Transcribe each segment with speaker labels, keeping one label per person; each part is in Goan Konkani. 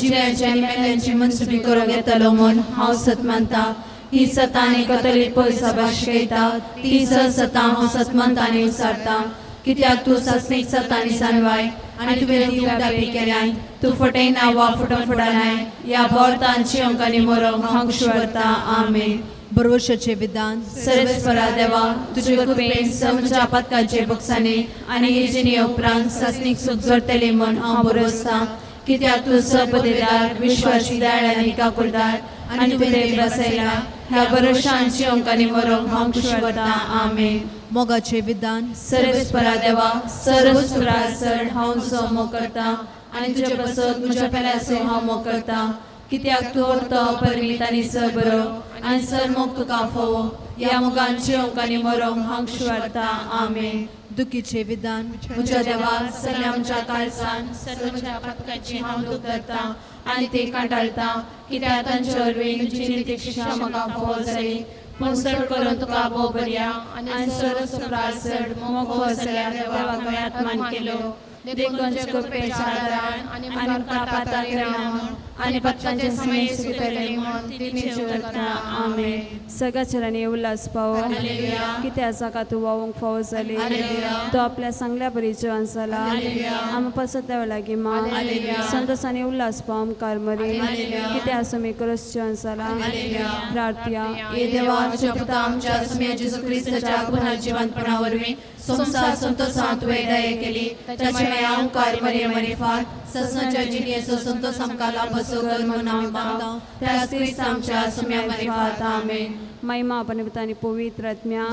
Speaker 1: जिव्यांची आनी मेल्यांची मनसुबी करूंक येतलो म्हूण हांव सत मानता. ही सतां आनी कतलीत पयसा शिकयता ती सतां हांव सत मानता आनी विचारता. कित्याक तूं सासणीक सतांनी सानवाय आनी तुवें ती उगडापी केल्यान तूं फटयना वा फटोवन फटनाय. ह्या बोर्तान जिवंक आनी मरोंक हांव खुशी व्हरता. आमेन.
Speaker 2: बरवशाचें विधान.
Speaker 1: सरस्वरा देवा, तुजे कृपेन समच्या पातकाचे बक्षांनी आनी हे जिणे उपरांत सासणीक सूख जोडटली म्हूण हांव बरसतां. कित्याक तूं सपदेदार, विश्वासी, दयाळ आनी काकुळदार आनी तुवें ते बसयला. ह्या भरोशान जिवंक आनी मरोंक हांव खुशी व्हरता. आमेन.
Speaker 2: मोगाचें विधान.
Speaker 1: सरस्वरा देवा, सरस्वरा चड हांव तुजो मोग करता आनी तुजे पासत म्हज्या पेल्याचो हांव मोग करता. कित्याक तूं अर्थ अपरिमीत आनी सर बरो आनी सर मोग तुका फावो. ह्या मोगान जिवंक आनी मरोंक हांव खुशी व्हरता. आमेन.
Speaker 2: दुखीचें विधान.
Speaker 1: म्हज्या देवा, सगळ्या आमच्या काळजान सर्वच्या पातकाची हांव दूख धरता आनी ते कांटाळटा. कित्याक तांचे वरवीं तुजी नितीशिक्षा म्हाका फावो जाली. पूण चड करून तुका भोव बरया आनी सर्व सुप्रास चड मोग फावो जाल्यार देवाक हांवें आत्मान केलो. देखून कृपेच्या आदारान आनी आमकां पाताक येना म्हूण आनी पातकांचे समय सुटले म्हूण तिणें करता. आमेन.
Speaker 3: सगळ्या उल्हास पावो. कित्याक जाका तूं वावूंक फावो जाली तो आपल्या सांगल्या बरी जिवन जाला. आमी पासत देवा लागीं मा संतोष आनी उल्हास पाव आमकार मरी. कित्याक आमी करस जिवन जाला. प्रार्थया.
Speaker 1: हे देवा, आमच्या पुता आमच्या सुम्या जेजू क्रिस्ताच्या पुनर्जिवंतपणा वरवीं संवसार संतोषांत तुवें दया केली. ताची माया ओंकार मरे मरेफात ससनाच्या जिणेचो संतोष आमकां लाभसो कर म्हूण आमी मागता. त्याच क्रिस्त आमच्या सुम्या मरेफात. आमेन.
Speaker 3: महिमा पनिमित्तानी पवित्र आत्म्या.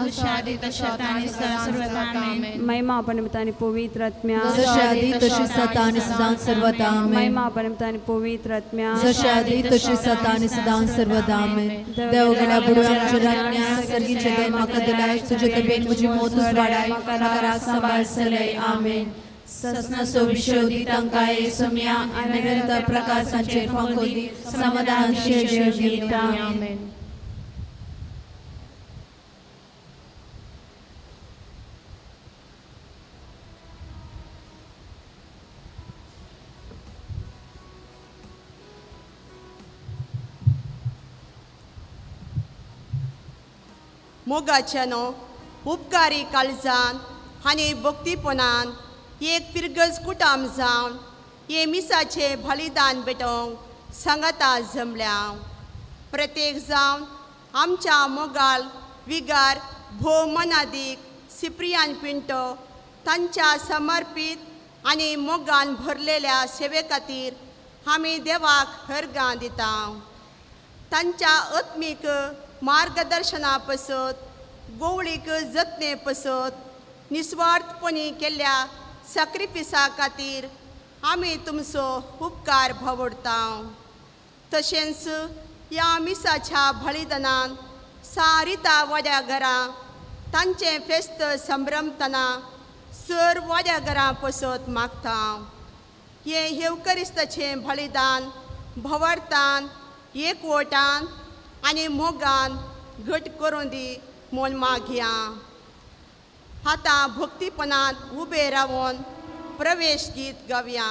Speaker 3: महिमा पनिमित्तानी पवित्र आत्म्या.
Speaker 2: जशे आदी तशी सता आनी सदां सर्वदा. आमेन.
Speaker 3: महिमा पनिमित्तानी पवित्र आत्म्या.
Speaker 2: जशे आदी तशी सता आनी सदां सर्वदा. आमेन. देव गेल्या बुडव्या आमच्या राज्ञा सर्गीचे देव म्हाका दिलाय. तुजे तबेन म्हजी मोतूच वाडाय, म्हाका राग सांबाळ चलय.
Speaker 1: आमेन. ससनाचो विशय दी तांकां हे सुम्या आनी निरंतर प्रकाशाचेर फांको दी, समाधान शेर दिता. आमेन.
Speaker 4: मोगाच्यानो उपकारी काळजान आनी भक्तीपणान एक पिरगज कुटाम जावन हे मिसाचें बलिदान भेटोवंक सांगाता जमल्या. प्रत्येक जावन आमच्या मोगाल विगार भोव मनादीक सिप्रियान पिंटो तांच्या समर्पीत आनी मोगान भरलेल्या सेवे खातीर आमी देवाक हरगां दिता. तांच्या आत्मीक मार्गदर्शना पसत, गोवळीक जतने पसत निस्वार्थपणी केल्ल्या साक्रिफिसा खातीर आमी तुमचो उपकार भावडता. तशेंच ह्या मिसाच्या बलिदानान सारिता वाड्या घरां तांचें फेस्त संभ्रमतना सर वाड्या घरां पसत मागता. हें हेवकरिस्ताचें बलिदान भवार्थान एकवटान आनी मोगान घट करून दी म्हूण मागया. आतां भक्तीपणांत उबे रावन प्रवेश गीत गावया.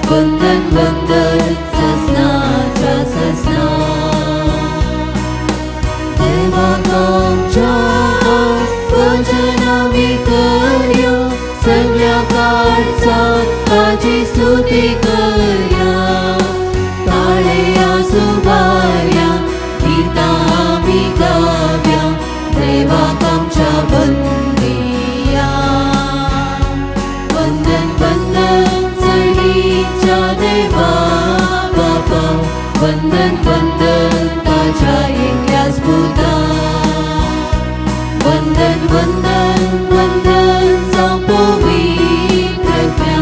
Speaker 2: वंदन वंदन ससनाच्या ससना. देवाक आमच्या भजन आमी करया, सगळ्या काळजान ताजी स्तुती करया. ताळया सुबारया, गीतां आमी गावया, देवाक आमच्या वंदिया. वंदन वंदन सर्गीच्या देवा बापा, वंदन वंदन ताज्या एकल्याच पुता. वंदन वंदन वंदन जावं पवित्र आत्म्या,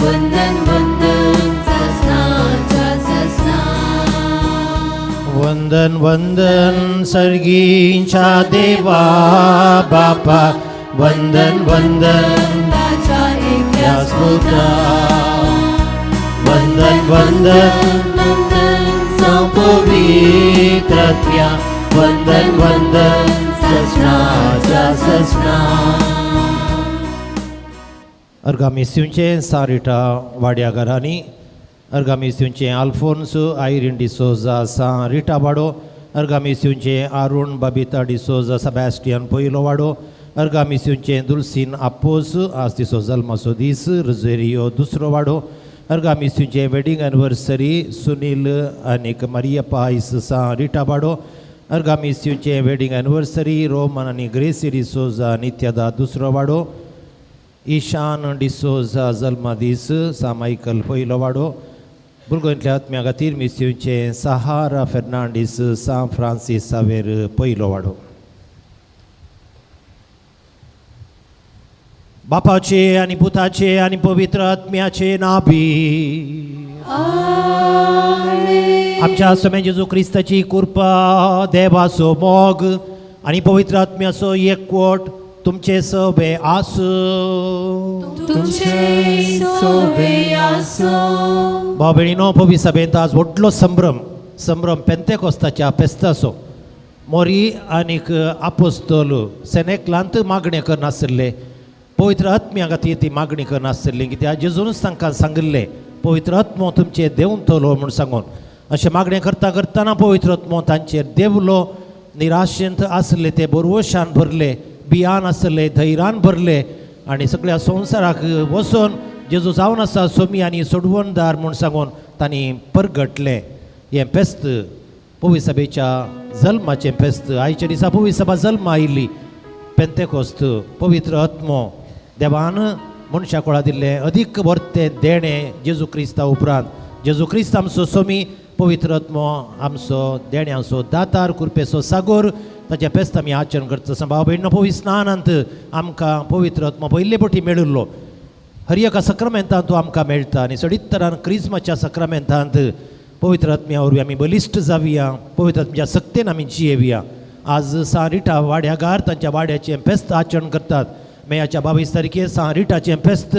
Speaker 2: वंदन वंदन ससनाच्या ससना.
Speaker 5: वंदन वंदन सर्गींच्या देवा बापा, वंदन वंदन
Speaker 2: ताज्या एकल्याच
Speaker 5: पुता.
Speaker 2: पुता.
Speaker 5: वंदन वंदन
Speaker 2: वंदन
Speaker 5: जावं पवित्र आत्म्या, वंदन वंदन ससनाच्या ससना. अर्गामिस्यूंचें सारिटा वाड्या घरांनी, अर्गामिस्यूंचें आल्फोन्स आयरीन डिसोजा सां रिटा वाडो, अर्गामिस्यूंचें आरुण बबिता डिसोजा सेबॅस्टियन पयलो वाडो, अर्गामिस्यूंचें दुलसीन आपोस आज तिचो जल्माचो दीस रोजेरियो दुसरो वाडो, अर्गामिस्यूंचें वेडींग एनिवर्सरी सुनील आनीक मारिया पायस सां रिटा वाडो, अर्गामिस्यूंचें वेडींग एनिवर्सरी रोमन आनी ग्रेसी डिसोजा नित्यदा दुसरो वाडो, ईशान डिसोजा जल्मदीस सा मायकल पयलो वाडो, भुरग्यांतल्या आत्म्या खातीर मिस्यूंचें सहारा फेर्नांडीस सां फ्रांसीस सावेर पयलो वाडो. बापाचे आनी पुताचे आनी पवित्र आत्म्याचे नाभी. आमच्या स्वामी जेजू क्रिस्ताची कृपा, देवाचो मोग आनी पवित्र आत्म्याचो एकवट तुमचे सवे आसूं.
Speaker 2: तुमचे सोबे आसो.
Speaker 5: भाव भयणीनो, पवी सभेंत आज व्हडलो संभ्रम, संभ्रम पेंतेकोस्ताच्या फेस्ताचो. मोरी आनीक आपोस्तोल सेनेकलांत मागणें करनासले, पवित्र आत्म्या खातीर ती मागणी करनासली, कित्याक जेजूनच तांकां सांगिल्लें पवित्र आत्मो तुमचेर देंवतलो म्हूण सांगून. अशें मागणें करता करतना पवित्र आत्मो तांचेर देंवलो. निराशेंत आसले ते बरवशान भरले, बियान आसले धैर्यान भरले आनी सगळ्या संवसाराक वचून जेजू जावन आसा सोमी आनी सोडवणदार म्हूण सांगून तांणी परगटलें. हें फेस्त पवी सभेच्या जल्माचें फेस्त. आयच्या दिसा पवी सभा जल्मा आयिल्ली. पेंतेकोस्त पवित्र आत्मो देवान मनशा कोळा दिल्लें अदीक वर्तें देणें जेजू क्रिस्ता उपरांत. जेजू क्रिस्त आमचो सोमी, पवित्र आत्मो आमचो देण्याचो दातार, कृपेचो सागोर. ताचें फेस्त आमी आचरण करता. भाव भयणो, पवित्र स्नानांत आमकां पवित्र आत्मो पयले पटी मेळिल्लो. हर एका सक्रामेंतांत तो आमकां मेळटा आनी सडीत तरान क्रिज्माच्या सक्रामेंतांत पवित्र आत्म्या वरवीं आमी बलिश्ट जावया, पवित्र आत्म्याच्या सक्तेन आमी जियेवया. आज सां रिटा वाड्यागार तांच्या वाड्याचें फेस्त आचरण करतात. मेयाच्या 22 तारखेर सां रिटाचें फेस्त.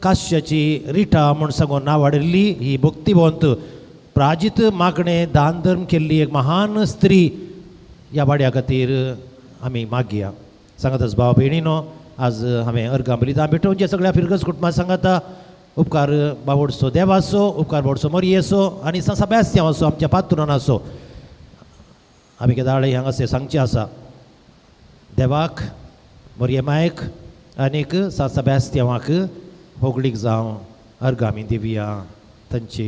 Speaker 5: काश्याची रिटा म्हूण सांगून नांव वाडिल्ली ही भक्तिवंत प्राजीत मागणें दान धर्म केल्ली एक महान स्त्री. ह्या वाड्या खातीर आमी मागया. सांगातच भाव भयणीनो, आज हांवें अर्गां बलिदान भेटोवचें सगळ्या फिरगज कुटुंबा सांगाता. उपकार बावडसो देवाचो, उपकार बावडसो मोरयेचो आनी सां सेबास्तियांवाचो आमच्या पात्रोनाचो. आमी केदाळे हांगासर सांगचें आसा, देवाक, मोरये मायक आनीक सां सेबास्तियांवाक होगळीक जावं अर्गां आमी दिवया, तांची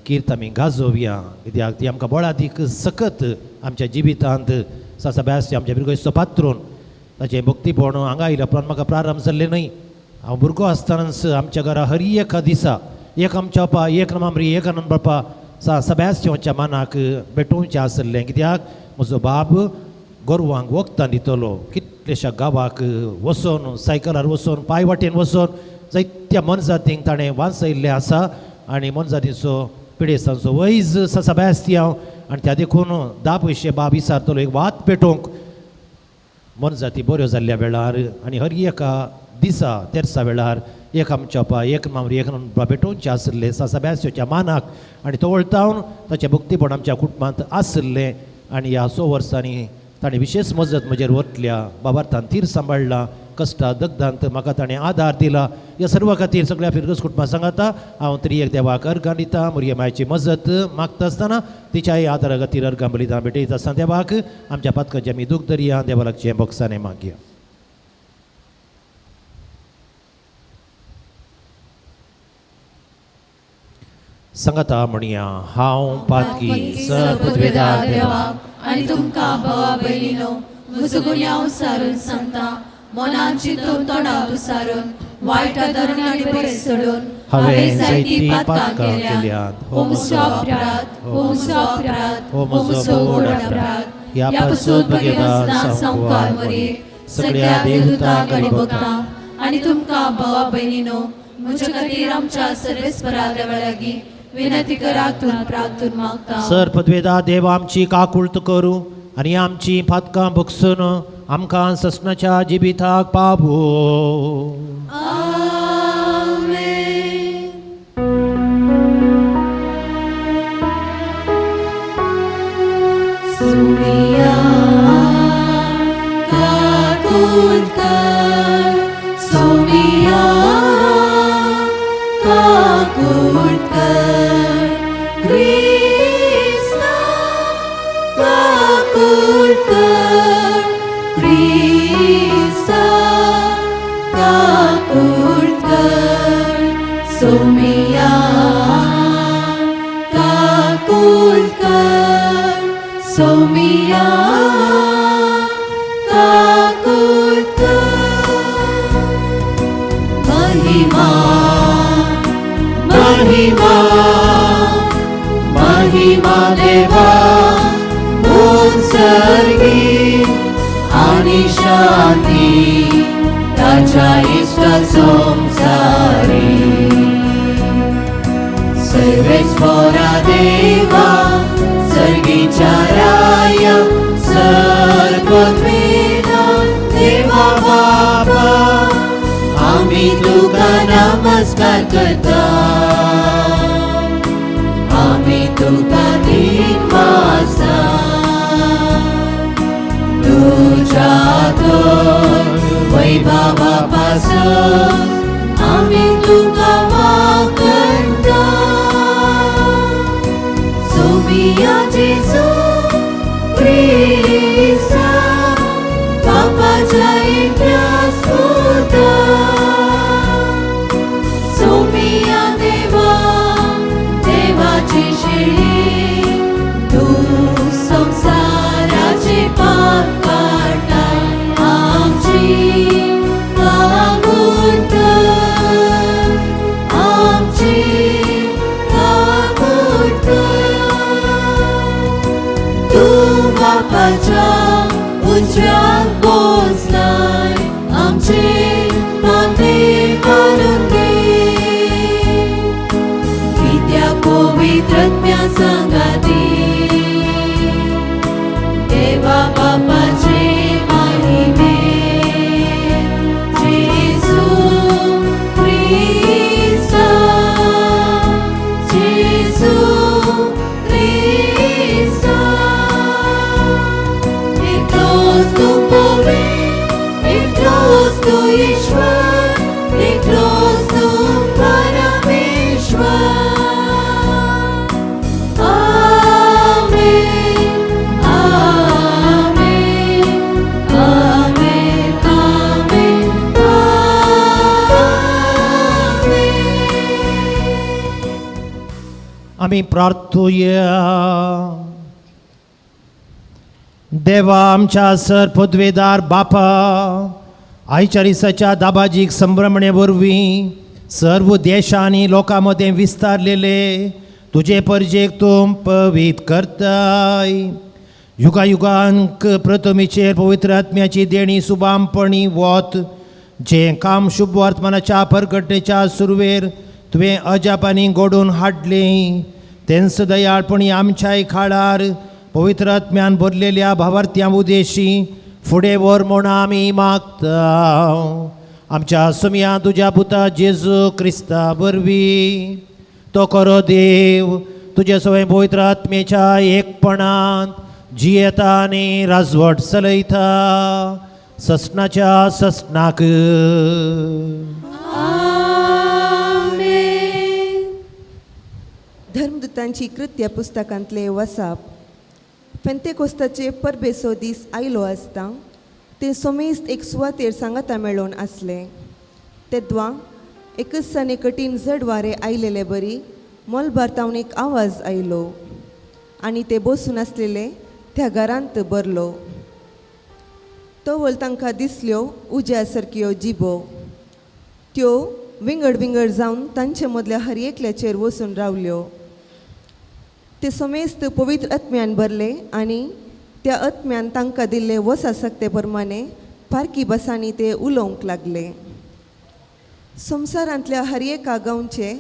Speaker 5: कीर्त आमी गाजोवया, कित्याक ती आमकां बळादीक सकत आमच्या जिवितांत. सां सेबास्तियांव आमच्या बिरगोयचो पात्रोन, ताचें भक्तीपण हांगा आयल्या उपरांत म्हाका प्रारंभ जाल्लें न्हय. हांव भुरगो आसतनाच आमच्या घरा हर एका दिसा एक आमच्या पा एक नमामरी एक आनंद बापा सां सेबास्तियांवाच्या मानाक भेटोवचें आसलें, कित्याक म्हजो बाब गोरवांक वखदां दितलो. कितल्याश्या गांवाक वचोन, सायकलार वचोन, पांय वाटेन वचोन जायत्या मनजातींक ताणें वाचयल्लें आसा आनी मनजातीचो पिडेस्तांचो वैज सां सेबास्तियांव. आनी त्या देखून 10 पयशे बाब विचारतलो एक वात पेटोवंक मोनजाती बऱ्यो जाल्ल्या वेळार. आनी हर एका दिसा तेरसा वेळार एक आमच्या पा एक मामरी एक भेटोवचें आसलें सां सेबास्तियांवाच्या मानाक आनी तो वळतावन ताचें भक्तीपण आमच्या कुटुंबांत आसलें. आनी ह्या 100 वर्सांनी ताणें विशेश मजत म्हजेर वतल्या बाबार्थान तीर सांबाळ्ळा. कश्टा दग्धांत म्हाका ताणें आदार दिला. ह्या सर्व खातीर सगळ्या फिरगज कुटुंबा सांगाता हांव तरी एक देवाक अर्गां दिता. मुरगे मायची मजत मागता आसतना तिच्याय आदारा खातीर अर्गां बलिदान भेटयता आसतना देवाक आमच्या पातकांचे आमी दूख दरया. देवा लागचें बोक्साने मागया. सांगाता म्हणया, हांव पातकी सर
Speaker 2: पदवेदार देवाक आनी तुमकां भावा भयणीनो म्हजो गुन्यांव सारून सांगता. मनान चिंतून तोंडाक सारून वायट धरून आनी बरें सोडून हांवें जायतीं पातकां केल्यांत. हो म्हजो अपराध, हो म्हजो अपराध, हो म्हजो व्हड अपराध. ह्या पासून भगेदार संवकार मरे सगळ्या देवतांक आनी भक्तांक आनी तुमकां भावा भयणीनो म्हजे खातीर आमच्या सर्वेस्परा देवा लागीं विनंती करात प्रार्थून मागता.
Speaker 5: सर पदवेदा देव आमची काकुळत करूं आनी आमची पातकां बगसून आमकां ससनाच्या जिबिताक पावो.
Speaker 2: आमेन. सुमिया काकुळट कर, सुमिया काकुळट कर, क्रिस्ता काकुळट कर, क्रिस्ता काकुळट कर, सुमिया काकुळट कर, सोमिया काकुळट कर. महिमा महिमा महिमा देवा उत्सर्गी आणि शांती ताच्या इश्ट संसारी. सर्वेस्परा देवा सर्गीच्या राया सर्वद्वेदा देवा बापा आम्ही तुका नमस्कार करता. आम्ही तुका दिनवासा तुझ्या तर वैभवापासून आम्ही तुका वाकणता. सोमिया जेजू क्रिस्ता बापाच्या एकट्या सुता. सोमिया देवा देवाची शेळी तू संसाराचे पाप काडटा आमची काकुळट कर, आमची काकुळट कर. तू बापाच्या उजव्याक बसलाय आमचे मागणे मानून घे. कित्याक पवित्र आत्म्या सांगाती देवा बापाचे महिमे. जेजू क्रिस्ता जेजू क्रिस्ता एकलोच तूं पवित्र, एकलोच तूं ईश्वर, एकलोच तूं परमेश्वर. आमेन आमेन आमेन आमेन आमेन.
Speaker 5: आमी प्रार्थुया. देवा आमच्या सर पदवेदार बापा, आयच्या दिसाच्या दाबाजीक संभ्रमणे वरवीं सर्व देशांनी लोकां मदें विस्तारलेले तुजे परजेक तूं पवीत करताय. युगायुगांक प्रथमीचेर पवित्र आत्म्याची देणी सुबामपणी वत जें काम शुभ वर्तमानाच्या परगटणेच्या सुरवेर तुवें अजापांनी घडोवन हाडलें तेंच दयाळपणी आमच्याय खाडार पवित्र आत्म्यान भरलेल्या भावार्थ्यां उदेशी फुडें व्हर म्हूण आमी मागता. आमच्या सुमया तुज्या पुता जेजू क्रिस्ता वरवीं तो खरो देव तुजे सवय पवित्र आत्मेच्या एकपणांत जियेता आनी राजवट चलयता. ससनाच्या ससनाक.
Speaker 6: धर्मदूतांची कृत्य पुस्तकांतले वसाप. पेंतेकोस्ताचे परबेचो दीस आयलो आसता ते सोमेस्त एक सुवातेर सांगाता मेळोवन आसले. तेद्वा एकच सने कठीण जड वारें आयलेले बरी मलबार तावन एक आवाज आयलो आनी ते बसून आसलेले त्या घरांत भरलो. तवळ तांकां दिसल्यो उज्या सारक्यो जिबो, त्यो विंगड विंगड जावन तांचे मदल्या हर एकल्याचेर वचून रावल्यो. ते समेस्त पवित्र आत्म्यान भरले आनी त्या आत्म्यान तांकां दिल्ले वस आसकते प्रमाणे पारकी बसांनी ते उलोवंक लागले. संवसारांतल्या हर एका गांवचे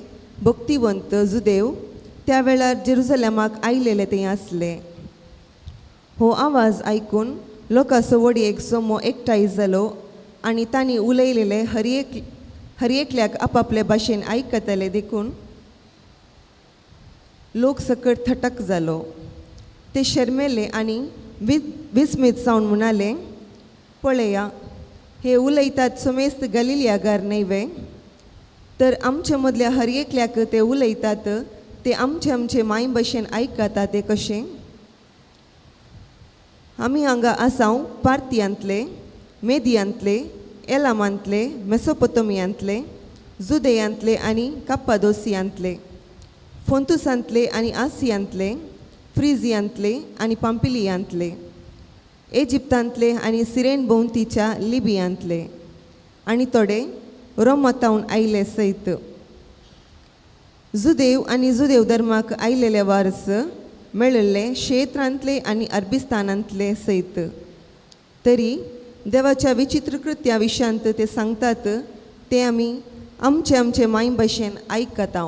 Speaker 6: भक्तिवंत जुदेव त्या वेळार जेरुजलेमाक आयलेले ते आसले. हो आवाज आयकून लोकांचो व्हडी एक जमो एकठांय जालो आनी तांणी उलयलेले हर एकल्याक आपापले भाशेन आयकतले देखून लोक सकट थटक जालो. ते शर्मेले आनी विस्मीत जावन म्हणाले, पळया हे उलयतात समेस्त गलिलियागार न्हय वे? तर आमचे मदल्या हर एकल्याक ते उलयतात ते आमचे आमचे माय भशेन आयकता ते कशें? आमी हांगा आसाव पार्थियांतले, मेदियांतले, एलामांतले, मेसोपोतोमियांतले, जुदेयांतले आनी काप्पादोसियांतले, फोंतुसांतले आनी आसियांतले, फ्रिजियांतले आनी पांपिलियांतले, इजिप्तांतले आनी सिरेन भोंवतीच्या लिबियांतले आनी थोडे रोमातावन आयले सयत. जुदेव आनी जुदेव धर्माक आयलेले वारस मेळिल्ले क्षेत्रांतले आनी अरबिस्तानांतले सयत. तरी देवाच्या विचित्र कृत्या विशयांत ते सांगतात ते आमी आमचे आमचे माय भाशेन आयकता.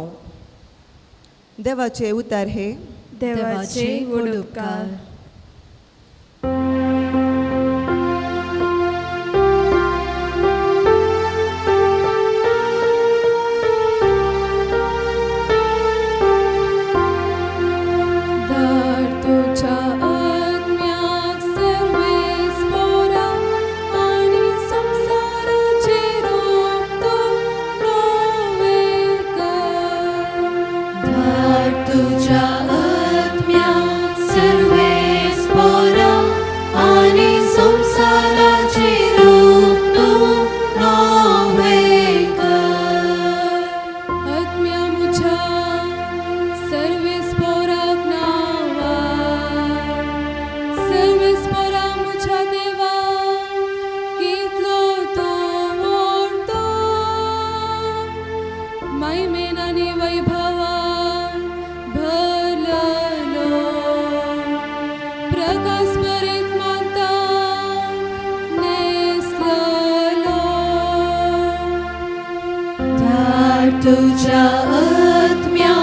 Speaker 6: देवाचे उतार हे.
Speaker 3: देवाचे व्हड उपकार.
Speaker 2: तुझ्या आत्म्या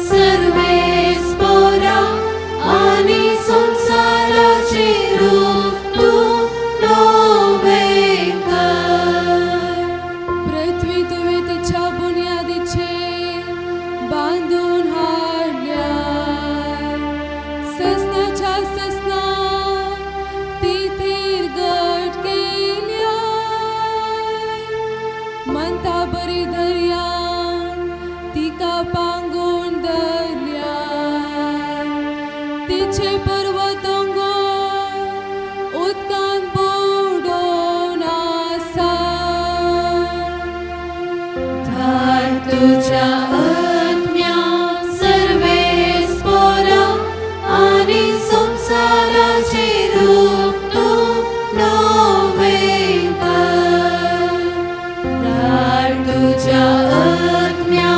Speaker 2: सर्वेस पोरा आनी संवसाराचे रूप तूं नवें कर.
Speaker 1: पृथ्वी तुवें तिच्या बुन्यादीचेर बांदून हाडल्या, ससनाच्या ससना ती थीर घट केल्या. म्हणटा बरी दर्या तिका पांगून धरल्या, तिचे पर्वत दोंगर उदकान बुडोवन आसा.
Speaker 2: धाड तुझ्या आत्म्या सर्वेस पोरा आनी संवसाराचे रूप तूं नवें कर. धाड तुझ्या आत्म्या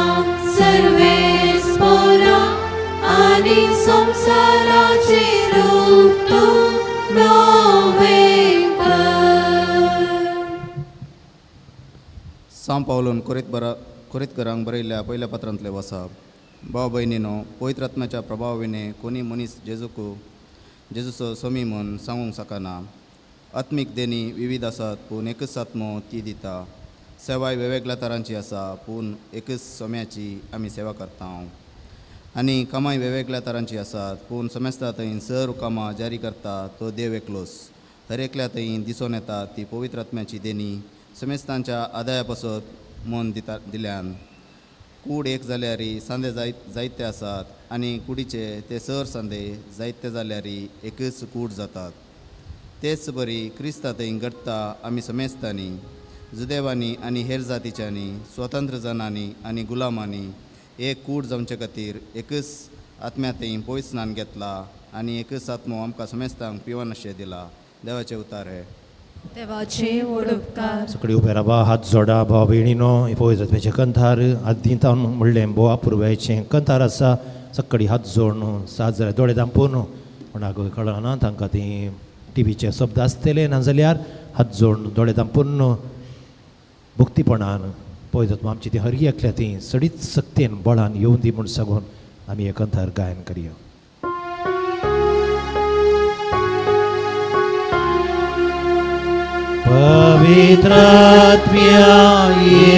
Speaker 2: सर्वेस पोरा आनी संवसाराचे रूप तूं नवें कर.
Speaker 7: सांव पावलून कोरीतकरांक बरयल्ल्या पयल्या पत्रांतले वसाप. भाव भयणीनो, पवित्र आत्म्याच्या प्रभाव विणे कोणी मनीस जेजूचो सोमी म्हूण सांगूंक शकना. आत्मीक देणी विविध आसात पूण एकच आत्मो ती दिता. सेवाय वेगवेगळ्या तरांची आसा पूण एकच सोम्याची आमी सेवा करता. आनी कामाय वेगवेगळ्या तरांची आसात पूण समेस्ता थंय सर कामां जारी करता तो देव एकलोच. हर एकल्या थंय दिसून येता ती पवित्र आत्म्याची देणी समेस्तांच्या आदाया पासत मन दिता दिल्यान. कूड एक जाल्यार सांदे जायते आसात आनी कुडीचे ते सर सांदे जायते जाल्यार एकच कूड जातात. तेच बरी क्रिस्ता थंय घडटा आमी समेस्तांनी, जुदेवांनी आनी हेर जातीच्यांनी, स्वतंत्र जणांनी आनी गुलामांनी एक कूड जावचे खातीर एकच आत्म्या थंय पयस स्नान घेतला आनी एकच आत्मो आमकां समेस्तांक पिवन अशें दिला. देवाचे उतार हे.
Speaker 2: देवाचे व्हड उपकार.
Speaker 5: सगळी उबे रावा, हात जोडा भाव भयणीनो. पवित्र आत्म्याचें कंथार आदीं म्हणलें भोवा पुर्व्याचें कंथार आसा. सगळी हात जोडून सात जाल्यार दोळे धांपून, कोणाक कळना तांकां ती टिवीचे शब्द आसतले, नाजाल्यार हात जोडून दोळे धांपून भक्तीपणान पवित्र आत्मा आमची ती हरी एकल्या ती सडीत सक्तेन बळान येवन दी म्हूण सांगून आमी हे कंथार गायन करया. पवित्र आत्म्या ये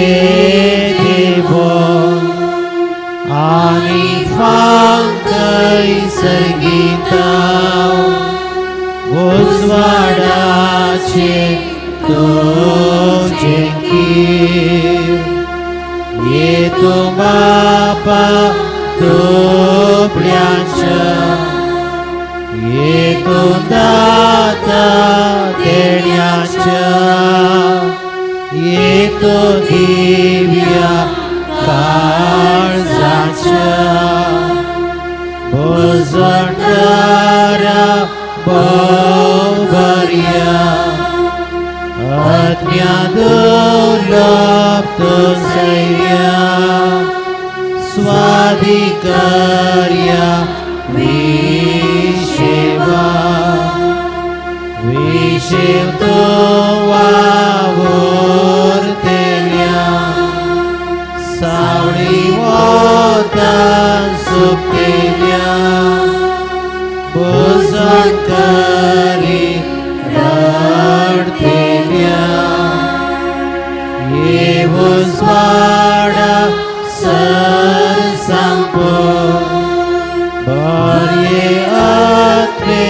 Speaker 5: देवो आनी फांकय सर्गीता उजवाडाचे तुजें कीर ये तूं बापा दुबळ्यांच्या ये तूं दाता देण्याच्या ये तूं दिव्या काळजाच्या भोजवंटारा भोवबर्या आत्म्या दुर्लभ तुझैया स्वाधिकार्या विशेवा विशेव तो वावुरतेल्या सावळी वता सुकतेल्या भोजवंकारी रडतेल्या ये उजवाडा सर सांपो बरे आत्मे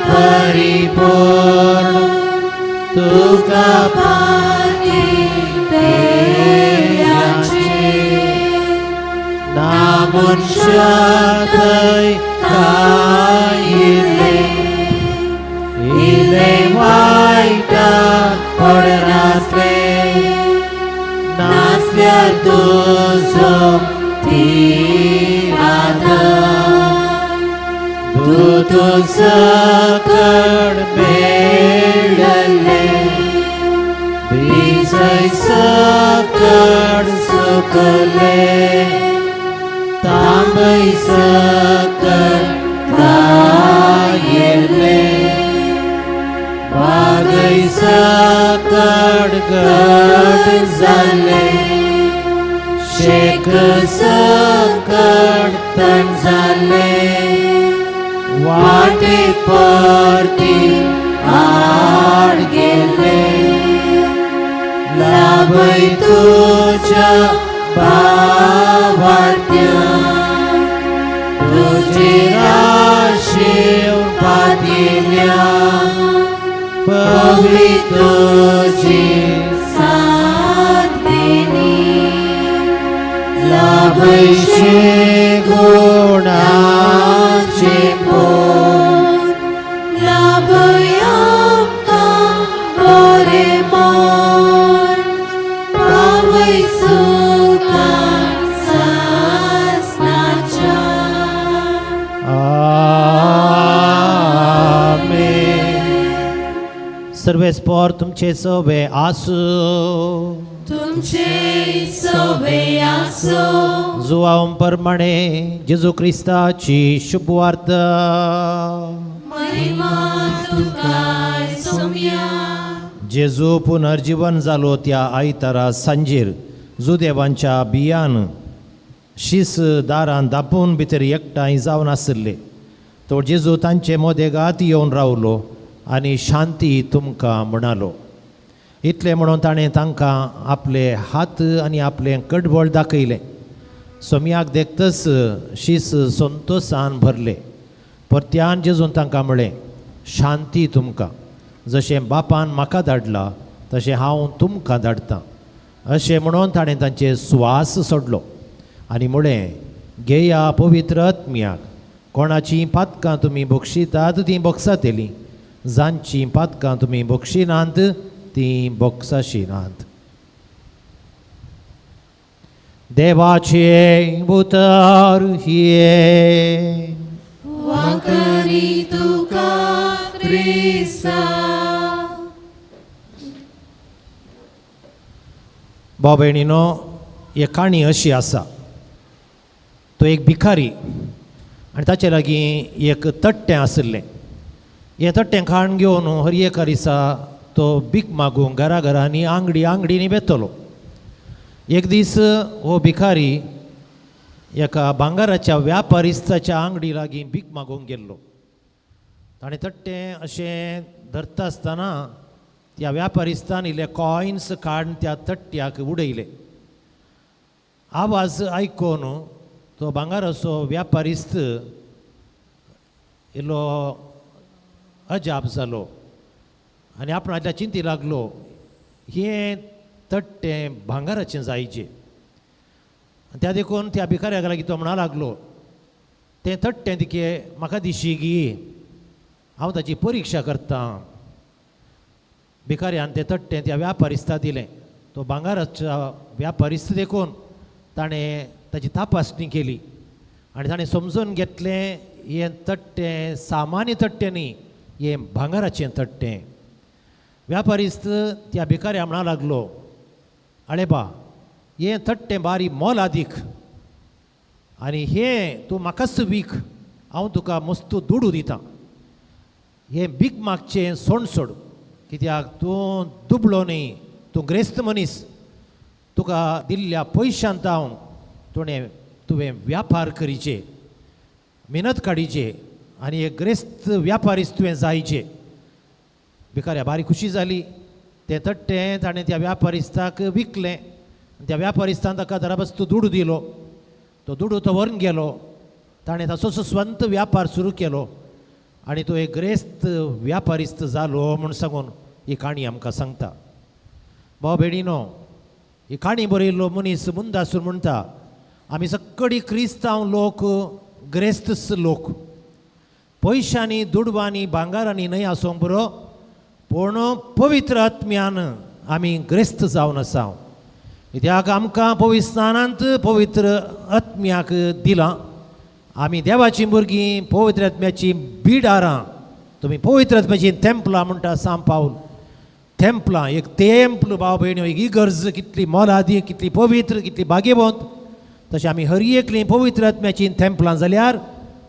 Speaker 5: परिपूर्ण तुका
Speaker 2: पातेल्याचे
Speaker 5: ना मनशाथंय काय इल्लें इल्लें वायटाक पडनासलें नासल्यार तुजो तिराधार दूत सकड मेळ्ळले बिजय सकड सुकले तांबय सकड गायले बागय सकड घट जाले शेक सकड तण जाले वाटे परती आड गेले लाभय तुझ्या भावार्थ्या तुझे राशीव पातिल्या पवित्रची
Speaker 2: साथ देणी
Speaker 5: लाभयशे गुणाचे
Speaker 2: पोट लाभय आमकां बरें मोर पावय सुखान सासणाच्या.
Speaker 5: आमेन. सर्वेस्पोर तुमचे सवे आसूं.
Speaker 2: तुमचे सवे आसूं.
Speaker 5: जुवांव परमाणे जेजू क्रिस्ताची शुभवार्ता.
Speaker 2: महिमा तुका सोम्या.
Speaker 5: जेजू पुनर्जीवन जालो त्या आयतारा सांजेर जुदेवांच्या बियान शीस दारान दापून भितर एकठांय जावन आशिल्ले. तो जेजू तांचे मदेगात येवन रावलो आनी शांती तुमकां म्हणालो. इतलें म्हणून ताणें तांकां आपले हात आनी आपलें कडबळ दाखयलें. सोमयाक देखतच शीस संतोसान भरले. परत्यान जेजून तांकां म्हळें, शांती तुमकां. जशें बापान म्हाका धाडला तशें हांव तुमकां धाडटां. अशें म्हणून ताणें तांचे स्वास सोडलो आनी म्हळें, घेया पवित्र आत्म्याक. कोणाचीं पातकां तुमी बक्षितात तीं बक्षातलीं, जांचीं पातकां तुमी बक्षिनात तीं बक्षाशिनात. देवाचें उतर हें.
Speaker 2: वांकणी तुका क्रिस्ता.
Speaker 5: भाव भयणीनो, ही काणी अशी आसा. तो एक भिकारी आनी ताचे लागीं एक तट्टें आशिल्लें. हें तट्टें खाण घेवन हर एका दिसा तो भीक मागूंक घरा घरांनी आंगडी आंगडींनी वेतलो. एक दीस हो भिकारी एका भांगराच्या व्यापारिस्ताच्या आंगडी लागीं भीक मागूंक गेल्लो. ताणें तट्टें अशें धरता आसतना त्या व्यापारिस्तान इल्ले कॉयन्स काडून त्या तट्ट्याक उडयले. आवाज आयकून तो भांगराचो व्यापारिस्त इल्लो अजाप जालो आनी आपणाच्या चिंती लागलो, हें तट्टें भांगराचें जायचें. त्या देखून त्या भिकाऱ्याक लागीं तो म्हणा लागलो, तें तट्टें तिके म्हाका दिशी गी, हांव ताची परिक्षा करतां. भिकाऱ्यान तें तट्टें त्या व्यापारिस्ता दिलें. तो भांगराच्या व्यापारिस्त देखून ताणें ताची तपासणी केली आनी ताणें समजून घेतलें हें तट्टें सामान्य तट्टें न्ही, हें भांगराचें तट्टें. व्यापारिस्त त्या भिकाऱ्या म्हणा लागलो, आळे बा, हें तट्टें बारी मोलादीक आनी हें तूं म्हाकाच वीक, हांव तुका मस्त दुडू दितां. हें भीक मागचें सोंड सोड, कित्याक तूं दुबळो न्ही, तूं ग्रेस्त मनीस, तुका दिल्ल्या पयशांत हांव तुवें व्यापार करीचे, मेहनत काडीचे आनी एक ग्रेस्त व्यापारीच तुवें जायचे. भिकाऱ्या बारी खुशी जाली. तें तट्टें ताणें त्या व्यापारिस्ताक विकलें. त्या व्यापारिस्तान ताका दराबस्तू दुडू दिलो. तो दुडू तो व्हरून गेलो. ताणें ताचो स्वंत व्यापार सुरू केलो आनी तो एक ग्रेस्त व्यापारिस्त जालो म्हूण सांगून ही काणी आमकां सांगता. भाव भयणीनो, ही काणी बरयल्लो मनीस मुंदासूर म्हणटा, आमी सगळी क्रिस्तांव लोक ग्रेस्तच लोक, पयशांनी दुडवांनी भांगारांनी न्हय आसूंक बरो, पूण पवित्र आत्म्यान आमी ग्रेस्त जावन आसा. कित्याक आमकां पवित्र स्नानांत पवित्र आत्म्याक दिलां. आमी देवाचीं भुरगीं, पवित्र आत्म्याचीं बिडारां. तुमी पवित्र आत्म्याचीं तेंपलां म्हणटा सांत पावल. तेंपलां, एक तेंपल भाव भयणी, एक इगर्ज कितली मोलादी, कितली पवित्र, कितली भाग्यवंत. तशें आमी हर एकलीं पवित्र आत्म्याचीं तेंपलां जाल्यार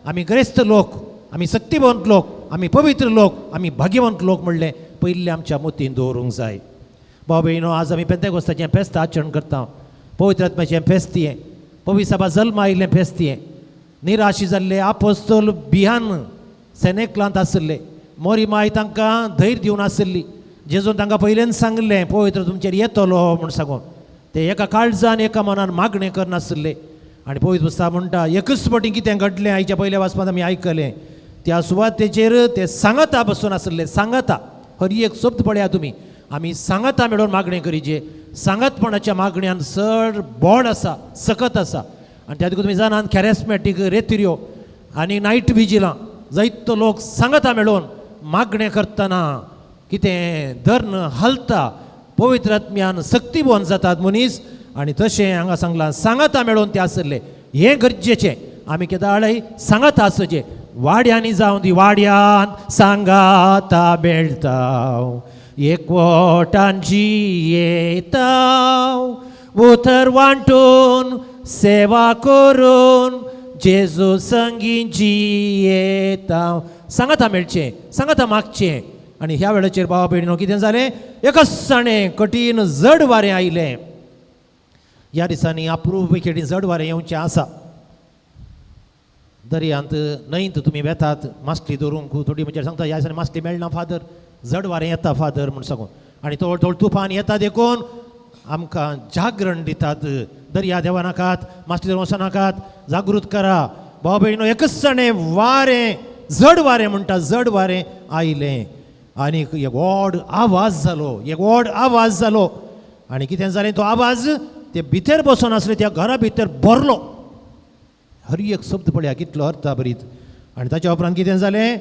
Speaker 5: आमी ग्रेस्त लोक, आमी शक्तिवंत लोक, आमी पवित्र लोक, आमी भाग्यवंत लोक म्हणलें पयलीं आमच्या मतीन दवरूंक जाय. भाव भयणीनो, आज आमी पेंतेकोस्ताचें फेस्त आचरण करता. पवित्र आत्म्याचें फेस्त हें, पवित्र साबा जल्मा आयिल्लें फेस्त हें. निराशी जाल्ले आपोस्तोल भियान सेनेकलांत आशिल्ले. मोरी माय तांकां धैर्य दिवन आशिल्ली. जेजून तांकां पयल्यान सांगलें, पवित्र तुमचेर येतलो म्हूण सांगून. ते एका काळजान एका मनान मागणें करनाशिल्ले. आनी पवित्र पुस्तक म्हणटा, एकच फावटी कितें घडलें आयच्या पयल्या वाचपांत आमी आयकलें. त्या सुवातेचेर ते सांगाता बसून आशिल्ले. सांगाता, हर एक शब्द पळया तुमी, आमी सांगाता मेळोवन मागणें करीचे. सांगातपणाच्या मागण्यान चड बोड आसा, सकत आसा. आनी त्या देखून तुमी जाणात, कॅरेस्मॅटीक रेतिऱ्यो आनी नायट विजिलां जायतो लोक सांगाता मेळोवन मागणें करतना कितें धर्न हालता, पवित्र आत्म्यान शक्तिवंत जातात मनीस. आनी तशें हांगा सांगलां, सांगाता मेळोवन ते आसले. हें गरजेचें. आमी केदाळय सांगाता आसचें. वाड्यांनी जावं दी, वाड्यान सांगाता मेळटा, एकवटान जियेता, उतर वांटून सेवा करून जेजू संगी जियेता. सांगाता मेळचें, सांगाता मागचें. आनी ह्या वेळाचेर भावा भयणीनो कितें जालें, एकच साणें कठीण जड वारें आयलें. ह्या दिसांनी अप्रूप खेटी जड वारें येवचें आसा. दर्यांत न्हंयत तुमी वेतात मासली दवरूंक, थोडी म्हणजे सांगता ह्या दिसांनी मासली मेळना फादर, जड वारें येता फादर म्हूण सांगून. आनी थोडो थोडो तुफान येता देखून आमकां जागरण दितात, दर्या देवा नाकात, मासली धरून वचनाकात, जागृत करा. भाव भयणीनो, एकच साणें वारें, जड वारें म्हणटा, जड वारें आयलें. आनी एक व्हड आवाज जालो, एक व्हड आवाज जालो. आनी कितें जालें, तो आवाज ते भितर बसून आसले त्या घरा भितर भरलो. हर एक शब्द पळया कितलो अर्थाभरीत. आनी ताच्या उपरांत कितें जालें,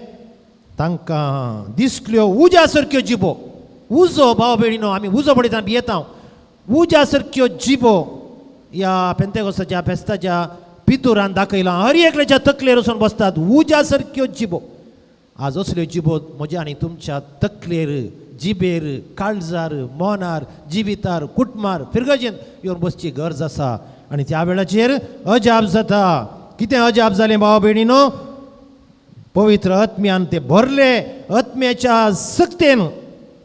Speaker 5: तांकां दिसल्यो उज्या सारक्यो जिबो. उजो भाव भयणीनो, आमी उजो पळयतना भियेता. उज्या सारक्यो जिबो ह्या पेंतेकोस्ताच्या फेस्ताच्या पितुरान दाखयलां. हर एकल्याच्या तकलेर वचून बसतात उज्या सारक्यो जिबो. आज असल्यो जिबो म्हज्या आनी तुमच्या तकलेर, जिबेर, काळजार, मनार, जिवितार, कुटुंबार, फिरगजेन येवन बसची गरज आसा. आनी त्या वेळाचेर अजाप जाता. कितें अजाप जालें भाव भयणीनो, पवित्र आत्म्यान ते भरले. आत्म्याच्या सक्तेन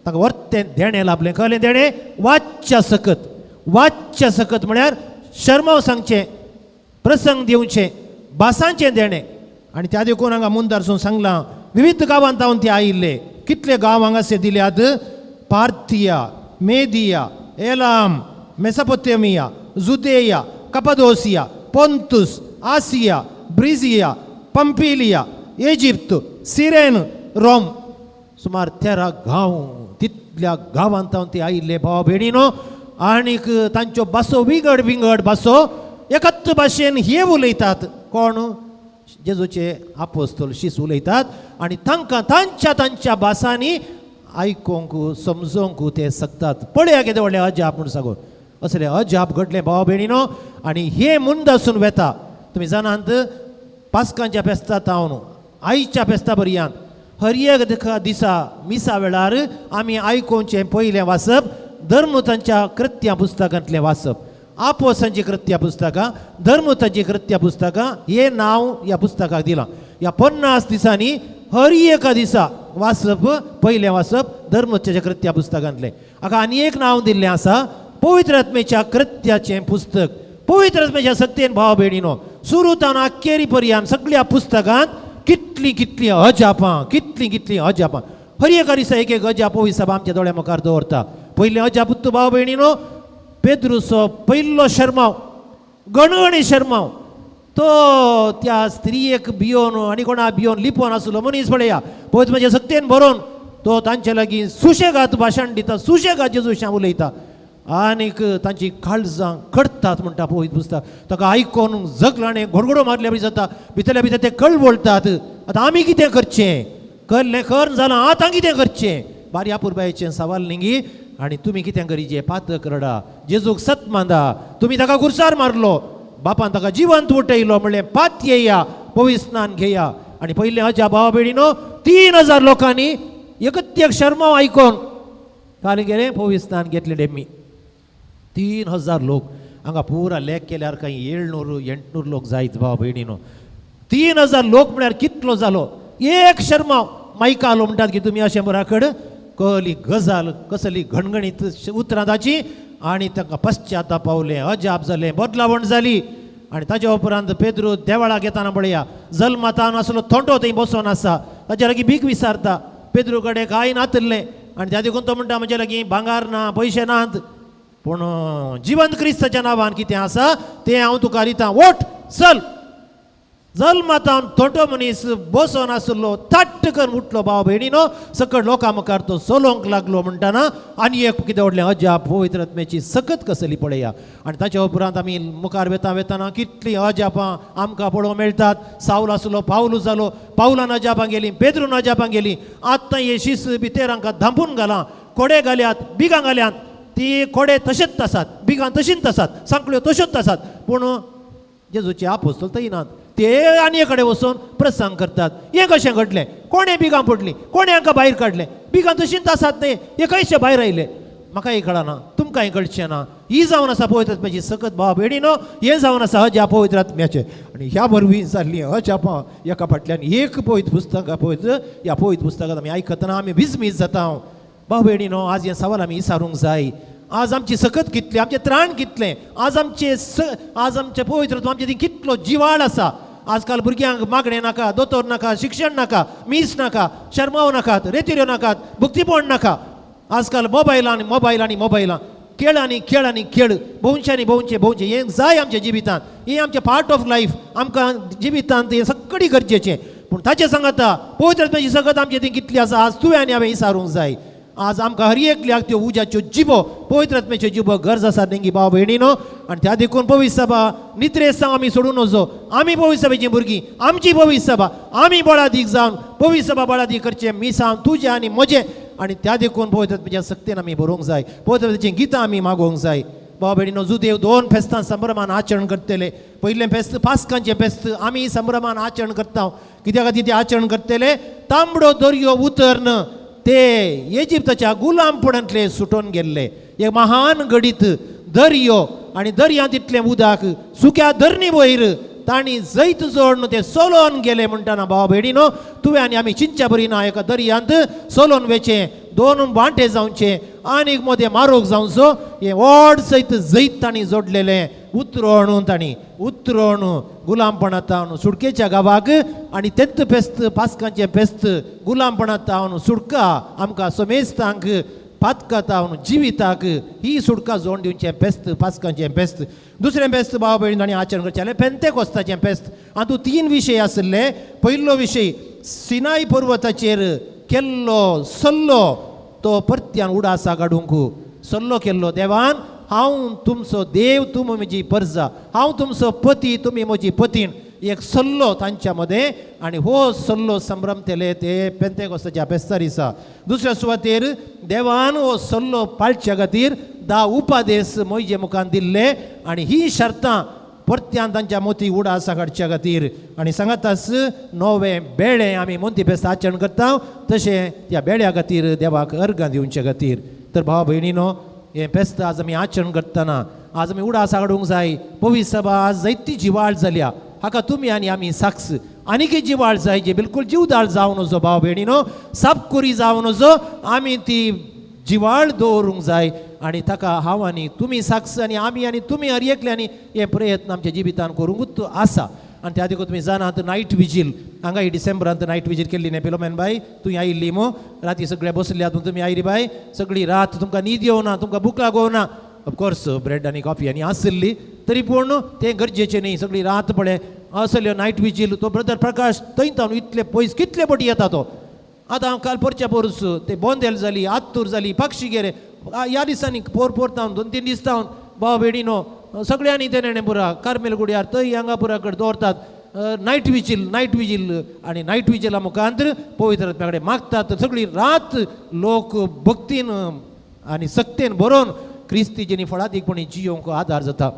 Speaker 5: ताका वर्तें देणें लाभलें. कळ्ळें देणें? वाच्या सकत. वाच्या सकत म्हळ्यार शर्माव सांगचें, प्रसंग दिवचें, भासांचें देणें. आनी त्या देखून हांगा मुंदारसून सांगलां, विविध गांवांत जावन ते आयिल्ले. कितले गांव हांगासर दिल्यात? Parthia, Media, Elam, Mesopotamia, Judea, Cappadocia, Pontus, Asia, Phrygia, Pamphylia, Egypt, Cyrene, Rome. सुमार 13 गांव. तितल्या गांवांत ते आयिल्ले भाव भयणीनो. आनीक तांच्यो भासो विंगड विंगड भासो एकत्र भाशेन हे उलयतात. कोण? जेजूचे आपोस्तोल शीस उलयतात. आनी तांकां तांच्या तांच्या भासांनी आयकोंक समजोंक ते शकतात. पळया कितें व्हडलें अजाप म्हूण सांगून. असलें अजाप घडलें भाव भयणीनो. आनी हे मुंदासून वेता. तुमी जाणात, पास्कांच्या फेस्ता तावन आयच्या फेस्ता पर्यंत हर एक दिसा मिसा वेळार आमी आयकोवचें पयलें वाचप धर्मतांच्या कृत्या पुस्तकांतलें वाचप. आपोसांची कृत्या पुस्तकां, धर्मतांची कृत्या पुस्तकां हें नांव ह्या पुस्तकाक दिलां. ह्या 50 दिसांनी हर एका दिसा वाचप, पयलें वाचप धर्मताच्या कृत्या पुस्तकांतलें. हाका आनी एक नांव दिल्लें आसा, पवित्र आत्मेच्या कृत्याचें पुस्तक. पवित्र आत्म्याच्या सक्तेन भाव भयणीनो सुरू तावन अखेरी पर्यंत सगळ्या पुस्तकांत कितलीं कितलीं अजापां, कितलीं कितलीं अजापां. हर एका दिसा एक एक अजाप पवित्र सभा आमच्या दोळ्या मुखार दवरता. पयलें अजाप तूं भाव भयणीनो, पेद्रूचो पयलो शर्माव, गणगणी शर्माव. तो त्या स्त्रियेक भियोन आनी कोणा भियोन लिपोवन आसलो मनीस पळया, पवित्र म्हज्या सक्तेन बरोवन तो तांचे लागीं सुशेगाद भाशण दिता, सुशेगाद जेजूशां उलयता. आनीक तांची काळजां कडतात म्हणटा पवित्र पुस्तक. ताका आयकोन जगलाणें घोडघोडो मारल्या बी जाता. भितरल्या भितर ते कळवळटात, आतां आमी कितें करचें, करलें कर जालां, आतां कितें करचें. बारी अपुरबायेचें सवाल न्ही. आनी तुमी कितें करीजे, पातक रडा, जेजूक सत मांदा, तुमी ताका खुर्सार मारलो, बापान ताका जिवंत उठयलो म्हणलें पात येया, पवित्र स्नान घेया. आनी पयलें अजा भावा भयणीनो, 3000 लोकांनी एकत्य शर्माव आयकोन काल गेले पवित्र स्नान घेतलें डेमी. 3000 लोक. हांगा पुरा लेख केल्यार कांय 700 800 लोक जायत भाव भयणीनो. 3000 लोक म्हळ्यार कितलो जालो. एक शर्माव मायकालो म्हणटात की तुमी अशें बराकड कहली गजाल कसली घणघणीत उतरां ताची. आनी तांकां पश्चाताप पावलें, अजाप जालें, बदलावण जाली. आनी ताच्या उपरांत पेद्रू देवळाक येताना पळया, जल्मातान आसलो थोंटो थंय बसोन आसा, ताच्या लागीं भीक विसारता. पेद्रू कडेन कांय नातिल्लें आनी त्या देखून तो म्हणटा म्हज्या लागीं भांगार ना, पयशे नात, पूण जिवंत क्रिस्ताच्या नांवान कितें आसा तें हांव तुका दितां, वोट चल. जल्मातान थोंटो मनीस बसोन आसलो, ताट्ट करून उठलो भाव भयणीनो, सकट लोकां मुखार तो चलोवंक लागलो म्हणटाना आनी एक कितें व्हडलें अजाप, पवित्र आत्म्याची सकत कसली पळया. आनी ताच्या उपरांत आमी मुखार वेता वेताना कितलीं अजापां आमकां पळोवंक मेळटात. सावल आसलो पावलू जालो, पावलान अजापां गेलीं, पेद्रून अजापां गेलीं. आतां हे शीस भितर हांकां धांपून घालां, कोडे घाल्यात, बिगां घाल्यात, ती कोडे तशेंच आसात, बिगां तशींच आसात, सांकळ्यो तश्योच आसात, पूण जेजूचे आपोस्तोल थंय नात. ते आनी कडेन वचून प्रसंग करतात. हें कशें घडलें, कोणें बिगां पडलीं, कोणें हांकां भायर काडलें, बिगां तशींच आसात न्ही, हे कशें भायर आयले, म्हाकाय कळना, तुमकांय कळचें ना. ही जावन आसा पवित्र आत्म्याची सकत भाव भयणीनो, हें जावन आसा अजाप पवित्र आत्म्याचें. आनी ह्या वरवीं जाल्लीं अजापां एका फाटल्यान एक पवित्र पुस्तकां, पवित्र ह्या पवित्र पुस्तकांत आमी आयकतना आमी विस्मीत जाता. भाव भयणीनो, आज हें सवाल आमी विचारूंक जाय. आज आमची सकत कितली, आमचें त्राण कितलें, आज आमचें आज आमचें पवित्र आमचें ती कितलो जिवाळ आसा. आजकाल भुरग्यांक मागणें नाका, दोतोर नाका, शिक्षण नाका, मीस नाका, शर्माव नाकात, रेतिऱ्यो नाकात, भक्तीपण नाका. आजकाल मोबायलां आनी मोबायल आनी मोबायलां, खेळ आनी खेळ आनी खेळ, भोंवचें आनी भोंवचें भोंवचें, हें जाय आमच्या जिवितांत, हें आमचें पार्ट ऑफ लायफ. आमकां जिवितांत हें सगळी गरजेचें. पूण ताचें सांगता पवित्र आत्म्याची सगत आमचे ती कितली आसा आज तुवें आनी हांवें विचारूंक जाय. आज आमकां हर एकल्याक त्यो उज्याच्यो जिबो पवित्र आत्म्याच्यो जिबो गरज आसा नेंगी भाव भयणीनो. आनी त्या देखून पवित्र सभा नित्रेसांव आमी सोडून वचो. आमी पवित्र सभेचीं भुरगीं, आमची पवित्र सभा आमी बळादीक जावन पवित्र सभा बळादीक करचें मिसांव तुजें आनी म्हजें. आनी त्या देखून पवित्र आत्म्याच्या सक्तेन आमी बरोवंक जाय, पवित्र आत्म्याचीं गितां आमी मागोवंक जाय. भाव भयणीनो, जुदेव दोन फेस्तां संभ्रमान आचरण करतले. पयलें फेस्त पास्कांचें फेस्त आमी संभ्रमान आचरण करता. कित्या खातीर तें आचरण करतले? तांबडो दर्यो उतर्न ते इजिप्ताच्या गुलामपणांतले सुटोवन गेल्ले. एक महान घडीत दर्यो आनी दर्यांत इतलें उदक सुक्या धरणी वयर तांणी जैत जोडून ते सोलोन गेले. म्हणटना भाव भयणीनो, तुवें आनी आमी चिंतच्या बरी ना एका दर्यांत सोलोन वेचें, दोन वांटे जावचे आनीक मदें मारोग जावचो. हें व्हड सयत जैत तांणी जोडलेलें उतरोण तांणी उतरोण गुलामपणांत सुटकेच्या गांवाक. आनी तेंच फेस्त पास्कांचें फेस्त गुलामपणांत सुटका आमकां समेस्तांक पातकातावन जिविताक ही सुटका जोड दिवचें फेस्त पास्कांचें फेस्त. दुसरें फेस्त भाव भयणी तांणी आचरण करचें जाल्यार पेंतेकोस्ताचें फेस्त. हातूंत तीन विशय आशिल्ले. पयलो विशय सिनाय पर्वताचेर केल्लो सल्लो तो परत्यान उडासा काडूंक सल्लो केल्लो देवान, हांव तुमचो देव तुमी म्हजी परजा, हांव तुमचो पती तुमी म्हजी पतीण. एक सल्लो तांच्या मदें आनी हो सल्लो संभ्रमतले ते पेंतेकोस्ताच्या फेस्ता दिसा. दुसऱ्या सुवातेर देवान हो सल्लो पाळच्या खातीर 10 उपादेश मोयजे मुखान दिल्ले आनी ही शर्तां परत्यान तांच्या मोती उडासा काडच्या खातीर. आनी सांगातास नवें बेळे आमी मोती फेस्त आचरण करता तशें त्या बेळ्या खातीर देवाक अर्गां दिवचे खातीर. तर भाव भयणीनो, हें फेस्त आज आमी आचरण करतना आज आमी उडास काडूंक जाय. पवित्र सभा आज जायती जिवाळ जाल्या, हाका तुमी आनी आमी साक्ष. आनीकय जिवाळ जाय जे बिलकूल जिवदाळ जावन वचो भाव भयणीनो, सापकुरी जावन वचो. आमी ती जिवाळ दवरूंक जाय आनी ताका हांव आनी तुमी साक्ष आनी आमी आनी तुमी हर एकल्यांनी हे प्रयत्न आमच्या जिवितान करूंकूच आसा. आनी त्या देखून तुमी जाणात नायट विजील हांगा ही डिसेंबरांत नायट विजील केल्ली न्ही पिलोमेन बाय, तुवें आयिल्ली मू राती सगळे बसल्या तुमी आयली बाय, सगळी रात तुमकां न्हीद येवना, तुमकां भूक लागोना. ऑफकोर्स ब्रेड आनी कॉफी आनी आशिल्ली तरी पूण तें गरजेचें न्ही. सगळी रात पळय असल्यो नायट विजील तो ब्रदर प्रकाश थंय तावन इतले पयस कितले पटी येता तो. आतां हांव काल परच्या पोरस ते बोंदेल जाली, आत्तूर जाली, पक्षी गेले ह्या दिसांनी पोर पोर तावन 2-3 दीस तावन भाव भयणीनो सगळ्यांनी ते नेणे पुरा कार्मेल गुड्यार थंय हांगा पुरा कडेन दवरतात नायट विजील. नायट विजील आनी नायट विजिला मुखांत पवित्र आत्म्या कडेन मागतात. सगळी रात लोक भक्तीन आनी सक्तेन बरोवन क्रिस्तीजेनी फळादीकपणी जियोंक आदार जाता.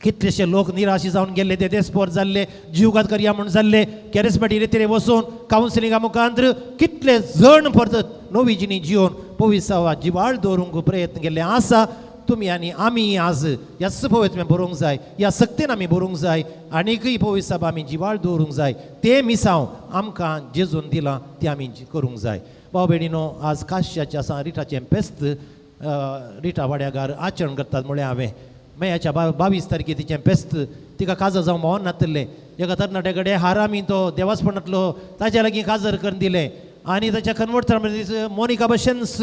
Speaker 5: कितलेशे लोक निराशी जावन गेल्ले, ते देसपोर जाल्ले, जीवघात करया म्हूण जाल्ले, कॅरिस्मेटीक रितीरे वचून कावन्सिलिंगा मुखांत कितले जण परत नवी जिणी जियोन पविसावा जिवाळ दवरूंक प्रयत्न केल्ले आसा. तुमी आनी आमी आज ह्या पवित्र बरोवंक जाय, ह्या सक्तेन आमी बरोवंक जाय आनीकय पविसाब आमी जिवाळ दवरूंक जाय. तें मिसांव आमकां जेजून दिलां तें आमी करूंक जाय. भाव भयणीनो, आज काश्याचें आसा रिटाचें फेस्त रिटा वाड्यागार आचरण करतात. म्हळ्यार हांवें मेयाच्या 22 तारखे तिचें फेस्त, तिका काजार जावं भोंवन नातिल्लें. एका तरणाट्या कडेन हारामी तो देवासपणांतलो ताच्या लागीं काजार करून दिलें आनी ताच्या कन्वर्ट मोनिका भशेनस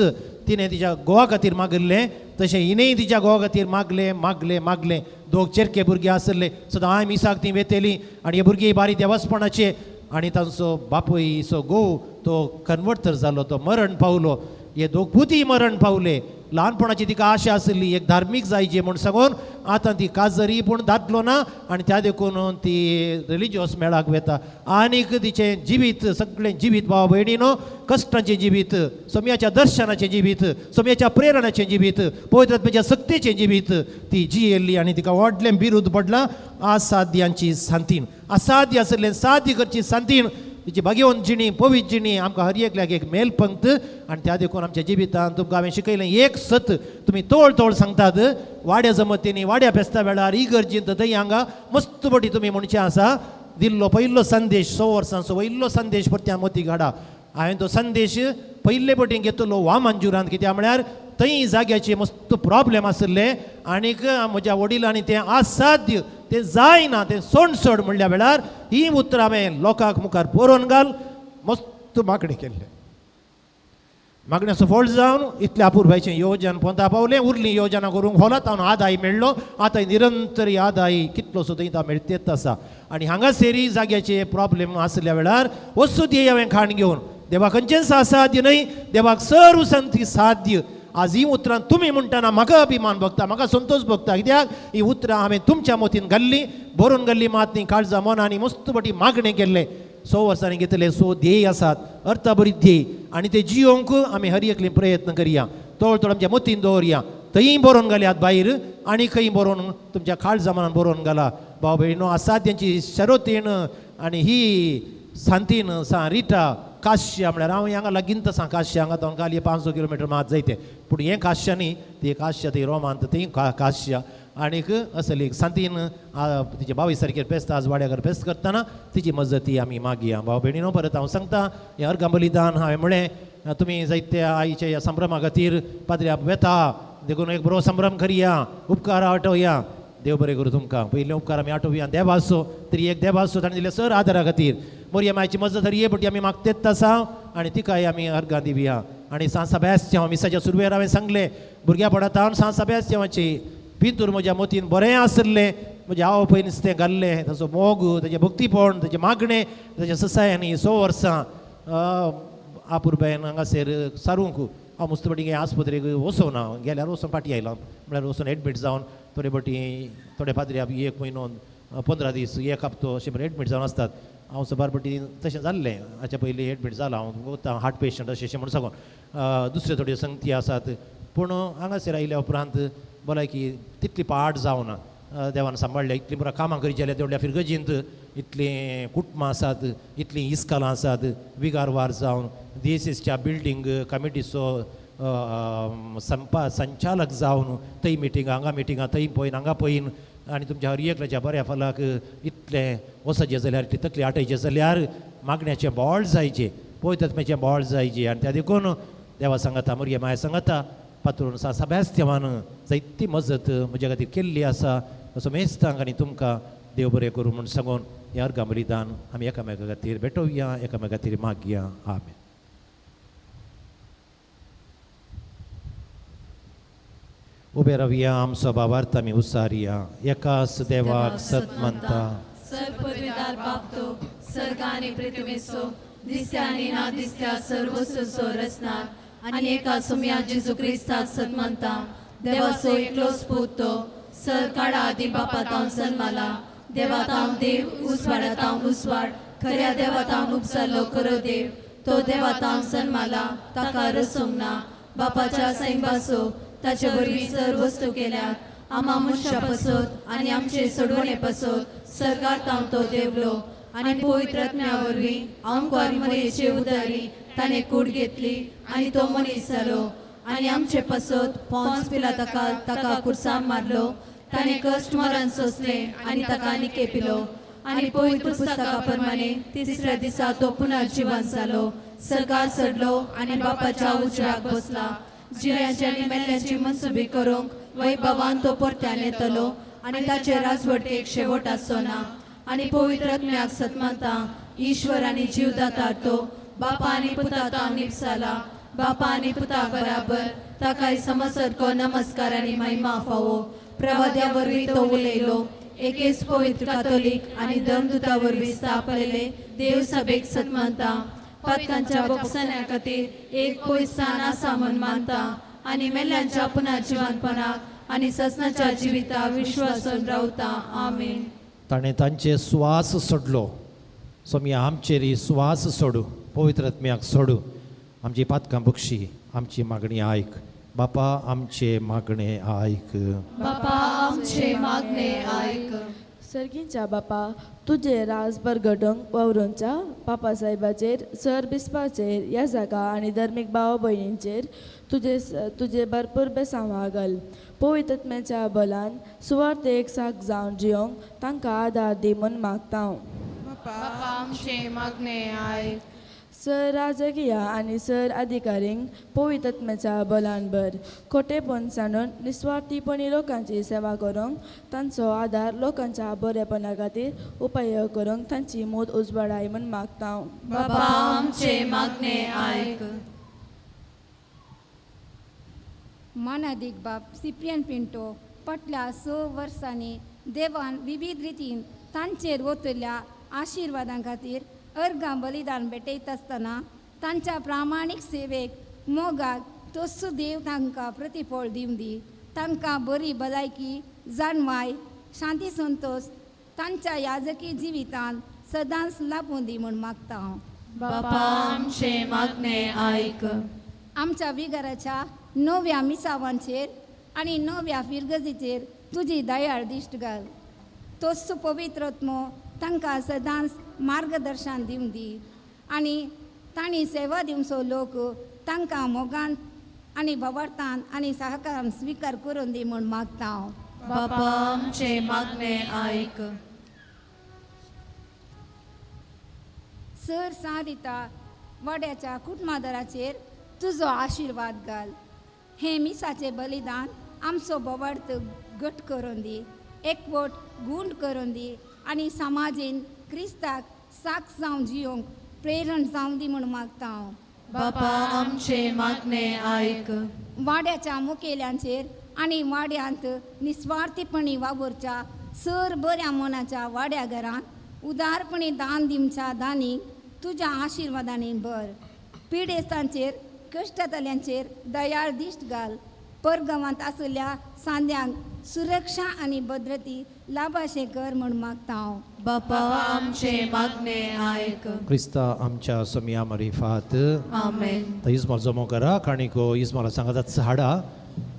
Speaker 5: तिणें तिच्या गोवा खातीर मागिल्लें, तशें हिणेंय तिच्या गोवा खातीर मागलें मागलें मागलें. दोग चेरके भुरगीं आसले सदां हांवें मिसाक तीं वेतेलीं आनी हे भुरगीं बारीक देवासपणाचे आनी तांचो बापूयचो घोव तो कन्वर्टर जालो, तो मरण पावलो. हे दोग पुती मरण पावले. ल्हानपणाची तिका आशा आशिल्ली एक धार्मीक जायची म्हूण सांगून आतां ती काजरी पूण दादलो ना आनी त्या देखून ती रिलिजियस मेळाक वेता. आनीक तिचें जिवीत सगळें जिवीत भाव भयणीनो कश्टांचें जिवीत, सोम्याच्या दर्शनाचें जिवीत, सोम्याच्या प्रेरणाचें जिवीत, पवित्र आत्म्याच्या सक्तेचें जिवीत ती जियेल्ली आनी तिका व्हडलें बिरूद पडलां असाध्यांची सांतीन. असाध्य आशिल्लें साध्य करची सांतीन तिची भाग्यवंत जिणी पवित्र जिणी आमकां हर एकल्याक एक मेल पंक्त. आनी त्या देखून आमच्या जिवितांत तुमकां हांवें शिकयलें एक सत तुमी तोळ तोळ सांगतात वाड्या जमतींनी वाड्या फेस्ता वेळार इगर्जींत थंय हांगा मस्त पटी तुमी म्हणचें आसा दिल्लो पयलो संदेश 100 वर्सांचो पयलो संदेश परत्यान मोती घाडा. हांवें तो संदेश पयले पटी घेतलो वामंजुरांत, कित्याक म्हळ्यार थंय जाग्याचे मस्त प्रॉब्लेम आशिल्ले आनीक म्हज्या वडिलांनी तें असाध्य तें जायना तें सोड सोड म्हणल्या वेळार ही उतरां हांवें लोकांक मुखार बरोवन घाल मस्त मागणें केल्लें. मागण्याचो फळ जावन इतलें अपुरबायचें योजन पोंता पावलें उरली योजना करूंक होलात हांव आदाय मेळ्ळो आतां निरंतर आदाय कितलोसो थंय तो मेळतेच आसा. आनी हांगासरी जाग्याचे प्रॉब्लेम आसल्या वेळार वस्तू हांवें खाण घेवन देवा खंयचेंच असाध्य न्हय, देवाक सर्व संती साध्य. आज ही उतरां तुमी म्हणटना म्हाका अभिमान भोगता, म्हाका संतोश भोगता, कित्याक ही उतरां हांवें तुमच्या मोतीन घाल्ली, बरोवन घाल्ली मात न्ही, काळजा मनांनी मस्त पटी मागणें केल्लें. 100 वर्सांनी घेतले 100 ध्येय आसात, अर्थाभरीत ध्येय, आनी ते जियोंक आमी हर एकली प्रयत्न करया, तोळ तोळ आमच्या मतीन दवरया. थंय बरोवन घाल्यात भायर आनी खंय बरोवन तुमच्या काळजा मनान बरोवन घाला. भाव भयणो आसा तेंची शरतीन आनी ही सांतीन सा रिटा काश्या म्हळ्यार हांव हांगा लागींच आसा काश्या, हांगा तांकां खाली 500 किलोमिटर मात जायते, पूण हें काश्या न्ही, ती काश्या ती रोमांत ती काश्या. आनीक असली सांतीन तिचे 22 तारखेर फेस्त आज वाड्याकर फेस्त करतना तिची मजती आमी मागया. भाव भयणीनो परत हांव सांगता हें अर्घां बलिदान हांवें म्हळें तुमी जायत्या आईच्या ह्या संभ्रमा खातीर पाद्र्या वेता देखून एक बरो संभ्रम करया, उपकार आठोवया. देव बरें करूं तुमकां. पयले उपकार आमी आठोवया देवाचो, तरी एक देवाचो ताणें दिले सर आदारा खातीर. मोरया मायची मजत हर ये पटी आमी मागतेच आसा आनी तिकाय आमी अर्घां दिवया. आनी सांत सब्यास्त्यांव मिसाच्या सुरवेर हांवें सांगलें भुरग्यापणांत हांव सांत सब्यास्त्यांवाची पिंतूर म्हज्या मोतीन बरें आसलें, म्हज्या आवय पयलीं तें घाल्लें, ताचो मोग, ताचें भक्तीपण, ताचें मागणें, ताच्या ससायांनी 100 वर्सां आपुरबायन हांगासर सारूंक हांव मस्त पटी आस्पत्रेक वचोना, गेल्यार वचोन फाटीं आयलो, म्हळ्यार वचोन एडमीट जावन थोडे पटी थोडे पाद्री 1 म्हयनो 15 दीस 1 हप्तो अशें बरें एडमीट जावन आसतात. हांव सबार पटी तशें जाल्लें, हाच्या पयलीं एडमीट जालां हांव, हार्ट पेशंट अशें अशें म्हूण सांगून दुसरे थोड्यो संगती आसात, पूण हांगासर आयल्या उपरांत भलायकी तितली पाड जावना, देवान सांबाळ्ळ्या. इतलीं पुरा कामां करीत जाल्यार तेवड्या फिरगजींत इतलीं कुटुंबां आसात, इतलीं इस्कालां आसात, विगार वार जावन डीएसएसच्या बिल्डींग कमिटीचो संचालक जावन थंय मिटिंगां हांगा मिटिंगां थंय पळयन हांगा पळयन आनी तुमच्या हर एकल्याच्या बऱ्या फलाक इतलें वचचें जाल्यार इतली तकली आटयचें जाल्यार मागण्याचें बोळ जायचें, पवित्र बोळ जायचें. आनी त्या देखून देवा सांगता, मुरगे माया सांगता, पात्रून सब्यास्त्यावान जायती मजत म्हज्या खातीर केल्ली आसा. असो मेस्तांक आनी तुमकां देव बरें करूं म्हूण सांगून ह्या अर्घां बलिदान आमी एकामेका खातीर भेटोवया, एकामेका खातीर मागया. आमेन. उबे रावया, आमचो भावार्थ आमी उसारया. एकाच देवाक सत मानता,
Speaker 2: सर पदवीदार बाप तो सर्ग आनी पृथ्वीचो दिसत्या आनी ना दिसत्या सर्व वस्तूंचो रचणार आनी एका सुम्या जेजू क्रिस्ताक सत मानता, देवाचो एकलोच पूत तो सर काडा आदी बापा तावन जल्माला, देवा तावन देव, उजवाडा तावन उजवाड, खऱ्या देवा तावन उपजालो खरो देव, तो देवा तावन जल्माला, ताका रसूंक ना, बापाच्या सैंबासो ताचे वरवीं सर वस्तू केल्यात, आमा मनशां पासत आनी आमचे सोडवणे पासत सरकार तावन तो देवलो आनी पवित्र आत्म्या वरवीं आमकां मरेचे उदारी ताणें कूड घेतली आनी तो मनीस जालो आनी आमचे पासत पोन्स पिलाताका ताका कुर्सां मारलो, ताणें कश्ट मरण सोंसलें आनी ताका निकेपिलो आनी पवित्र पुस्तका प्रमाणे तिसऱ्या दिसा तो पुनर्जिवन जालो, सरकार चडलो आनी बापाच्या उजव्याक बसला, जिव्यांची आनी मेल्ल्यांची मनसुबी करूंक वैभवान तो परत्यान येतलो आनी ताचे राजवटकेक शेवट आसचो ना. आनी पवित्र आत्म्याक सतमानता, ईश्वर आनी जीवदातार तो बापा आनी पुता तावन निपसाला, बापा आनी पुता बराबर ताकाय समसरको नमस्कार आनी महिमा फावो. प्रवाद्या वरवीं तो उलयलो, एकेच पवित्र कातोलीक आनी धर्मदूता वरवीं स्थापलेले देव सभेक सतमानता, पातकांच्या बोगसण्या खातीर एक पयसान आसा म्हूण मानता आनी मेल्ल्यांच्या पुनर्जिवनपणाक आनी ससनाच्या जिविता विश्वासून रावता. आमेन.
Speaker 5: ताणें तांचे स्वास सोडलो, सोमी आमचेर स्वास सोडू, पवित्र आत्म्याक सोडू, आमची पातकां बक्षी, आमची मागणी आयक बापा, आमचे मागणे आयक
Speaker 2: बापा, आमचे मागणे आयक.
Speaker 8: सर्गींच्या बापा, तुजें राज बरगडोवंक वावरूंच्या पापा साहेबाचेर, सर बिस्पाचेर, ह्या जागा आनी धर्मीक भाव भयणींचेर तुजे तुजे भरपूर बेसांव घाल. पवित्र आत्म्याच्या बलान सुवार्थ एक साक जावन जियोंक तांकां आदार दी म्हूण मागता हांव.
Speaker 1: बापा, आमचे मागणे आयक.
Speaker 8: सर राजकीय आनी सर अधिकारींक पवित्र आत्म्याच्या बलान भर, खोटेपण सांडून निस्वार्थीपणी लोकांची सेवा करूंक तांचो आदार लोकांच्या बरेपणा खातीर उपाय करूंक तांची मोद उजवाडाय म्हूण मागता हांव.
Speaker 2: बापा, आमचे मागणे आयक.
Speaker 9: मानादीक बाब सिप्रियन पिंटो फाटल्या 6 वर्सांनी देवान विविध रितीन तांचेर ओतयल्ल्या आशिर्वादां खातीर अर्गां बलिदान भेटयता आसतना तांच्या प्रामाणीक सेवेक मोगाक तोच देव तांकां प्रतिफळ दिवं दी. तांकां बरी भलायकी, जाणवाय, शांती, संतोश तांच्या याजकी जिवितान सदांच लाभूं दी म्हूण मागता हांव.
Speaker 2: बापा आमचें मागणें आयक.
Speaker 9: आमच्या विगाराच्या नव्या मिसावांचेर आनी नव्या फिरगजीचेर तुजी दयाळ दिश्ट घाल. तोच पवित्र आत्मो तांकां सदांच मार्गदर्शन दिवं दी आनी तांणी सेवा दिवचो लोक तांकां मोगान आनी भवार्थान आनी सहकारान स्विकार करून दी म्हूण मागता हांव.
Speaker 2: बापा आमचें मागणें आयक.
Speaker 9: सर सारिता वाड्याच्या कुटुंबादराचेर तुजो आशिर्वाद घाल. हें मिसाचें बलिदान आमचो बोवार्थ घट करून दी, एकवट गूंड करून दी आनी समाजेन क्रिस्ताक साक्ष जावन जियोंक प्रेरण जावं दी म्हूण मागता हांव.
Speaker 2: बापा आमचें मागणें आयक.
Speaker 9: वाड्याच्या मुखेल्यांचेर आनी वाड्यांत निस्वार्थीपणी वावुरच्या सर बऱ्या मनाच्या वाड्या घरांत उदारपणी दान दिवच्या दानीक तुज्या आशिर्वादांनी भर. पिडेस्तांचेर कश्टतल्यांचेर दयाळ दिश्ट घाल. परगांवांत आशिल्ल्या सांद्यांक सुरक्षा आनी भद्रती लाभाशें कर म्हूण मागता हांव.
Speaker 2: बापा आमचें मागणें आयक.
Speaker 5: क्रिस्ता आमच्या सोमिया मरिफात.
Speaker 2: आमेन.
Speaker 5: इजमाल जमो करा काणिको इजमाला सांगात हाडा.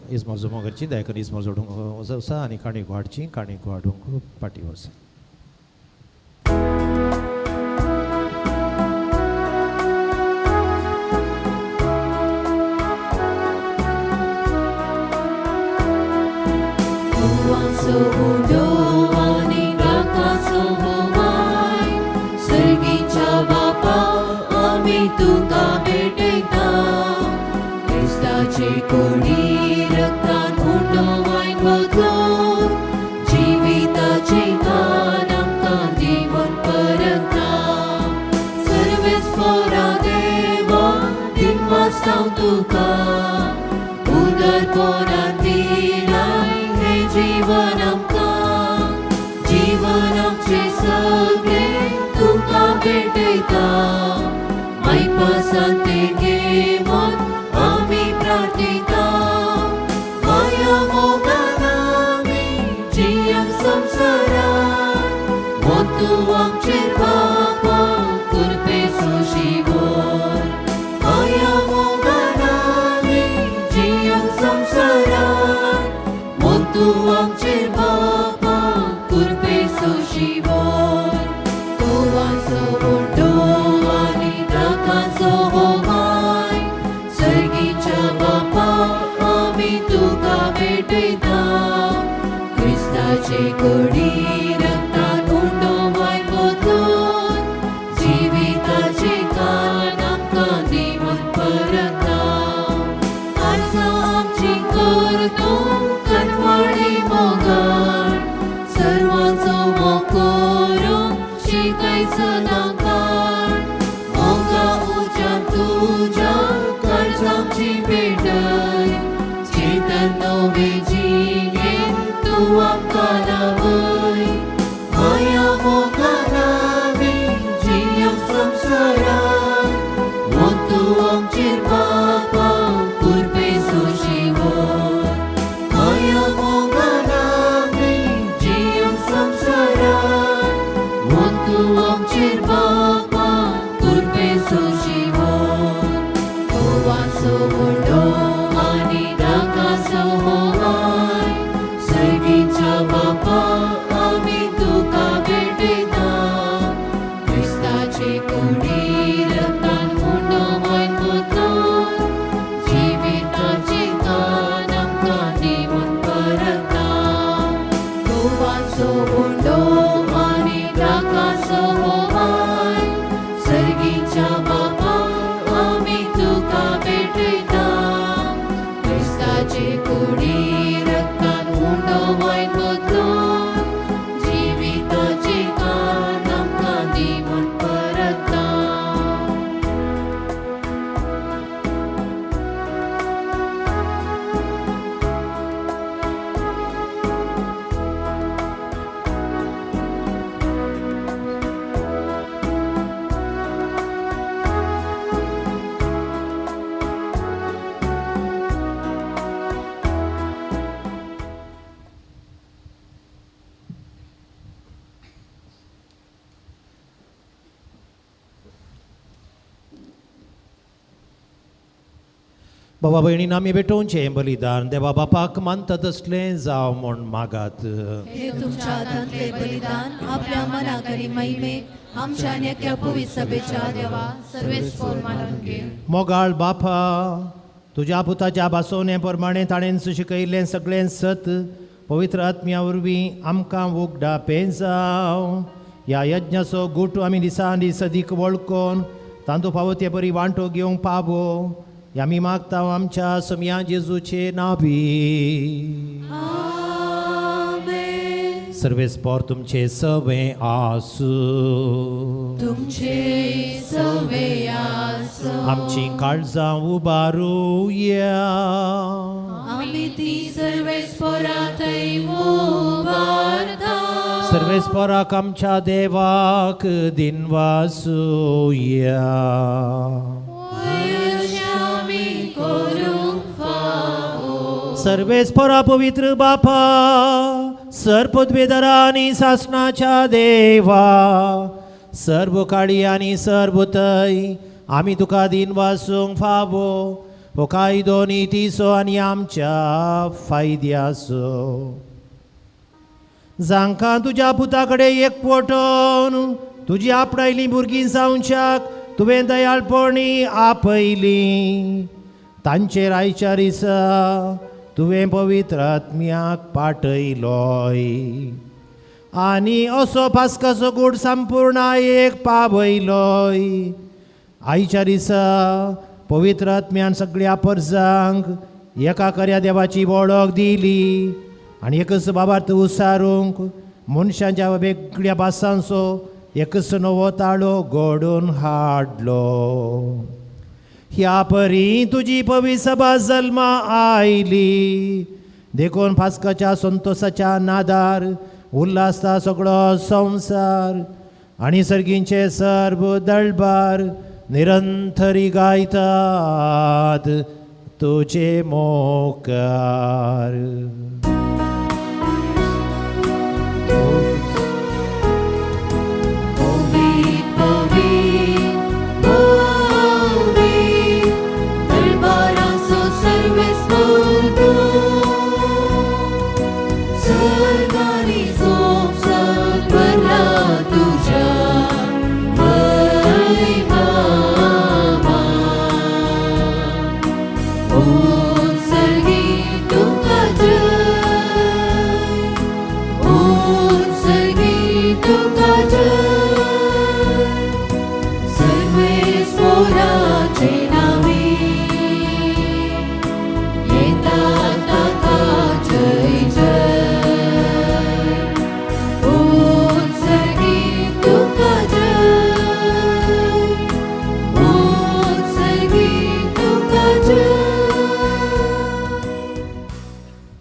Speaker 5: इजमाल जमो करची दयाकन इजमाल जोडूंक वचा आनी काणिको हाडची, काणिको हाडूंक पाटी वचा.
Speaker 2: तुका भेटयता क्रिस्ताचे कोडी रक्तान उंडो वायन बदलून जिविताचे दान आमकां दिवन परता. सर्वेस्पोरा देवा दिनवासतांव तुका उदरपोरान दिलाय हें जीवन आमकां. जीवन आमचें सगळें तुका भेटयता. मायपासांते घेवन आमी प्रार्थता. माया मोगान आमी जियेवंक संवसारांत मोतू आमचेर बापा कृपेचो शिवर. माया मोगान आमी जियेवंक संवसारांत मोतू आमचेर बापा कृपेचो शिवर. गोवाचो व्हडलो आनी दाकाचो होमाय सर्गीच्या बापा आमी तुका भेटयता. क्रिस्ताचे कोडी रक्तान उंडो वायन बदलून जिविताचे कान आमकां दिवन परता. काळजां आमची कर तूं कनवाळी मोगान सर्वांचो मोग करूंक शिकय सदां काळ. मोगा उज्यान तुज्या काळजांची भेटय चेतन नवे जिणें तूं आमकां लावय. माया मोगान आमी जियेवंक संवसारांत मोतू आमचेर बापा कृपेचो शिवर. माया मोगान आमी जियेवंक संवसारांत मोतू आमचेर बापा कृपेचो शिवर. गोवाचो व्हडलो आनी दाकाचो होमाय सर्गीच्या बापा आमी तुका भेटयता. क्रिस्ताचे कोडी रक्तान उंडो वायन बदलून जिविताचे दान आमकां दिवन परता. गोवाचो व्हडलो आनी दाकाचो होमाय सर्गीच्या बापा आमी तुका भेटयता. क्रिस्ताचे कोडी रक्तान उंडो वायन बदलून जिविताचे दान आमकां दिवन परता.
Speaker 5: बाबा भयणीन आमी भेटोवचें बलिदान देवा बापाक मानता तसलें जावं म्हूण मागात.
Speaker 2: हे तुमच्या हातांतले बलिदान आपल्या मनाक आनी महिमेक आमच्या आनी अख्ख्या पवित्र सभेच्या देवा
Speaker 1: सर्वेस्पोर मानून घे.
Speaker 5: मोगाळ बापा, तुज्या पुताच्या भासोवणे प्रमाणें ताणें शिकयल्लें सगळें सत पवित्र आत्म्या वरवीं आमकां उगडापें जावं. ह्या यज्ञाचो गुट आमी दिसान दीस अदीक वळखून तांतू फावो ते बरी वांटो घेवंक पावो, ह्या आमी मागता आमच्या सोमया जेजूचे नावी. सर्वेस्पोर तुमचे सवे आसूं.
Speaker 2: तुमचे सवे आसूं.
Speaker 5: आमची काळजां उबारुया.
Speaker 2: आमी ती सर्वेस्पोरा थंय उबारता.
Speaker 5: सर्वेस्पोराक आमच्या देवाक दिनवासूया.
Speaker 2: आमी करूंक फावो.
Speaker 5: सर्वेस्पोरा पवित्र बापा, सर्पद्वेदरा आनी सासणाच्या देवा, सर्व काळी आनी सर्व तय आमी तुका दिनवासूंक फावो. हो कायदो नितीचो आनी आमच्या फायद्याचो. जांकां तुज्या पुता कडेन एकवटून तुजी आपणायलीं भुरगीं जावच्याक तुवें दयाळपणी आपयली, तांचेर आयच्या दिसा तुवें पवित्र आत्म्याक पाठयलोय आनी असो पास्काचो गूट संपूर्ण एक पावयलोय. आयच्या दिसा पवित्र आत्म्यान सगळ्या परजांक एका खऱ्या देवाची वळख दिली आनी एकच बाबार्थ उसारूंक मनशांच्या वेगळ्या भासांचो एकच नवो ताळो घडोवन हाडलो. ह्या परी तुजी पवी सभा जल्मा आयली, देखून फास्काच्या संतोसाच्या नादार उल्हासता सगळो संवसार आनी सर्गींचे सर्व दळबार निरंतरी गायतात तुजे मोकार.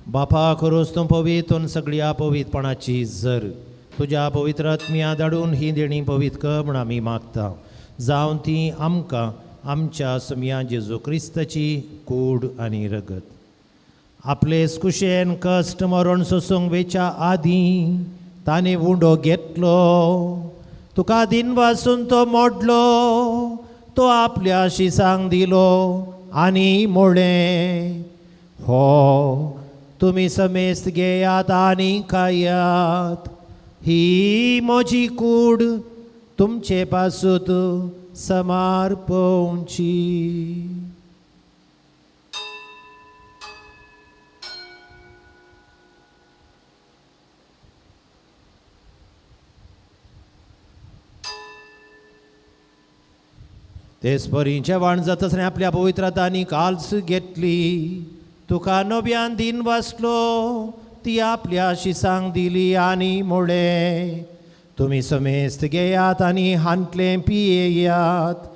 Speaker 5: बापा खरोच तूं पवित्र सगळ्या पवित्रपणाची जर तुज्या पवित्र आत्म्या धाडून ही देणी पवित्र कर म्हूण आमी मागता, जावन ती आमकां आमच्या सोमया जेजू क्रिस्ताची कूड आनी रगत आपले कुशेन कश्ट मरण सोसूंक वेच्या आदीं ताणें उंडो घेतलो, तुका दिनवासून तो मोडलो, तो आपल्या शिसांक दिलो आनी म्हळें, हो तुमी समेस्त घेयात आनी खायात, ही म्हजी कूड तुमचे पासूत समर्पवची. तेच परी जेवण जातच आपल्या पवित्र आनी काल्स घेतली, तुका नव्यान दिन वाचलो, ती आपल्या शिसांक दिली आनी म्हळें, तुमी समेस्त घेयात आनी हांतलें पियेयात,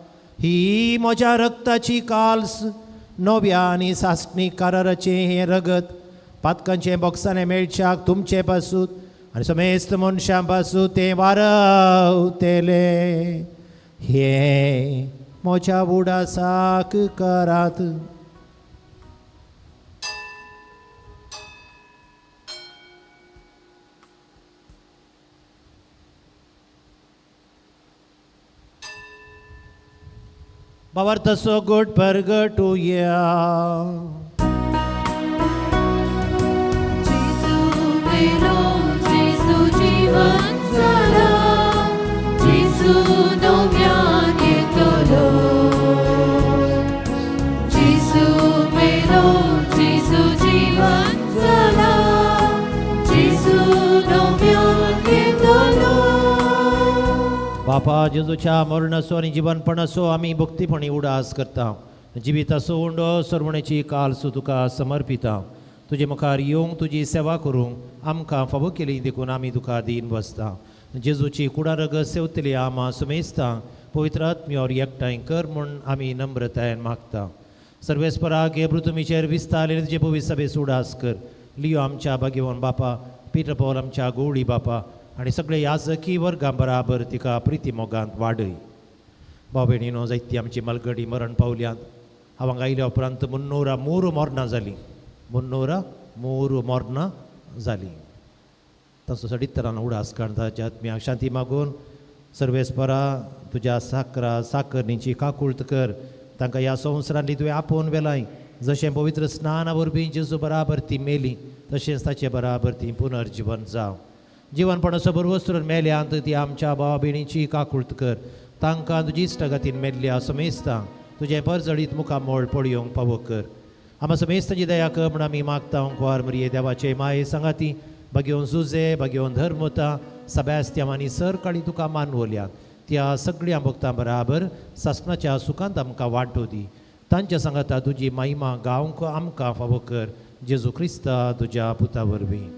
Speaker 5: ही म्हज्या रक्ताची काल्स, नव्या आनी सासणी कराराचें हें रगत पातकांचें बोक्साणें मेळच्याक तुमचे पासूत आनी समेस्त मनशां पासूत तें वारवतेलें. हें म्हज्या उडासाक करात. भावार्थाचो गोट परगटुया.
Speaker 2: जेजू मेलो, जेजू जिवन जाला, जेजू नव्यान येतलो. जेजू मेलो, जेजू जिवन जाला, जेजू नव्यान येतलो.
Speaker 5: बापा जेजूच्या मरणाचो आनी जिवनपणाचो आमी भक्तीपणी उडास करता. जिविताचो उंडो सरवणेची कालसो तुका समर्पिता. तुजे मुखार येवंक तुजी सेवा करूंक आमकां फावो केली देखून आमी तुका दीन बसता. जेजूची कुडा रगत सेवतली आमा सुमेस्ता पवित्र आत्म्यावर एकठांय कर म्हूण आमी नम्रतायेन मागता. सर्वेस्पराक हे पृथ्वीचेर विस्तारलेले तुजे पवित्र सभेचो उडास कर. लियो आमच्या भाग्यवान बापा, पीटर पॉल आमच्या गौडी बापा आनी सगळे याजकी वर्गां बराबर तिका प्रिती मोगांत वाडय. भाव भयणीनो, जायती आमची मलगडी मरण पावल्यात. हांव हांगा आयल्या उपरांत 303 मरणां जालीं. 303 मरणां जालीं. ताचो सडीत तरान उडास काडटा. आत्म्याक शांती मागून सर्वेस्परा तुज्या साकरा साकरणीची काकूळत कर. तांकां ह्या संवसारांतली तुवें आपोवन व्हेलाय. जशें पवित्र स्नाना वरवीं जेजू बराबर ती मेली तशेंच ताचे बराबर ती पुनर्जिवन जावं. जिवनपणाचो बरवस्तून मेल्यांत ती आमच्या भावा भयणीची काकूळत कर. तांकां तुजी इश्टागतीन मेल्ल्या समेस्तां तुजें परजळीत मुखामोळ पळोवंक पावो कर. आमा समेस्तांची दया कर म्हूण आमी मागता. कुवार मरिये देवाचे माये सांगाती भाग्योवन जुजे भाग्योवन धर्मता सबास्त्याम आनी सरकाळी तुका मानवल्यात त्या सगळ्या भक्तां बराबर सासणाच्या सुखांत आमकां वांटो दी. तांच्या सांगाता तुजी महिमा गावंक आमकां फावो कर. जेजू क्रिस्ता तुज्या पुता वरवीं.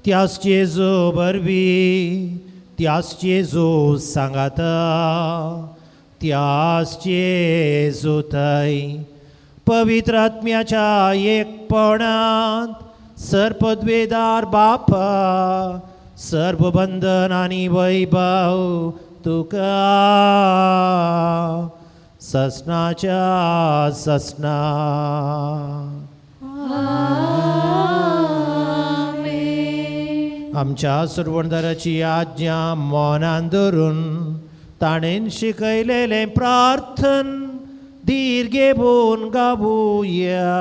Speaker 5: त्यास जेजू वरवीं, त्यास जेजू सांगाता, त्यास जेजू थंय पवित्र आत्म्याच्या एकपणांत सर्पद्वेदार बापा सर्व बंधन आनी वैभव तुका ससनाच्या ससना. आमच्या सुरवणदाराची आज्ञा मनान धरून ताणेन शिकयलेलें प्रार्थन धीर घेवन गावुया.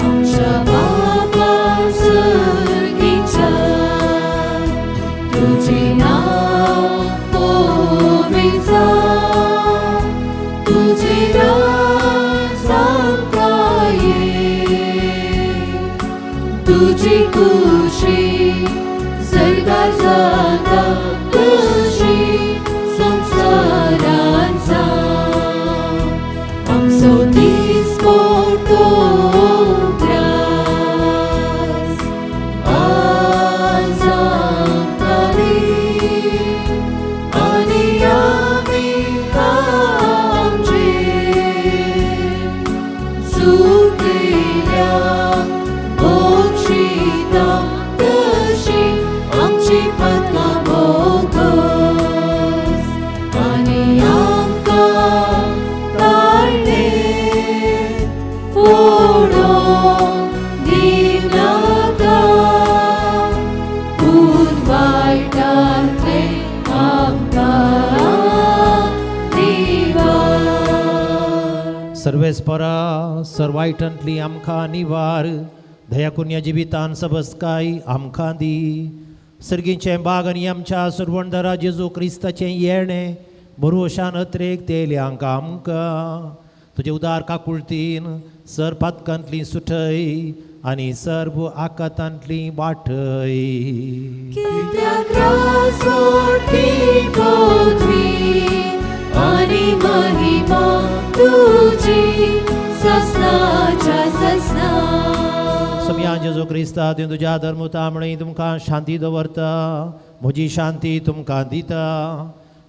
Speaker 2: आमच्या बापा सर्गीच्या, तुजें नांव पवित्र जावं, तुजें राज आमकां ये, तुजी खुशी सर्गार जाता तशी संवसारांत जावं. आमचो दीस पडतो ग्रास आज आमकां दी, आनी आमी आमचे चुकिल्ल्यांक बक्षिता तशी आमची पातकां बोगस, आनी आमकां ताळणेंत फोडूंक दिनाका, पूण वायटांतलें आमकां निवार.
Speaker 5: सर्वेस्परा सर्वायटांतली आमकां निवार. दयाकुन्या जिवितान सबसकाय आमकां दी. सर्गीचें बाग आनी आमच्या सुरवणदारा जेजू क्रिस्ताचें येणें बरोशान अत्रेक तेल्यांक आमकां तुजे उदार काकुळतीन सर पातकांतली सुठय आनी सर्व आकातांतली वाटय.
Speaker 2: कित्याक राजवटी पदवी आनी महिमा तुजी ससनाच्या ससना.
Speaker 5: समया जेजू क्रिस्ता तुवें तुज्या धर्मता म्हणी तुमकां शांती दवरता. म्हजी शांती तुमकां दिता.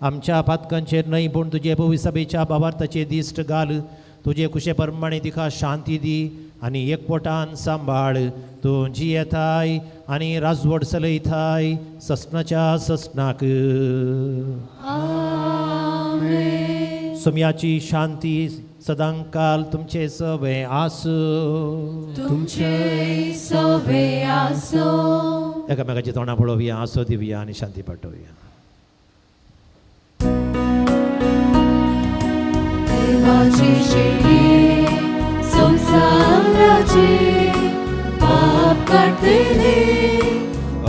Speaker 5: आमच्या पातकांचेर न्हय पूण तुजे पवित्र सभेच्या बाबार्थाचे दिश्ट घाल. तुजे कुशे प्रमाणे तिका शांती दी आनी एकवटान सांबाळ. तूं जियेताय आनी राजवट चलयताय ससनाच्या ससनाक. सोम्याची शांती सदांकाल तुमचे सवे आसूं.
Speaker 2: तुमचे सवे आसूं.
Speaker 5: एकामेकाची तोंडां पळोवया, आसो दिवया आनी शांती पाठोवया.
Speaker 2: देवाची शेळी संवसाराचे पाप काडटले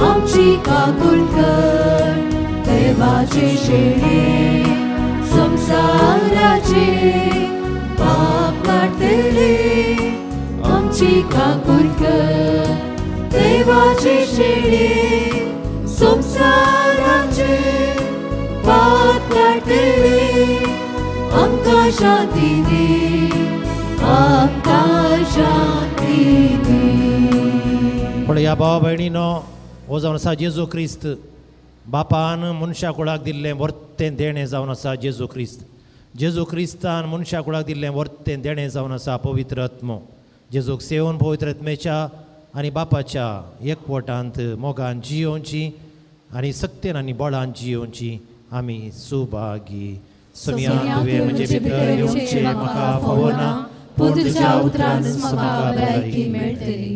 Speaker 2: आमची काकूळ कर. देवाची शेळी संवसाराचे पाप काडटले आमची काकूळ कर. देवाची शेळी संवसाराचे पाप काडटले आमकां शांती दी, आमकां शांती दी.
Speaker 5: पण ह्या भावा भयणीनो, हो जावन आसा जेजू क्रिस्त बापान मनशा कुळाक दिल्लें वर्तें देणें जावन आसा जेजू क्रिस्त. जेजू क्रिस्तान मनशा कुळाक दिल्लें वर्तें देणें जावन आसा पवित्र आत्मो. जेजूक सेवन पवित्र आत्म्याच्या आनी बापाच्या एकवटांत मोगान जियोवची आनी सक्तेन आनी बळान जियोवची आमी सुभागी. सोम्या तुवें म्हजे भितर येवचें म्हाका फावो ना, पूण तुज्या उतरान म्हाका भलायकी
Speaker 2: मेळटली.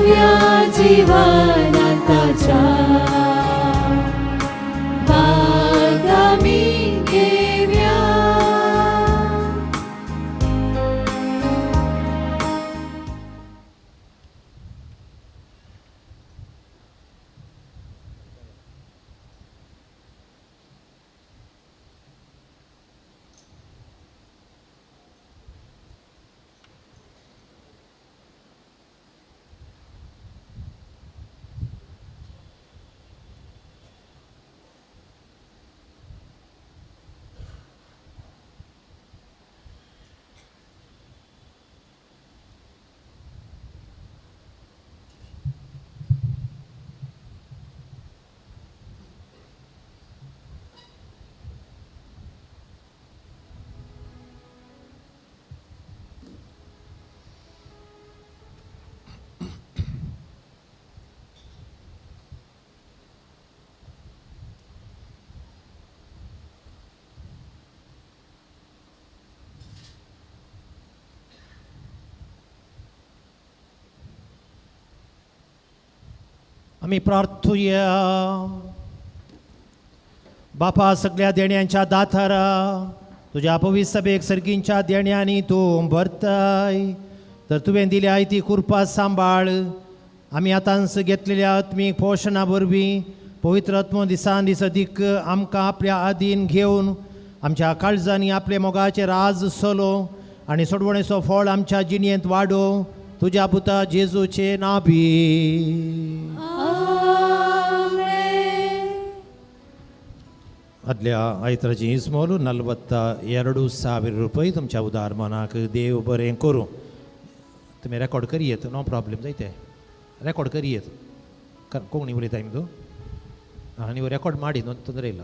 Speaker 2: नव्या जिवनाताच्या भाग आमी घेवया.
Speaker 5: आमी प्रार्थुया. बापा सगळ्या देण्यांच्या दाथारा तुज्या पवित्र सभेक सर्गींच्या देण्यांनी तूं भरताय, तर तुवें दिल्या ती कृपा सांबाळ. आमी आतांच घेतलेल्या आत्मीक पोशणा वरवीं पवित्र आत्मो दिसान दीस अदीक आमकां आपल्या आदीन घेवन आमच्या काळजांनी आपले मोगाचे राज सलो आनी सोडवणेचो फळ आमच्या जिणेंत वाडो. तुज्या पुता जेजूचे नाबी. आदल्या आयताराची इस्मोल 42,000 रुपये तुमच्या उदार मनाक देव बरें करूं. तुमी रेकॉर्ड करयेत, नो प्रॉब्लेम जायते रेकॉर्ड करयेत. कोंकणी उलयता तूं? ಹಾಂ, ನೀವು ರೆಕಾರ್ಡ್ ಮಾಡಿ ತೊಂದರೆ ಇಲ್ಲ.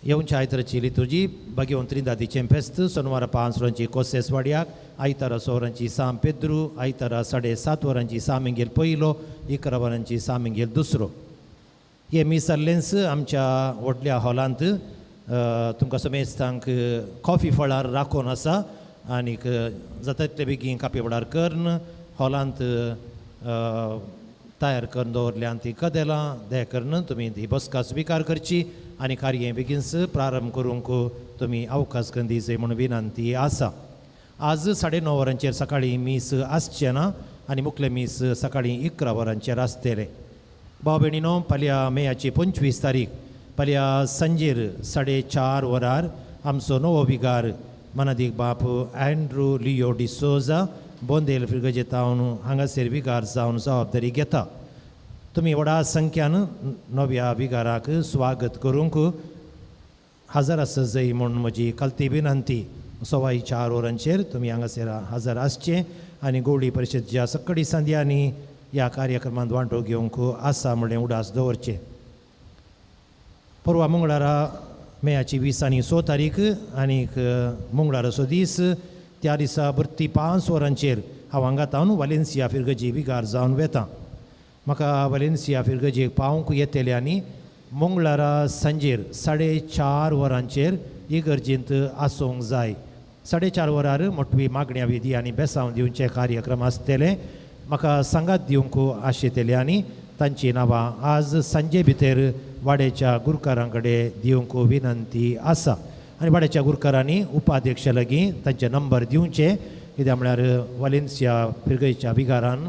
Speaker 5: येवच्या आयताराची लितुर्जी बागेवन त्रिंदादीचें फेस्त, सोनवारा 5 वरांची कोसेस वाड्याक, आयतारा 6 वरांची सां पेद्रू, आयतारा 7:30 वरांची सां मिंगेल पयलो, 11 वरांची सां मिंगेल दुसरो. हे मीस जाल्लेंच आमच्या व्हडल्या हॉलांत तुमकां समेस्तांक कॉफी फळार राखून आसा आनीक जाता तितले बेगीन कापी वडार करून हॉलांत तयार करून दवरल्यान ती कदेलां दे करून तुमी ती बसका स्विकार करची आनी कार्य बेगीनच प्रारंभ करूंक तुमी अवकाश करून दिवचे म्हूण विनंती आसा. आज 9:30 वरांचेर सकाळीं मीस आसचें ना आनी मुखलें मीस सकाळीं 11 वरांचेर आसतलें. भाव भयणीनो, फाल्यां मेयाची 25 तारीख फाल्यां सांजेर 4:30 वरार आमचो नवो विगार मनादीक बाप एंड्रू लियो डिसोजा बोंदेल फिरगजेतावन हांगासर विगार जावन जबाबदारी घेता. तुमी व्हडा संख्यान नव्या विगाराक स्वागत करूंक हजर आसा जाय म्हूण म्हजी कलती विनंती. 4:15 वरांचेर तुमी हांगासर हजर आसचें आनी गोवळी परिशदेच्या सकडी संद्यांनी ह्या कार्यक्रमांत वांटो घेवंक आसा म्हणलें उडास दवरचें. परवा मंगळारा मेयाची 20 आनी 6 तारीख आनीक मंगळाराचो दीस, त्या दिसा भरती 5 वरांचेर हांव हांगा तावन वालेन्सिया फिरगजी विगार जावन वेता. म्हाका वालेन्सिया फिरगजेक पावंक येतले आनी मंगळारा सांजेर 4:30 वरांचेर इगर्जेंत आसूंक जाय. 4:30 वरार मोटवी मागण्या विधी आनी बेसांव दिवचे कार्यक्रम आसतले. म्हाका सांगात दिवंक आशेतले आनी तांची नांवां आज सांजे भितर वाड्याच्या गुरकारां कडेन दिवंक विनंती आसा. आनी वाड्याच्या गुरकारांनी उपाध्यक्ष लागीं तांचे नंबर दिवचे, कित्याक म्हळ्यार वालेन्सिया फिरगयच्या विगारान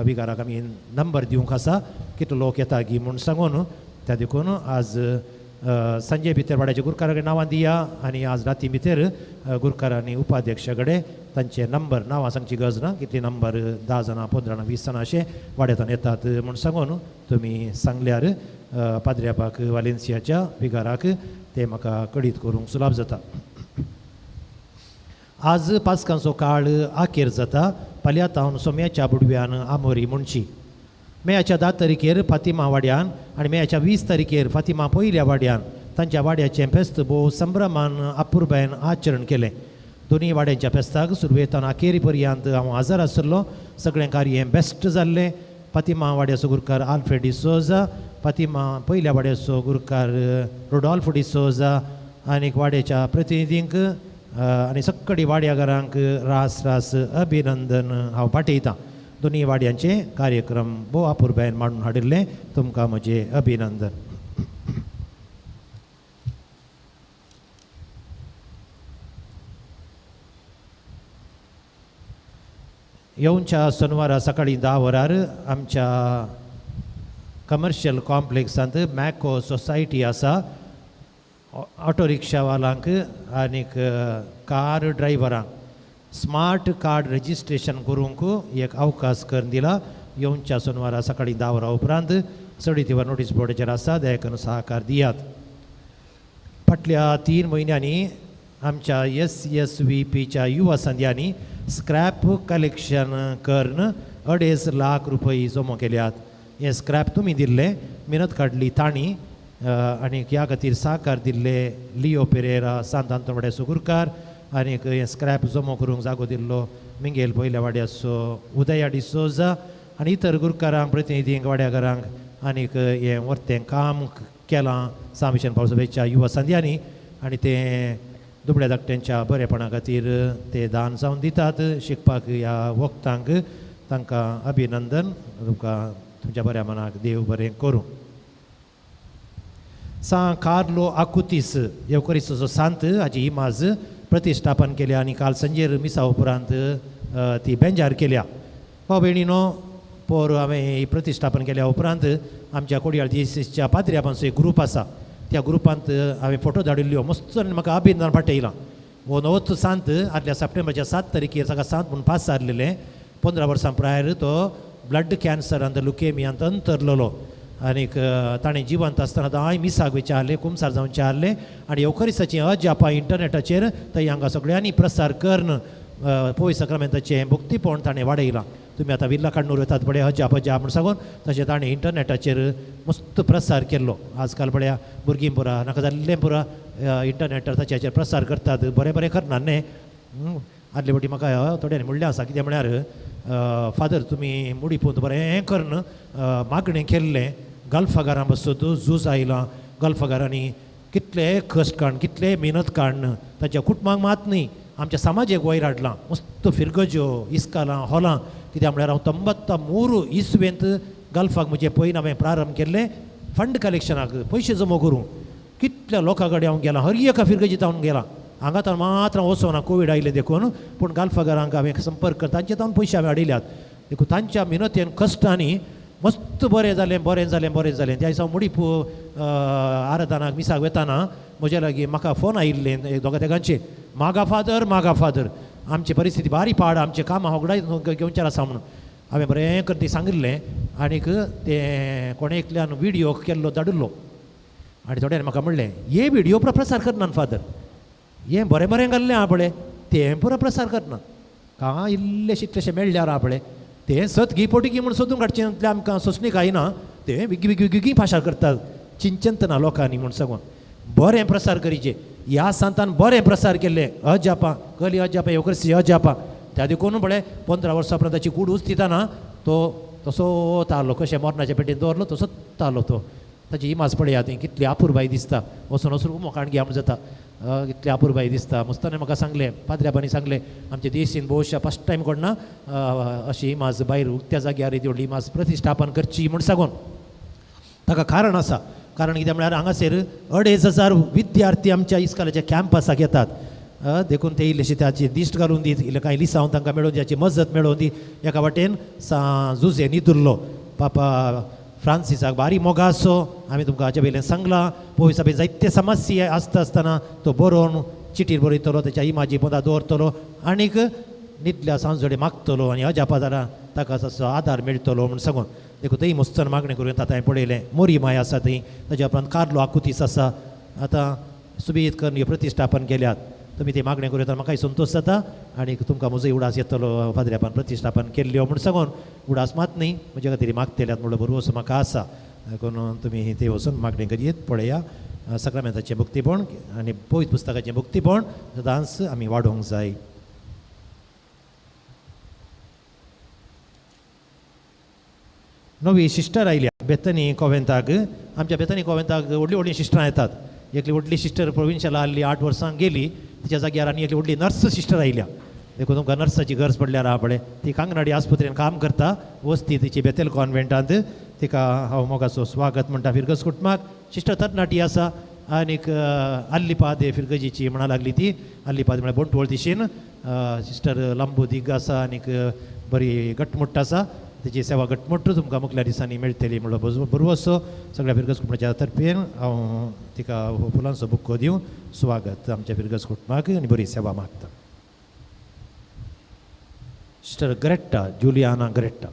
Speaker 5: विगाराक आमी नंबर दिवंक आसा कितलो लोक येता गी म्हूण सांगून. त्या देखून आज सांजे भितर वाड्याच्या गुरकारा कडेन नांवां दिया आनी आज राती भितर गुरकारांनी उपाध्यक्षा कडेन तांचे नंबर, नांवां सांगची गरज ना, कितली नंबर 10 जाणां 15 जाणां 20 जाणां अशें वाड्यांतल्यान येतात म्हूण सांगून तुमी सांगल्यार पाद्र्यापाक वालेन्सियाच्या विगाराक ते म्हाका कळीत करूंक सुलाभ जाता. आज पास्कांचो काळ आखेर जाता. फाल्यां तावन सोम्याच्या बुडव्यान आमोरी म्हणची. मेयाच्या 10 तारखेर फातिमा वाड्यान आनी मेयाच्या 20 तारखेर फातिमा पयल्या वाड्यान तांच्या वाड्याचें फेस्त भोव संभ्रमान अपुरबायेन आचरण केलें. दोनूय वाड्यांच्या फेस्ताक सुरवेतान अखेरी पर्यंत हांव हजर आसलो. सगळें कार्य बेस्ट जाल्लें. फातिमा वाड्याचो गुरकार आल्फ्रेड डिसोजा, फातिमा पयल्या वाड्याचो गुरकार रोडॉल्फ डिसोजा आनीक वाड्याच्या प्रतिनिधींक आनी सक्कडी वाड्याघरांक रास रास अभिनंदन हांव पाठयतां. दोनूय वाड्यांचे कार्यक्रम भोव अपुरबायेन मांडून हाडिल्ले. तुमकां म्हजें अभिनंदन. येवच्या सोनवारा सकाळीं 10 वरार आमच्या कमर्शियल कॉम्प्लेक्सांत मॅको सोसायटी आसा. ऑटो रिक्षावालांक आनीक कार ड्रायव्हरांक स्मार्ट कार्ड रजिस्ट्रेशन करूंक एक अवकाश करून दिला. येवच्या सोनवारा सकाळीं 10 वरां उपरांत चडीत वर नोटीस बोर्डाचेर आसा, दया करून सहकार दियात. फाटल्या 3 म्हयन्यांनी आमच्या SSVPच्या युवा संध्यांनी स्क्रॅप कलेक्शन करून 2.5 लाख रुपये जमो केल्यात. हे स्क्रॅप तुमी दिल्ले, मिनत काडली तांणी आनी ह्या खातीर साकार दिल्ले लियो पेरेरा, सांत आंतोन वाड्याचो गुरकार आनीक हें स्क्रॅप जमो करूंक जागो दिल्लो मिंगेल पयल्या वाड्याचो उदया डिसोजा आनी इतर गुरकारांक, प्रतिनिधींक, वाड्याकारांक आनीक हें वर्तें काम केलां सांत विंसेंत पावसभेच्या युवा संध्यांनी आनी तें दुबळ्या धाकट्यांच्या बरेपणा खातीर ते दान जावन दितात. शिकपाक ह्या वखदांक तांकां अभिनंदन. तुमकां तुमच्या बऱ्या मनाक देव बरें करूं. सां कार्लो आकुतीस येवकरिस्तचो सांत हाची इमाज प्रतिश्ठापन केल्या आनी काल संजेर मिसा उपरांत ती बेंजार केल्या. भाव भयणीनो, पोर हांवें प्रतिश्ठापन केल्या उपरांत आमच्या कोडियाळ दिसेसच्या पाद्र्यापांचो एक ग्रूप आसा, त्या ग्रुपांत हांवें फोटो धाडिल्ल्यो मस्त आनी म्हाका अभिनंदन पाठयलां. हो नवोच सांत आदल्या सप्टेंबरच्या 7 तारखेर ताका सांत म्हूण पास जाल्लें. 15 वर्सां प्रायर तो ब्लड कॅन्सरांत लुकेमियांत अंतरलेलो आनीक ताणें जिवंत आसतना हांव मिसाक विचारलें, कुमसार जावन विचारलें आनी येवकरिस्ताचीं अजापां इंटरनेटाचेर थंय हांगा सगळ्यांनी प्रसार करून पवित्र साक्रामेंताचें भक्तीपण ताणें वाडयलां. तुमी आतां विल्ला काडून वतात पळय अजाप अजाप म्हूण सांगून, तशें ताणें इंटरनेटाचेर मस्त प्रसार केल्लो. आजकाल पळया भुरगीं पुरा नाका जाल्लें पुरा इंटरनेटार ताचेर प्रसार करतात, बरें बरें करना न्ही. आदले फावटी म्हाका थोड्यांनी म्हणलें आसा, कितें म्हळ्यार फादर तुमी मुडी पोवन बरें करून मागणें केल्लें, गल्फागारां बसत झूज आयलां, गल्फागारांनी कितले कश्ट काडून कितले मेहनत काडून ताच्या कुटुंबांक मात न्ही आमच्या समाजेक वयर हाडलां, मस्त फिरगज्यो इस्कालां हॉलां. कित्याक म्हळ्यार हांव 93 इसवेंत गल्फाक म्हजें पयलीं हांवें प्रारंभ केल्लें फंड कलेक्शनाक पयशे जमो करूं. कितल्या लोकां कडेन हांव गेलां, हर एका फिरगजीत हांव गेलां. हांगा तर मात्र हांव वचोना कोवीड आयलें देखून, पूण गल्फागारांक हांवें संपर्क कर तांचे तावन पयशे हांवें हाडिल्यात. देखून तांच्या मेहनतीन कश्टांनी मस्त बरें जालें बरें जालें बरें जालें. त्या दिसा मुडीप आराधनाक मिसाक वेताना म्हज्या लागीं म्हाका फोन आयिल्ले दोगा तेगांचे, मागा फादर मागा फादर, आमची परिस्थिती बारी पाड, आमचें कामां होगडाय घेवचें आसा म्हणून. हांवें बरें करून तें सांगिल्लें आनीक तें कोणें एकल्यान विडियो केल्लो धाडिल्लो आनी थोड्यांनी म्हाका म्हणलें हे विडियो पुरो प्रसार करना फादर, हें बरें बरें घाल्लें आहा पळय तें पुरो प्रसार करना, कांय इल्लेशें इतलेशें मेळ्ळ्यार आहा पळय तें सत घी पोटी घी म्हूण सोदून काडचें आमकां सोंसणीक आयना, तें विगी विगी विगी भाशा करतात चिंतना लोकांनी म्हूण सांगून बरें प्रसार करीचे. ह्या सांतान बरें प्रसार केल्लें अजापां कली अजापां येवकरिस्ती अजापां. त्या देखून पळय 15 वर्सां उपरांत ताची कूड उस्तिताना तो तसो तारलो, कशें मरणाच्या पेटीन दवरलो तसोच तारलो तो. ताची इमाज पळयात ती कितली अपुरबाय दिसता, वचून वचून उमो काण घ्या म्हूण जाता, कितली अपुरबाय दिसता. मस्ताने म्हाका सांगलें पाद्र्याबांनी सांगलें आमचे देशीन भोवशा फर्स्ट टायम कोणना अशी इमाज भायर उक्त्या जाग्यार येदी व्हडली इमाज प्रतिश्ठापन करची म्हूण सांगून. ताका कारण आसा, कारण कितें म्हळ्यार हांगासर 2500 विद्यार्थी आमच्या इस्कालाच्या कॅम्पसाक येतात, देखून ते इल्लेशे ताची दिश्ट घालून दीत, इल्ले कांय लिसांव तांकां मेळोवन दी, हाची मजत मेळोवन दी. एका वाटेन सां जुजे निदुल्लो पापा फ्रांसिसाक बारी मोगासो, आमी तुमकां हाचे पयलें सांगलां. पयस आमी जायते समस्या आसता आसतना तो बरोवन चिटीर बरयतलो, तेच्या इमाजी पोंदा दवरतलो आनीक निदल्या सांजोडे मागतलो आनी अजापा जाल्यार ताका तसो आदार मेळटलो म्हूण सांगून. देखून थंय मस्तन मागणें करून आतां हांवें पळयलें मोरी माय आसा थंय, ताच्या उपरांत कार्लो आकुतीस आसा. आतां सुबीत करून ह्यो प्रतिश्ठापन केल्यात, तुमी ती मागणें करूं येता म्हाकाय संतोश जाता आनी तुमकां म्हजोय उडास येतलो पाद्र्यापान प्रतिश्ठापन केल्ल्यो म्हूण सांगून. उडास मात न्ही म्हज्या खातीर मागतल्यात म्हणलो भरवंसो म्हाका आसा, देखून तुमी थंय वचून मागणें करयेत. पळया साक्रामेंताचें भक्तीपण आनी पवित्र पुस्तकाचें भक्तीपण सदांच आमी वाडोवंक जाय. नवी सिस्टर आयल्या बेतनी कोवेंताक. आमच्या बेतनी कोवेंताक व्हडलीं व्हडलीं सिस्टरां येतात. एकली व्हडली सिस्टर प्रोविन्शियल आहली 8 वर्सां गेली, तिच्या जाग्यार आनी एकली व्हडली नर्स सिस्टर आयल्या. देखून तुमकां नर्साची गरज पडल्यार आहा पळय ती कांगनाडी आस्पत्रेन काम करता वस्ती तिची बेतेल कॉन्वेंटांत तिका हांव मोगाचो स्वागत म्हणटा फिरगज कुटुंबाक. शिश्ट तरणाटी आसा आनीक आल्लीपाद फिरगजीची म्हणा लागली ती आल्लीपाद म्हळ्यार बोंटवळ दिशेन सिस्टर लांबू दिग आसा आनीक बरी घटमुट्ट आसा तिची सेवा घटमुट्ट तुमकां मुखल्या दिसांनी मेळटली म्हणलो बरवसो सगळ्या फिरगज कुटुंबाच्या तर्फेन हांव तिका हो फुलांचो बुक्को दिवन स्वागत आमच्या फिरगज कुटुंबाक आनी बरी सेवा मागता. Sister Gretta Juliana Gretta.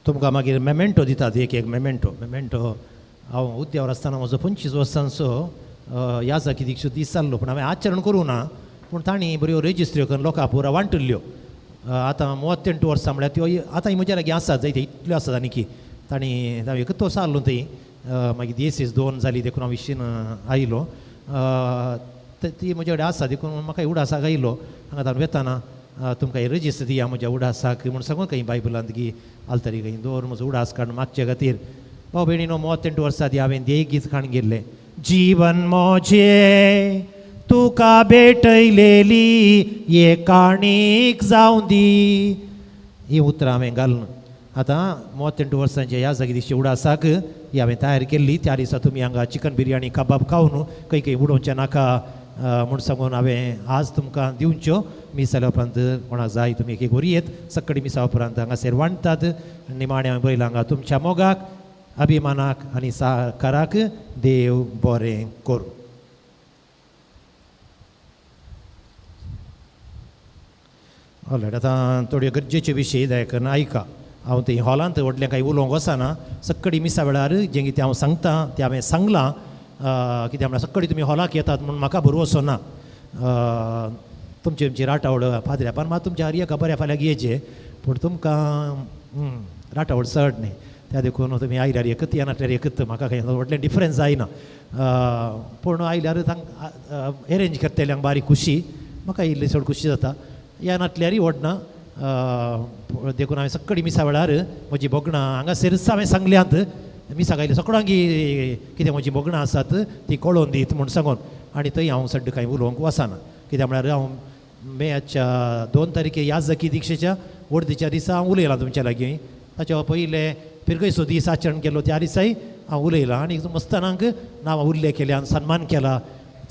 Speaker 5: तुमकां मागीर मेमेंटो दितात एक एक मेमेंटो मेमेंटो. हांव उद्यावर आसतना म्हजो 25 वर्सांचो याजाकी दीक्षो दीस जाल्लो पूण हांवें आचरण करूं ना पूण तांणी बऱ्यो रेजिस्ट्री करून लोकां पुरा वांटिल्ल्यो. आतां 38 वर्सां म्हळ्यार त्यो आतां म्हज्या लागीं आसात जायते इतल्यो आसात आनी की तांणी हांव एकूच वर्सां आहलो थंय मागीर डीएसएस 2 जाली देखून हांव विशीन आयलो ती म्हजे कडेन आसा देखून म्हाका उडासाक आयलो हांगा ताणें वेताना तुमकां रजिस्टर दिया म्हज्या उडासाक म्हूण सांगून खंय बायबलांत की आलतरी खंय दवर म्हजो उडास काडून मागचे खातीर. भाव भयणीनो 38 वर्सां आदी हांवें देह गीत खाण गेल्लें जीवन मोजे तुका भेटयलेली हे काणीक जावं दी ही उतरां हांवें घालून आतां 38 वर्सांचे ह्या जागी दिसचे उडासाक ही हांवें तयार केल्ली. त्या दिसा तुमी हांगा चिकन बिरयानी कबाब खावन खंय खंय उडोवचें नाका म्हूण सांगून हांवें आज तुमकां दिवच्यो. मीस जाल्या उपरांत कोणाक जाय तुमी एक एक व्हरयेत सक्कडी मिसा उपरांत हांगासर वांट्टात. निमाणें हांवें बरयलां हांगा तुमच्या मोगाक अभिमानाक आनी साकाराक देव बरें करूं. ऑलरायट आतां थोड्यो गरजेच्यो विशय दया करून आयका. हांव थंय हॉलांत व्हडलें कांय उलोवंक वचना सक्कडी मिसा वेळार जें कितें हांव सांगता तें हांवें सांगलां कित्याक म्हळ्यार सक्कडी तुमी हॉलाक येतात म्हूण म्हाका भरवसो ना. तुमची तुमची राटावळ पाद्र्यापान मात तुमच्या हर एका बऱ्या फाल्यां घेयचे पूण तुमकां राटावळ चड न्ही त्या देखून तुमी आयल्यार एकच येनासल्यार एकच म्हाका कांय व्हडलें डिफरन्स जायना पूण आयल्यार तांकां एरेंज करतल्यांक बारीक खुशी म्हाका इल्ली चड खुशी जाता येनासल्यारय व्हडना. देखून हांवें सक्कडी मिसा वेळार म्हजी भोगणां हांगासरच हांवें सांगल्यांत मिसाक आयली सगळ्यांक कितें म्हजी भोगणां आसात ती कळोवन दीत म्हूण सांगून आनी थंय हांव सड्ड कांय उलोवंक वचना कित्याक म्हळ्यार हांव मेच्या 2 तारखे याजकी दीक्षेच्या वर्दीच्या दिसा हांव उलयलां तुमच्या लागीं. ताच्या पयलें फिरगयचो दीस आचरण केलो त्या दिसाय हांव उलयलां आनी मस्तानांक नांवां उल्लेख केले आनी सन्मान केला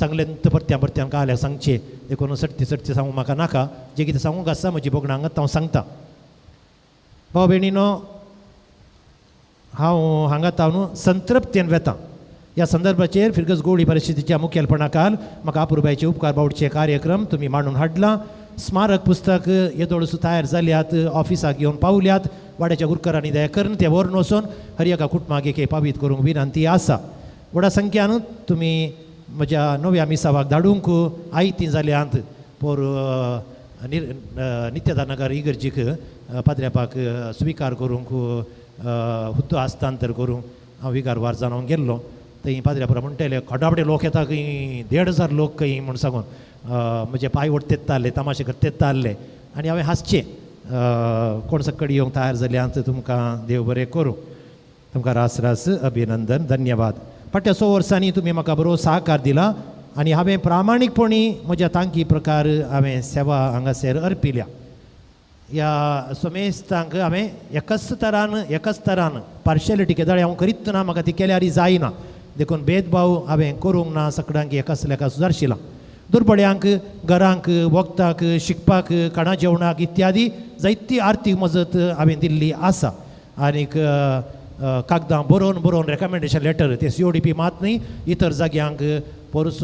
Speaker 5: चांगले परत्या परत्यान काल्याक सांगचें देखून सट्टी सट्टी सांगूंक म्हाका नाका जें कितें सांगूंक आसा म्हजी भोगणां हांगाच हांव सांगता. भाव भयणीनो हांव हांगा तावन संतृप्तेन वेता. ह्या संदर्भाचेर फिरगज गोवळी परिस्थितीच्या मुखेलपणाखाल म्हाका अपुरबायचे उपकार बावडचे कार्यक्रम तुमी मांडून हाडला. स्मारक पुस्तक येदोळसो तयार जाल्यात ऑफिसाक येवन पावल्यात वाड्याच्या गुरकरांनी दया करून ते व्हरून वचून हर एका कुटुंबाक एक पावीत करूंक विनंती आसा. व्हडा संख्यान तुमी म्हज्या नव्या मिसावाक धाडूंक आयतीं जाल्यांत पोर नित्यदानगर इगर्जीक पाद्र्यापाक स्विकार करूंक हुद्दो हस्तांतर करूंक हांव विगार वार जावन गेल्लो. थंय पाद्र्या पुरा म्हणटले खडाबडे लोक येता खंय 1500 लोक खंय म्हूण सांगून म्हजे पांय ओडतेत आहले तमाशे करतेत आहले आनी हांवें हांसचें कोण सक्कडी येवंक तयार जाल्यांत तुमकां देव बरें करूं. तुमकां रास रास अभिनंदन धन्यवाद. फाटल्या 100 वर्सांनी तुमी म्हाका बरो सहकार दिला आनी हांवें प्रामाणीकपणी म्हज्या तांकी प्रकार हांवें सेवा हांगासर अर्पिल्या. ह्या समेस्तांक हांवें एकच तरान पार्शियलिटी केदाळे हांव करीत ना म्हाका ती केल्यार जायना देखून भेदभाव हांवें करूंक ना सगळ्यांक एकाच लेखा सुदारशिला. दुर्बळ्यांक घरांक वखदाक शिकपाक खाणा जेवणाक इत्यादी जायती आर्थीक मजत हांवें दिल्ली आसा. आनीक कागदां बरोवन बरोवन रेकमेंडेशन लेटर ते CODP मात न्ही इतर जाग्यांक पोरूस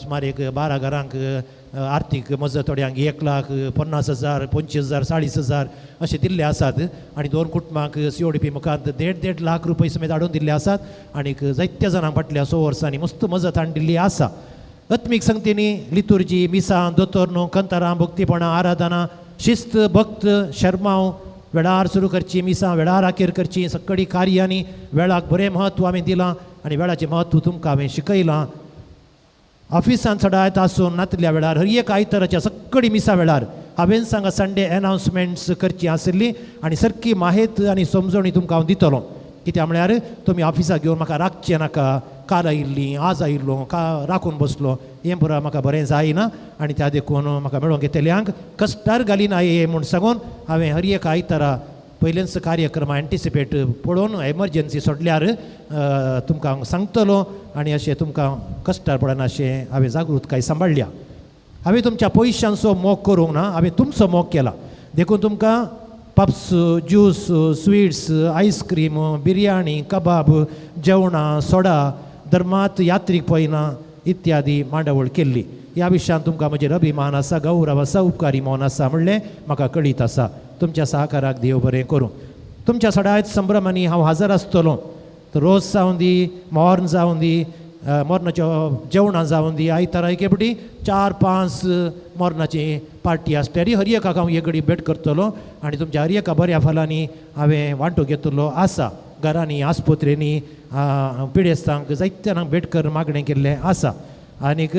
Speaker 5: सुमार एक 12 घरांक आर्थीक मजत थोड्यांक 1 लाख 50,000 25,000 40,000 अशें दिल्ले आसात आनी 2 कुटुंबांक CODP मुखार 1.5-1.5 लाख रुपये समेत हाडून दिल्ले आसात आनीक जायत्या जाणांक फाटल्या 100 वर्सांनी मस्त मजत हाडून दिल्ली आसा. आत्मीक संगतींनी लितुर्जी मिसां दोतोर्नो कंतारां भक्तीपणां आराधना शिस्त भक्त शर्मांव वेळार सुरू करची मिसां वेळार आखेर करची सगळीं कार्यांनी वेळाक बरें म्हत्व हांवें दिलां आनी वेळाचें म्हत्व तुमकां हांवें शिकयलां. ऑफिसान सदांच आसून नातल्या वेळार हर एक आयताराच्या सगळीं मिसां वेळार हांवें सांगा संडे एनावन्समेंट्स करची आशिल्ली आनी सारकी माहेत आनी समजणी तुमकां हांव दितलो. कित्याक म्हळ्यार तुमी ऑफिसाक घेवन म्हाका राखचें नाका, काल आयिल्ली आज आयिल्लो का राखून बसलो हें पुरो म्हाका बरें जायना आनी त्या देखून म्हाका मेळोवंक येतल्यांक कश्टार घालिना हें म्हूण सांगून हांवें हर एक आयतारा पयलेंच कार्यक्रम एंटिसिपेट पळोवन एमर्जन्सी सोडल्यार तुमकां हांव सांगतलो आनी अशें तुमकां कश्टार पडना अशें हांवें जागृतकाय सांबाळ्ळ्या. हांवें तुमच्या पयशांचो मोग करूंक ना, हांवें तुमचो मोग केला. देखून तुमकां puffs, juice, sweets, ice cream, biryani, kebab, जेवणां, सोडा, धर्मात यात्रीक पळयना इत्यादी मांडावळ केल्ली. ह्या विशयान तुमकां म्हजेर अभिमान आसा, गौरव आसा, उपकारी मौन आसा म्हणलें म्हाका कळीत आसा. तुमच्या सहकाराक देव बरें करूं. तुमच्या सदांच संभ्रमांनी हांव हाजर आसतलो. रोज जावं दी, मोर्न जावं दी, मोर्नाच्यो जेवणां जावं दी, आयतारा एके फावटी 4-5 मोर्नाची पार्टी आसतली. हर एकाक हांव एक घडी भेट करतलो आनी तुमच्या हर एका बऱ्या फलांनी हांवें वांटो घेतलो आसा. घरांनी, आस्पत्रेंनी पिडेस्तांक जायते जाणांक भेट कर मागणें केल्लें आसा. आनीक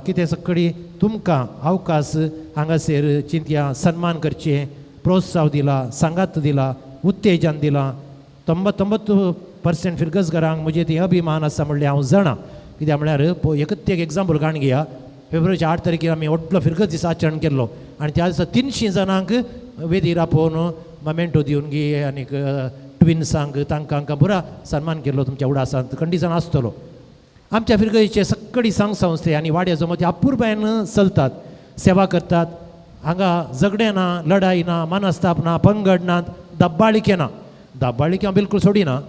Speaker 5: कितें सगळी तुमकां अवकाश हांगासर चिंतया सन्मान करचें, प्रोत्साव दिला, सांगात दिला, उत्तेजन दिलां. 99% फिरगजगारांक म्हजें ती अभिमान आसा म्हणलें हांव जाणा. कित्याक म्हळ्यार एकच एक एग्जाम्पल काडून घेया. फेब्रुवारीच्या 8 तारखेर आमी व्हडलो फिरगज दिसा आचरण केल्लो आनी त्या दिसा 300 जाणांक वेदीर आपोवन मोमेंटो दिवन गी आनीक ट्विन्सांक तांकां हांकां पुरा सन्मान केल्लो. तुमच्या उडासांत कंडिशन आसतलो. आमच्या फिरगजीचे सगळी सांग संस्थे आनी वाड्या जमती अपुरबायेन चलतात, सेवा करतात. हांगा झगडें ना, लढाई ना, मनस्ताप ना, पंगड ना, दब्बाळिके ना. दाबाळिके हांव बिलकूल सोडिना,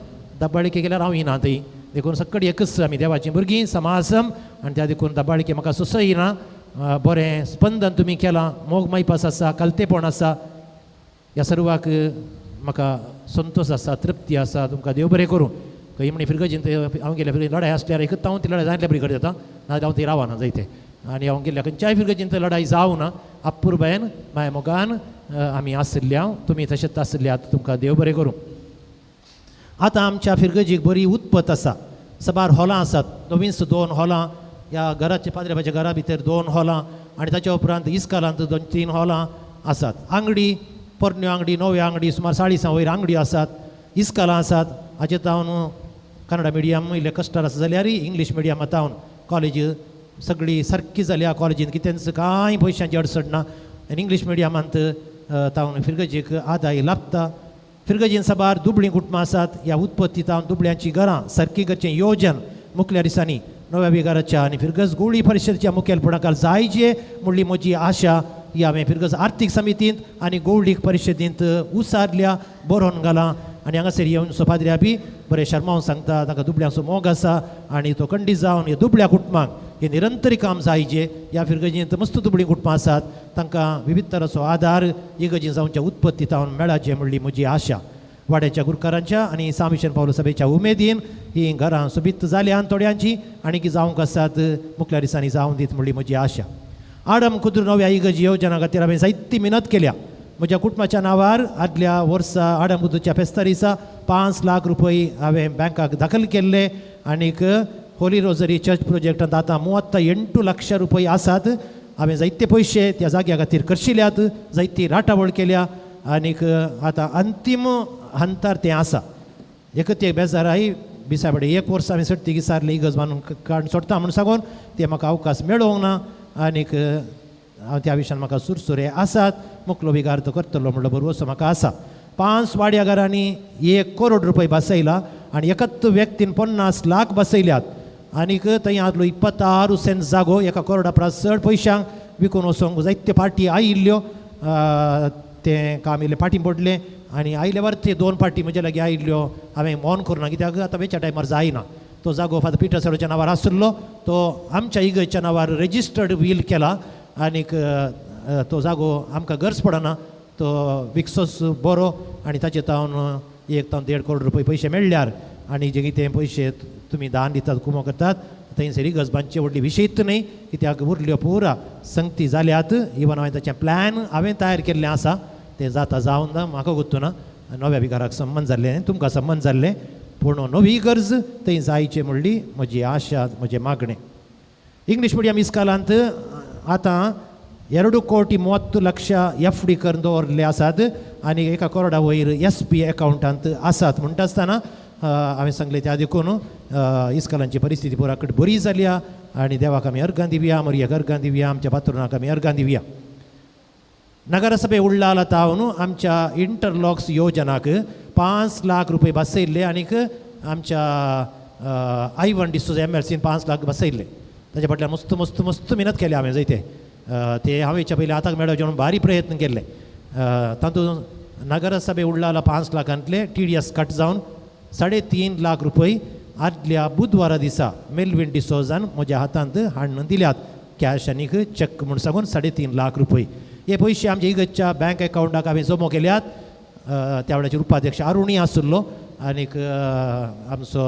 Speaker 5: दाबाळिके केल्यार हांव येना थंय. देखून सगळी एकच आमी देवाचीं भुरगीं समासम आनी त्या देखून दाबाळिके म्हाका सोंसयना. बरें स्पंदन तुमी केलां, मोग मायपास आसा, कलतेपण आसा, ह्या सर्वाक म्हाका संतोश आसा, तृप्ती आसा. तुमकां देव बरें करूं. खंय म्हणी फिरगजीन हांव गेल्या फिरगजीन लढाय आसल्यार एकच हांव ती लढाय जायतल्या बरी करता, नाजाल्यार हांव थंय रावना जायते. आनी हांव गेल्ल्या खंयच्याय फिरगजीन लढाय जावना. अपुरबायेन माया मोगान आमी आशिल्ल्या, तुमी तशेंच आशिल्ल्या. तुमकां देव बरें करूं. आतां आमच्या फिरगजीक बरी उत्पत आसा. साबार हॉलां आसात, नवींच 2 हॉलां ह्या घराच्या पाद्र्याच्या घरा भितर 2 हॉलां आनी ताच्या उपरांत इस्कालांत 2-3 हॉलां आसात. आंगडी, पोरण्यो आंगडी, नव्यो आंगडी, सुमार 40 वयर आंगडी आसात, इस्कालां आसात. हाचे तावन कन्नडा मिडियम इल्लें कश्टार आसा जाल्यार इंग्लीश मिडियमा तावन कॉलेज सगळी सारकी जाल्या. कॉलेजीन कितेंच कांय पयशांची अडचण ना आनी इंग्लीश मिडियमांत तावन फिरगजीक आदाय लाभता. फिरगजीन साबार दुबळीं कुटुंबां आसात. ह्या उत्पत्ती तावन दुबळ्यांची घरां सारकी करचें योजन मुखल्या दिसांनी नव्या विगाराच्या आनी फिरगज गोळी परिशदेच्या मुखेलपणाखाल जायचे म्हणली म्हजी आशा. ही हांवें फिरगज आर्थीक समितींत आनी गोवळीक परिशदेंत उसारल्या, बरोवन घालां. आनी हांगासर येवन पाद्र्या बी बरें शर्मावन सांगता, तांकां दुबळ्यांचो मोग आसा आनी तो कंडी जावन ह्या दुबळ्या कुटुंबांक हे निरंतरी काम जायचे. ह्या फिरगजींत मस्त दुबळीं कुटुंबां आसात, तांकां विविध तराचो आदार इगर्जीन जावच्या उत्पत्ती तावन मेळाचें म्हणली म्हजी आशा. वाड्याच्या गुरकारांच्या आनी सामिशन पावलो सभेच्या उमेदीन ही घरां सोबीत जाल्यान थोड्यांची आनी की जावंक आसात मुखल्या दिसांनी जावं दीत म्हणली म्हजी आशा. आडम कुद्रू नव्या इगर्जी योजना खातीर हांवें जायती मिनत केल्या. म्हज्या कुटुंबाच्या नांवार आदल्या वर्सा आडम कुद्रूच्या फेस्ता दिसा 5 लाख रुपये हांवें बँकाक दाखल केल्ले आनीक होली रोजरी चर्च प्रोजेक्टांत आतां 38 लक्ष रुपये आसात. हांवें जायते पयशे त्या जाग्या खातीर खर्चिल्यात, जायती राटावळ केल्या आनीक आतां अंतीम हंतार तें आसा. एकच एक बेजाराय बिसाबडे एक वर्स हांवें सर्तीक सारले इगर्ज बांदून काडून सोडटा म्हूण सांगून तें म्हाका अवकाश मेळोवंक ना आनीक हांव त्या विशयान म्हाका सुरसुरे आसात. मुकलो विगार तो करतलो म्हणलो बरोबर म्हाका आसा. 5 वाड्या घरांनी 1 करोड रुपये बसयला आनी एकच व्यक्तीन 50 लाख बसयल्यात आनीक थंय आदलो 26 सेंट जागो 1 करोडा परस चड पयशांक विकून वचोंक जायते पार्टी आयिल्ल्यो. तें काम इल्लें फाटीं पडलें आनी आयल्या ते 2 पार्टी म्हजे लागीं आयिल्ल्यो. हांवें मौन करूं कित्याक आतां वेच्या टायमार जायना. तो जागो फादर पिटर सरोच्या नांवार आशिल्लो, तो आमच्या इगर्जच्या नांवार रेजिस्टर्ड व्हील केला आनीक तो जागो आमकां गरज पडना, तो विकसोच बरो आनी ताचे तावन 1 ते 1.5 करोड रुपये पयशे मेळ्ळ्यार आनी जे कितें पयशे तुमी दान दितात, कुमो करतात, थंयसर इगर्ज बांदचे व्हडली विशयत न्हय कित्याक उरल्यो पुरा संगती जाल्यात. इवन हांवें ताचें प्लॅन हांवें तयार केल्लें आसा. तें जाता जावन ना म्हाका गोत्तू ना नव्या विकाराक संबंद जाल्लें तुमकां संबंद जाल्लें पूण नवी गरज थंय जायची म्हणली म्हजी आशा म्हजें मागणें. इंग्लीश मिडियम इस्कालांत आतां 2,30,00,000 एफ डी करून दवरले आसात आनी 1 करोडा वयर एस बी एकावंटांत आसात. म्हणटा आसतना हांवें सांगलें त्या देखून इस्कालांची परिस्थिती पुराकट बरी जाल्या आनी देवाक आमी अर्गां दिवया, मरियाक अर्गां दिवया, आमच्या पात्रोनाक आमी अर्गां दिवया. नगरसभे उडला तावन आमच्या इंटरलॉक्स योजनाक 5 लाख रुपये बसयल्ले आनीक आमच्या आयवन डिसोजा एम एल सीन 5 लाख बसयल्ले. ताच्या फाटल्यान मस्त मस्त मस्त मेहनत केली हांवें जायते ते हांवें हेच्या पयलीं आतां मेळोवचें म्हणून भारी प्रयत्न केल्ले. तातूंत नगरसभे उडला 5 लाखांतले टी डी एस कट जावन 3.5 लाख रुपये आदल्या बुधवारा दिसा मेलवीन डिसोजान म्हज्या हातांत हाडून दिल्यात कॅश आनीक चॅक म्हूण सांगून 3.5 लाख रुपये. हे पयशे आमच्या इगर्जच्या बँक एकावंटाक हांवें जमो केल्यात. त्या वेळाचेर उपाध्यक्ष अरुणी आसलो आनीक आमचो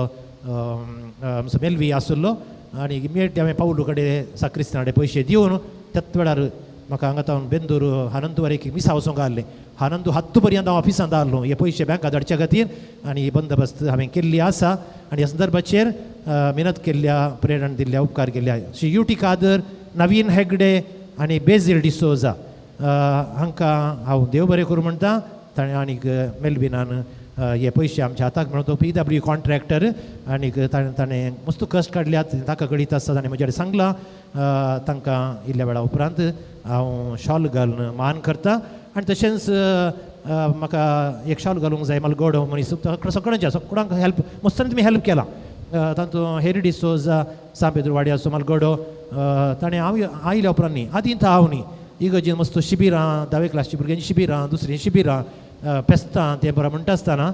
Speaker 5: आमचो मेलवी आसलो आनी इमिडिएटली हांवें पावलू कडेन साक्रिस्तां कडेन पयशे दिवन त्याच वेळार म्हाका हांगा तावन बेंदूर हानंदू एक मिसा वचोंक आहलें. हानंदू हत्तू पर्यंत हांव ऑफिसांत आहलो हे पयशे बँकांत धाडच्या खातीर आनी ही बंदोबस्त हांवें केल्ली आसा. आनी ह्या संदर्भाचेर मेहनत केल्ल्या प्रेरणा दिल्ल्या उपकार केल्ल्या श्री यू टी कादर, नवीन हेगडे आनी बेजील डिसोजा हांकां हांव देव बरें करूं म्हणटा. ताणें आनीक मेलविनान हे पयशे आमच्या हाताक मेळून तो पी डब्ल्यू कॉन्ट्रॅक्टर आनीक ताणें मस्त कश्ट काडल्यात ताका कळीत आसा. ताणें म्हज्या कडेन सांगलां तांकां इल्ल्या वेळा उपरांत हांव शॉल घालून मान करता. आनी तशेंच म्हाका एक शॉल घालूंक जाय मलगोडो मनीस सगळ्यांच्या सगळ्यांक हेल्प मस्तान तुमी हेल्प केला. तातूंत हेरी डिसोजा सांपेद्रू वाड्याचो मलगोडो ताणें हांव आयल्या उपरांत न्ही आदीं हांव न्ही इगर्जेन मस्त शिबिरां धावे क्लासची भुरग्यांची शिबिरां दुसरीं शिबिरां पेस्तां तें बरें म्हणटा आसतना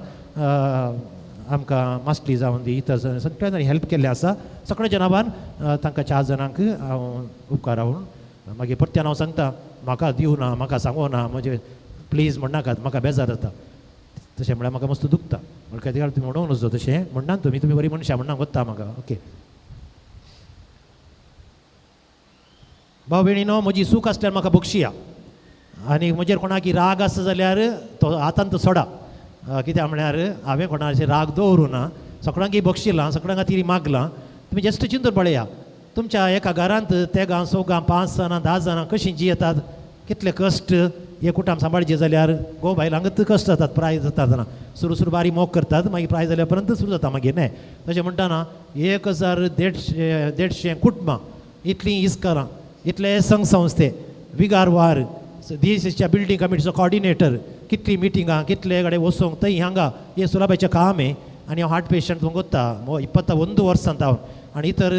Speaker 5: आमकां मास्टली जावन दी इतर सगळ्या जाणांनी हेल्प केल्लें आसा. सगळ्या जनाबान तांकां 4 जाणांक हांव उपकार हांव मागीर परत्यान हांव सांगता म्हाका दिवना म्हाका सांगो ना म्हजें प्लीज म्हणनाकात म्हाका बेजार जाता. तशें म्हळ्यार म्हाका मस्त दुखता म्हणटा कित्याक तुमी म्हणूंक नजो तशें म्हणना तुमी तुमी बरी मनशां म्हणना वता म्हाका. ओके भाव भयणीनो म्हजी चूक आसल्यार म्हाका बक्षिया आनी म्हजेर कोणाकी राग आसा जाल्यार तो हातान तो सोडा. कित्याक म्हळ्यार हांवें कोणाचेर राग दवरूं ना, सगळ्यांकी बक्षिलां सगळ्यां खातीर मागलां. तुमी जस्ट चिंतून पळया तुमच्या एका घरांत 3 4 5 जाणां 10 जाणां कशीं जियेतात, कितले कश्ट हे कुटाम सांबाळचे जाल्यार गो बायलांक कश्ट जातात प्राय जाता जाणां सुरू सुरू बारी मोग करतात मागीर प्राय जाल्या उपरांत सुरू जाता मागीर न्हय. तशें म्हणटाना 1150 कुटुंबां इतलीं इस्करां इतले संघ संस्थे विगारवार डीएसीच्या बिल्डींग कमिटीचो कॉर्डिनेटर कितली मिटिंगां कितले कडेन वचूंक थंय हांगा हें सुलभाचें काम हें. आनी हांव हार्ट पेशंट वता 21 वर्सां हांव आनी इतर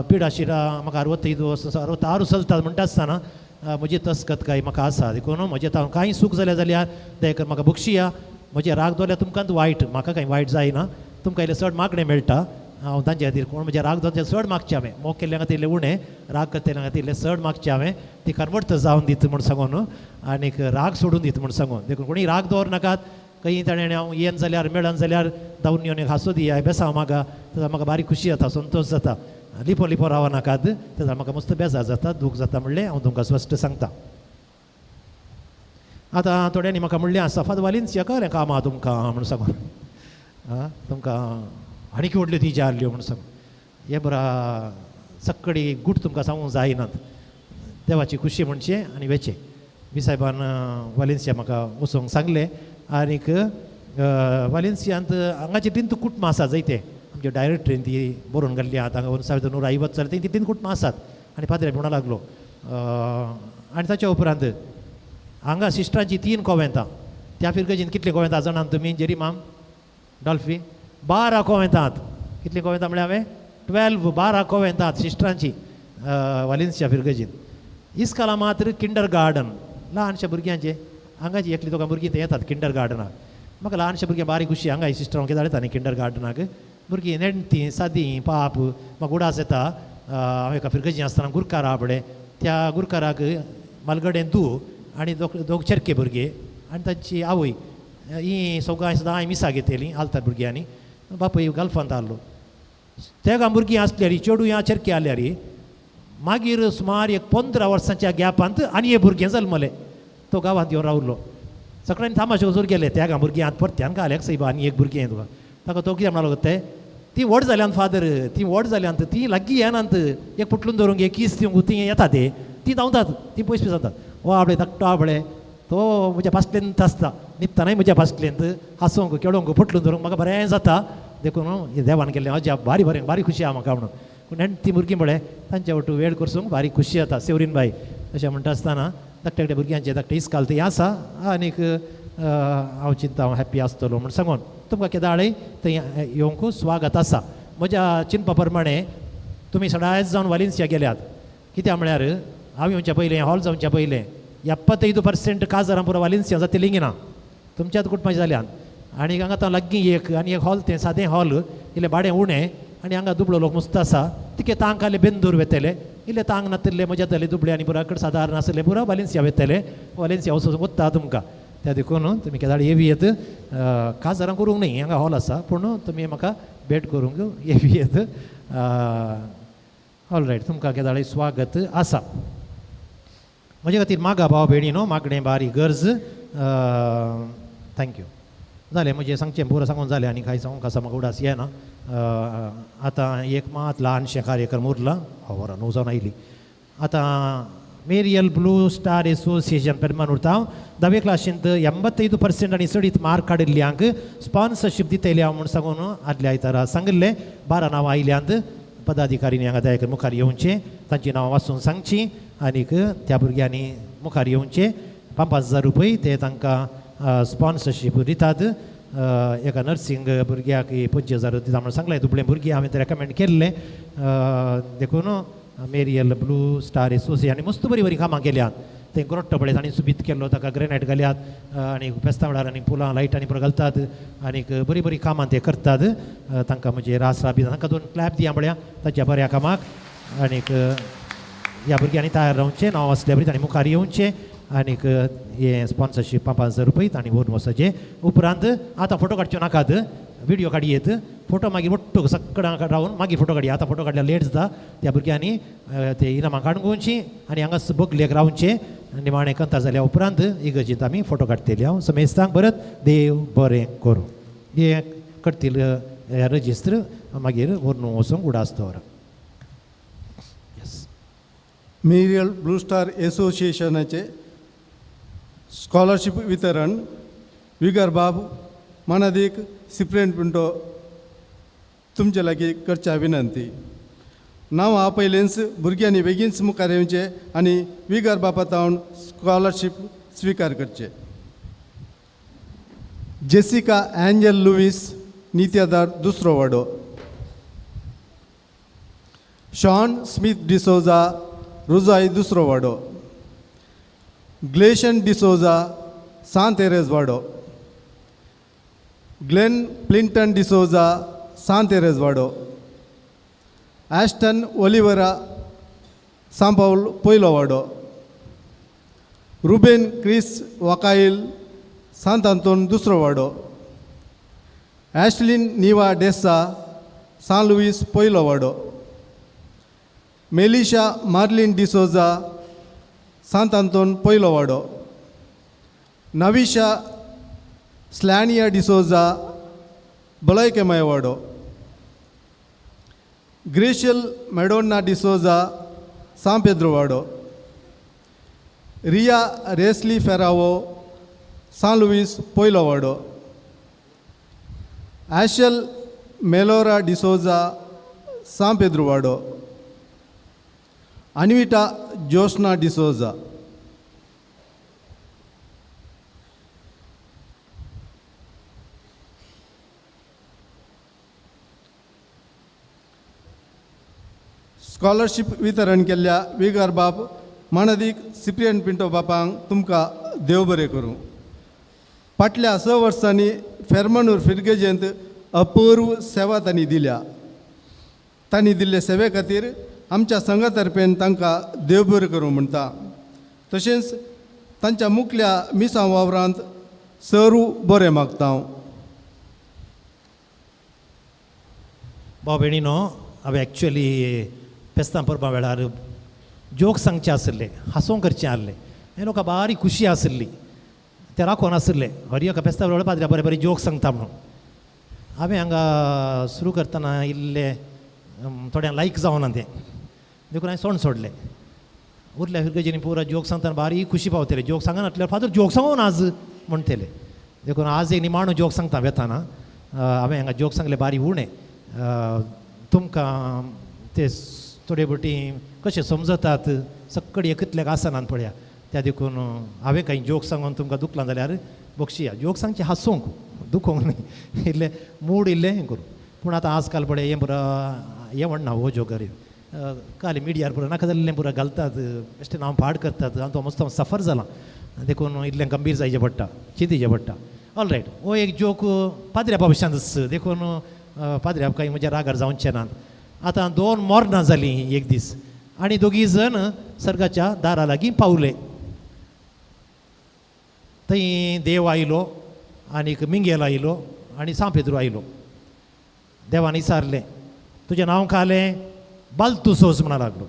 Speaker 5: पिडाशिरा म्हाका 65 वर्सां 66 चलतात म्हणटा आसतना म्हजी तस्कत काय म्हाका आसा देखून म्हजें हांव कांय चूक जाल्या जाल्यार दयाकर म्हाका बक्षिया. म्हजें राग दवरल्यार तुमकां वायट म्हाका कांय वायट जायना, तुमकां इल्लें चड मागणें मेळटा. हांव तांचे खातीर कोण म्हज्या राग दवरचे चड मागचें हांवें मोग केल्ल्या खातीर इल्लें उणें राग करतल्या खातीर इल्लें चड मागचें हांवें ती कन्वर्ट जावन दित म्हूण सांगून आनीक राग सोडून दित म्हूण सांगून देखून कोणी राग दवर नाकात. खंय ताणें हांव येन जाल्यार मेळन जाल्यार धांवून येवन हांसो दिया बेसांव म्हाका तेन्ना म्हाका बारीक खुशी जाता संतोश जाता. लिपो लिपो राव नाकात तेन्ना म्हाका मस्त बेजार जाता दूख जाता म्हणलें हांव तुमकां स्पश्ट सांगता. आतां थोड्यांनी म्हाका म्हणलें आसा फादर वालेन्सिया कळ्ळें काम आहा तुमकां म्हूण सांगून आं तुमकां आनीक व्हडल्यो तिज्या आहल्यो म्हूण सांगून हे बरा सगळी गूट तुमकां सांगूंक जायनात. देवाची खुशी म्हणचें आनी वेचें बी सायबान वालेन्सिया म्हाका वचोंक सांगलें. आनीक वालेन्सियांत हांगाची 3 कुटुंबां आसात जायते आमचे डायरेक्टरीन ती बरोवन घाल्ली आहा हांगा 1950 जाल्यार ती 3 कुटुंबां आसात. आनी पाद्रे म्हणूंक लागलो आनी ताच्या उपरांत हांगा सिस्टरांची 3 कोवेंतां त्या फिरगजीन कितलीं कोवेंतां जाणात तुमी जेरी माम डॉल्फी 12 कोवेंतात. कितलीं कोवेंतां म्हळ्यार हांवें 12 12 कोवेंतात सिस्टरांची वालेन्सिया फिरगजीन. इस्काला मात्र किंडर गार्डन ल्हानशा भुरग्यांचे हांगाची एकली दोगां भुरगीं थंय येतात किंडर गार्डनाक. म्हाका ल्हानशा भुरग्यां बारीक खुशी हांगा सिस्टर कितें धाडटा न्ही किंडर गार्डनाक भुरगीं नेणटीं सादीं पाप म्हाका उडास येता. हांव एका फिरगजी आसतना गुरकार आहा पळय त्या गुरकाराक मालगडेन दू आनी दोग चेरके भुरगे आनी तांची आवय ही सगळ्यां सदां मिसां घेतली आलतार भुरग्यांनी बापूय गल्फांत आहलो. तेगां भुरगीं आसल्यारी चेडूं ह्या चेरके आहल्यारी मागीर सुमार एक 15 वर्सांच्या गॅपांत आनी हे भुरगें जल्मलें. तो गांवांत येवन रावलो. सगळ्यांनी थामाशे वचून गेले त्या भुरगीं आतां परत्यान घाल्याक सैबा आनी एक भुरगें तुका. ताका तो कितें म्हणलो ते ती व्हड जाल्यान फादर, ती व्हड जाल्यान ती लागीं येनात, एक पुटलून धरूंक एक कीस दिवंक ती येता ते ती धांवतात, ती पयस पयस जातात. हो आपले धाकटो आपले तो म्हज्या पासलेंत आसता, न्हिदतनाय म्हज्या पासलेंत हांसूंक खेळोंक पुटलून धरूंक म्हाका बरें जाता. देखून हें देवान केल्लें अजाप बारी बरें बारी खुशी आहा म्हाका म्हणून. पूण ती भुरगीं पळय तांच्या वटू वेळ करसूंक बारी खुशी जाता. सेवरीन बाई अशें म्हणटा आसतना धाकटे धाकटे भुरग्यांचे धाकटे इस्काल थंय आसा आनीक हांव चिंता हांव हॅप्पी आसतलो म्हूण सांगून तुमकां केदाळय थंय येवंक स्वागत आसा. म्हज्या चिंतपा प्रमाणे तुमी सदांच जावन वालेन्सिया गेल्यात, कित्याक म्हळ्यार हांव येवच्या पयलें हॉल जावच्या पयलें 75% काजारां पुरो वालेन्सिया जातलीं ना तुमच्याच कुटुंबाचें जाल्यान. आनी हांगा आतां लागीं एक आनी एक हॉल तें सादें हॉल इल्लें भाडें उणें आनी हांगा दुबळो लोक मुस्त आसा तिके तांक आसले बेंदूर वेतले, इल्ले तांक नातिल्ले म्हज्या जातले दुबळे आनी पुरा कड सादारण आसले पुरो वालेन्सिया वेतले, वालेन्सिया वचून वता तुमकां. त्या देखून तुमी केदाळ येवी येत, काजारां करूंक न्ही हांगा हॉल आसा पूण तुमी म्हाका भेट करूंक येवी येत. ऑल रायट, तुमकां केदाळय स्वागत आसा. म्हजे खातीर मागा भाव भयणी न्हू मागणें बारी गरज. Thank you. जालें म्हजें सांगचें पुरो सांगून जालें आनी कांय सांगूंक आसा म्हाका उडास येना. आतां एक मात ल्हानशें कार्यक्रम उरला, वरां 9 जावन आयलीं. आतां मेरियल ब्लू स्टार एसोसिएशन पेरमान उरता हांव. धावे क्लासींत 85% आनी चडीत मार्क काडिल्ल्यांक स्पॉन्सरशीप दितले हांव म्हूण सांगून आदल्या आयतारा सांगिल्लें. 12 नांवां आयल्यांत, पदाधिकाऱ्यांनी हांगा दया करून मुखार येवचें, तांचीं नांवां वाचून सांगचीं आनीक त्या भुरग्यांनी मुखार येवचें. 5,000 रुपये ते तांकां स्पॉन्सरशीप दितात. एका नर्सिंग भुरग्याक 25,000 दिता म्हूण सांगलें, दुबळे भुरगीं हांवें ते रेकमेंड केल्लें. देखून मेरियल ब्लू स्टार एसोसिएशन आनी मस्त बरीं बरीं कामां केल्यात. ते ग्रोट्टो पळय तांणी सुबीत केल्लो, ताका ग्रेनायट घाल्यात आनी फेस्तां वेळार आनी फुलां लायटांनी पुरो घालतात आनीक बरीं बरीं कामां ते करतात. तांकां म्हजें रास राबी तांकां 2 क्लॅप दिया पळया ताच्या बऱ्या कामाक. आनीक ह्या भुरग्यांनी तयार रावचें, नांव आसल्या बरी तांणी मुखार येवचें आनीक हें स्पॉन्सरशीप 5,000 रुपये तांणी व्हरून वचचें. उपरांत आतां फोटो काडच्यो नाकात, विडियो काडयेत, फोटो मागीर ಒಟ್ಟು सगळ्यां रावन मागीर फोटो काडया. आतां फोटो काडल्यार लेट जाता. त्या भुरग्यांनी ते इनामां काडून घेवची आनी हांगा बगलेक रावचें. निमाणें कंतार जाल्या उपरांत इगर्जेंत आमी फोटो काडटले. हांव समेस्तांक परत देव बरें करूं. हें करतील रजिस्त्र मागीर व्हरून वचूंक उडास दवरा.
Speaker 10: मेरियल ब्लू स्टार एसोसिएशनाचे स्कॉलरशीप वितरण विगर बाब मानादीक सिप्रेन पिंटो तुमचे लागीं करच्या विनंती. नांव आपयलेंच भुरग्यांनी बेगीनच मुखार येवचें आनी विगर बापा तावन स्कॉलरशीप स्विकार करचे. जेसिका एंजल लुवीस नित्यादार दुसरो वाडो, शॉन स्मिथ डिसोजा रुजाय दुसरो वाडो, ग्लेशन डिसोजा सांत तेरेज वाडो, ग्लेन प्लिंटन डिसोजा सांत तेरेज वाडो, ॲस्टन ओलिवरा सांपावल पयलो वाडो, रुबेन क्रिस वाकाईल सांत आंतोन दुसरो वाडो, ॲशलिन निवा डेसा सान लुईस पयलो वाडो, मेलिशा मार्लिन डिसोजा सांत आंतोन पयलो वाडो, नविशा स्लॅनिया डिसोजा बलयकेमय वाडो, ग्रेशियल मेडोन्ना डिसोजा सांत पेद्रो वाडो, रिया रेस्ली फेरावो सान लुईस पयलो वाडो, ॲशल मेलोरा डिसोजा सांत पेद्रो वाडो, अनिविटा जोस्ना डिसोजा. स्कॉलरशीप वितरण केल्ल्या विगर बाब मानादीक सिप्रियन पिंटो बापांक तुमकां देव बरें करूं. फाटल्या 6 वर्सांनी फेर्मानूर फिरगेजेंत अपूर्व सेवा तांणी दिल्या. तांणी दिल्ले सेवे खातीर आमच्या संघा तर्फेन तांकां देव बरें करूं म्हणटा. तशेंच तांच्या मुखल्या मिसां वावरांत सर्व बरें मागता हांव.
Speaker 5: भाव भयणीनो, हांवें एक्चुअली फेस्तां परबां वेळार जोक सांगचे आसले, हांसोवंक करचें आसलें. हे लोकां बारीक खुशी आशिल्ली, ते राखोन आशिल्ले हर एका फेस्ता वेळार पाद्र्या बरे बरे जोक सांगता म्हणून. हांवें हांगा सुरू करतना इल्ले थोड्यांक लायक जावना तें, देखून हांवें सोंड सोडलें. उरल्या फिरगजेनी पुरा जोक सांगतना बारीक खुशी पावतले, जोक सांगनातल्यार फादर जोक सांगून आज म्हणटले. देखून आज एक निमाणो जोक सांगता वेताना. हांवें हांगा जोक सांगले बारीक उणें, तुमकां ते थोडे बोटी कशें समजतात सकड एकतल्याक आसनात पळया, त्या देखून हांवें कांय जोक सांगून तुमकां दुखलां जाल्यार बक्षिया. जोक सांगचें हांसूंक, दुखोंक न्ही, इल्लें मूड इल्लें हें करूं. पूण आतां आजकाल पळय हें पुरा हें म्हणना हो जोकर काल मिडियार पुरा नाका जाल्लें पुरा घालतात, बेश्टें नांव पाड करतात. आनी तो मस्तो सफर जाला, देखून इल्लें गंभीर जायचें पडटा, चिंतीचें पडटा. ऑल रायट, हो एक जोक पाद्र्या भविश्यांत, देखून पाद्र्या कांय म्हज्या रागार जावचें नात. आतां दोन मोरनां जालीं एक दीस आनी दोगी जण सर्गाच्या दारा लागीं पावले. थंय देव आयलो आनीक मिंगेल आयलो आनी सांव पेद्रू आयलो. देवान विचारलें तुजें नांव कालें? बालतुसोस म्हणा लागलो.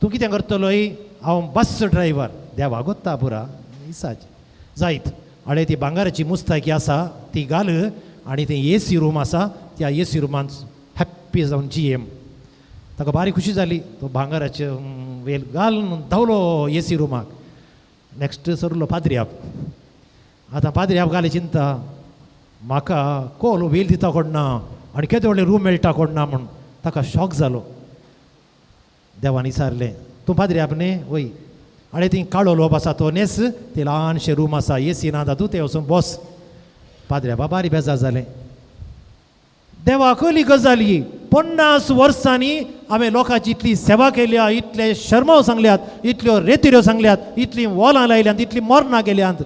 Speaker 5: तूं कितें करतलोय? हांव बस ड्रायव्हर. देवा गोत्ता पुरा इसाच जायत आळे ती भांगाराची मुस्ताकी आसा ती घाल आनी तें ए सी रूम आसा त्या ए सी रुमान हॅप्पी जावन जी एम. ताका बारीक खुशी जाली, तो भांगाराचे वेल घालून धांवलो ए सी रुमाक. नेक्स्ट सरलो पाद्रियाब. आतां पाद्रियाब घाले चिंता, म्हाका कोल वेल दिता कोण ना आनी केदे व्हडलें रूम मेळटा कोण ना म्हूण. ताका शॉक जालो. देवान विचारलें तूं पाद्रियाब न्ही? वय. आनी थंय काळो लोब आसा तो न्हेस, ते ल्हानशें रूम आसा, ए सी ना तातूंत, तें वचून बस. पाद्रियाबा बारी बेजार जालें. देवा कसली गजाल ही, 50 वर्सांनी हांवें लोकांची इतली सेवा केल्या, इतले शर्माव सांगल्यात, इतल्यो रेतिऱ्यो सांगल्यात, इतलीं वोलां लायल्यांत, इतलीं मोरनां केल्यांत,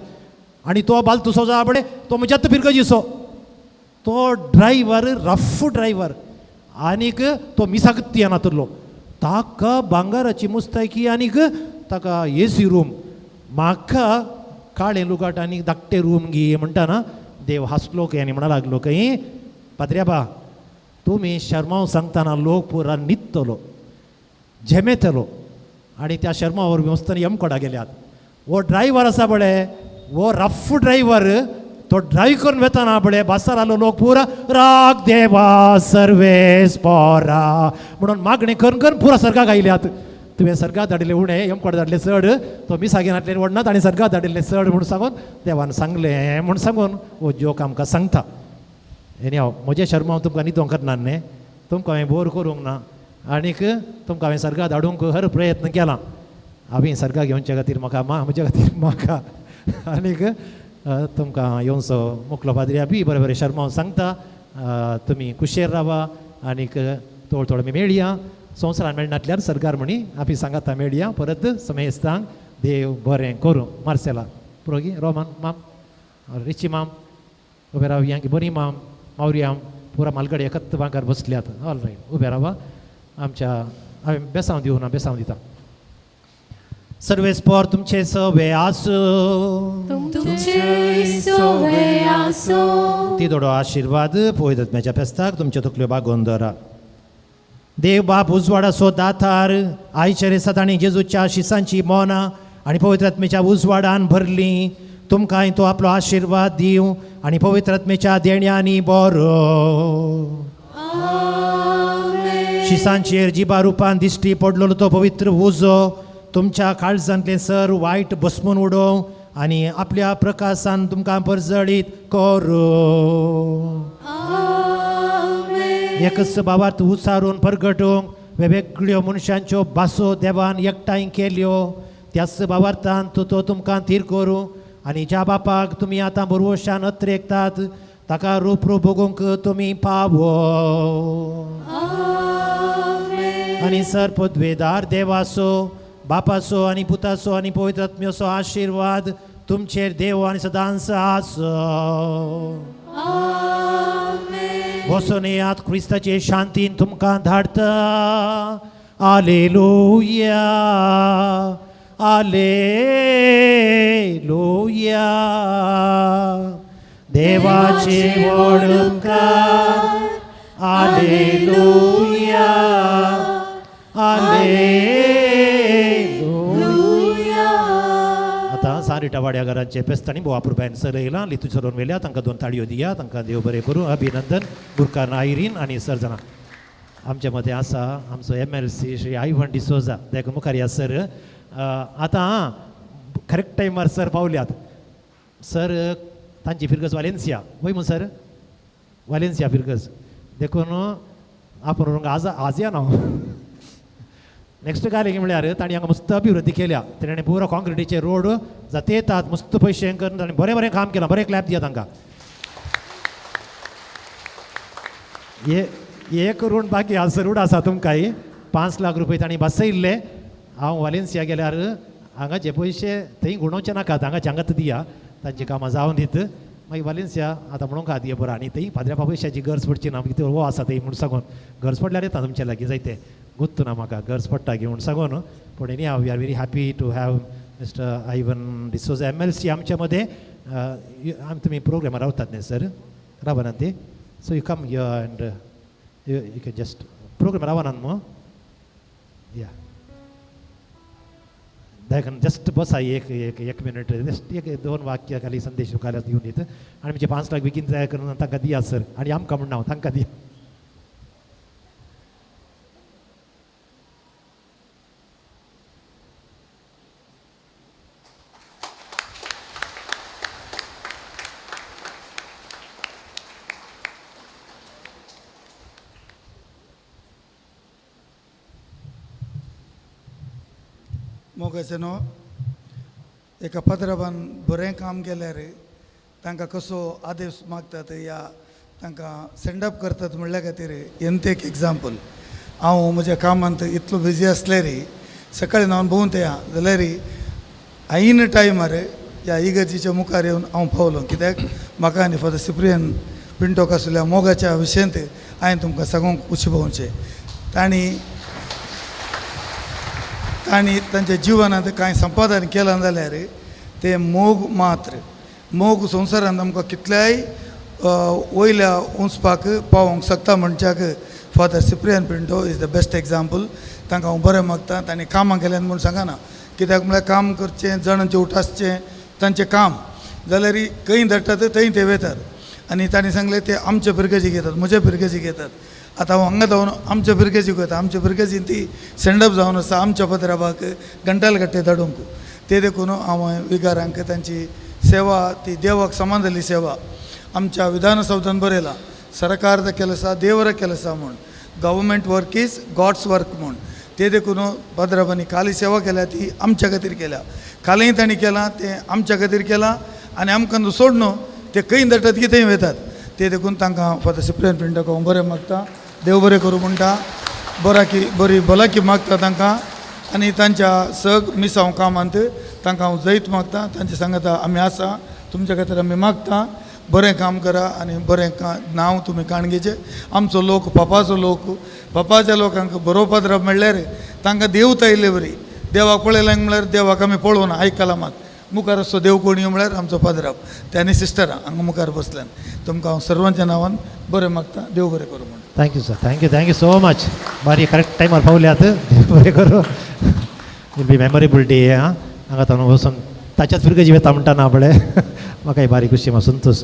Speaker 5: आनी तो बालतुसो जा पळय तो म्हज्यात फिरगजीसो, तो ड्रायव्हर रफ ड्रायव्हर आनीक तो मिसाक येनातलो. ताका भांगाराची मुस्तायकी आनीक ताका ए सी रूम, म्हाका काळें लुगाट आनी धाकटें रूम गी म्हणटा देव हांसलो खंय आनी म्हणा लागलो खंय, पाद्र्याबा तुमी शर्माव सांगतना लोक पुरा न्हिदतलो, झेमेतलो आनी त्या शर्मा वरवीं वचतना यमकोडा गेल्यात. हो ड्रायव्हर आसा पळय, हो रफ ड्रायव्हर, तो ड्रायव्ह करून वेताना पळय बाजारालो लोक पुरा राग देवा सर्वेस पोरा म्हणून मागणी करून करून पुरा सर्गाक आयल्यात. तुवें सर्गात धाडिल्ले उणें, यमकोडा धाडले चड, तो मिसागेन घातले व्हडनात आनी सर्गात धाडिल्ले चड म्हूण सांगून देवान सांगलें म्हूण सांगून हो जोक आमकां सांगता. एनी हांव म्हजें शर्मा तुमकां न्हिदोंक करना न्ही, तुमकां हांवें बोर करूंक ना आनीक तुमकां हांवें सर्गात धाडूंक हर प्रयत्न केला. हांवें सर्गाक येवचे खातीर म्हाका मा म्हज्या खातीर म्हाका आनीक तुमकां येवचो मुकलो पाद्रिया बी बरें बरें शर्मा सांगता. तुमी कुशेर रावा आनीक थोडो थोडो आमी मेळया. संवसारान मेळनातल्यार सरकार म्हणी आमी सांगाता मेळया. परत समेस्तांक देव बरें करूं. मार्सेला पुरोगी रोमन माम रिची माम उबे रावया की बरी माम मावरियाम पुरा मालगडे एकत्र बांकार बसल्यात. ऑल रायट, उबे रावा. आमच्या हांवें बेसांव दिवना, बेसांव दिता. सर्वेस्पोर तुमचे सवे आसूं,
Speaker 2: तुमचे सवे आसूं.
Speaker 5: ती दोडो आशिर्वाद पवित्र फेस्ताक तुमच्यो तकल्यो बागोवन दवरा. देव बाप उजवाडाचो दातार आयच्या रेसात आनी जेजूच्या शिसांची मोनां आनी पवित्र आत्म्याच्या उजवाडान भरली. तुमकांय तो आपलो आशिर्वाद दिवं आनी पवित्र आत्म्याच्या देण्यांनी बरो. शिसांचेर जिबा रुपान दिश्टी पडलेलो तो पवित्र उजो तुमच्या काळजांतलें सर वायट बसमून उडोवं आनी आपल्या प्रकाशान तुमकां परजळीत करूं. एकच बाबात उचारून परगटूंक वेगवेगळ्यो मनशांच्यो भासो देवान एकठांय केल्यो, त्याच बाबार्थान तो तुमकां थीर करूं आनी ज्या बापाक तुमी आतां बरवशान अत्रेकतात ताका रूप रूप भोगूंक तुमी पावो. आनी सर पदवेदार देवाचो बापाचो आनी पुताचो आनी पवित्र आत्म्याचो आशिर्वाद तुमचेर देव आनी सदांच आसूं. वचून येयात, क्रिस्ताचे शांतीन तुमकां धाडटा. आलेलुया, आलेलुया. देवाचे व्हड उपकार. आलेलुया, आलेलुया. सांरिटा वाड्या घरांचे पेस्तांनी भोव अपुरबायेन सरयलां लितू चलोवन व्हेल्या तांकां दोन ताळयो दिया तांकां देव बरें करूं अभिनंदन गुरकार आयरीन आनी सरजना आमच्या मदें आसा आमचो MLC Shri Ivan D'Souza देखून मुखार या सर आतां करेक्ट टायमार सर पावल्यात सर तांची फिरगज वालेन्सिया वय मू सर वालेन्सिया फिरगज देखून आपण आज आज या ना नेक्स्ट काय म्हळ्यार तांणी हांगा मस्त अभिवृद्धी केल्या तेणी पुरो कॉन्क्रिटीचे रोड जाते येतात मस्त पयशे करून तांणी बरें बरें काम केलां बरें क्लॅप दिया तांकां एक रोड बाकी आसा रोड आसा तुमकांय 5 लाख रुपये तांणी बसयल्ले हांव वालेन्सिया गेल्यार हांगाचे पयशे थंय गुणोवचे नाकात हांगाचे हांगाच दिया तांची कामां जावन दीत मागीर वालेन्सिया आतां म्हणूंक दिया बरो आनी थंय पाद्र्या पयशाची गरज पडची ना कितें हो आसा थंय म्हूण सांगून गरज पडल्यार येता तुमच्या लागीं जायते गुत्त ना म्हाका गरज पडटा की म्हूण सांगून पूण any we are very happy to have mister Ivan D'Souza MLC आमच्या मदें आमी तुमी प्रोग्रामार रावतात न्ही सर रावनात ती so you come here and you can just program रावनात मू या देखून जस्ट बसा एक एक एक मिनिट जस्ट एक दोन वाक्य खाली संदेश खाली दिवन दित आनी आमचे 5 लाख बेगीन तयार करून तांकां दिया सर आनी आमकां म्हण हांव तांकां दिया
Speaker 11: मोगाचे न्हू एका पत्राबान बरें काम केल्यार तांकां कसो आदेश मागतात या तांकां सेंडअप करतात म्हणल्या खातीर हें एक एग्जाम्पल. हांव म्हज्या कामांत इतलो बिजी आसल्यार सकाळीं न्हावन भोंवून या जाल्यार ऐन टायमार ह्या इगर्जीच्या मुखार येवन हांव पावलो कित्याक म्हाका आनी फादर सिप्रियन पिंटो आसल्या मोगाच्या विशयांत हांवें तुमकां सगळ्यांक उच्च तांणी तांणी तांच्या जिवनांत कांय संपादन केलां जाल्यार तें मोग मात्र मोग संवसारांत आमकां कितल्याय वयल्या उंचपाक पावोवंक शकता म्हणच्याक father Cyprian Pinto is the best example. तांकां हांव बरें मागता तांणी कामां केल्यान म्हूण सांगना कित्याक म्हळ्यार काम करचें जाणांचें उठासचें तांचें काम जाल्यार खंय धाडटात थंय ते वतात आनी तांणी सांगलें ते आमचे फिरगजीक येतात म्हज्या फिरगजीक येतात. आतां हांव हांगा धांवन आमच्या फिरगजीक वता आमच्या फिरगजीन ती सेंडअप जावन आसा आमच्या पत्राबाक घंटालगट्टे धाडूंक ते देखून हांव विगारांक तांची सेवा ती देवाक समान जाल्ली सेवा आमच्या विधानसौधान बरयलां सरकारದ ಕೆಲಸ ದೇವರ ಕೆಲಸ म्हूण government work is God's work म्हूण ते देखून पद्राबांनी खाली सेवा केल्या ती आमच्या खातीर केल्या खालीय तांणी केलां तें आमच्या खातीर केलां आनी आमकां सोड न्हू ते खंय धाडटात की थंय वतात ते देखून तांकां फादर सिप्रियन पिंटोक हांव बरें मागता देव बरें करूं म्हणटा बराकी बरी भलायकी मागता तांकां आनी तांच्या सग मिसांव कामांत तांकां हांव जैत मागता तांचे सांगता आमी आसा तुमच्या खातीर आमी मागता बरें काम करा आनी बरें नांव तुमी काणगेचें आमचो लोक पापाचो लोक पापाच्या लोकांक बरो पद्राब म्हणल्यार तांकां देवता आयिल्ले बरी देवाक पळयलें म्हळ्यार देवाक आमी पळोवना आयकलां मात मुखार असो देव कोणी म्हळ्यार आमचो पद्राब ते आनी सिस्टरां हांगा मुखार बसल्यान तुमकां हांव सर्वांच्या नांवान बरें मागता देव बरें करूं म्हणून.
Speaker 5: Thank you sir, thank you, thank you so much. बारी करेक्ट टायमार पावल्यात बरें करूं will be memorable day आं हांगा ताणून वचून ताच्याच फिरगजी वेता म्हणटा ना पळय म्हाका बारीक खुशी म्हाका संतोश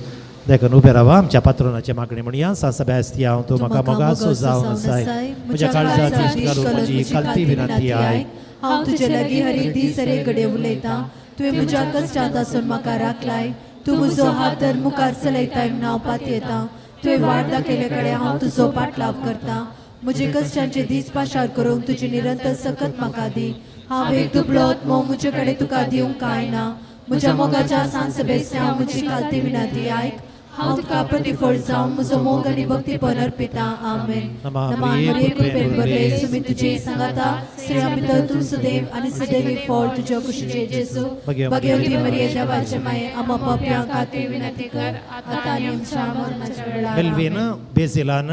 Speaker 5: देखून उबे रावा आमच्या पात्रोनाचे मागणी म्हणया सा सेबास्तियांव तूं म्हाका मोगाचो जावन आसाय म्हज्या काळजांत इश्ट घालून म्हजी कालती विनंती आयक.
Speaker 2: हांव तुजे लागीं हर एक दीस हर एक घडये उलयतां तुवें म्हज्या कश्टांत आसून म्हाका राखलाय तूं म्हजो हात धर मुखार चलयताय म्हूण हांव पातयेतां तुवें वाट दाखयले कडेन हांव तुजो पाटलाव करतां म्हजे कश्टांचे दीस पाशार करूंक तुजी निरंतर सकत म्हाका दी. हांव एक दुबळोत मोग म्हजे कडेन तुका दिवंक कांय ना म्हज्या मोगाच्या सान सेबास्तियांव म्हजी कालती विनंती आयक. हांव तुका प्रतिफळ जावन म्हजो मोग आनी भक्तीपण अर्पिता. आमेन. नमान मरिये कृपेन भरले सुमी तुजी सांगाता स्त्रियां भितर तूं सदैव आनी सदैव फळ तुज्या कुशीचें जेजू. भगवती मरिये देवाचे माये आमकां पापयां खातीर विनंती कर आतां आनी आमच्या मरणाच्या वेळार.
Speaker 5: मेल्वीन बेजिलान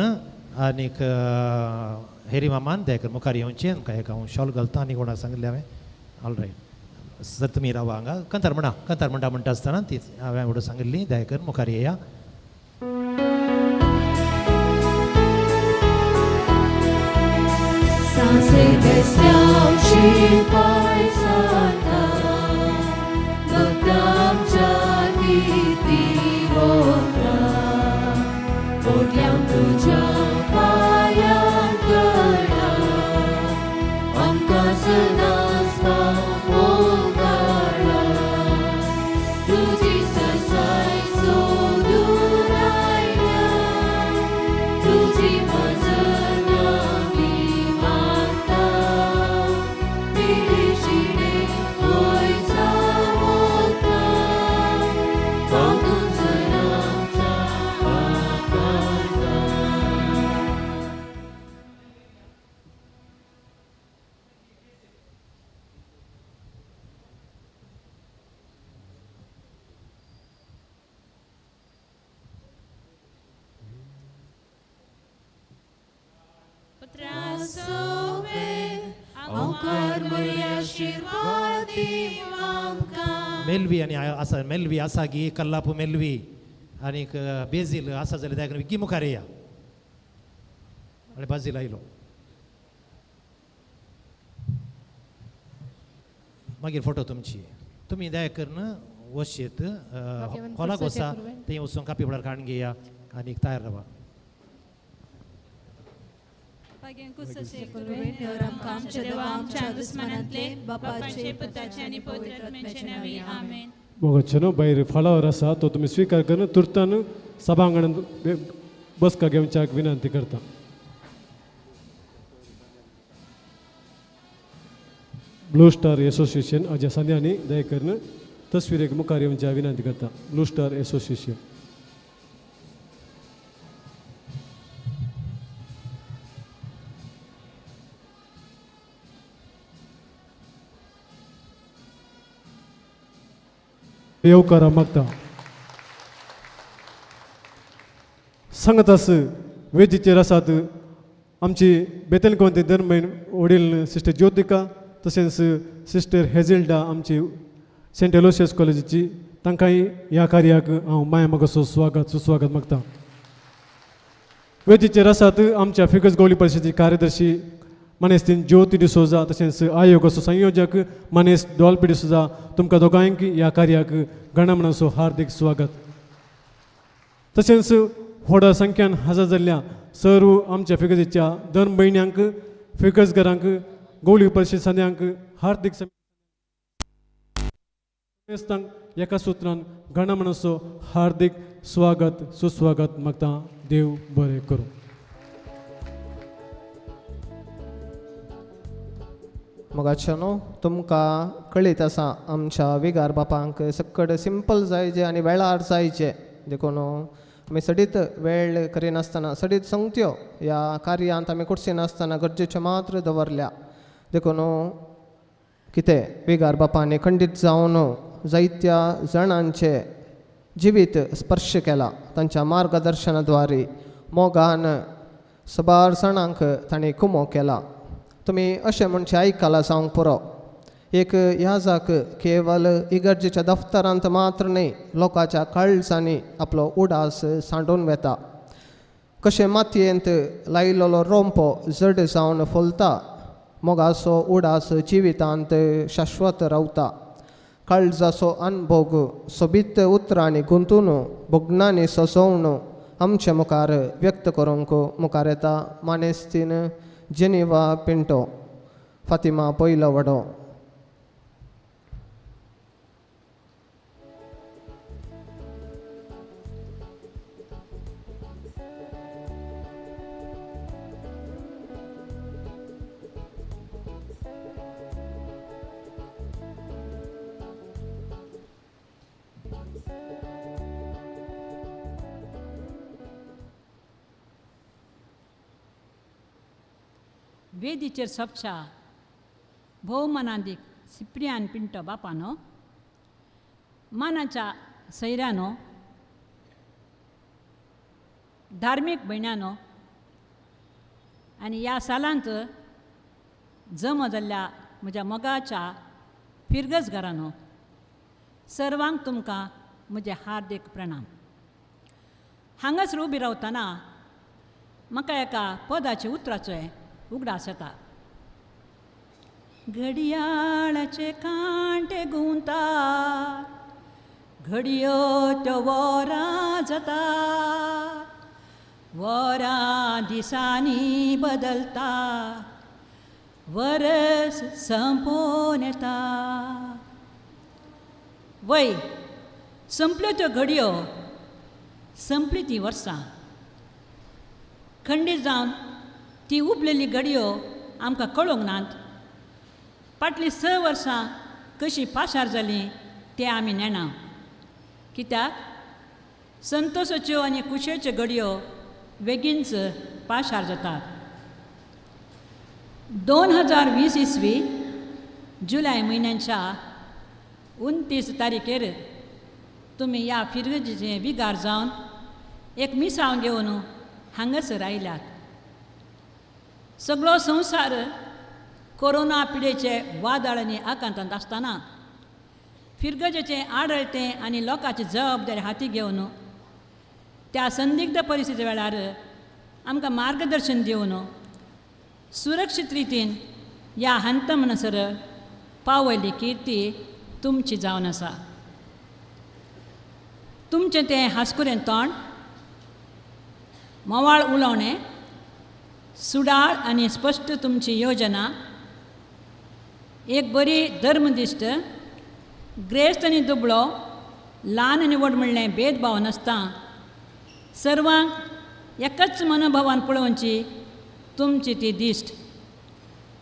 Speaker 5: आनीक हेरी मामान दयाकर मुखार येवचें आमकां एक हांव शॉल घालता आनी कोणाक सांगिल्लें हांवें ऑल रायट सर तुमी रावा हांगा कंतार म्हणा कंतार म्हणटा म्हणटा आसतना ती हांवें म्हणून सांगिल्ली दयाकर मुखार येया.
Speaker 2: San Sebastián, पाय जाता भक्ता मोडल्या तुज्या पांयां तळा आमकां सदांच मोगाळा तुजी ससाय सोदून आयल्या तुजी मजत आमी मागता पिडेशिणे वयचा वता पावतून सरांच्या आकारता.
Speaker 5: मेलवी आनी आसा मेलवी आसा गी कल्लापू मेलवी आनीक बेजील आसा जाल्यार त्या विकी मुखार या आनी बाजील आयलो मागीर फोटो तुमची तुमी दया करून वशेत हॉलाक वसा थंय वचून कापी पडार काडून घेया आनीक तयार रावा.
Speaker 12: मोगाचेनो भायर फळावर आसा तो तुमी स्विकार करून तुर्तान सभांगणांत बसका घेवच्याक विनंती करता. ब्लू स्टार एसोसिएशन अज्या संध्यानी दया करून तस्वीरेक मुखार येवच्या विनंती करता. Blue star association. येवकारा मागता. सांगतास वेदीचेर आसात आमची बेतन कोंते धर्मभयण वडील सिस्टर ज्योतिका तशेंच सिस्टर हेझिल्डा आमची सेंट एलोशियस कॉलेजीची तांकांय ह्या कार्याक हांव माया मोगाचो स्वागत सुस्वागत मागता. वेदीचेर आसात आमच्या फिगर्स गवळी परिशदेची कार्यदर्शी मानेस्तीन ज्योती डिसोजा तशेंच आयोगाचो संयोजक मानेस डॉल्पी डिसोजा तुमकां दोगांयक ह्या कार्याक गणमणाचो हार्दीक स्वागत. तशेंच व्हडा संख्यान हजर जाल्ल्या सर्व आमच्या फिगर्जीच्या धर्म भयण्यांक फिगर्सघरांक गवळी परिशद संद्यांक हार्दीक एका सुत्रान गणमणाचो हार्दीक स्वागत सुस्वागत मागता. देव बरें करूं.
Speaker 13: मोगाच्यानो तुमकां कळीत आसा आमच्या विगार बापांक सक्कड सिंपल जायचे आनी वेळार जायचे देखून आमी सडीत वेळ करिनासतना सडीत संगत्यो ह्या कार्यांत आमी कुडसिनासतना गरजेच्यो मात्र दवरल्या. देखून कितें विगार बापांनी खंडीत जावन जायत्या जाणांचें जिवीत स्पर्श केला. तांच्या मार्गदर्शनाद्वारे मोगान सबार जाणांक तांणी कुमो केला. तुमी अशें म्हणचें आयकलां जावंक पुरो एक ह्या जाक केवल इगर्जेच्या दफ्तरांत मात्र न्हय लोकांच्या काळजांनी आपलो उडास सांडून वेता. कशें मातयेंत लायलेलो रोंपो जड जावन फुलता मोगाचो उडास जिवितांत शाश्वत रावता. काळजाचो अनभोग सोबीत उतरांनी गुंतून भोगणांनी सजोवन आमचे मुखार व्यक्त करूंक मुखार येता मानेस्तीन जेनिवा पिंटो फातिमा पयलो वडो.
Speaker 14: वेदीचेर सोबच्या भोवमानादीक सिप्रियान पिंटो बापानो मानाच्या सैऱ्यानो धार्मीक भयण्यानो आनी ह्या सालांत जमा जाल्ल्या म्हज्या मोगाच्या फिरगज घरानो सर्वांक तुमकां म्हजें हार्दीक प्रणाम. हांगासर उबी रावतना म्हाका एका पदाचे उतराचो उगडास येता. घडयाळाचे कांटे गुंता घडयो त्यो वरां जाता वरां दिसांनी बदलता, वरस संपोवन येता. वय संपल्यो त्यो घडयो, संपली तीं वर्सां. खंडीत जावन ती उबलेली घडयो आमकां कळोंक नात. फाटलीं 6 वर्सां कशीं पाशार जालीं तें आमी नेणा. कित्याक संतोसाच्यो आनी कुशेच्यो घडयो बेगीनच पाशार जातात. 2020 इसवी जुलय म्हयन्याच्या 29 तारखेर तुमी ह्या फिरगजेचे विगार जावन एक मिसांव घेवन हांगासर आयल्यात. सगळो संवसार कोरोना पिडेचे वादळ आनी आकांतांत आसतना फिरगजेचें आडळतें आनी लोकांची जबाबदारी हाती घेवन त्या संदिग्ध परिस्थिती वेळार आमकां मार्गदर्शन दिवन सुरक्षीत रितीन ह्या हंत म्हणसर पावयल्ली किर्ती तुमची जावन आसा. तुमचें तें हांसकुरें तोंड, म्होंवाळ उलोवणें, सुडाळ आनी स्पश्ट तुमची योजना, एक बरी धर्मदिश्ट, ग्रेस्त आनी दुबळो, ल्हान आनी व्हड म्हणलें भेदभाव नासता सर्वांक एकाच मनोभावान पळोवची तुमची ती दिश्ट,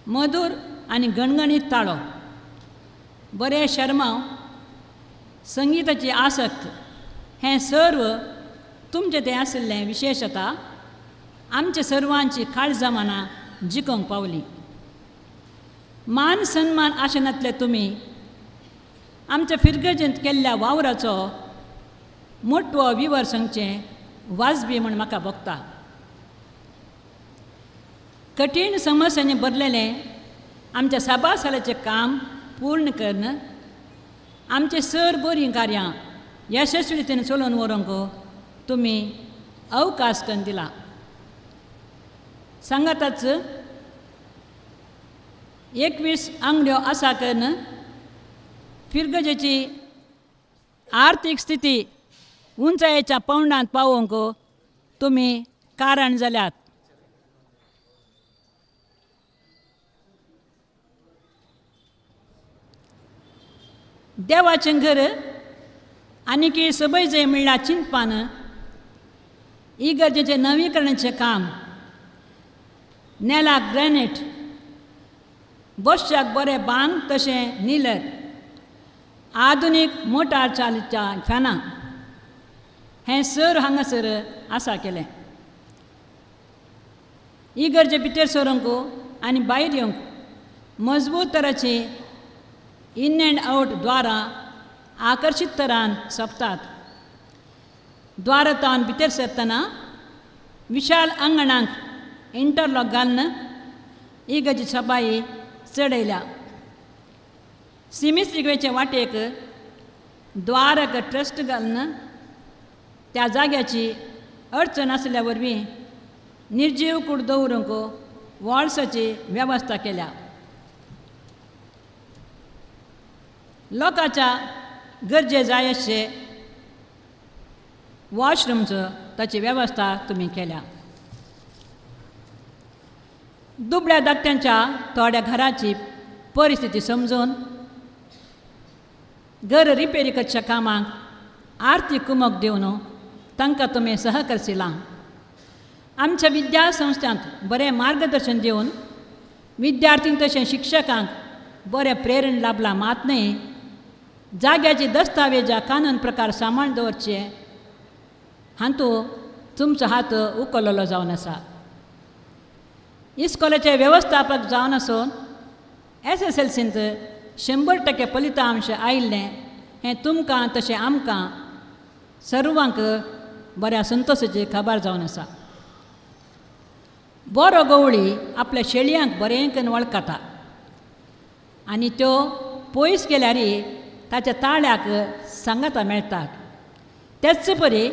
Speaker 14: मधूर आनी गणगणीत ताळो, बरें शर्मांव, संगिताची आसक्त हें सर्व तुमचें तें आशिल्लें विशेशता आमच्या सर्वांची काळजां मनां जिखोवंक पावली. मान सन्मान आशनांतले तुमी आमच्या फिरगजेंत केल्ल्या वावराचो मोटवो विवर सांगचें वाजबी म्हूण म्हाका भोगता. कठीण समस्यांनी भरलेलें आमच्या साबार सालाचें काम पूर्ण करून आमचे सर बरीं कार्यां यशस्वी रितीन चलोवन व्हरूंक तुमी अवकाश करून दिला. सांगाताच 21 आंगड्यो आसा करून फिरगजेची आर्थीक स्थिती उंचायेच्या पावंडांत पावोवंक तुमी कारण जाल्यात. देवाचें घर आनीक सबय जंय म्हणल्यार चिंतपान इगर्जेचें नवीकरणाचें काम, नेलाक ग्रॅनेट, बसच्याक बरें बांग तशें निलर, आधुनीक मोटार चालिच्या फॅनां हें सर हांगासर आसा केलें. इगर्जे भितर सरूंक आनी भायर येवंक मजबूत तराची इन अँड आवट द्वारां आकर्शीत तरान सोंपतात. द्वारांत भितर सरतना विशाल आंगणांक इंटरलॉक घालून इगर्जी सबाई चडयल्या. सिमिस्त्रिगवेचे वाटेक द्वारक ट्रस्ट घालून त्या जाग्याची अडचण आसल्या वरवीं निर्जीव कूड दवरूंक वॉल्साची वेवस्था केल्या. लोकांच्या गरजे जाय अशे वॉशरूमचो ताची वेवस्था तुमी केल्या. दुबळ्या धाकट्यांच्या थोड्या घराची परिस्थिती समजून घर रिपेरी करच्या कामाक आर्थीक कुमक दिवन तांकां तुमी सहकरशिलां. आमच्या विद्यासंस्थांत बरें मार्गदर्शन दिवन विद्यार्थींक तशें शिक्षकांक बरें प्रेरण लाभलां मात न्हय, जाग्याची दस्तावेजा कानून प्रकार सांबाळून दवरचे हातूंत तुमचो हात उखललो जावन आसा. इस्कोलाचे वेवस्थापक जावन आसून SSLCंत 100% फलितांश आयिल्लें हें तुमकां तशें आमकां सर्वांक बऱ्या संतोशाची खबर जावन आसा. बरो गवळी आपल्या शेळयांक बरें करून वळखता आनी त्यो पयस गेल्यार ताच्या ताळ्याक सांगाता मेळटात. तेच परी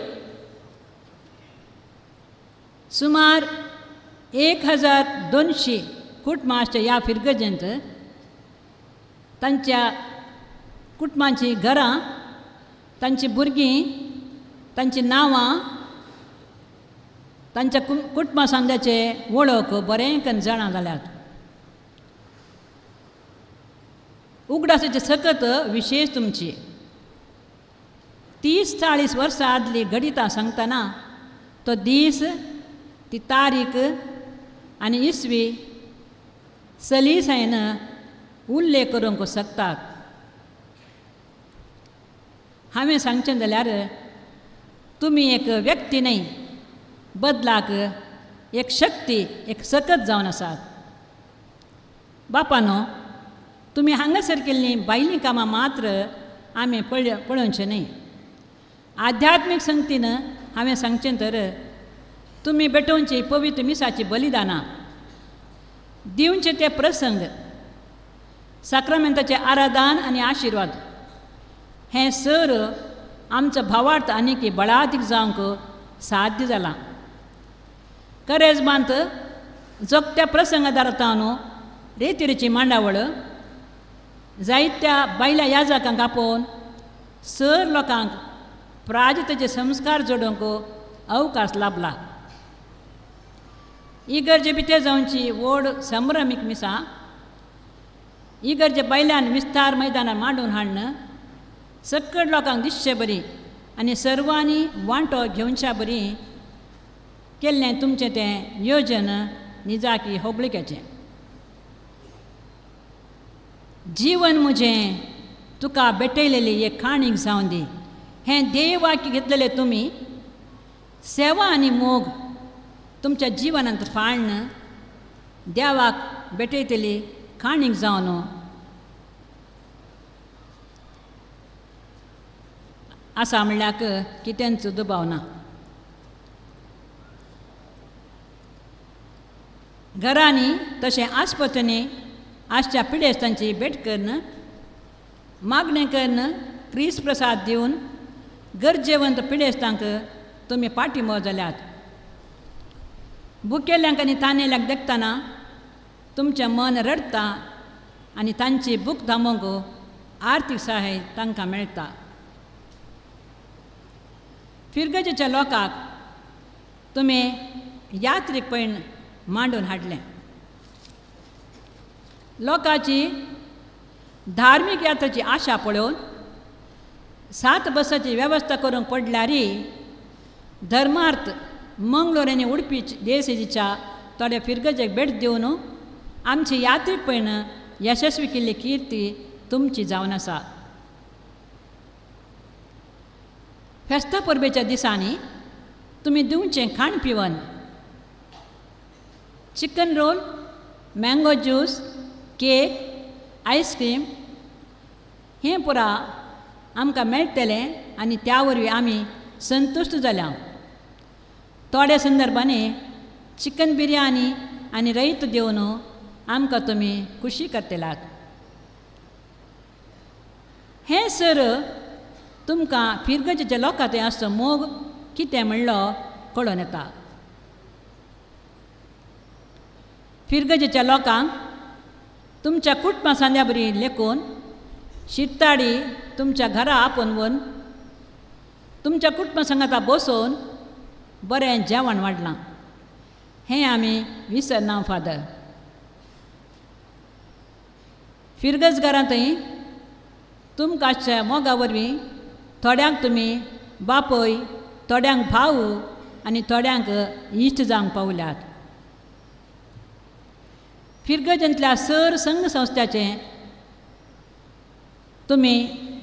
Speaker 14: सुमार 1200 कुटुंबां आसच्या ह्या फिरगजेंत तांच्या कुटुंबांचीं घरां, तांचीं भुरगीं, तांचीं नांवां, तांच्या कुटुंबा सांद्याचे वळख बरें करून जाणा जाल्यात. उगडासाची सकत विशेष तुमची 30-40 वर्सां आदली घडितां सांगतना तो दीस, ती तारीख आनी इसवी सलीसायन उल्लेख करूंक शकतात. हांवें सांगचें जाल्यार तुमी एक व्यक्ती न्हय, बदलाक एक शक्ती, एक सकत जावन आसात. बापानो, तुमी हांगासर केल्लीं बायलीं कामां मात्र आमी पळोवचें न्हय. आध्यात्मीक संगतीन हांवें सांगचें तर तुमी भेटोवची पवित्र मिसाची बलिदानां, दिवचे ते प्रसंग, साक्रामेंताचें आराधन आनी आशिर्वाद हें सर आमचो भावार्थ आनीक बळादीक जावंक साध्य जालां. करेजमांत जोगत्या प्रसंगादारता न्हू रेतिरीची मांडावळ जायत्या बायल्या याजकांक आपोवन सर लोकांक प्राजिताचे संस्कार जोडूंक अवकाश लाभला. इगर्जे भितर जावची व्हड संभ्रमीक मिसां इगर्जे बायल्यान विस्तार मैदानार मांडून हाडून सकट लोकांक दिसचे बरी आनी सर्वांनी वांटो घेवच्या बरी केल्लें तुमचें तें योजन निजाकी होबळिकेचें. जीवन म्हजें तुका भेटयलेली एक काणीक जावन दी हें देवाकी घेतलेलें तुमी सेवा आनी मोग तुमच्या जिवनांत फाळण देवाक भेटयतली काणीक जावन आसा म्हणल्याक कितेंच दुबाव ना. घरांनी तशें आस्पत्यांनी आजच्या पिडेस्तांची भेट करून मागणें करून क्रिस्त प्रसाद दिवन गरजेवंत पिडेस्तांक तुमी पाठिंबो जाल्यात. भुकेल्ल्यांक आनी तानेल्यांक देखतना तुमचें मन रडटा आनी तांची भूक थांबोवंक आर्थीक सहाय तांकां मेळटा. फिरगजेच्या लोकांक तुमी यात्रीकपण मांडून हाडलें. लोकांची धार्मीक यात्रेची आशा पळोवन 7 बसांची वेवस्था करूंक पडल्यार धर्मार्थ मंगलोर आनी उडपी देसेजीच्या थोड्या फिरगजेक भेट दिवन आमची यात्रीकपण यशस्वी केल्ली किर्ती तुमची जावन आसा. फेस्ता परबेच्या दिसांनी तुमी दिवचें खाण पिवन chicken roll, mango juice, cake, ice cream हें पुरा आमकां मेळटलें आनी त्या वरवीं आमी संतुश्ट जाल्या. थोड्या संदर्भांनी चिकन बिरयानी आनी रयत दिवन आमकां तुमी खुशी करतल्यात. हें सर तुमकां फिरगजेच्या लोकां थंय आसचो मोग कितें म्हणलो कळोन येता. फिरगजेच्या लोकांक तुमच्या कुटुंबा सांद्या बरी लेखून शिरताडी तुमच्या घरा आपोवन व्हरून तुमच्या कुटुंबा सांगाता बसोवन बरें जेवण वाडलां हें आमी विसरना फादर. फिरगज घरांतय तुमकां आसच्या मोगा वरवीं थोड्यांक तुमी बापय, थोड्यांक भाव आनी थोड्यांक इश्ट जावंक पावल्यात. फिरगजेंतल्या सर संघ संस्थ्याचें तुमी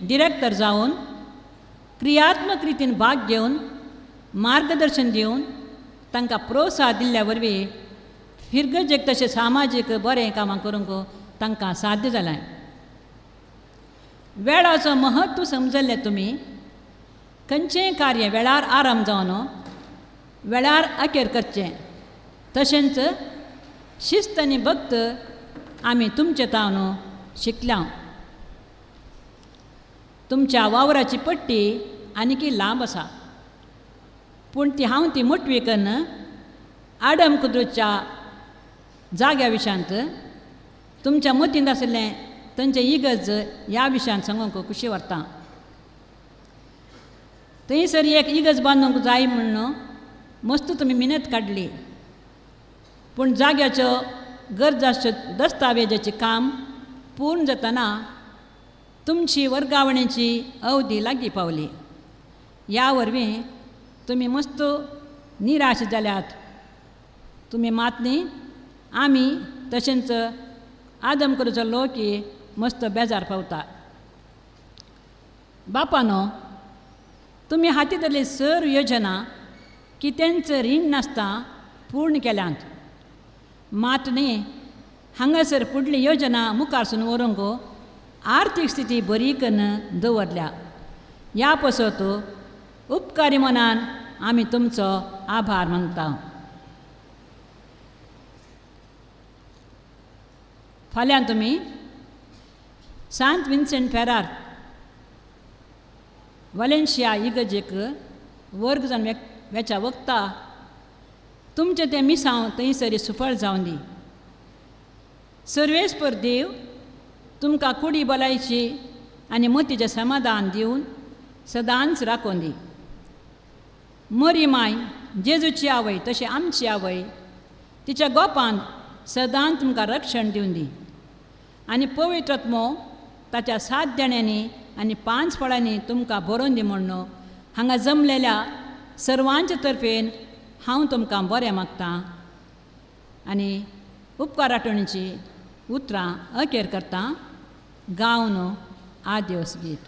Speaker 14: डिरेक्टर जावन क्रियात्मक रितीन भाग घेवन मार्गदर्शन दिवन तांकां प्रोत्साह दिल्ल्या वरवीं फिरगजेक तशें सामाजीक बरें कामां करूंक तांकां साध्य जालें. वेळाचो महत्व समजल्लें तुमी खंयचेंय कार्य वेळार आराम जावन वेळार अखेर करचें तशेंच शिस्त आनी भक्त आमी तुमचे तावन शिकल्या. तुमच्या वावराची पट्टी आनीकी लांब आसा पूण ती हांव ती मोटवी कन्न आडम कुद्रूच्या जाग्या विशयांत तुमच्या मतींत आशिल्लें तांचे इगर्ज ह्या विशयांत सांगूंक खुशी व्हरता. थंयसर एक इगर्ज बांदूंक जाय म्हूण मस्त तुमी मिनत काडली, पूण जाग्याच्यो गरज आसच्यो दस्तावेजाचें काम पूर्ण जातना तुमची वर्गावणीची अवधी लागीं पावली. ह्या वरवीं तुमी मस्त निराश जाल्यात. तुमी मात न्ही, आमी तशेंच आदमकरूचो लोक मस्त बेजार पावता. बापानो, तुमी हाती धरली सर्व योजना कितेंच रीण नासता पूर्ण केल्यांत. मात न्ही, हांगासर फुडली योजना मुखारसून व्हरूंक आर्थीक स्थिती बरी करून दवरल्या. ह्या पसत उपकारी मनान आमी तुमचो आभार मानता. फाल्यां तुमी सांत विन्सेंट फेरार वालेन्शिया इगर्जेक वर्ग जावन वेच्या वखता तुमचें तें मिसांव थंयसर सुफळ जावन दी. सर्वेस्पर देव तुमकां कुडी भलायची आनी मतीचें समाधान दिवन सदांच राखून दी. मरी माय जेजूची आवय तशें आमची आवय तिच्या गोपान सदांच तुमकां रक्षण दिवन दी आनी पवित्र आत्मो ताच्या सात देण्यांनी आनी 5 फळांनी तुमकां बरोवन दी म्हण्ण हांगा जमलेल्या सर्वांचे तर्फेन हांव तुमकां बरें मागतां आनी उपकार आठवणीची उतरां अखेर करतां. गावन आदेवस गीत.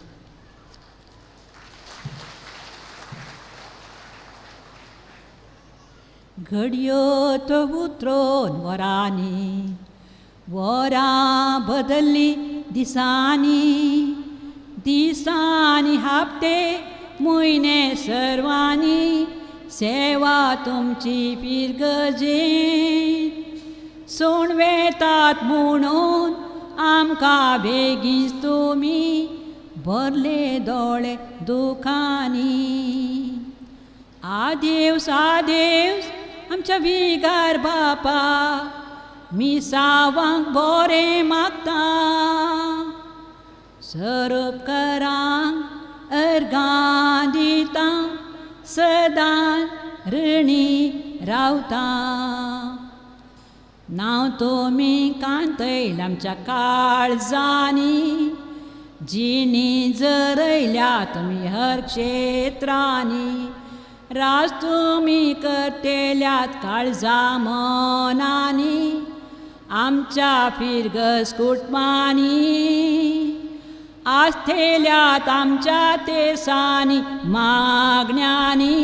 Speaker 14: घडयो तो उतरोन वरांनी, वरां बदल्ली दिसांनी, दिसांनी हप्ते म्हयने सर्वांनी सेवा तुमची फिरगजेन सोण वेतात म्हणून आमकां बेगीन तुमी भरले दोळे दुखांनी. आदेवस आदेवस आमच्या विगार बापा, मिसावांक बरें मागता, सरोपकरांक अर्गां दिता, सदां ऋणी रावता. नांव तुमी कांतयल आमच्या काळजांनी, जिणी जरयल्या तुमी हर क्षेत्रांनी, राज तुमी करतेल्यात काळजा मनांनी, आमच्या फिरगस कुटुंबांनी, आसतेल्यात आमच्या तेसांनी मागण्यांनी,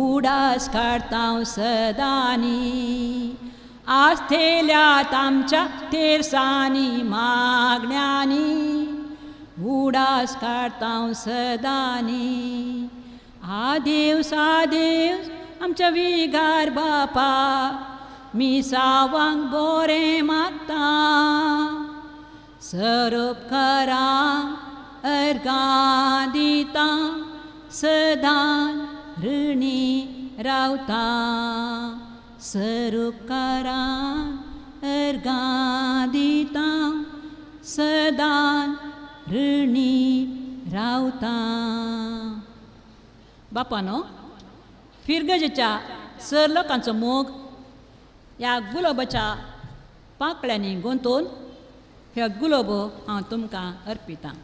Speaker 14: उडास काडता सदांनी, आसतेल्यात आमच्या तेरसांनी मागण्यांनी, उडास काडता सदांनी. आदेवस आदेवस आमच्या विगार बापा, मिसावांक बरें मागता, सरोपकरांक अर्गां दिता, सदां ऋणी रावता, सरोपकरांक अर्गां दिता, सदां ऋणी रावता. बापानो, फिरगजेच्या सर लोकांचो मोग ह्या गुलाबाच्या पाकळ्यांनी गुंतोवन ह्या गुलाब हांव तुमकां अर्पितां.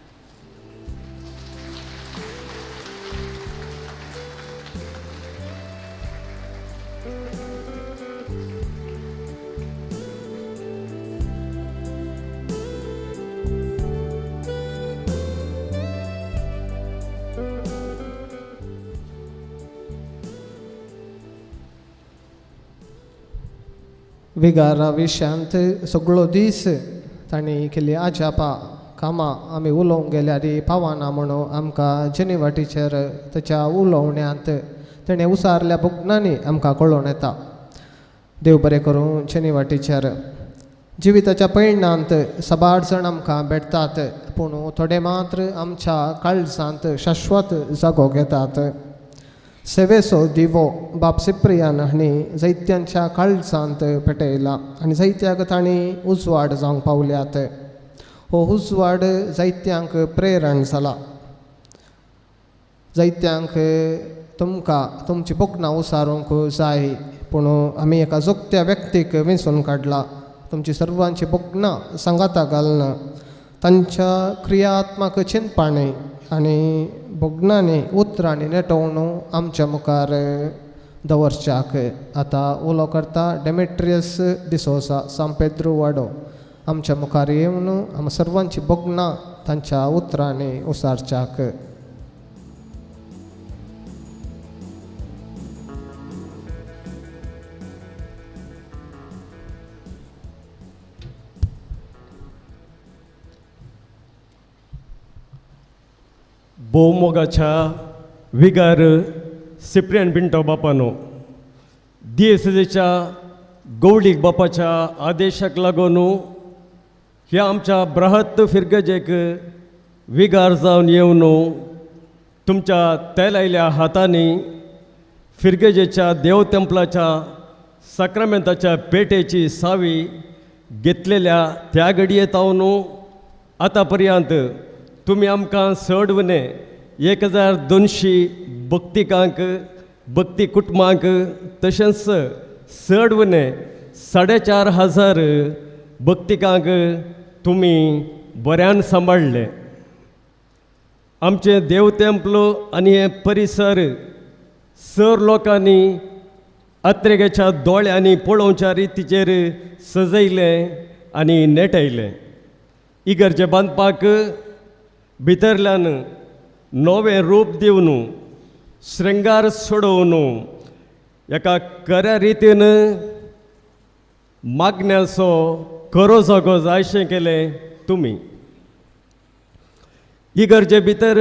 Speaker 13: विगारा विशयांत सगळो दीस तांणी केल्ली आजापा कामां आमी उलोवंक गेल्यार पावना म्हणून आमकां जेनिवा टिचर ताच्या उलोवण्यांत तेणें उसारल्या भुगनांनी आमकां कळोवन येता. देव बरें करूं जेनिवा टिचर. जिविताच्या पयणांत सबार जाण आमकां भेटतात, पूण थोडे मात्र आमच्या काळजांत शाश्वत जागो घेतात. सेवेचो दिवो बाब सिप्रियान हांणी जैत्यांच्या काळजांत पेटयला आनी जैत्याक तांणी उजवाड जावंक पावल्यात. हो उजवाड जैत्यांक प्रेरण जाला, जैत्यांक तुमकां तुमची भोगणां उसारूंक जाय पूण आमी एका जोगत्या व्यक्तीक वेंचून काडला तुमची सर्वांची भोगणां सांगाता घालना तांच्या क्रियात्मक चिंतपाणी आनी भोगणांनी उतरांनी नेटोवन आमच्या मुखार दवरच्याक. आतां उलो करता डेमेट्रियस डिसोसा सांपेद्रू वाडो आमच्या मुखार येवन आम सर्वांची भोगणां तांच्या उतरांनी उसारच्याक.
Speaker 15: भोवमोगाच्या विगार सिप्रियन पिंटो बापानो, दियेसेच्या गौडीक बापाच्या आदेशाक लागून ह्या आमच्या बृहत फिरगजेक विगार जावन येवन तुमच्या तेलायल्या हातांनी फिरगजेच्या देव तेंपलाच्या साक्रामेंताच्या पेटेची सावी घेतलेल्या त्या घडये तावन आतां पर्यंत तुमी आमकां चड उणें 1200 भक्तिकांक भक्ती कुटुंबांक तशेंच चड उणें 4500 भक्तिकांक तुमी बऱ्यान सांबाळ्ळे. आमचें देव तेंपल आनी हें परिसर सर लोकांनी अत्रेगेच्या दोळ्यांनी पळोवच्या रितीचेर सजयलें आनी नेटयलें. इगर्जे बांदपाक भितरल्यान नवें रूप दिवन श्रृंगार सोडोवन एका खऱ्या रितीन मागण्याचो खरो जागो जायशें केलें तुमी. इगर्जे भितर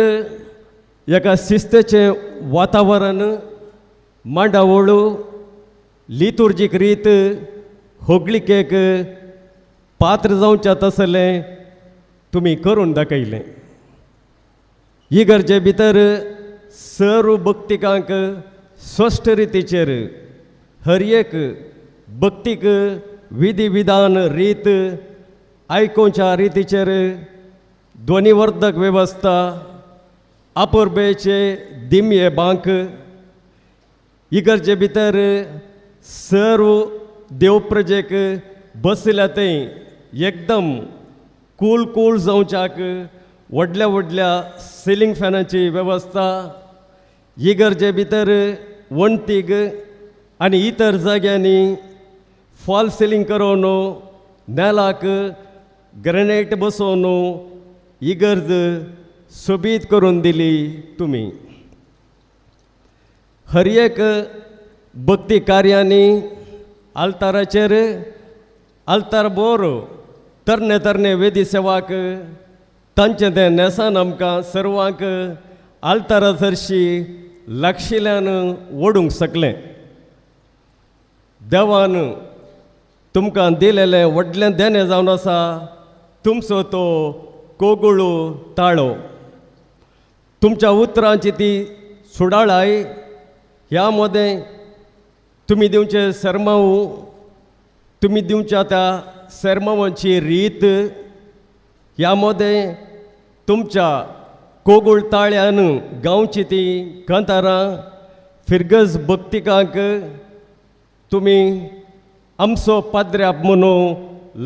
Speaker 15: एका शिस्तेचें वातावरण मांडावळ लितुर्जीक रीत होगलिकेक पात्र जावच्या तसलें तुमी करून दाखयलें. इगर्जे भितर सर्व भक्तिकांक स्पश्ट रितीचेर हर एक भक्तीक विधी विधान रीत आयकोवच्या रितीचेर ध्वनिवर्धक वेवस्था आपुरबेचे दिमये बांक इगर्जे भितर सर्व देवप्रजेक बसल्या थंय एकदम कूल कूल जावच्याक व्हडल्या व्हडल्या सिलींग फॅनाची वेवस्था इगर्जे भितर वण्टीक आनी इतर जाग्यांनी फॉल सिलींग करून नेलाक ग्रेनायट बसोवन इगर्ज सोबीत करून दिली तुमी. हर एक भक्ती कार्यांनी आल्ताराचेर आल्तार बोर तरणे तरणे वेदी सेवाक तांचें तें न्हेसान आमकां सर्वांक आल्तारा सरशी लागशिल्ल्यान ओडूंक शकलें. देवान तुमकां दिलेलें व्हडलें देणें जावन आसा तुमचो तो कोगुळू ताळो तुमच्या उतरांची ती सुडाळाय ह्या मदें तुमी दिवचें सरमाव तुमी दिवच्या त्या सरमावांची रीत ह्या मदें तुमच्या कोगूळ ताळ्यान गांवची ती कांतारां फिरगज भक्तिकांक तुमी आमचो पाद्र्याप म्हणून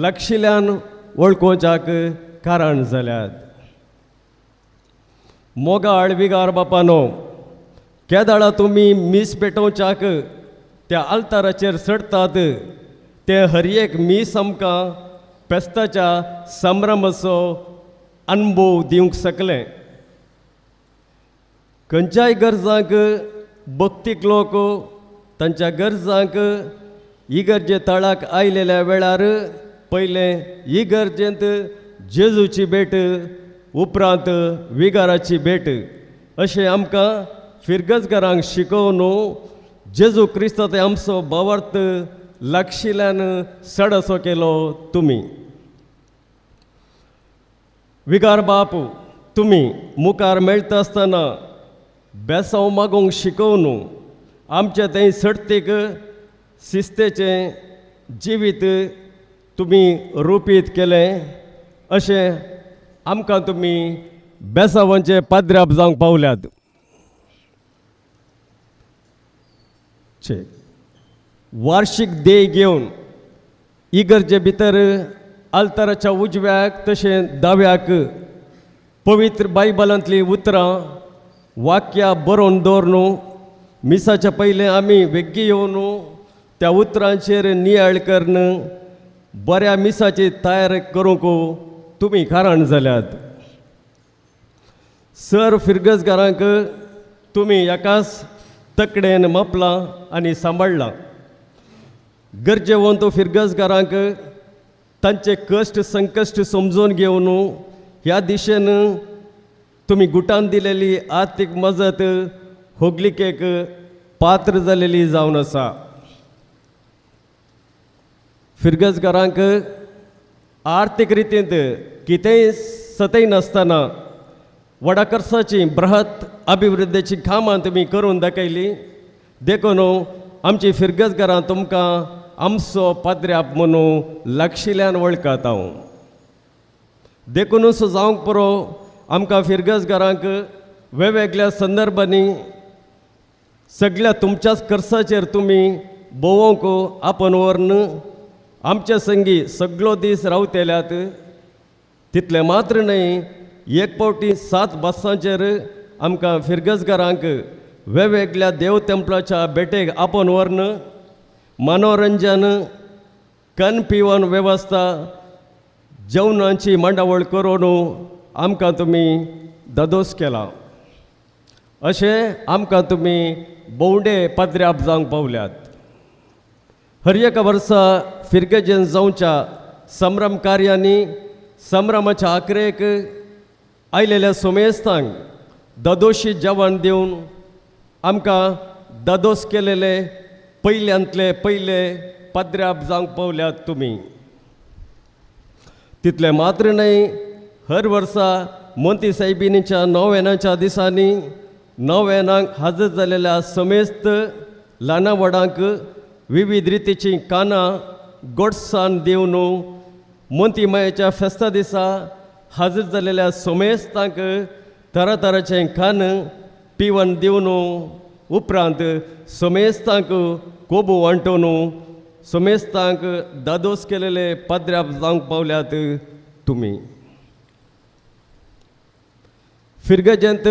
Speaker 15: लागशिल्ल्यान वळखुच्याक कारण जाल्यात. मोगाळ विगार बापानो, केदाळा तुमी मीस पेटोवच्याक त्या आल्ताराचेर चडटात ते हर एक मीस आमकां पेस्ताच्या संभ्रमाचो अनुभव दिवंक शकलें. खंयच्याय गरजांक भक्तीक लोक तांच्या गरजांक इगर्जे तळाक आयलेल्या वेळार पयलें इगर्जेंत जेजूची भेट उपरांत विगाराची भेट अशें आमकां फिरगजगारांक शिकोवन जेजू क्रिस्त ते आमचो भावार्थ लागशिल्ल्यान सडसो केलो तुमी. विगार बाप तुमी मुखार मेळटा आसतना बेसांव मागूंक शिकोवन आमचे थंय सडतीक शिस्तेचें जिवीत तुमी रुपीत केलें अशें आमकां तुमी बेसावांचे पाद्र्याप जावंक पावल्यात. चे वार्षिक देय घेवन इगर्जे भितर आल्ताराच्या उजव्याक तशें दाव्याक पवित्र बायबलांतलीं उतरां वाक्यां बरोवन दवर न्हू. मिसाच्या पयलें आमी वेग्गी येवन त्या उतरांचेर नियाळ करून बऱ्या मिसाची तयार करूंक तुमी कारण जाल्यात. सर फिरगजगारांक तुमी एकाच तकडेन मापलां आनी सांबाळ्ळां. गरजेवंत फिरगजगारांक तांचे कश्ट संकश्ट समजून घेवन ह्या दिशेन तुमी गुटान दिलेली आर्थीक मजत होगलिकेक पात्र जालेली जावन आसा. फिरगजगारांक आर्थीक रितींत कितेंय सतय नासतना व्हडा खर्चाची बृहत अभिवृद्धीची कामां तुमी करून दाखयली. देखून आमची फिरगजगारां तुमकां आमचो पाद्र्याप म्हणून लागशिल्ल्यान वळखात हांव. देखुनूच जावंक पुरो आमकां फिरगजगारांक वेगवेगळ्या संदर्भांनी सगळ्या तुमच्याच खर्चाचेर तुमी भोवंक आपण व्हरून आमच्या संगी सगळो दीस रावतेल्यात. तितलें मात्र न्हय, एक फावटी 7 बसांचेर आमकां फिरगजगारांक वेगवेगळ्या देव तेंपलाच्या भेटेक आपोवन व्हरून मनोरंजन कन पिवन वेवस्था जेवणाची मांडावळ करून आमकां तुमी दादोस केला. अशें आमकां तुमी भोंवडे पाद्र्याप जावंक पावल्यात. हर एका वर्सा फिरगजेन जावच्या संभ्रम कार्यांनी संभ्रमाच्या आखरेक आयलेल्या सोमेस्तांक दादोशी जेवण दिवन आमकां दादोस केलेले पयल्यांतले पयले पाद्र्याप जावंक पावल्यात तुमी. तितलें मात्र न्हय, हर वर्सा मोंती सायबिनीच्या नोवेनाच्या दिसांनी नोवेनाक हाजर जालेल्या समेस्त ल्हाना व्हडांक विविध रितीचीं कानां गोडसाण दिवन मोंती मायेच्या फेस्ता दिसा हाजर जालेल्या सोमेस्तांक तरातराचें खाण पिवन दिवन उपरांत सोमेस्तांक कोबू वांटोवन सोमेस्तांक दादोस केलेले पाद्र्याप जावंक पावल्यात तुमी. फिरगजेंत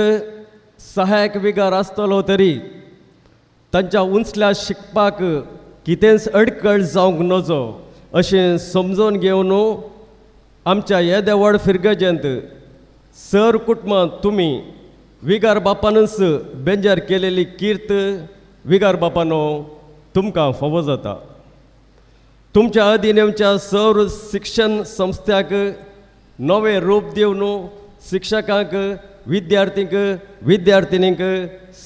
Speaker 15: सहायक विगार आसतलो तरी तांच्या उंचल्या शिकपाक कितेंच अडकळ जावंक नजो अशें समजून घेवन आमच्या येद्या व्हड फिरगजेंत सर कुटुंबांत तुमी विगार बापानूच बेंजार केलेली कीर्त विगार बापानो तुमकां फावो जाता. तुमच्या अधीन येवच्या सर शिक्षण संस्थ्याक नवें रूप दिवन शिक्षकांक विद्यार्थींक विद्यार्थिनींक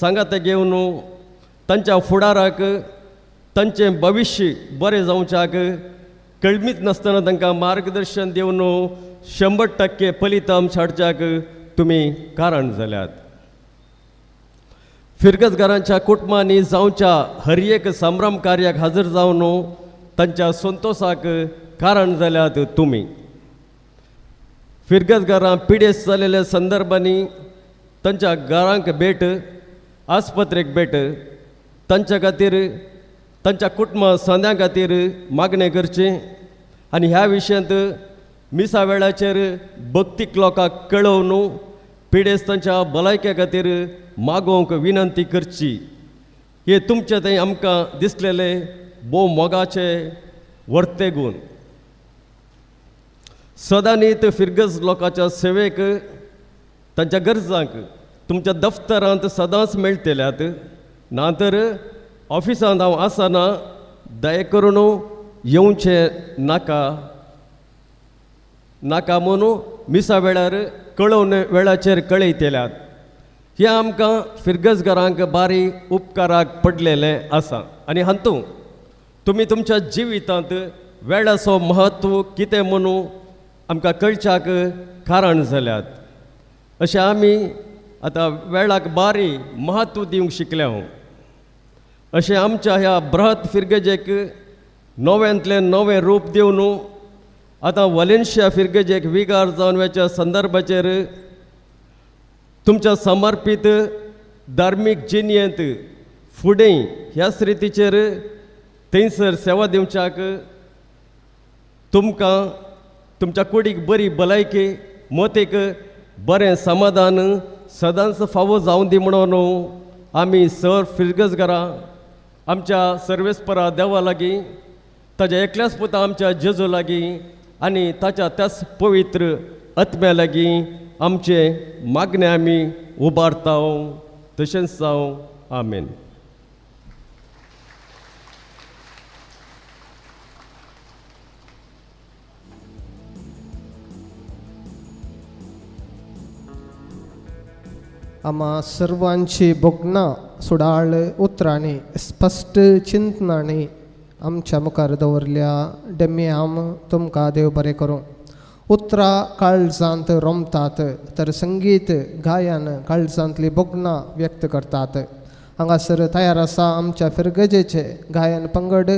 Speaker 15: सांगात घेवन तांच्या फुडाराक तांचें भविश्य बरें जावच्याक कळमीत नासतना तांकां मार्गदर्शन दिवन 100% फलितांश हाडच्याक तुमी कारण जाल्यात. फिरगजगारांच्या कुटुंबांनी जावच्या हर एक संभ्रम कार्याक हाजर जावन तांच्या संतोशाक कारण जाल्यात तुमी. फिरगजगारां पिडेस्त जालेल्या संदर्भांनी तांच्या घरांक भेट, आस्पत्रेक भेट, तांच्या खातीर तांच्या कुटुंबा संद्यां खातीर मागणें करचें आनी ह्या विशयांत मिसा वेळाचेर भक्तीक लोकांक कळोवन पिडेस्तांच्या भलायके खातीर मागोवंक विनंती करची. हे तुमचे थंय आमकां दिसलेले भोव मोगाचे वर्ते गूण. सदांनीत फिरगज लोकांच्या सेवेक तांच्या गरजांक तुमच्या दफ्तरांत सदांच मेळटल्यात. ना तर ऑफिसांत हांव आसना दया करून येवचें नाका नाका म्हणून मिसा वेळार कळोवन वेळाचेर कळयतल्यात. हें आमकां फिरगजगारांक बारी उपकाराक पडलेलें आसा. आनी हातूंत तुमी तुमच्या जिवितांत वेळाचो म्हत्व कितें म्हणून आमकां कळच्याक कारण जाल्यात. अशें आमी आतां वेळाक बारी म्हत्व दिवंक शिकल्या. अशें आमच्या ह्या बृहत फिरगजेक नव्यांतलें नवें रूप दिवन आतां वलेन्शिया फिरगजेक विगार जावन वच्या संदर्भाचेर तुमच्या समर्पीत धार्मीक जिणेंत फुडें ह्याच रितीचेर थंयसर सेवा दिवच्याक तुमकां तुमच्या कुडीक बरी भलायकी मोतीक बरें समाधान सदांच फावो जावं दी म्हणून आमी सर फिरगजगारां आमच्या सर्वेस्परा देवा लागीं ताज्या एकल्याच पुता आमच्या जेजू लागीं आनी ताच्या त्याच पवित्र आत्म्या लागीं आमचे मागणें आमी उबारता तशेंच जावं आमेन.
Speaker 13: आम्हा सर्वांची भोगणां सुडाळ उतरांनी स्पश्ट चिंतनांनी आमच्या मुखार दवरल्या डेमी आम तुमकां देव बरें करूं. उतरां काळजांत रोमतात तर संगीत गायन काळजांतली भोगणां व्यक्त करतात. हांगासर तयार आसा आमच्या फिरगजेचे गायन पंगड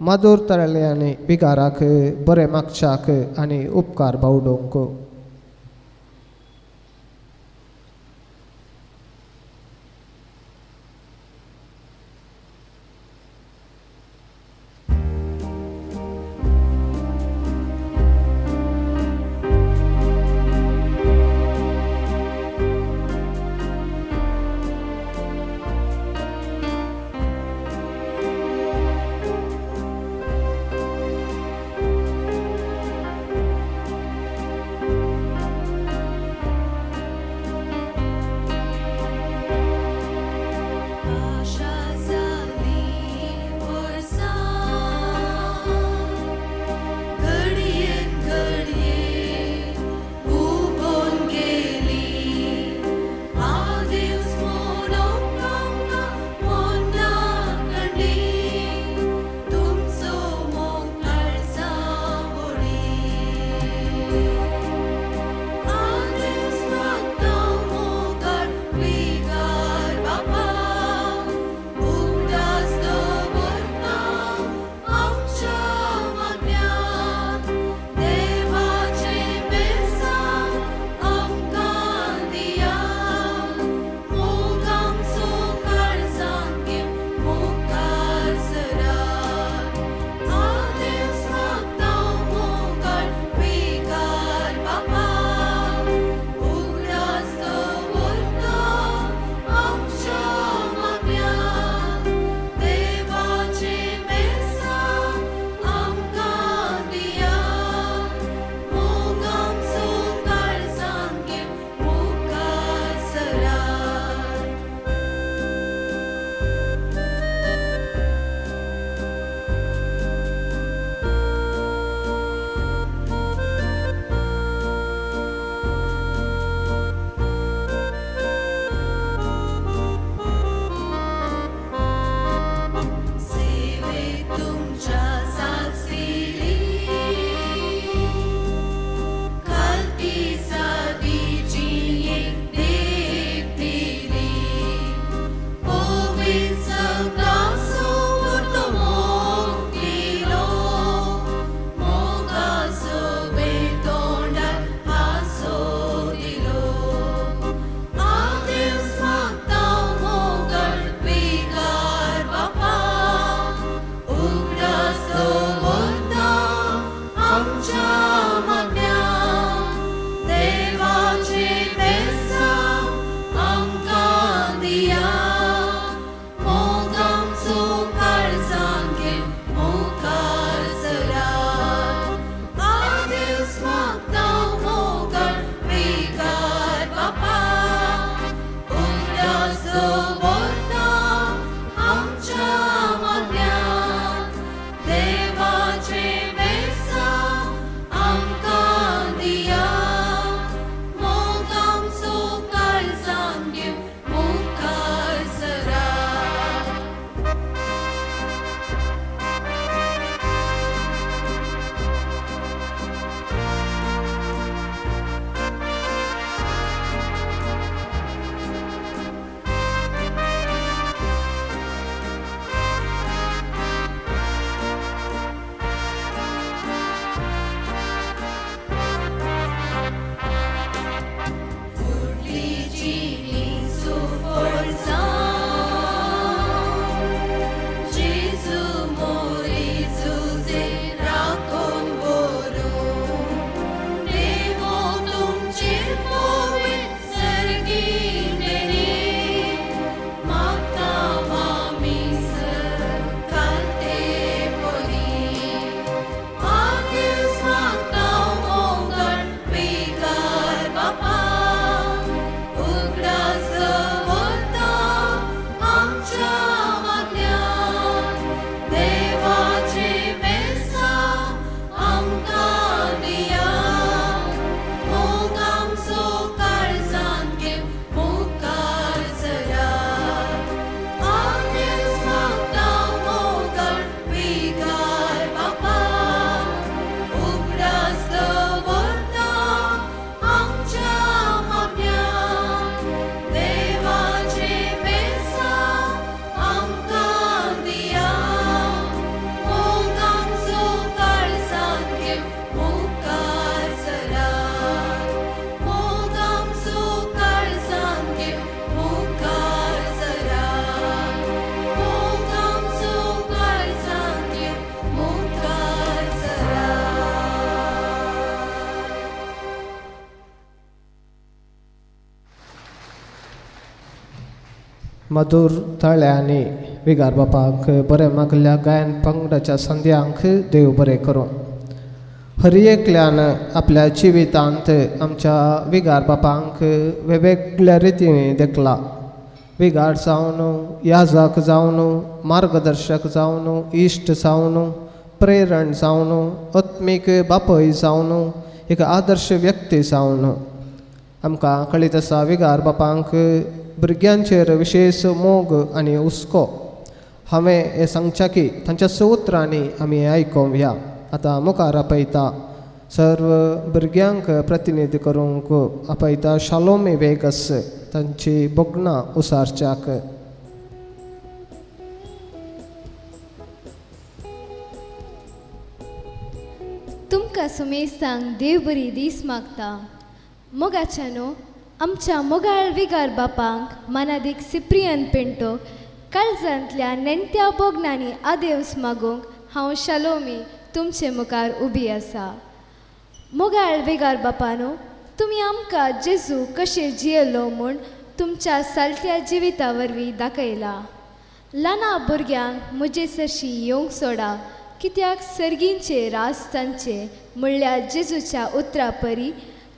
Speaker 13: माधूर तळ्यांनी बिगाराक बरें मागच्याक आनी उपकार बावडोवंक. मधुर ताळ्यांनी विगार बापाक बरें मागल्या गायन पंगडाच्या संद्यांक देव बरें करूं. हर एकल्यान आपल्या जिवितांत आमच्या विगार बापांक वेगवेगळ्या रितीन देखला. विगार जावन, याजक जावन, मार्गदर्शक जावन, इश्ट जावन, प्रेरण जावन, आत्मीक बापय जावन, एक आदर्श व्यक्ती जावन आमकां कळीत आसा विगार बापांक भुरग्यांचेर विशेश मोग आनी हुस्को. हांवें हें सांगचें की तांच्या उतरांनी आमी आयकोया. आतां मुखार आपयता सर्व भुरग्यांक प्रतिनिधी करूंक आपयता शालोमी वेगस तांची भोगणां उसारच्याक.
Speaker 16: तुमकां सुमेस्तांक देव बरी दीस मागता. मोगाच्यानो आमच्या मोगाळ विगार बापांक मानादीक सिप्रियन पिंटो काळजांतल्या नेणट्या भोगणांनी आदेवस मागूंक हांव शालोमी तुमचे मुखार उबी आसा. मोगाळ विगार बापानो, तुमी आमकां जेजू कशें जियेलो म्हूण तुमच्या सालत्या जिविता वरवीं दाखयला. ल्हाना भुरग्यांक म्हजे सरशी येवंक सोडा, कित्याक सर्गींचे रास तांचे म्हणल्यार जेजूच्या उतरा परी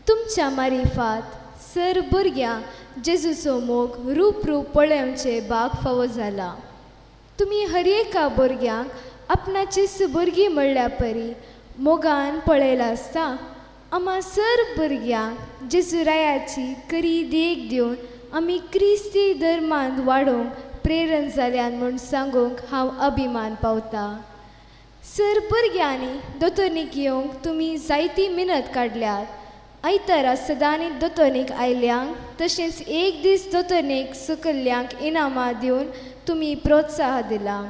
Speaker 16: तुमच्या मारिफात सर भुरग्यांक जेजूचो मोग रूप रूप पळोवचें भाग फावो जाला. तुमी हर एका भुरग्यांक आपणाचीच भुरगीं म्हणल्या परी मोगान पळयला आसता. आमा सर भुरग्यांक जेजुरायाची करी देख दिवन आमी क्रिस्ती धर्मांत वाडोवंक प्रेरण जाल्यान म्हूण सांगूंक हांव अभिमान पावता. सर भुरग्यांनी दोतोरनीक येवंक तुमी जायती मिनत काडल्यात. आयतारा सदांनी दोतोरनीक आयल्यांक तशेंच एक दीस दोतोरनीक सुकल्ल्यांक इनामां दिवन तुमी प्रोत्साह दिला.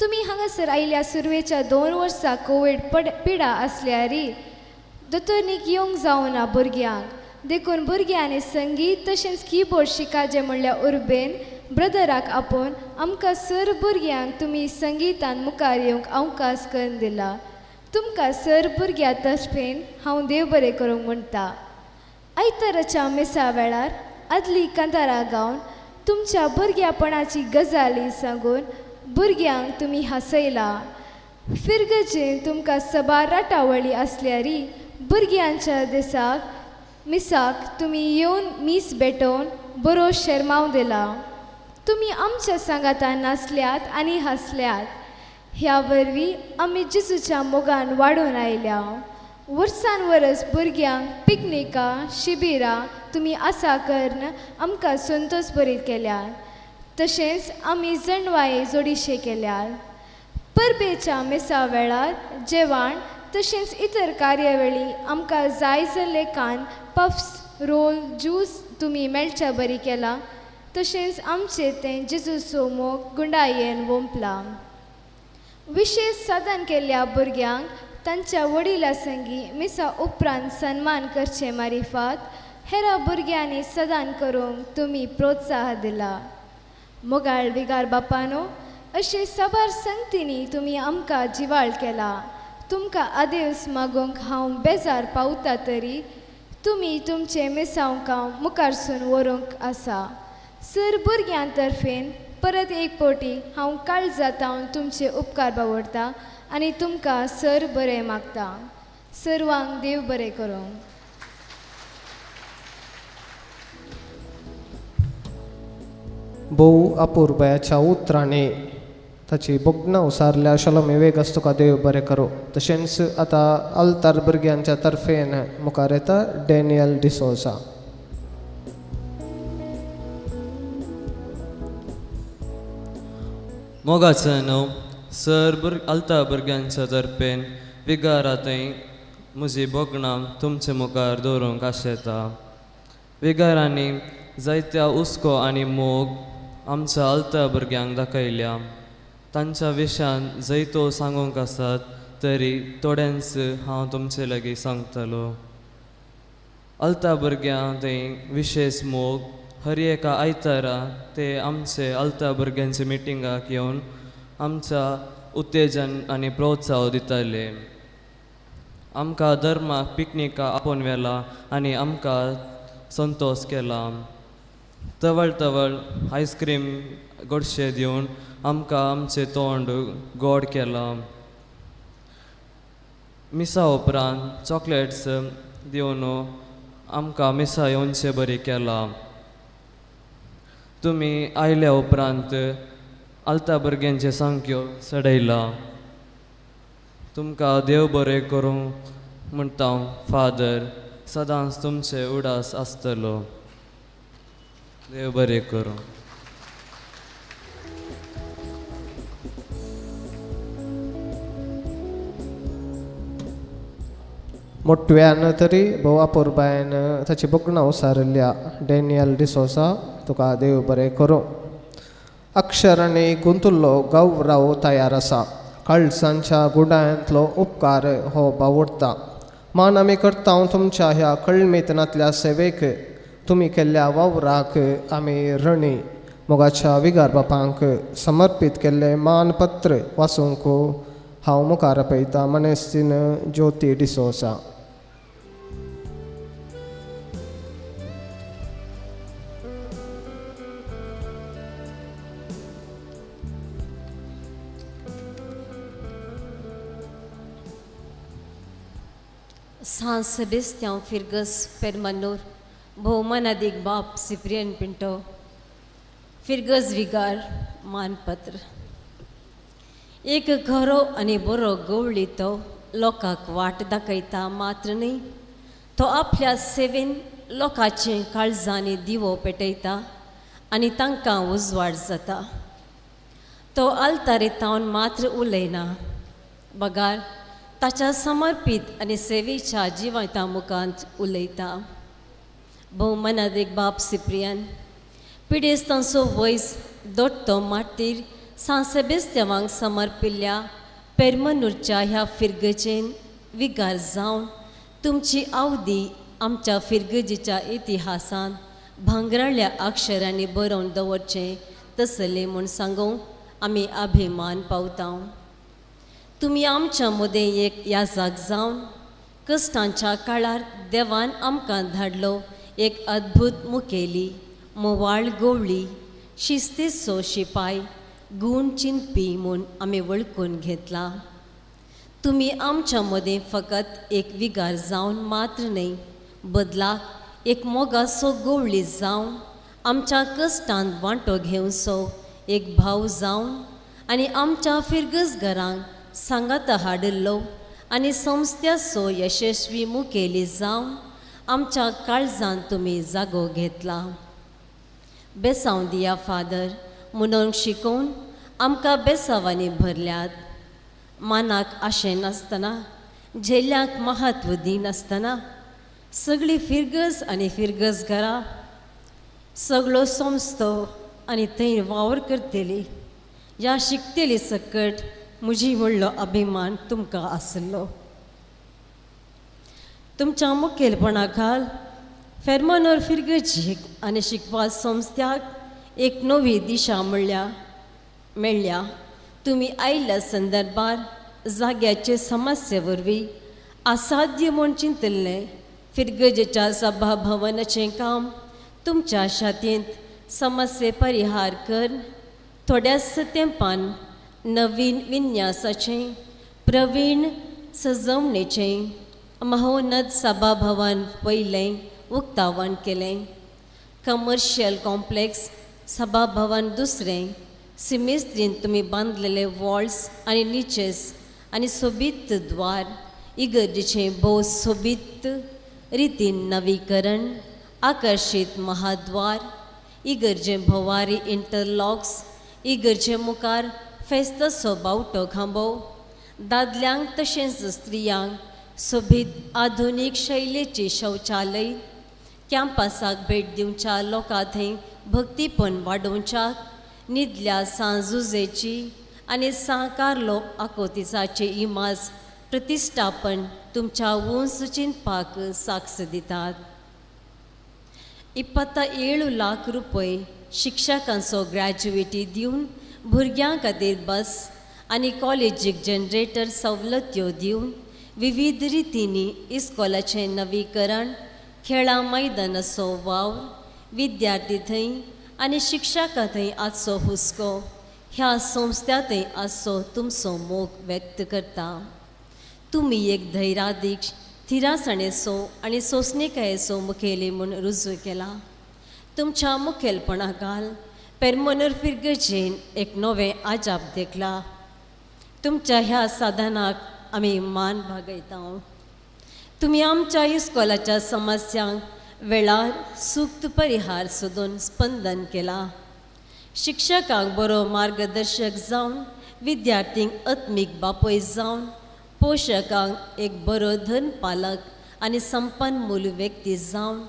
Speaker 16: तुमी हांगासर आयल्या सुरवेच्या 2 वर्सां कोवीड पिडा आसल्यारी दोतोरनीक येवंक जावना भुरग्यांक, देखून भुरग्यांनी संगीत तशेंच किबोर्ड शिकाचें म्हणल्यार उर्बेन ब्रदराक आपोवन आमकां सर भुरग्यांक तुमी संगितान मुखार येवंक अवकाश करून दिला. तुमकां सर भुरग्यां तर्फेन हांव देव बरें करूंक म्हणटा. आयताराच्या मिसा वेळार आदली कांतारां गावन तुमच्या भुरग्यापणाची गजाली सांगून भुरग्यांक तुमी हांसयला. फिरगजेन तुमकां सबार राटावळी आसल्यारी भुरग्यांच्या दिसाक मिसाक तुमी येवन मीस भेटोवन बरो शेरमांव दिला. तुमी आमच्या सांगातान नाचल्यात आनी हांसल्यात. ह्या वरवीं आमी जेजूच्या मोगान वाडून आयल्या. वर्सान वरस भुरग्यांक पिकनिकां शिबिरां तुमी आसा करून आमकां संतोश बरीत केल्यात. तशेंच आमी जणवाये जोडीशे केल्यात. परबेच्या मिसा वेळार जेवण तशेंच इतर कार्यावळी आमकां जाय जाल्ले कान पफ्स रोल ज्यूस तुमी मेळच्या बरी केला. तशेंच आमचें तें जेजूचो मोग गुंडायेन वोंपला. विशेश साधन केल्ल्या भुरग्यांक तांच्या वडिलां संगी मिसा उपरांत सन्मान करचे मारिफात हेरा भुरग्यांनी सदान करूंक तुमी प्रोत्साह दिला. मोगाळ विगार बापानो, अशे साबार संगतींनी तुमी आमकां जिवाळ केला. तुमकां आदेवस मागूंक हांव बेजार पावता तरी तुमी तुमचें मिसांवकां मुखारसून व्हरूंक आसा. सर भुरग्यां तर्फेन परत एक पवटी हांव काळजांत तुमचे उपकार बावडटा आनी तुमकां सर बरें मागता. सर्वांक देव बरें करूं.
Speaker 13: भोव अपुरबायाच्या उतरांनी ताची भोगणां उसारल्या. शलोमी वेगस तुका देव बरें करूं. तशेंच आतां आल्तार भुरग्यांच्या तर्फेन मुखार येता डॅनियल डिसोजा.
Speaker 17: मोगाचो न्हू सर आल्ता भुरग्यांच्या तर्फेन विगारांतय म्हजी भोगणां तुमचे मुखार दवरूंक आशेता. विगारांनी जायत्या हुस्को आनी मोग आमच्या आल्ता भुरग्यांक दाखयल्या. तांच्या विशयान जैतो सांगूंक आसात तरी थोड्यांच हांव तुमचे लागीं सांगतलो. आल्ता भुरग्यां थंय विशेश मोग हर एका आयतारा ते आमचे आल्ता भुरग्यांचे मिटिंगाक येवन आमच्या उत्तेजन आनी प्रोत्साह दिताले. आमकां धर्माक पिकनिकाक आपोवन व्हेला आनी आमकां संतोश केला. तवळ तवळ आयस्क्रीम गोडशें दिवन आमकां आमचें तोंड गोड केलां. मिसा उपरांत चॉकलेट्स दिवन आमकां मिसा येवचे बरी केलां. तुमी आयल्या उपरांत आलता भुरग्यांचे सामक्यो चडयलां. तुमकां देव बरें करूं म्हणटा फादर, सदांच तुमचे उडास आसतलो. देव बरें करूं.
Speaker 13: मोटव्यान तरी भोव अपुरबायेन ताची भोगणां उसारिल्ल्या डॅनियल डिसोसा, तुका देव बरें करूं. अक्षरांनी गुंतुल्लो गौरव तयार आसा. काळजांच्या गुडांतलो उपकार हो बावडटा. मान आमी करता तुमच्या ह्या कळमेतनांतल्या सेवेक, तुमी केल्ल्या वावराक आमी रणी. मोगाच्या विगार बापांक समर्पीत केल्लें मानपत्र वाचूंक हांव मुखार पळयता मनेस्तीन ज्योती डिसोसा.
Speaker 18: सांत सेबेस्त्यांव फिर्गस पेरमनूर भोवमानादीक बाप सिप्रियन पिंटो फिर्गज विगार मानपत्र. एक खरो आनी बरो गवळी तो लोकांक वाट दाखयता मात्र न्हय, तो आपल्या सेवेन लोकांचे काळजांनी दिवो पेटयता आनी तांकां उजवाड जाता. तो आल्तारेतावन मात्र उलयना, बगार ताच्या समर्पीत आनी सेवेच्या जिविता मुखांत उलयता. भोवमानादीक बाप सिप्रियन पिडेस्तांचो वयस दोट्टो मार्तीर सांत सेबेस्त्यांवांक समर्पिल्ल्या पेरमनूरच्या ह्या फिर्गजेन विगार जावन तुमची आवदी आमच्या फिर्गजेच्या इतिहासांत भांगराळ्या अक्षरांनी बरोवन दवरचें तसलें म्हूण सांगूंक आमी अभिमान पावता. तुमी आमच्या मदें एक याजाक जावन कश्टांच्या काळार देवान आमकां धाडलो एक अद्भूत मुखेली, मोवाळ गोवळी, शिस्तेचो शिपाय, गूण चिंतपी म्हूण आमी वळखून घेतला. तुमी आमच्या मदें फकत एक विगार जावन मात्र न्हय, बदलाक एक मोगाचो गोवळी जावन आमच्या कश्टांत वांटो घेवचो एक भाव जावन आनी आमच्या फिर्गज घरांक सांगाता हाडिल्लो आनी संस्थ्याचो यशस्वी मुखेली जावन आमच्या काळजांत तुमी जागो घेतला. बेसांव दिया फादर म्हणून शिकोवन आमकां बेसांवांनी भरल्यात. मानाक आशें नासतना, झेल्यांक महत्व दिनासतना सगळी फिर्गज आनी फिर्गज घरां, सगळो संस्थो आनी थंय वावर करतली ह्या शिकतली सकट म्हजी व्हडलो अभिमान तुमकां आसलो. तुमच्या मुखेलपणा खाल फेर्मानोर फिर्गजीक आनी शिकपा संस्थ्याक एक नवी दिशा मेळ्ळ्या. तुमी आयिल्ल्या संदर्भार जाग्याचे समस्ये वरवीं असाध्य म्हूण चिंतिल्लें फिर्गजेच्या सभा भवनाचें काम तुमच्या शातींत समस्ये परिहार कर थोड्याच तेंपान नवीन विन्यासाचें प्रवीण सजवणेचें महोन्नत सभा भवन पयलें उक्तावण केलें. कमर्शियल कॉम्प्लेक्स सभा भवन दुसरें सिमेस्त्रीन तुमी बांदलेले वॉल्स आनी निचेस आनी सोबीत द्वार इगर्जेचें भोव सोबीत रितीन नवीकरण आकर्शीत महाद्वार इगर्जे भोवारी इंटरलॉक्स इगर्जे मुखार फेस्ताचो बावटो खांबो दादल्यांक तशेंच स्त्रियांक सोबीत आधुनीक शैलीची शौचालय कॅम्पासाक भेट दिवच्या लोकां थंय भक्तीपण वाडोवच्याक निदल्या सांजुजेची आनी सां कार्लो आकोतिसाची इमाज प्रतिश्ठापन तुमच्या उंच चिंतपाक साक्ष दितात. 27 लाख रुपये शिक्षकांचो ग्रॅज्युएटी दिवन भुरग्यां खातीर बस आनी कॉलेजीक जनरेटर सवलत्यो दिवन विविध रितींनी इस्कॉलाचें नवीकरण खेळां मैदानाचो वावर विद्यार्थी थंय आनी शिक्षकां थंय आजचो हुस्को ह्या संस्थ्या थंय आजचो तुमचो मोग व्यक्त करता. तुमी एक धैर्यादीक थिरासाणेचो आनी सोंसणीकायेचो मुखेली म्हूण रुजू केला. तुमच्या मुखेलपणा घाल पेरमनूर फिरगजेन एक नवें आजाप देखला. तुमच्या ह्या साधनाक आमी मान भागयता. तुमी आमच्या इस्कोलाच्या समस्यांक वेळार सुक्त परिहार सोदून स्पंदन केला. शिक्षकांक बरो मार्गदर्शक जावन, विद्यार्थींक आत्मीक बापूय जावन, पोशकांक एक बरो धन पालक आनी संपन्न मूल व्यक्ती जावन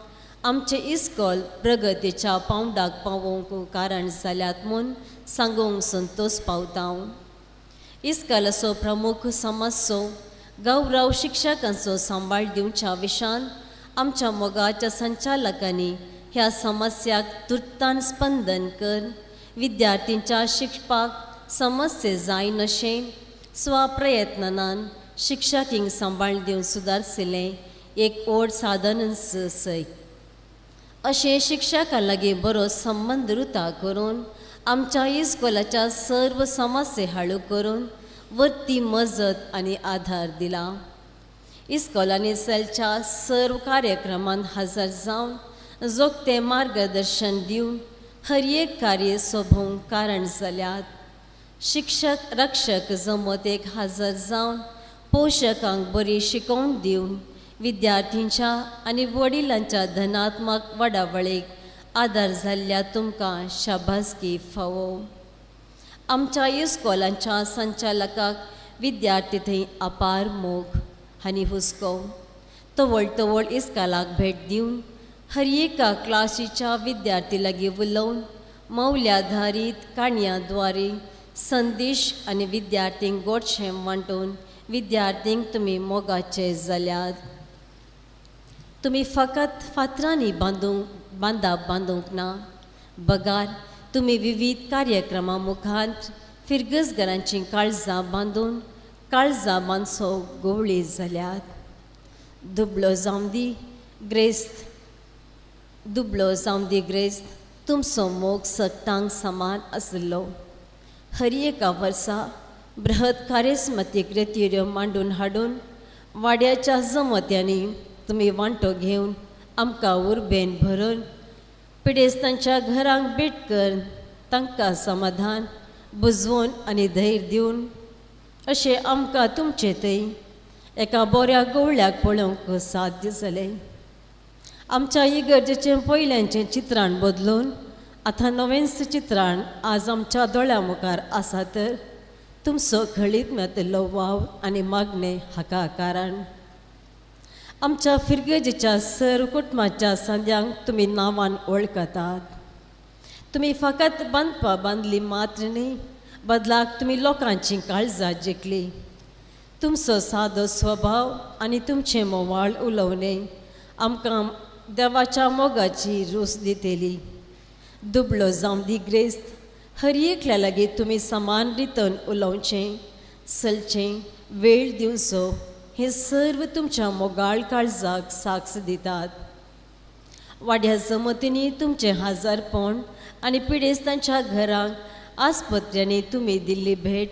Speaker 18: आमचें इस्कोल प्रगतीच्या पांवडाक पावोवंक कारण जाल्यात म्हूण सांगूंक संतोश पावता. इस्कोलाचो प्रमुख समस्यो गौरव शिक्षकांचो सांबाळ दिवच्या विशान आमच्या मोगाच्या संचालकांनी ह्या समस्याक तुर्तान स्पंदन कर विद्यार्थींच्या शिकपाक समस्या जायनाशें स्वप्रयत्नान शिक्षकींक सांबाळ दिवन सुदारशिल्लें एक ओड साधनच सय. अशें शिक्षकां लागीं बरो संबंद रुता करून आमच्या इस्कोलाच्या सर्व समस्या हाळू करून वरती मजत आनी आधार दिला. इस्कोलांनी सेलच्या सर्व कार्यक्रमांत हजर जावन जोगतें मार्गदर्शन दिवन हर एक कार्य सोबोवंक कारण जाल्यात. शिक्षक रक्षक जमतेक हजर जावन पोशकांक बरी शिकोवन दिवन विद्यार्थींच्या आनी वडिलांच्या धनात्मक वाडावळीक आदार जाल्ल्या तुमकां शाबासकी फावो. आमच्या इस्कोलांच्या संचालकाक विद्यार्थी थंय अपार मोग आनी हुस्को तवळ तवळ इस्कोलाक भेट दिवन हर एका क्लासीच्या विद्यार्थी लागीं उलोवन मौल्याधारीत काणयां द्वारे संदेश आनी विद्यार्थींक गोडशें वांटून विद्यार्थींक तुमी मोगाचे जाल्यात. तुमी फकत फातरांनी बांदाप बांदूंक ना, बगार तुमी विविध कार्यक्रमां मुखार फिरगजगरांचीं काळजां बांदून काळजां बांदसो गोवळी जाल्यात. दुबळो जावं दी ग्रेस्त, दुबळो जावं दी ग्रेस्त, तुमचो मोग सत्तांक समान आशिल्लो. हर एका वर्सा बृहत कारेस्मतीक रेतिऱ्यो मांडून हाडून वाड्याच्या जमत्यांनी तुमी वांटो घेवन आमकां उर्बेन भरून पिडेस्तांच्या घरांक भेट कर तांकां समाधान बुजवून आनी धैर्य दिवन अशें आमकां तुमचे थंय एका बऱ्या गवळ्याक पळोवंक साध्य जालें. आमच्या इगर्जेचें पयल्यांचें चित्राण बदलून आतां नवेंच चित्राण आज आमच्या दोळ्यां मुखार आसा तर तुमचो खळीत मेळिल्लो वावर आनी मागणें हाका कारण. आमच्या फिरगेजेच्या सर कुटुंबाच्या सांद्यांक तुमी नांवान वळखतात. तुमी फकत बांदपा बांदली मात्र न्ही, बदलाक तुमी लोकांची काळजां जिखली. तुमचो सादो स्वभाव आनी तुमचें मोवाळ उलोवणें आमकां देवाच्या मोगाची रूच दितली. दुबळो जावं दी ग्रेस्त, हर एकल्या लागीं तुमी समान रितीन उलोवचें, चलचें, वेळ दिवचो हें सर्व तुमच्या मोगाळ काळजाक साक्ष दितात. वाड्या जमतींनी तुमचें हजारपण आनी पिडेस्तांच्या घरांक आस्पत्र्यांनी तुमी दिल्ली भेट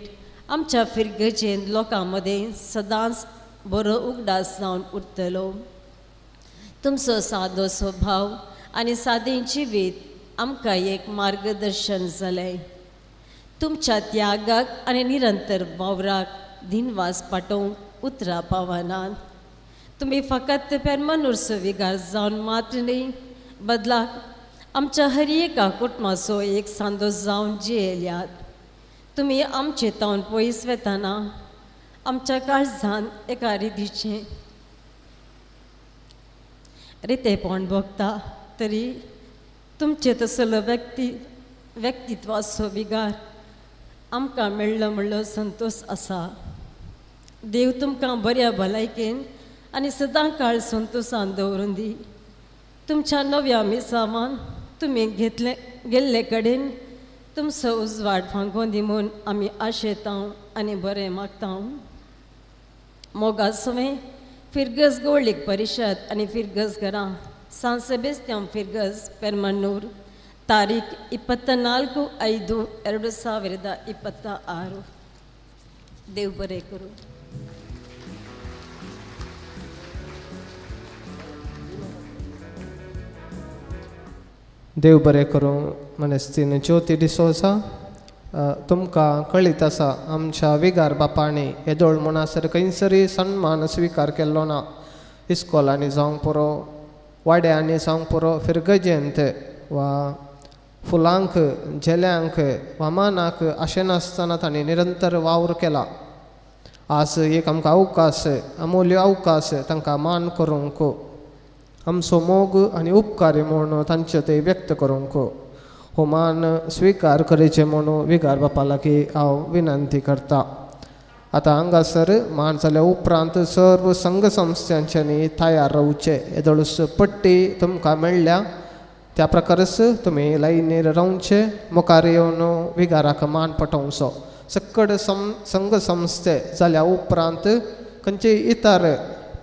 Speaker 18: आमच्या फिरगजेन लोकां मदें सदांच बरो उगडास जावन उरतलो. तुमचो सादो स्वभाव आनी सादें जिवीत आमकां एक मार्गदर्शन जालें. तुमच्या त्यागाक आनी निरंतर वावराक दिनवास पाठोवंक उतरां पावनात. तुमी फकत पेरमानूरचो विगार जावन मात्र न्ही, बदलाक आमच्या हर एका कुटुंबाचो एक सांदो जावन जियेल्यात. तुमी आमचे तावन पयस वेतना आमच्या काळजान एका रितीचें रितेपण भोगता तरी तुमचे तसलो व्यक्तित्वाचो विगार आमकां मेळ्ळो म्हणलो संतोश आसा. देव तुमकां बऱ्या भलायकेन आनी सदां काळ संतोशान दवरून दी. तुमच्या नव्या मिसावान तुमी घेतले गेल्ले कडेन तुमचो उजवाड फांकोवन दी म्हूण आमी आशेता आनी बरें मागता. मोगा सवें फिरगज गोवळीक परिशद आनी फिरगज घरां ಸಾನ್ ಸೆಬೆಸ್ತ್ಯಾಂ ಫಿರ್ಗಸ್ ಪೆರ್ಮನ್ನೂರ್, ತಾರೀಖ್ 24/5/2026. ದೇವ್ ಬರೇ ಕರು.
Speaker 13: देव बरें करूं. मनस्तीन ज्योती डिसोजा, तुमकां कळीत आसा आमच्या विगार बापांनी येदोळ म्हणसर खंयसरी सन्मान स्विकार केल्लो ना. इस्कोलांनी जावंक पुरो, वाड्यांनी जावंक पुरो, फिरगजेंत वा फुलांक झेल्यांक वा मानाक आशें नासतना तांणी निरंतर वावर केला. आज एक आमकां अवकाश, अमूल्य अवकाश तांकां मान करूंक, आमचो मोग आनी उपकारी म्हूण तांचे ते व्यक्त करूंक, हो मान स्विकार करचे म्हूण विगार बापा लागीं हांव विनंती करता. आतां हांगासर मान जाल्या उपरांत सर्व संघ संस्थांच्यांनी तयार रावचें. येदोळूच पट्टी तुमकां मेळ्ळ्या त्या प्रकारच तुमी लायनीर रावचे, मुखार येवन विगाराक मान पटोवचो. सकड संघ संस्थे जाल्या उपरांत खंयचेय इतर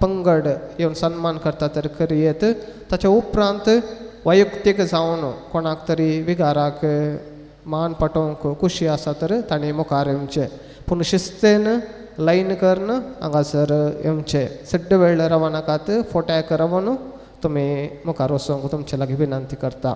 Speaker 13: पंगड येवन सन्मान करता तर करयेत. ताच्या उपरांत वैयक्तीक जावन कोणाक तरी विगाराक मान पटोवंक खुशी आसा तर तांणी मुखार येवचें, पूण शिस्तेन लायन करून हांगासर येवचें. सड्ड वेळ रावनाकात, फोट्याक रावन तुमी मुखार वचोंक तुमचे लागीं विनंती करता.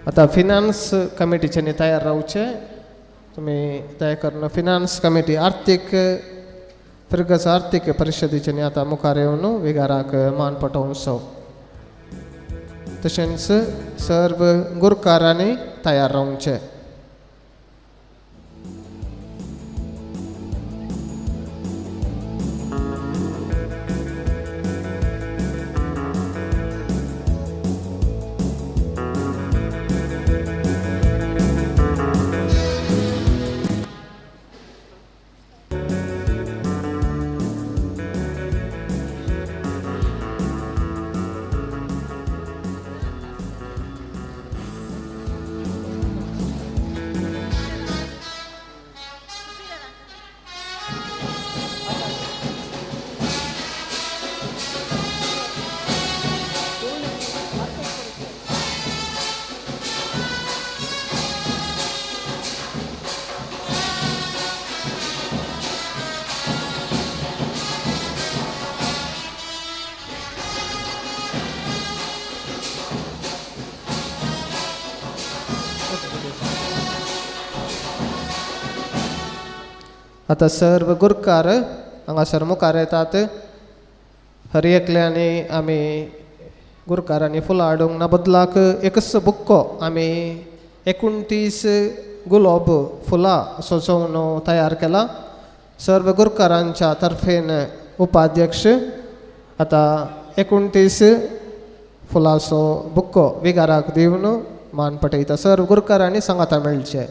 Speaker 13: आतां फिनान्स कमिटीच्यांनी तयार रावचें. तुमी दया करून फिनान्स कमिटी आर्थीक फिरगज आर्थीक परिशदेच्यांनी आतां मुखार येवन विगाराक मान पटोवचो. तशेंच सर्व गुरकारांनी तयार रावचें. आतां सर्व गुरकार हांगासर मुखार येतात. हर एकल्यांनी आमी गुरकारांनी फुलां हाडूंक ना बदलाक एकच बुक्को आमी 29 गुलाब फुलां सजोवन तयार केला. सर्व गुरकारांच्या तर्फेन उपाध्यक्ष आतां 29 फुलांचो बुक्को विगाराक दिवन मान पटयता. सर्व गुरकारांनी सांगाता मेळचें.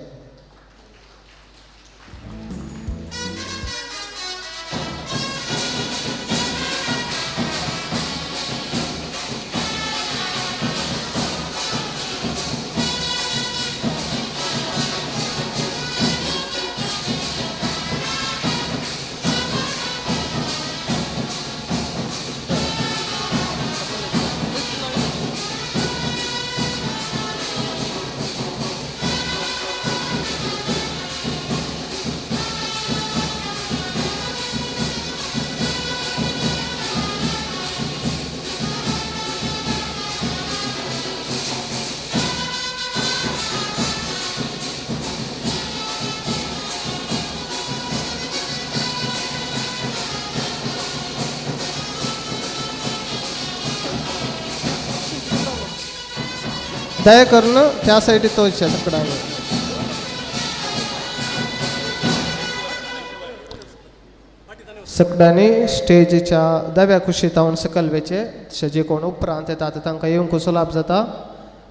Speaker 13: दया करून त्या सायडीत वचचें सगळ्यांनी. सगळ्यांनी स्टेजीच्या दाव्या कुशीत हांव सकयल वचचें, तशें जे कोण उपरांत येता तांकां येवंक सुलाभ जाता.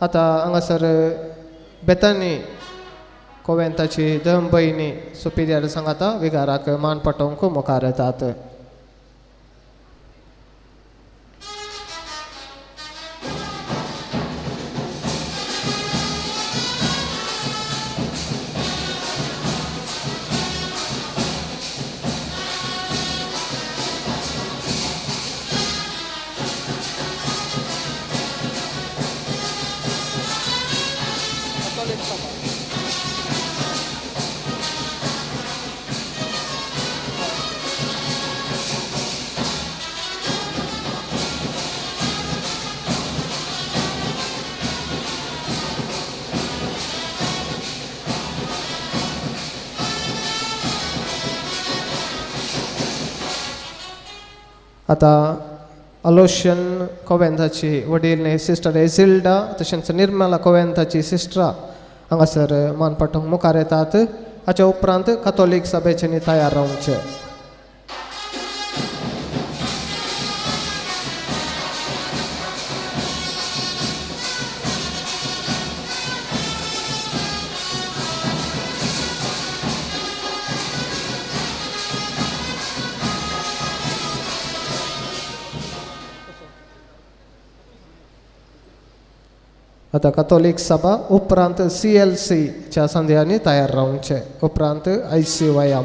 Speaker 13: आतां हांगासर बेतानी कोवेंताची दम भयणी सुपिरियर सांगाता विगाराक मान पटोवंक मुखार येतात. आतां अलोशन कोवेंताची वडील सिस्टर एझिल्डा तशेंच निर्मला कोवेंताची सिस्टरा हांगासर मान पटोवंक मुखार येतात. हाच्या उपरांत कथोलीक सभेच्यांनी तयार रावचें. आतां कथोलीक सभा उपरांत CLCच्या संध्यांनी तयार रावचें. उपरांत ICYM.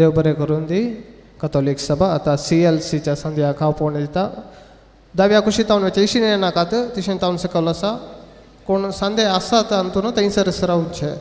Speaker 13: देव बरें करून दी. कथोलीक सभा आतां CLCच्या संध्या खावपोवण दिता. दाव्या कुशी तावन वचें इशीन येनाकात, तिशेन तावन सकयल आसा. कोण सांदे आसात अंतून थंयसर रावचें.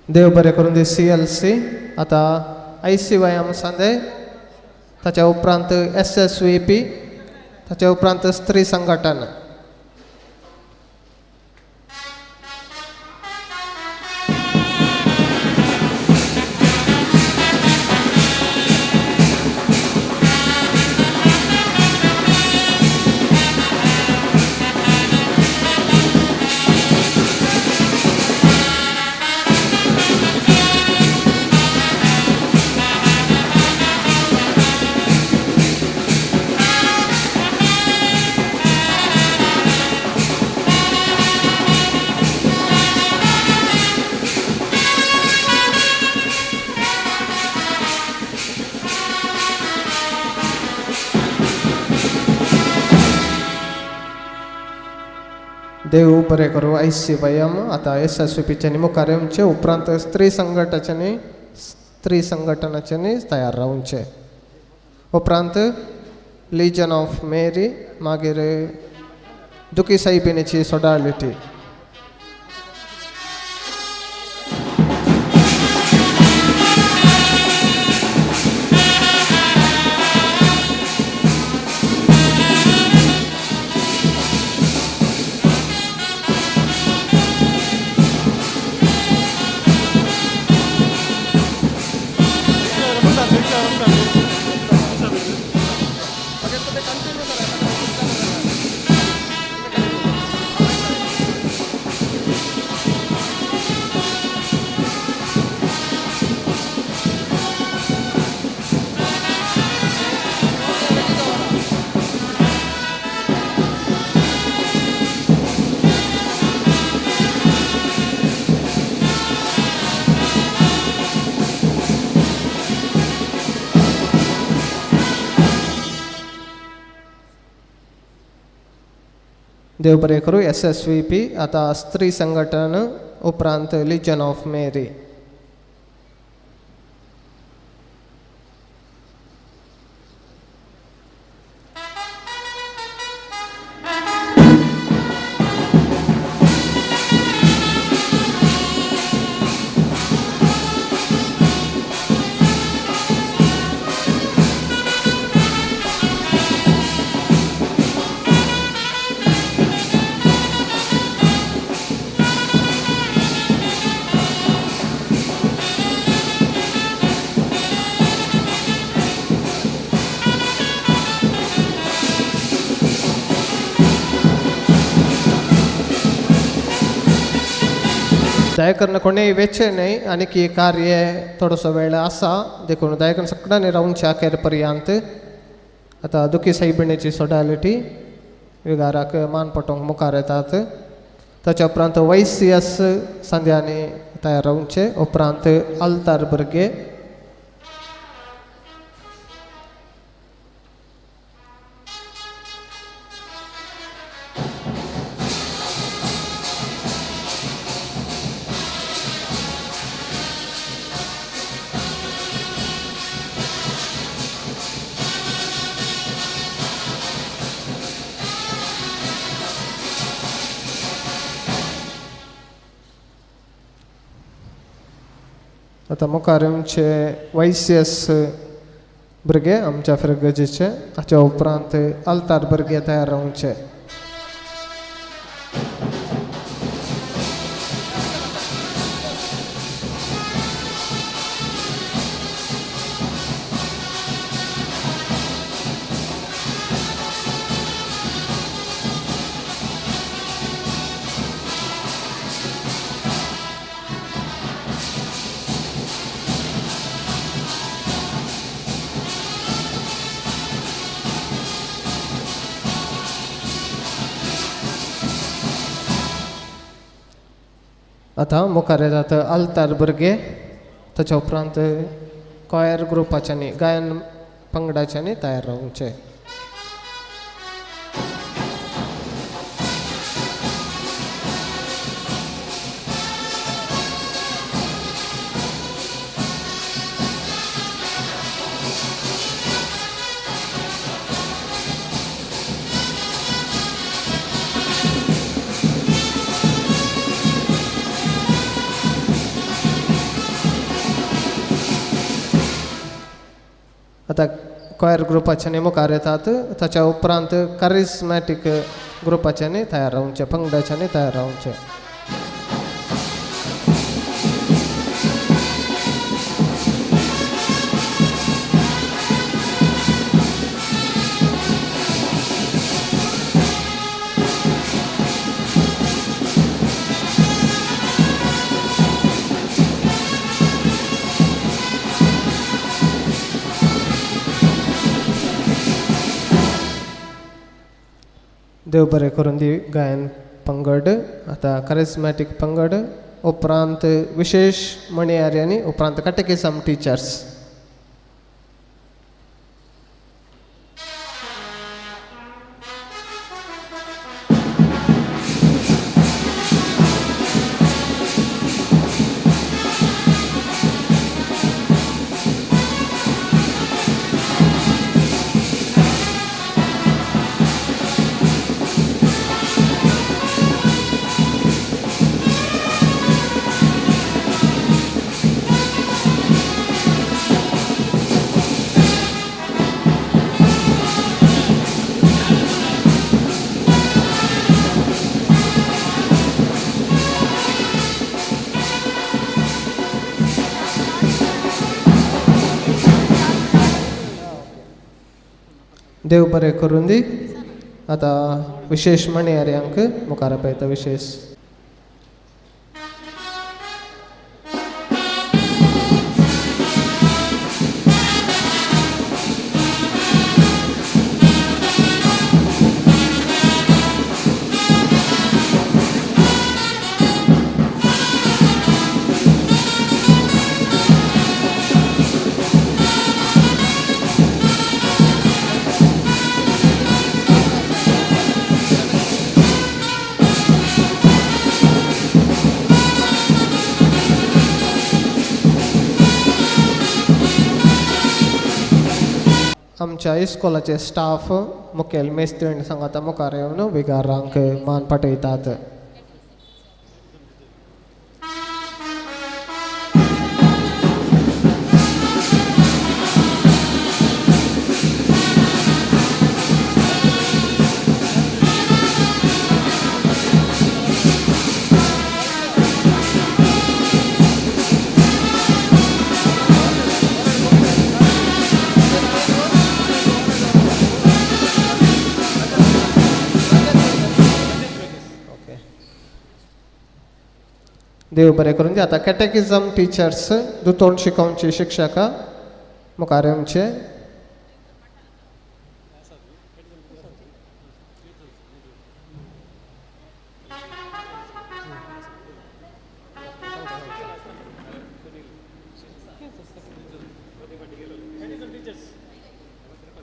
Speaker 13: देव बरें करून दी. CLC आतां ICYM सांदे, ताच्या उपरांत SSVP, ताच्या उपरांत स्त्री संघटन. देव बरें करूं. ICYM आतां SSVPच्यानी मुखार येवचें, उपरांत स्त्री संघटनाच्यानी तयार रावचें. उपरांत लिजन ऑफ मेरी, मागीर दुखी साहिबिणीची सोडालिटी. देव बरें करूं. SSVP आतां स्त्री संघटन, उपरांत लिजन ऑफ मेरी. दयाकरून कोणेय वेचें न्हय आनी की कार्य थोडोसो वेळ आसा देखून दयाकरून सगळ्यांनी रावचे अखेर पर्यंत. आतां दुखी साहिबिणीची सोडालिटी विगाराक मान पटोवंक मुखार येतात. ताच्या उपरांत YCS सांध्यांनी तयार रावचे. उपरांत आल्तार भुरगे. आतां मुखार आमचे YCS भुरगे आमच्या फिरगजेचे हाच्या उपरांत आल्तार भुरगे तयार रावचे. आतां मुखार येतात आल्तार भुरगे, ताच्या उपरांत कॉयर ग्रुपाच्यांनी गायन पंगडाच्यांनी तयार रावचे. आतां कॉयर ग्रुपाच्यांनी मुखार येतात, ताच्या उपरांत करिस्मॅटीक ग्रुपाच्यांनी तयार रावचे, पंगडाच्यांनी तयार रावचे. देव बरें करून दी गायन पंगड, आतां करिस्मॅटीक पंगड, उपरांत विशेश म्हणयारी, उपरांत कॅटेकिझम टिचर्स. देव बरें करून दी. आतां विशेश म्हणयाऱ्यांक मुखार पळयता विशेश. आमच्या इस्कॉलाचे स्टाफ मुखेल मेस्त्रीण सांगाता मुखार येवन विगारांक मान पाठयतात. देव बरें करून दी. आतां कॅटेकिझम टिचर्स दुतोंड शिकोवचे शिक्षक मुखार येवचे.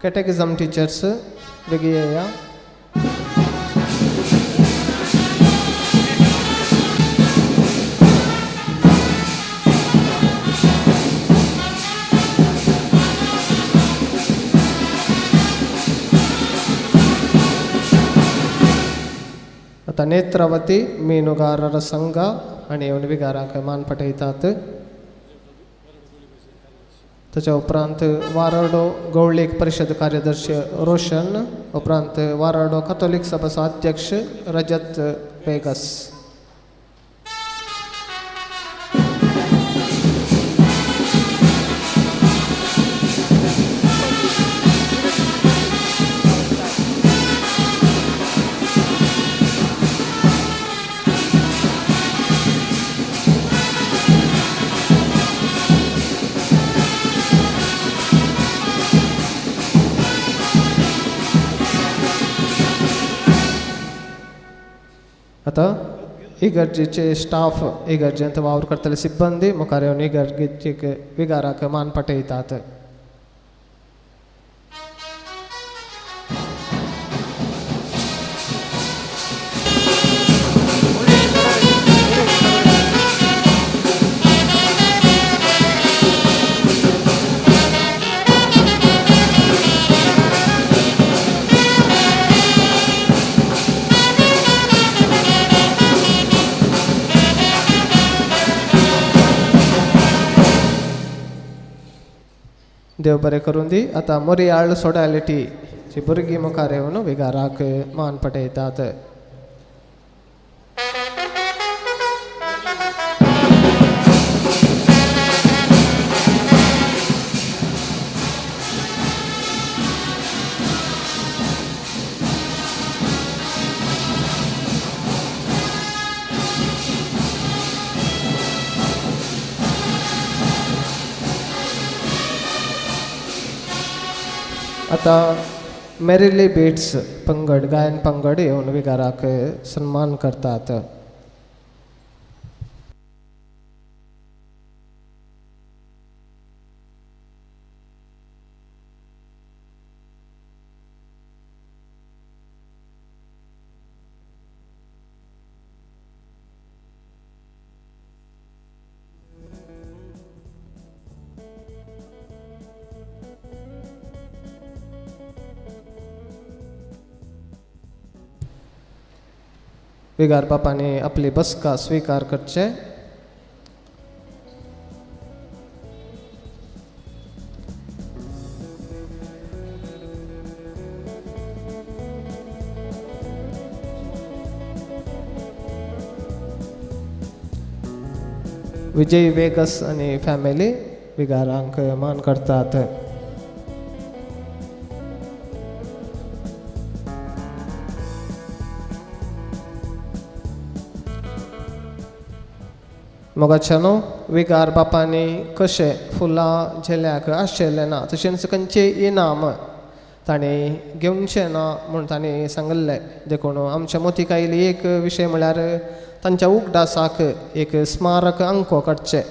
Speaker 13: कॅटेकिझम टिचर्स बेगीन येया. आतां नेत्रावती मीनुगारर संघ आनी येवन विगाराक मान पटयतात. ताच्या उपरांत वाराडो गवळीक परिशद कार्यदर्शी रोशन, उपरांत वाराडो कथोलीक सभाचो अध्यक्ष रजत वेगस. आतां इगर्जेचे स्टाफ इगर्जेंत वावर करतले सिब्बंदी मुखार येवन इगर्जेक विगाराक मान पाठयतात. देव बरें करून दी. आतां मोरयाळ सोडालिटी जी भुरगीं मुखार येवन विगाराक मान पटयतात. आतां मेरिली बीट्स पंगड गायन पंगड येवन विगाराक सन्मान करतात. विगार बापाने आपली बसका स्वीकार करचे. विजय वेगस आनी फॅमिली विगारांक मान करतात. मोगाच्यानो विगार बापांनी कशें फुलां झेल्याक आशिल्लें ना तशेंच खंयचें इनाम ताणें घेवचें ना म्हूण ताणें सांगिल्लें. देखून आमच्या मोतीक आयिल्ली एक विशय म्हळ्यार तांच्या उगडासाक एक स्मारक अंको काडचें.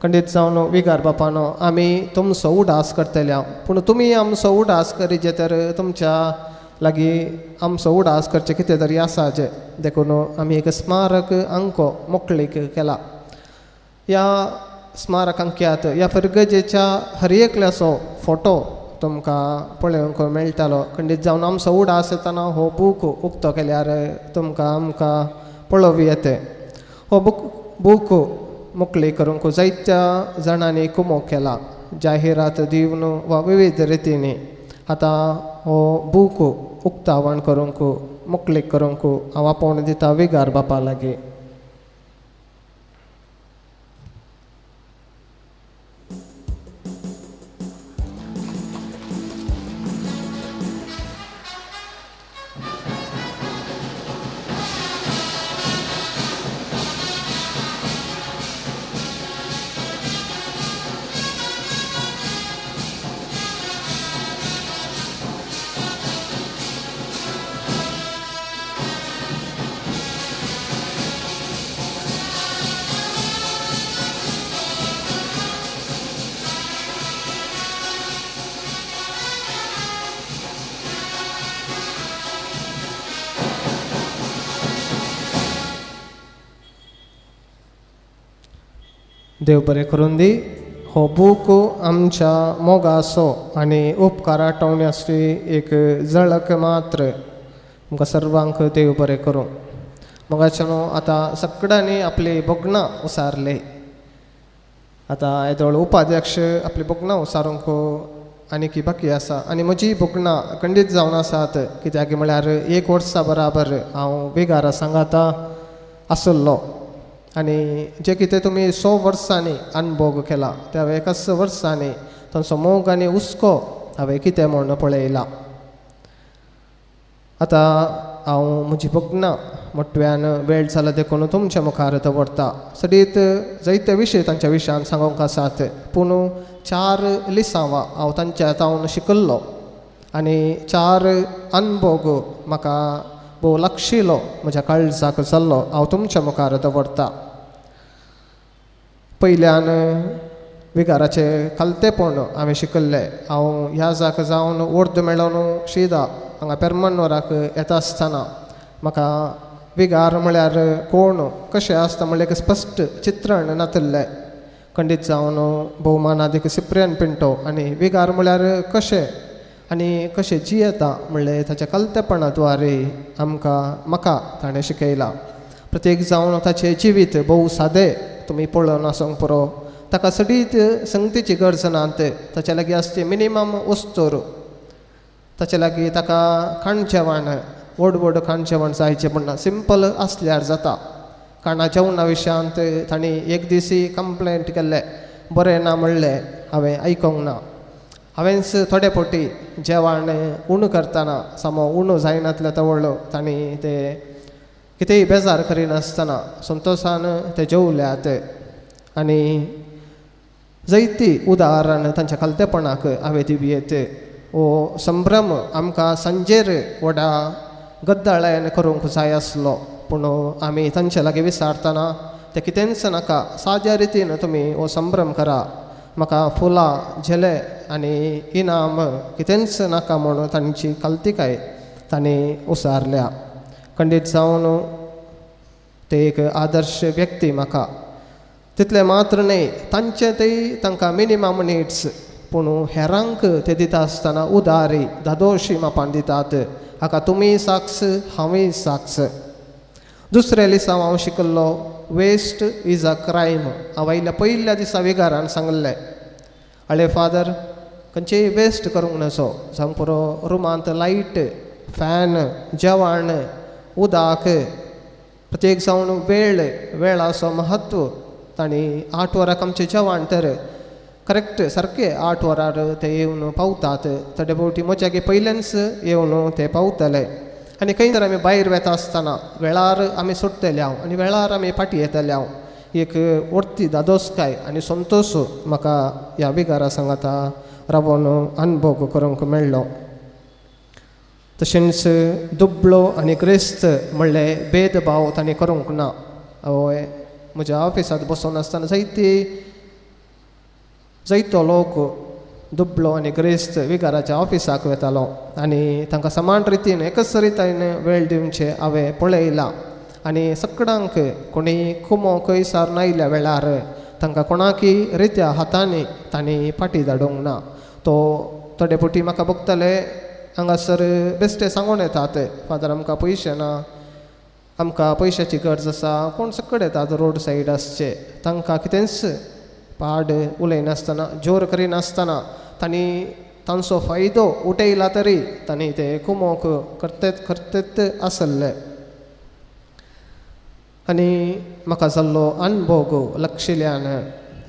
Speaker 13: खंडीत जावन विगार बापानो आमी तुमचो उडास करतले हांव, पूण तुमी आमचो उडास करीजे तर तुमच्या लागीं आमचो उडास करचें कितें तरी आसा जें. देखून आमी एक स्मारक अंको मोकळीक केला. ह्या स्मारक अंक्यात ह्या फिरगजेच्या हर एकल्याचो फोटो तुमकां पळोवंक मेळटालो. खंडीत जावन आमचो उडास येतना हो बूक उक्तो केल्यार तुमकां आमकां पळोवं येता. हो बूक मोकळी करूंक जायत्या जाणांनी कुमोक केला, जाहिरात दिवन वा विविध रितींनी. आतां हो बूक उक्तावण करूंक मोकळी करूंक हांव आपोवणें दिता विगार बापा लागीं. देव बरें करून दी. हो बूक आमच्या मोगाचो आनी उपकारा टवण्याची एक झळक मात्र. आमकां सर्वांक देव बरें करूं. मोगाच्यानो आतां सगळ्यांनी आपली भोगणां उसारले. आतां येदोळ उपाध्यक्ष आपली भोगणां उसारूंक आनीक बाकी आसा आनी म्हजी भोगणां खंडीत जावन आसात, कित्याक म्हळ्यार एक वर्सा बराबर हांव विगारा सांगाता आसलो आनी जे कितें तुमी 100 वर्सांनी अनभोग केला त्या एकाच वर्सांनी तांचो मोग आनी हुस्को हांवें कितें म्हूण पळयला. आतां हांव म्हजी भोगणां मोटव्यान वेळ जाला देखून तुमच्या मुखार दवरता. सदीत जायते विशय तांच्या विशयान सांगूंक आसात, पूण 4 लिसांवां हांव तांच्या तावन शिकल्लो आनी 4 अनभोग म्हाका भोव लागशिल्लो म्हज्या काळजाक जाल्लो हांव तुमच्या मुखार दवरता. पयल्यान विगाराचें खालतेपण हांवें शिकल्लें. हांव ह्या जाक जावन ओर्द मेळोवन शिदा हांगा पेरमन्नोराक येता आसतना म्हाका विगार म्हळ्यार कोण कशें आसता म्हणल्यार एक स्पश्ट चित्रण नातिल्लें. खंडीत जावन भोवमानादीक सिप्रियन पिंटो आनी विगार म्हळ्यार कशें आनी कशें जियेता म्हणलें ताच्या कलतेपणा द्वारे आमकां म्हाका ताणें शिकयलां. प्रत्येक जावन ताचें जिवीत भोव सादें तुमी पळोवन आसूंक पुरो, ताका सगळीत संगतीची गरज ना, ताच्या लागीं आसची मिनिमम वस्तूर, ताच्या लागीं ताका खाण जेवण व्हड व्हड खाण जेवण जायचें म्हण ना, सिंपल आसल्यार जाता. खाणा जेवणा विशयांत तांणी एक दीस कंप्लेंट केल्लें बरें ना म्हणलें हांवें आयकूंक ना. हांवेंच थोडे फावटी जेवण उणो करतना सामो उणो जायनातलें तवळ तांणी ते कितेंय बेजार करिनासतना संतोशान ते जेवल्यात आनी जायती उदाहरण तांच्या खालतेपणाक हांवें दिवयेत. हो संभ्रम आमकां सांजेर व्हडा गद्दाळ्यान करूंक जाय आसलो, पूण आमी तांचे लागीं विचारतना ते कितेंच नाका, साद्या रितीन तुमी हो संभ्रम करा, म्हाका फुलां झेले आनी इनाम कितेंच नाका म्हूण तांची खालतिकाय तांणी उसारल्या. खंडीत जावन ते एक आदर्श व्यक्ती म्हाका. तितलें मात्र न्हय, तांचें तेय तांकां मिनिमम निड्स, पूण हेरांक ते दिता आसतना उदारी धादोशी मापान दितात. हाका तुमी साक्ष हांवूय साक्ष. दुसरें लिसांव हांव शिकल्लो वेस्ट is a crime. हांव आयल्या पयल्या दिसा विगारान सांगल्लें, आळे फादर खंयचेय वेस्ट करूंक नजो, जावंक पुरो रुमांत लायट फॅन जेवण उदक प्रत्येक जावन वेळ वेळाचो म्हत्व तांणी 8 वरांक आमचें जेवण तर करेक्ट सारकें 8 वरार ते येवन पावतात. थोडे फावटी म्हज्यागे पयल्यानच येवन ते पावतले. आनी खंय तर आमी भायर वेता आसतना वेळार आमी सोडटले हांव आनी वेळार आमी फाटीं येतले हांव. एक व्हडती दादोसकाय आनी संतोश म्हाका ह्या विगारा सांगाता रावोन अनुभव करूंक मेळ्ळो. तशेंच दुबळो आनी ग्रेस्त म्हणलें भेदभाव तांणी करूंक ना. हय, म्हज्या ऑफिसांत बसून आसतना जायती जायतो लोक दुबळो आनी ग्रेस्त विगाराच्या ऑफिसाक वेतालो आनी तांकां समान रितीन एकच रितीन वेळ दिवचें हांवें पळयलां. आनी सगळ्यांक कोणी खुमो खंयसर आयल्या वेळार तांकां कोणाकी रित्या हातांनी तांणी फाटीं धाडूंक ना. तो थोडे फावटी म्हाका बगतले हांगासर बेश्टे सांगून येतात, फादर आमकां पयशे ना, आमकां पयशाची गरज आसा. कोण सकड येतात रोड सायड आसचे, तांकां कितेंच पाड उलयनासतना जोर करिनासतना तांणी तांचो फायदो उठयला तरी तांणी ते कुमोक करतेत करतेत आसले. आनी म्हाका जाल्लो अनभोग लक्षिल्यान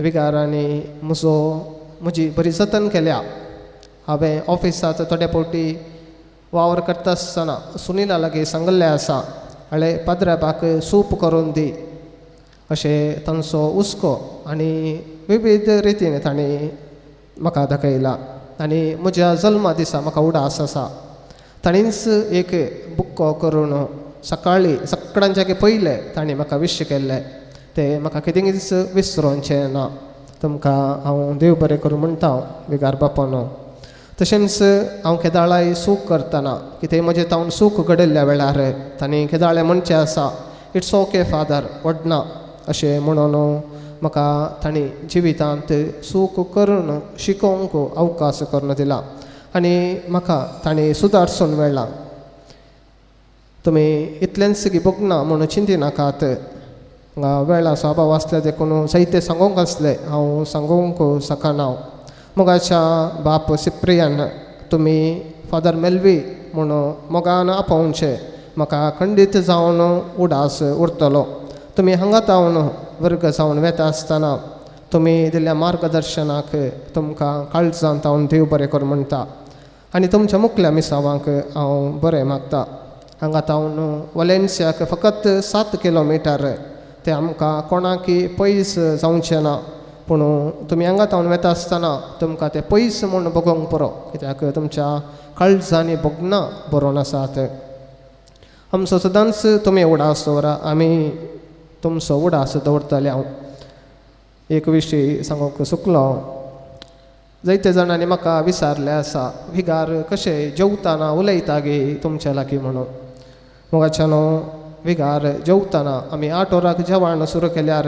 Speaker 13: विगारांनी म्हजो म्हजी बरी जतन केल्या. हांवें ऑफिसांत थोडे फावटी वावर करता आसतना सुनिला लागीं सांगल्लें आसा, हाळे पाद्राबाक सूप करून दी अशें तांचो हुस्को आनी विविध रितीन तांणी म्हाका दाखयला. आनी म्हज्या जल्मा दिसा म्हाका उडास आसा, ताणीच एक बुक्को करून सकाळीं सगळ्यांच्या पयलें तांणी म्हाका विश केल्लें, तें म्हाका कितेंच विसरोचें ना. तुमकां हांव देव बरें करूं म्हणटा विगार बापानो. तशेंच हांव केदाळाय सूख करतना कितें म्हजें तावन सूख घडिल्ल्या वेळार तांणी केदाळें म्हणचें आसा, it's okay father व्हडना अशें म्हणून म्हाका तांणी जिवितांत सूख करून शिकोवंक अवकाश करून दिला आनी म्हाका तांणी सुदारसून मेळ्ळा. तुमी इतलेंच भोगना म्हणून चिंतिनाकात, हांगा वेळाचो अभाव आसल्या देखून जायते सांगूंक आसलें हांव सांगूंक शकना. मोगाच्या बाप सिप्रियान तुमी फादर मेल्वी म्हूण मोगान आपोवचें म्हाका खंडीत जावन उडास उरतलो. तुमी हांगा तावन वर्ग जावन वेता आसतना तुमी दिल्ल्या मार्गदर्शनाक तुमकां काळजांत हांव देव बरें कर म्हणटा आनी तुमच्या मुखल्या मिसावांक हांव बरें मागता. हांगा तावन वलेन्सियाक फकत 7 किलोमिटर तें आमकां कोणाकी पयस जावचें ना, पूण तुमी हांगा तावन वेता आसतना तुमकां तें पयस म्हूण बगोवंक पुरो, कित्याक तुमच्या काळजांनी भोगनां बरोवन आसात. आमचो सदांच तुमी उडास दवरा, आमी तुमचो उडास दवरतले. हांव एक विशय सांगूंक चुकलो. जायते जाणांनी म्हाका विचारलें आसा, विगार कशें जेवताना उलयता गे तुमच्या लागीं म्हणून. मोगाच्यानो विगार जेवताना आमी 8 वरांक जेवण सुरू केल्यार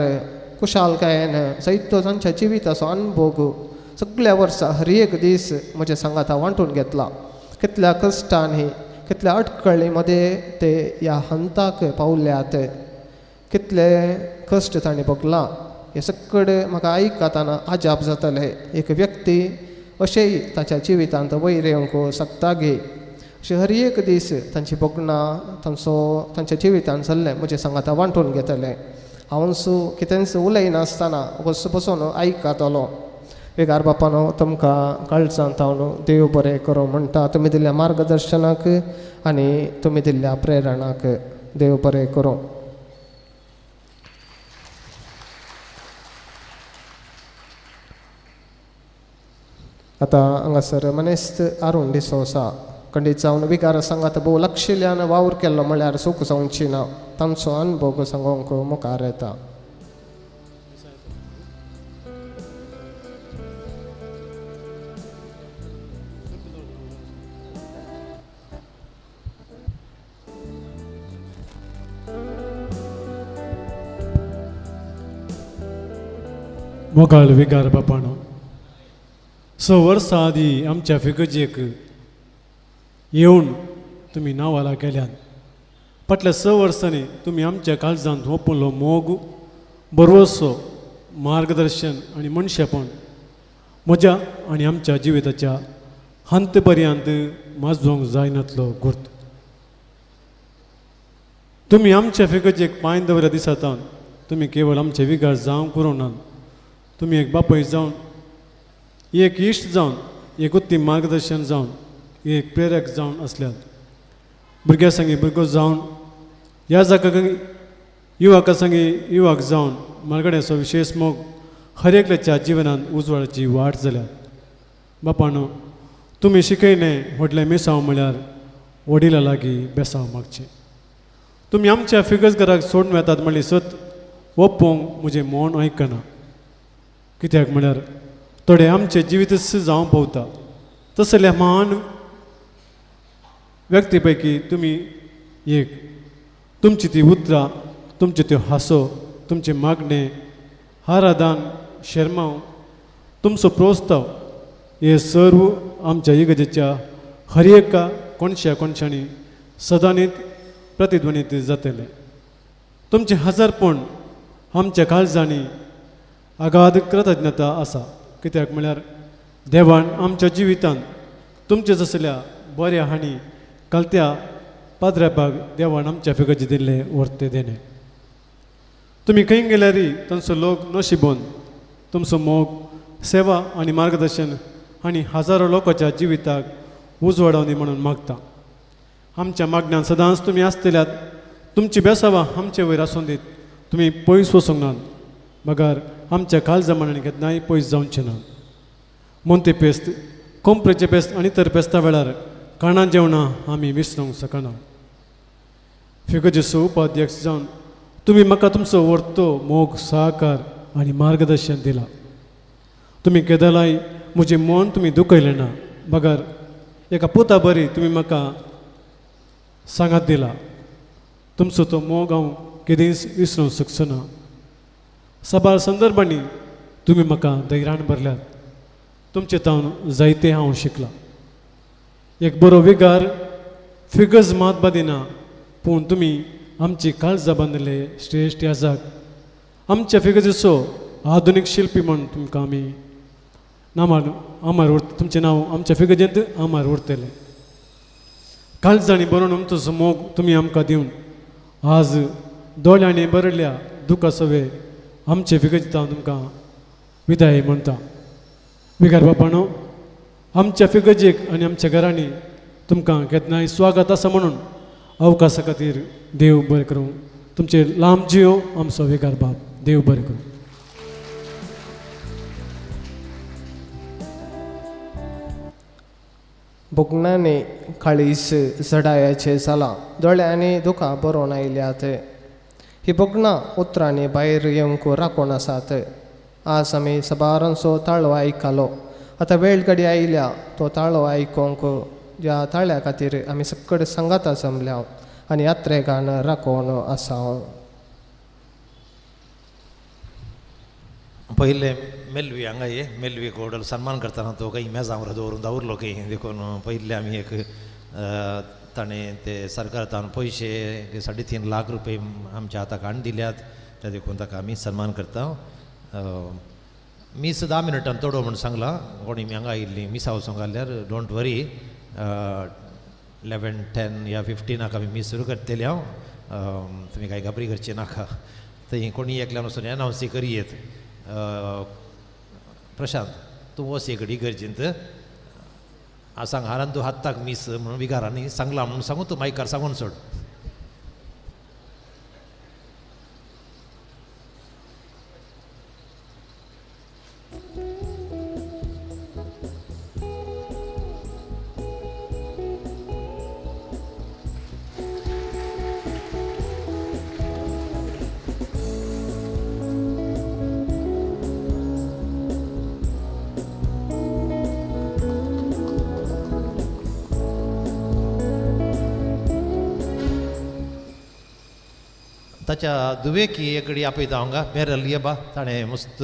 Speaker 13: कुशालकायेन जायतो तांच्या जिविताचो अनभोग सगळ्या वर्सा हर एक दीस म्हज्या सांगाता वांटून घेतला. कितल्या कश्टांनी कितल्या अटकळी मदें ते ह्या हंताक पावल्यात, कितले कश्ट तांणी भोगला, हे सगळे म्हाका आयकतना अजाप जातलें. एक व्यक्ती अशेंय ताच्या जिवितांत वयर येवंक शकता गे अशें हर एक दीस तांची भोगणां तांचो तांच्या जिवितांत जाल्लें म्हजें सांगाता वांटून घेतलें. हांवूच कितेंच उलयनासतना वस बसून आयकतलो. विगार बापानो तुमकां काळजांत हांव देव बरें करूं म्हणटा. तुमी दिल्ल्या मार्गदर्शनाक आनी तुमी दिल्ल्या प्रेरणाक देव बरें करूं. आतां हांगासर मनेस्त अरुण डिसोसा खंडीत जावन विगार सांगात भोव लक्षिल्यान वावर केल्लो म्हळ्यार चूक जावची ना. तांचो अनुभव सांगूंक मुखार येता.
Speaker 12: मोगाळ विगार बापानो, 6 वर्सां आदीं आमच्या फिगर्जेक येवन तुमी नांवाला गेल्यात. फाटल्या 6 वर्सांनी तुमी आमच्या काळजांत ओंपलो मोग, भरवसो, मार्गदर्शन आनी मनशेपण म्हज्या आनी आमच्या जिविताच्या हंत पर्यंत माजोवंक जायनातलो गुर्त. तुमी आमच्या फिगर्जेक पांय दवरल्या दिसातान तुमी केवळ आमचे विगार जावंक करूंक नात, तुमी एक बापूय जावन, एक इश्ट जावन, एक उत्तम मार्गदर्शन जावन, एक प्रेरक जावन आसल्यात. भुरग्यां संगी भुरगो जावन, ह्या जाका युवका संगी युवक जावन मालगड्याचो विशेश मोग हर एकल्याच्या जिवनांत उजवाडाची वाट जाल्या. बापानो, तुमी शिकयलें व्हडलें मिसांव म्हळ्यार वडिलां लागीं बेसांव मागचें. तुमी आमच्या फिगर्ज घराक सोडून वेतात म्हणली सत ओपोवंक म्हजें मन आयकना, कित्याक म्हळ्यार थोडे आमचें जिवीतच जावं पावता. तसल्या महान व्यक्ती पैकी तुमी एक. तुमची ती उतरां, तुमच्यो त्यो हांसो, तुमचें मागणें, आराधन, शेरमांव, तुमचो प्रोत्साव हे सर्व आमच्या इगर्जेच्या हर एका कोणश्या कोणशांनी सदांनीत प्रतिध्वनीत जातलें. तुमचें हजारपण आमच्या काळजांनी अगाध कृतज्ञता आसा, कित्याक म्हळ्यार देवान आमच्या जिवितांत तुमचे जसल्या बऱ्या हांणी कालत्या पाद्र्यापाक देवान आमच्या फिगर्जे दिल्लें वर्ते देणें. तुमी खंय गेल्यारय तांचो लोक नशिबोन तुमचो मोग, सेवा आनी मार्गदर्शन आनी हजारो लोकांच्या जिविताक उजवाडावनी म्हणून मागता. आमच्या मागण्यान सदांच तुमी आसतल्यात. तुमची बेसावां आमचे वयर आसून दीत. तुमी पयस वचूंक नात, मगर आमच्या काळजा मनान केन्नाय पयस जावचें ना. मोंती पेस्त, कोंपरेचें पेस्त आनी इतर पेस्ता वेळार काणां जेवणां आमी विसरूंक शकना. फिगर्जेचो उपाध्यक्ष जावन तुमी म्हाका तुमचो वर्तो मोग, सहकार आनी मार्गदर्शन दिलां. तुमी केदलाय म्हजें मन तुमी दुखयलें ना, बगर एका पुता बरी तुमी म्हाका सांगात दिला. तुमचो तो मोग हांव केदींच विसरूंक शकचो ना. साबार संदर्भांनी तुमी म्हाका धैर्यान भरल्यात. तुमचे तावन जायते हांव शिकलां. एक बरो विगार फिगर्ज मात बादिना, पूण तुमी आमची काळजां बांदिल्ले श्रेश्ठ याजाक आमच्या फिगर्जीचो आधुनीक शिल्पी म्हूण तुमकां आमी नामार आमार उरता, तुमचें नांव आमच्या फिगर्जेंत आमार उरतलें. काळजांनी बरोवन तुजो मोग तुमी आमकां दिवन आज दोळ्यांनी बरयल्ल्या दुखा सवे आमचे फिगर्जींत हांव तुमकां विदाय म्हणटा. विगार बापानो, आमच्या फिगर्जेक आनी आमच्या घरांनी तुमकां केन्नाय स्वागत आसा म्हणून अवकाशा खातीर देव बरें करूं. तुमचे लांब जियो आमचो विगार बाप, देव बरें करूं.
Speaker 13: भोगणांनी काळीज जडायाचें जालां, दोळ्यांनी दुखां बरोवन आयल्यात. ही भोगणां उतरांनी भायर येवंक राखून आसात. आज आमी सबारांचो ताळो आयकलो, आतां वेळ घडी आयल्या तो ताळो आयकूंक, ज्या ताळ्या खातीर आमी सकड सांगाता जमल्या आनी यात्रेगान राखून आसा.
Speaker 5: पयलें मेल्वी हांगा ये मेल्वी कोडल सन्मान करतना तो काही मेजां दवरून दवरलो काही देखून पयलें आमी एक ताणें ते सरकारान पयशे 3.5 लाख रुपये आमच्या हाताक हाडून दिल्यात, त्या देखून ताका आमी सन्मान करता. मीस 10 मिनटान तोडो म्हूण सांगलां, कोणी हांगा आयिल्लीं मिसा वचूंक घाल्यार don't worry, 11:10 या 15 आमी मीस सुरू करतली हांव, तुमी कांय घाबरी करची नाका. थंय कोणी एकल्यान वचून एनावन्सी करयेत. प्रशांत तूं वच एक इगर्जींत सांग हारान तूं हाताक मीस म्हणून विगारांनी सांगलां म्हणून सांगू, तूं मायकार सांगून सोड. ताच्या दुवेकी एकडी आपयता हांगा मेरल येबा, ताणें मस्त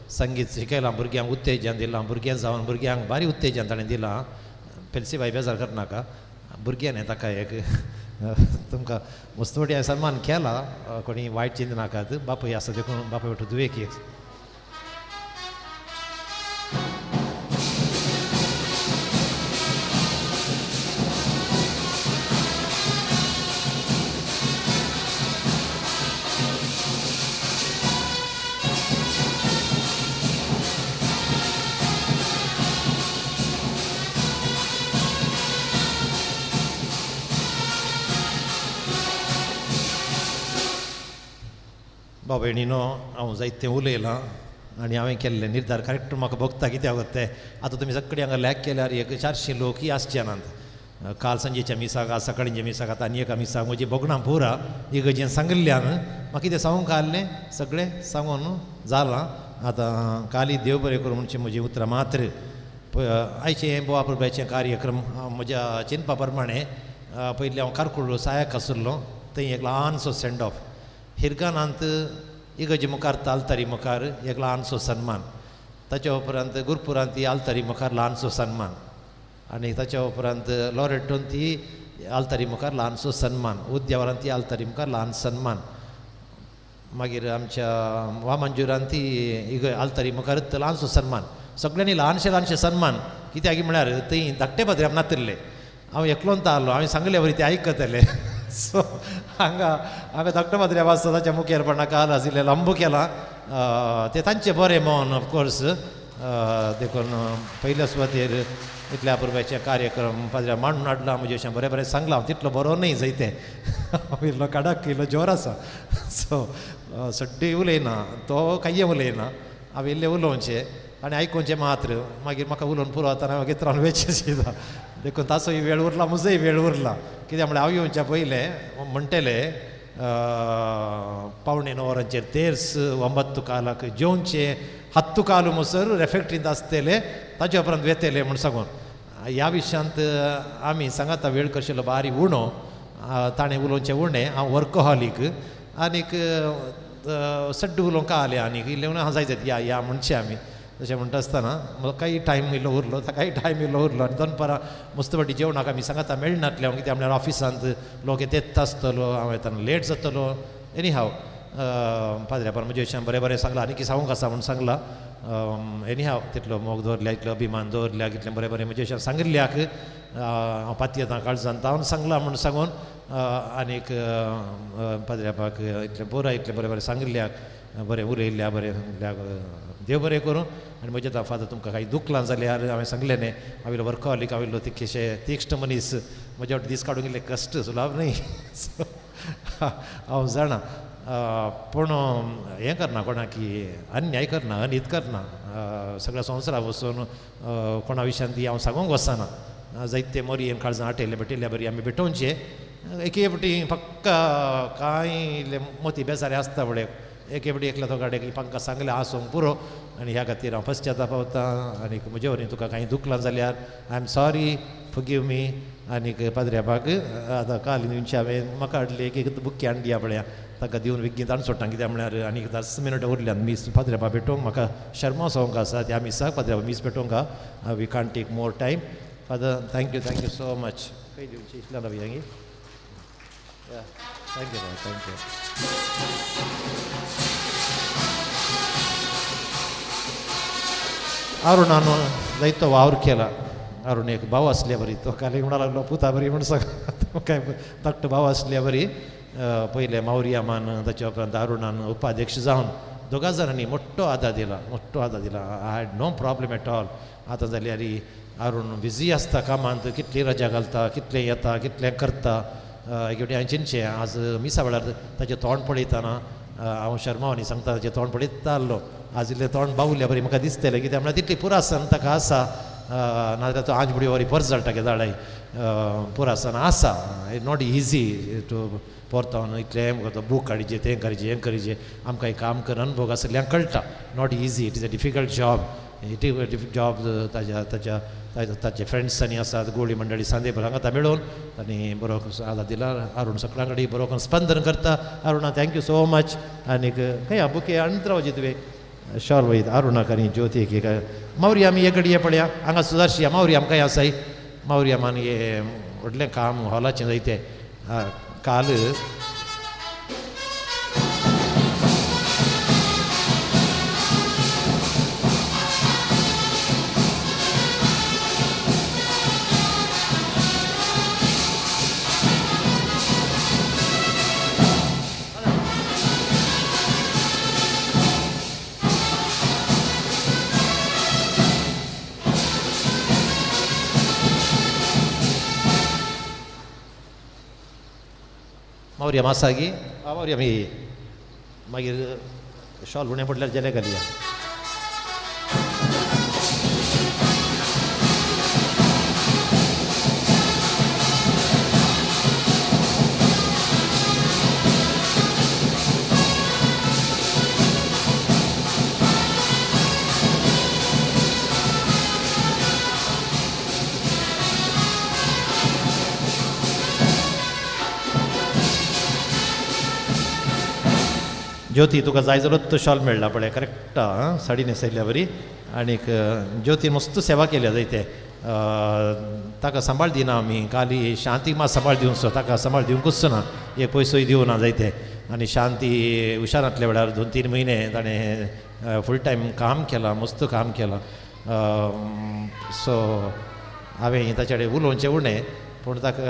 Speaker 5: संगीत शिकयलां भुरग्यांक, उत्तेजन दिलां भुरग्यां जावन भुरग्यांक भारी उत्तेजन ताणें दिलां. पेलसी बाय बेजार करनाका, भुरग्यांनी ताका एक तुमकां मस्त फावटी सन्मान केला, कोणी वायट चिंतनाकात. बापूय आसा देखून बापूय वाटो दुवेकी एक भयणीनो हांव जायतें उलयलां आनी हांवें केल्लें निर्धार करेक्ट म्हाका भोगता कित्याक तें. आतां तुमी सगळीं हांगा लॅक केल्यार एक 400 लोक ही आसचे नात. काल सांजेच्या मिसाक, आज सकाळींच्या मिसाक, आतां आनी एका मिसाक म्हजी भोगणां पुरा इगर्जेन सांगिल्ल्यान म्हाका कितें सांगूंक आहलें सगळें सांगून जालां. आतां काली देव बरें करूं म्हणचें म्हजीं उतरां मात्र. आयचें बोवा परब्याचें कार्यक्रम म्हज्या चिंतपा प्रमाणें पयलीं हांव कारकुळ सायाक आशिल्लो, थंय एक ल्हानसो सेंड ऑफ, हिरगानांत इगर्जे मुखार आल्तारी मुखार एक ल्हानसो सन्मान, ताच्या उपरांत गुरपुरांत ती आल्तारी मुखार ल्हानसो सन्मान, आनी ताच्या उपरांत लॉरेटोन ती आल्तारी मुखार ल्हानसो सन्मान, उद्यावरांत ती आल्तारी मुखार ल्हान सन्मान, मागीर आमच्या वामंजुरान ती आल्तारी मुखार ल्हानसो सन्मान, सगळ्यांनी ल्हानशे ल्हानशे सन्मान. कित्याक म्हळ्यार थंय धाकटे पाद्र्याक नातिल्ले, हांव एकलोन आहलो, हांवें सांगले वरी ते आयकतले. सो हांगा हांगा धाकटो पाद्र्या वाचता ताच्या मुखेलपणा काल आशिल्लें लांबू केलां तें तांचें बरें मन ऑफकोर्स. देखून पयल्या सुवातेर इतल्या पुरब्याचे कार्यक्रम पाद्र्या मांडून हाडला, म्हजें अशें बरें बरें सांगलां, हांव तितलो बरो न्हय जायतें, इल्लो काडाक इल्लो जोर आसा, सो सड्डी उलयना, तो कांय उलयना, हांवें इल्लें उलोवचें आनी आयकुचें मात्र, मागीर म्हाका उलोवन पुरो जाता हांव मागीर रावन वेचें शिदा. देखून ताचोय वेळ उरला, म्हजोय वेळ उरला. कित्याक म्हळ्यार हांव येवच्या पयलें म्हणटलें 8:45 वरांचेर तेर्स 9 कालाक जेवचें, 7 कालू म्हणसर रेफेक्ट्रींत आसतले, ताचे उपरांत वेतले म्हूण सांगून. ह्या विशयांत आमी सांगाता वेळ करशिल्लो बारी उणो, ताणें उलोवचें उणें, हांव वर्कहॉलीक आनीक सड्ड उलोवंक आलें आनीक इल्लें हांव जाय जायत या या म्हणचें आमी. तशें म्हणटा आसतना म्हाकाय टायम इल्लो उरलो, ताकाय टायम इल्लो उरलो आनी दनपारां मस्त फावटी जेवणाक आमी सांगाता मेळनातलें हांव, कित्याक म्हळ्यार ऑफिसांत लोक येत आसतलो, हांव येतना लेट जातलो. एनी हाव पाद्र्यापान म्हज्या विशयान बरें बरें सांगलां आनी कितें सांगूंक आसा म्हूण सांगलां. एनी हांव तितलो मोग दवरल्या, इतलो अभिमान दवरल्या, कितलें बरें बरें म्हज्या विशयान सांगिल्ल्याक हांव पातयेतां काळजान तावन सांगलां म्हूण सांगून आनीक पाद्र्यापाक इतलें बरें इतलें बरें बरें सांगिल्ल्याक, बरें उलयल्ल्या, बरें सांगिल्ल्याक देव बरें करूं. आनी म्हजें आतां फादर तुमकां कांय दुखलां जाल्यार हांवें सांगलें न्ही, हांव इल्लो वर्कहॉलीक, हांव इल्लो तितकेशें तीक्ष्ण मनीस, म्हज्या वाट दीस काडूंक इल्लें कश्ट सुलाभ न्ही. सो हांव जाणा, पूण हें करना, कोणाक अन्याय करना, अनीत करना, सगळ्या संवसारा वचून कोणा विशयान ती हांव सांगूंक वचना. जायते मोरयेन काळजां आटयल्ले भेटिल्ल्या बरी आमी भेटोवचें. एके फावटी पक्का कांय इल्ले मोती बेजारे आसता पळय, एके फावटी एकल्या तो गाडयेक पांकां सांगलें आसूंक पुरो. आनी ह्या खातीर हांव पश्चाताप पावतां आनी म्हजे वरवीं तुका कांय दुखलां जाल्यार I am sorry, forgive me. आनीक पाद्र्याबाक आतां काल दिवचे हांवें म्हाका हाडली एक एक बुक्की हाडली पळया, ताका दिवन बेगीन ताण सोडटा, कित्याक म्हळ्यार आनीक 10 मिनटां उरल्यान मीस पाद्र्याबा भेटोवंक म्हाका शर्मा सांगूंक आसा, त्या मिसाक पाद्र्याबा मीस भेटोवंक. We can't take more time. Father, thank you, thank you so much. खंय दिवची इतल्यान रावया गी. Thank you, thank you. अरुणान जायतो वावर केला. अरुण एक भाव आसल्या बरी, तो काल म्हणा लागलो पुता बरी म्हण सांग, काय धाकटो भाव आसल्या बरी. पयलें मावरियामान, ताच्या उपरांत अरुणान उपाध्यक्ष जावन दोगा जाणांनी मोठो आदार दिला, मोठो आदार दिला. I had no problem at all. आतां जाल्यार अरुण बिजी आसता कामांत, कितली रजा घालता, कितलें येता, कितलें करता. एक फावटी हांवें चिंतचें आज मिसा वेळार ताचें तोंड पळयतना हांव शर्मा सांगता, ताचें तोंड पळयता आहलो, आज इल्लें तोंड बावल्या बरी म्हाका दिसतलें, कित्याक म्हळ्यार तितली पुरासन ताका आसा. नाजाल्यार तो आंज बुडी वरी परत जळटा केदाळाय. पुरासन आसा, it not easy to परतोन इतलें बूक काडचे, तें करचें, हें करचें. आमकां हें काम कर अनुभव आसल्यान कळटा, not easy, it is a difficult job. It is a job. ताज्या ताज्या ताचे फ्रेंड्स आनी आसात, गोळी मंडळी सांदेपर हांगा मेळोवन आनी बरो आदार दिला. अरुण सगळ्यां कडेन बरो स्पंदन करता. Aruna, thank you so much. आनीक खंय बुके हाडून रावची तुवें शॉल वयत अरुणाक आनी ज्योतीक. एक मावरी आमी एक घडये पळया हांगा सुदारशी मावरी आमकां आसाय. मावरी आमान हे व्हडलें काम हॉलाचें जायतें काल मावरिया मासागी मावरिया मी मागीर शॉल उणें पडल्यार जेले घालया. ज्योती तुका जाय जाल्यार तो शॉल मेळ्ळा पळय, करेक्ट साडी न्हेसयल्ल्या बरी. आनीक ज्योती मस्त सेवा केल्या जायते, ताका सांबाळ दिना आमी. काली शांती मात सांबाळ दिवंक ताका सांबाळ दिवंकूच ना, एक पयसोय दिवना जायते. आनी शांती हुशारांतल्या वेळार 2-3 म्हयने ताणें फूल टायम काम केलां, मस्त काम केलां. सो हांवें ताचे कडेन उलोवचें उणें, पूण ताका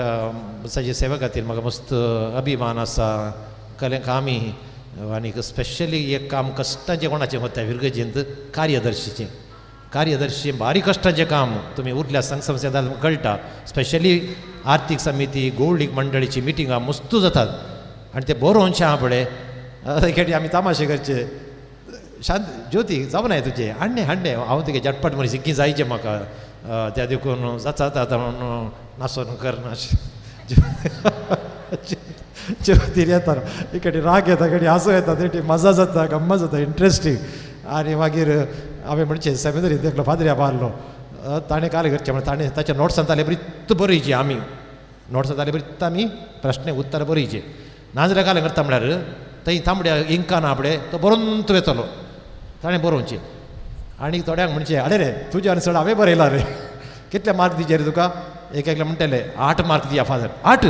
Speaker 5: ताचे सेवे खातीर म्हाका मस्त अभिमान आसा. कलें कामी आनीक स्पेशली एक काम कश्टांचें कोणाचें वता फिरगजेंत कार्यदर्शीचें. कार्यदर्शी बारीक कश्टांचें काम, तुमी उरल्या संघ संस्थेंत तुमकां कळटा. स्पेशली आर्थीक समिती, गोवळीक मंडळीची मिटिंगां मस्तू जातात आनी ते बरोवचें आहा पळय. एक आमी तामाशे करचे, शांत ज्योती जावनाय तुजें हाडणें हाडणें, हांव तुगे झटपट मनीस इतकी जायचें म्हाका त्या देखून जाता जाता म्हणून नासोन करना. ज्योतीर येता इकडे राग येता, इकडे हांसो येता, तेटी मजा जाता, गम्मत जाता, इंट्रस्टींग. आनी मागीर हांवें म्हणचें सेमिनरींत एकलो पाद्रिया बारलो, ताणें काल करचें म्हणल्यार ताणें ताच्या नोट्सान ताले बरी बरयची, आमी नोट्सान ताले बरी आमी प्रश्न उत्तर बरयचे. नाजाल्यार काल करता म्हळ्यार थंय तांबड्या इंका ना पळय तो बरोवन वेतलो, ताणें बरोवचें. आनी थोड्यांक म्हणचें अरे रे तुज्या आनी चड हांवें बरयला रे, कितले मार्क दिचे रे तुका? एक एकले म्हणटले 8 मार्क दिया फादर, 8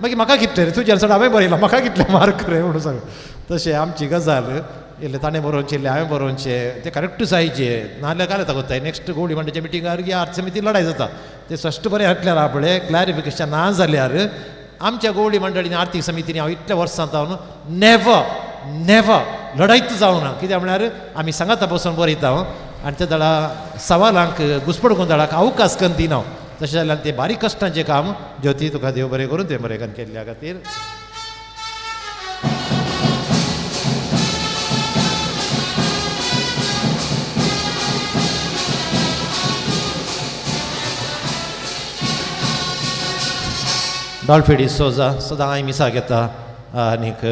Speaker 5: मागीर म्हाका कितले रे तुज्या चड हांवें बरयला, म्हाका कितले मार्क रे म्हणून सांग. तशें आमची गजाल इल्लें ताणें बरोवचें इल्लें हांवें बरोवचें तें करेक्ट जायचें नाजाल्यार कांय जाता कोत्ताय नेक्स्ट गोवडी मंडळाच्या मिटिंगार की आर्थ समिती लडाय जाता तें स्पश्ट बरें घातल्यार आपलें क्लॅरिफिकेशन ना जाल्यार आमच्या गोवडी मंडळीन आर्थीक समितीन हांव इतल्या वर्सां जावन नेवर नेवर लडायत जावना कित्याक म्हळ्यार आमी सांगाता बसून बरयता आनी त्या दळा सवालांक घुसपड गोंदळाक अवकाश करून दिना तशें जाल्यार तें बारीक कश्टांचें काम ज्योती तुका देव बरें करून तें बरें करून केल्ल्या खातीर. डॉल्फी डिसोजा सदांय मिसाक येता आनीक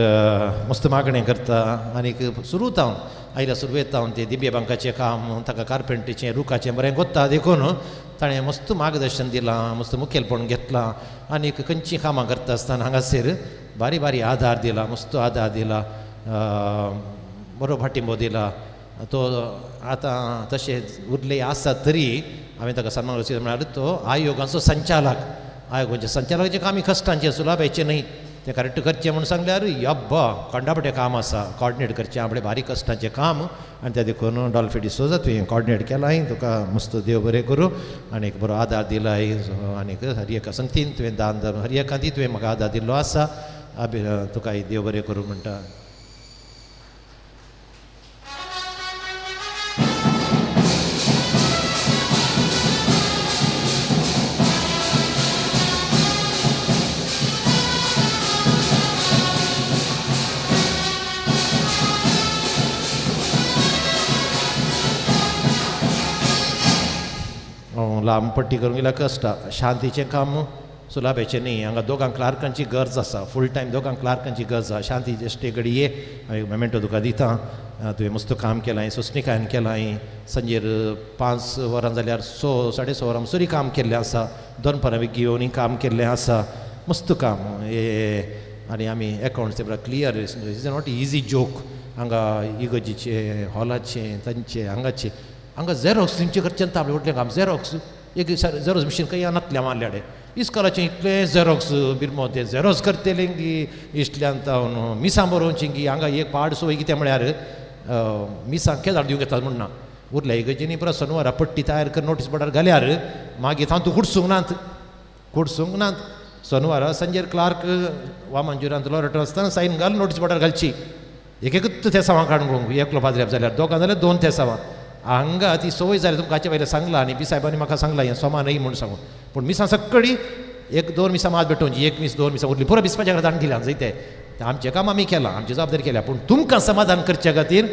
Speaker 5: मस्त मागणें करता आनीक सुरू जावन आयल्या सुरवेत जावन ते दिब्या बांकाचें काम ताका कार्पेंटीचें रुखाचें बरें कोत्ता देखून ताणें मस्त मार्गदर्शन दिलां मस्त मुखेलपण घेतलां आनीक खंयचीं कामां करता आसतना हांगासर बारी बारी आदार दिला मस्त आदार दिला बरो फाटिंबो दिला तो आतां तशें उरले आसा तरी हांवें ताका सन्मान म्हळ्यार तो आयोगाचो संचालक आयोगाचे संचालकाचें काम कश्टांचें सुलाभायचें न्हय तें करेक्ट करचें म्हूण सांगल्यार यब्बा कंडापटें काम आसा कॉर्डिनेट करचें आपणें बारीक कश्टांचें काम आनी तें देखून डॉल्फी डिसोजा तुवें कॉर्डिनेट केलां तुका मस्त देव बरें करूं आनी एक बरो आदार दिला आनीक हर एका संगतीन तुवें दान धर्म हर एकांती तुवें म्हाका आदार दिल्लो आसा तुका देव बरें करूं म्हणटा. लांब पट्टी करूंक गेल्यार कश्ट शांतीचें काम सुलाभेचें न्ही हांगा दोगां क्लार्कांची गरज आसा फूल टायम दोगां क्लार्कांची गरज आसा शांती जेश्टे कडेन ये हांव एक मेमेंटो तुका दिता तुवें मस्त काम केलां सोंसणीकायेन केलां सांजेर 5 वरां जाल्यार 6 साडे 6 वरां सरी काम केल्लें आसा दनपारां बेगी येवन काम केल्लें आसा मस्त काम हे आनी आमी एकावंट्स ते clear is not easy joke हांगा इगर्जीचें हॉलाचें तांचें हांगाचें हांगा झेरॉक्स तुमचें करचें आपलें व्हडलें काम झेरॉक्स एक झेरॉक्स मशीन खंय नातलें मारल्याडे इस्कॉलाचें इतलें झेरॉक्स बिरमो तें झेरॉक्स करतलें की इश्टल्यान जावन मिसां बरोवचीं की हांगा एक पाड सोय कितें म्हळ्यार मिसां केदार दिवंक येतात म्हण ना उरल्या इगर्जींनी पुरो सनवारा पट्टी तयार करून नोटीस बोर्डार घाल्यार मागीर तातूंत कुडसूंक नात कुडसूंक नात सोनवारा सांजेर क्लार्क वामनजुरांत लोरेटो आसतना सायन घाल नोटीस बोर्डार घालची एक एकूच तेसांवां काडून एकलो पाद्र्याप जाल्यार दोगां जाल्यार 2 तेसांवां हांगा ती संवय जाली तुमकां हाचे पयलें सांगलां आनी बी सायबांनी म्हाका सांगलां हें सोमा न्हय म्हूण सांगून पूण मिसां सक्कडी 1 2 मिसां मात भेटोवची 1 मीस 2 मिसां उरली पुरो बिस्पाच्या घरांत हाडून दिलां जंय तें आमचें काम आमी केलां आमची जबाबदारी केल्या पूण तुमकां समाधान करचे खातीर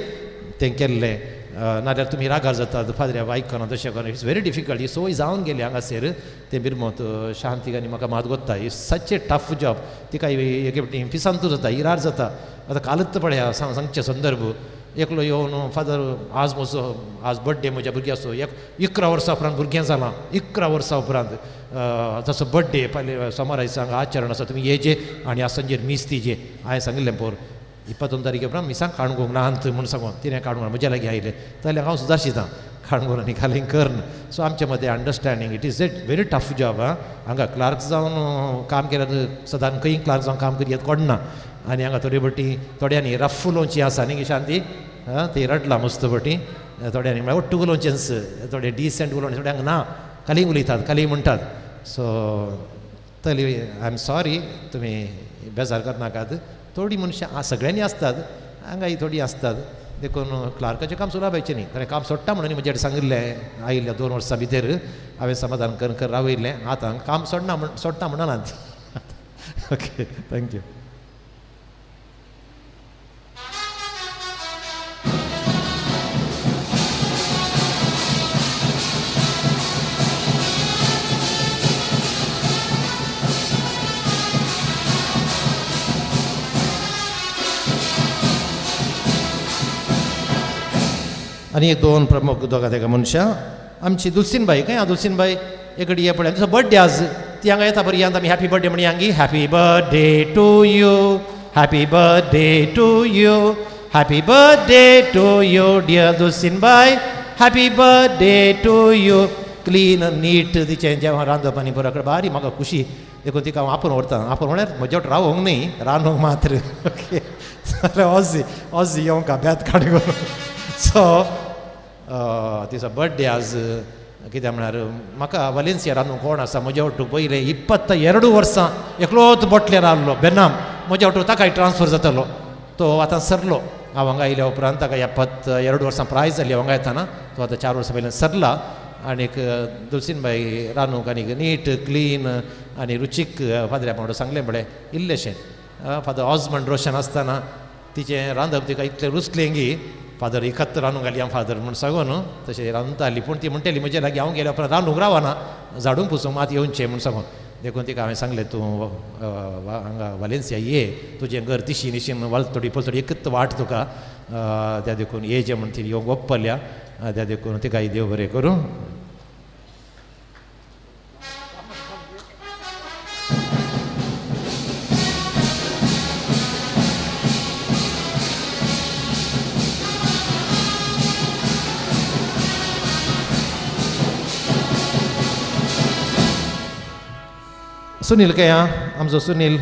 Speaker 5: तें केल्लें नाजाल्यार तुमी रागार जातात फादऱ्या आयकना तशें करना it's very difficult ही संवय जावन गेली हांगासर तें बिरमोत शांतीक आनी म्हाका मात गोत्ता it's such a tough job तिका एक फावटी पिसांतूर जाता इरार जाता आतां कालूच पळया सांगचे संदर्भ एकलो येवन फादर आज म्हजो आज बड्डे म्हज्या भुरग्याचो 11 वर्सां उपरांत भुरगें जालां 11 वर्सां उपरांत तसो बड्डे पयले सोमारा दिसा हांगा आचरण आसा तुमी येजे आनी आज सांजेर मीस दिजे हांवें सांगिल्लें पोर 22 तारखे उपरांत मिसांक काणगोंक ना अंत म्हूण सांगून तिणें काणगोण म्हज्या लागीं आयलें जाल्यार हांव सुदारशितां काणगोण आनी खालीं करन सो आमचे मदें understanding it is a very tough job आं हांगा क्लार्क जावन काम केल्यार सदां खंय क्लार्क जावन काम करी कोणना आनी हांगा थोडी बटी थोड्यांनी रफ उलोवची आसा न्ही शांती आं ती रडलां मस्त बटी थोड्यांनी म्हळ्यार ஒட்டு उलोवचेंच थोडे डिसेंट उलोवचें थोड्यांक ना खाली उलयतात खाली म्हणटात सो तली I am sorry तुमी बेजार करनाकात थोडीं मनशां सगळ्यांनी आसतात हांगाय थोडीं आसतात देखून क्लार्काचें काम सुलाभायचें न्ही ताणें काम सोडटा म्हणून म्हजे कडेन सांगिल्लें आयिल्ल्या 2 वर्सां भितर हांवें समाधान करून कर रावयल्लें आतां काम सोडना म्हण सोडटा म्हणना okay thank you. आनी एक 2 प्रमुख दोगां तेगा मनशां आमची दुलसीनबाई खंय आहा दुलसीनबाई एक ये पळय तुजो बड्डे आज ती हांगा येता बरी आमी हॅपी बड्डे म्हणया हांगी happy birthday to you happy birthday to you happy birthday to you dear दुलसीनबाई happy birthday to you. Clean neat तिचें जेवण रांदप आनी बरो बारी म्हाका खुशी देखून तिका हांव आपोवन व्हरता आपोवन म्हळ्यार म्हज्या रावोंक न्ही रांदूंक मात्र ओके जाल्यार ऑजी ऑजी येवंक बेत काडून. सो तिचो बर्थडे आज. कित्याक म्हळ्यार म्हाका वालेन्सिया रांदूंक कोण आसा म्हज्या वटू पयलें 22 वर्सां एकलोच बोटल्यार आहलो बेनाम म्हज्या वटू ताकाय ट्रान्सफर जातालो. तो आतां सरलो. हांव हांगा आयल्या उपरांत ताका 72 वर्सां प्राय जाली हांगा येताना. तो आतां 4 वर्सां पयल्यान सरला. आनीक दुलसीन बाई रांदूंक आनीक नीट क्लीन आनी रुचीक फादऱ्या वांगडा सांगलें म्हळें इल्लेशें. फादर ऑजमंड रोशन आसतना तिचें रांदप तिका इतलें रुचलें की फादर एकत्र रांदूंक घाली हांव फादर म्हूण सांगून तशें रांदताली. पूण ती म्हणटली म्हजे लागीं हांव गेल्या उपरांत रांदूंक रावना, झाडूंक पुसूंक मात येवचें म्हूण सांगून. देखून तिका हांवें सांगलें तूं हांगा वालेन्सिया ये, तुजें घर तिशी निशीन वालतोडी पलतोडी एकच वाट तुका, त्या देखून ये जें म्हूण ती येवंक वपल्या. त्या देखून तिका देव बरें करूं. सुनील काय आं आमचो सुनील,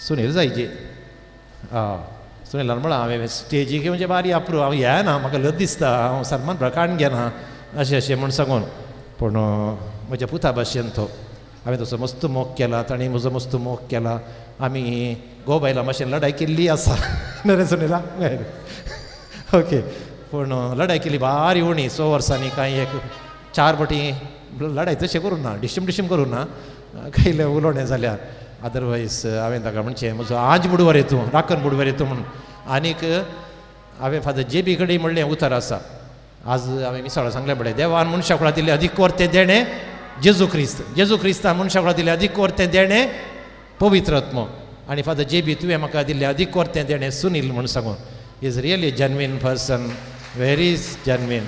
Speaker 5: सुनील जायचे. आं सुनीलान म्हळां हांवें स्टेजीक म्हणजे बारी अप्रूव हांव येना, म्हाका लज दिसता, हांव सन्मान प्रकाण घेना अशें अशें म्हूण सांगून. पूण म्हज्या पुता भाशेन तो हांवें तसो मस्त मोग केला, ताणें म्हजो मस्त मोग केला. आमी घोव बायलां भाशेन लडाय केल्ली आसा न्हय रे सुनीला? ओके. पूण लडाय केली बारी उणी 6 वर्सांनी कांय एक 4 पटी लडाय तशें करूं ना, डिशीम डिशीम करूं ना, कायलें उलोवणें जाल्यार. अदरवायज हांवें ताका म्हणचें म्हजो आज बुडवार येतू, राखण बुडवार येतू म्हणून. आनीक हांवें फादर जेबी कडेन म्हणलें उतर आसा, आज हांवें मिसाळ सांगलें म्हणलें देवान मनशाक कुळा दिल्लें अदीक वर्तें देणें जेजू क्रिस्त, जेजू क्रिस्तान मनशाक कुळा दिल्लें अदीक वर्तें देणें पवित्र आत्मो, आनी फादर जेबी तुवें म्हाका दिल्लें अदीक वर्तें देणें सुनील म्हूण सांगून. Is really genuine person, very genuine,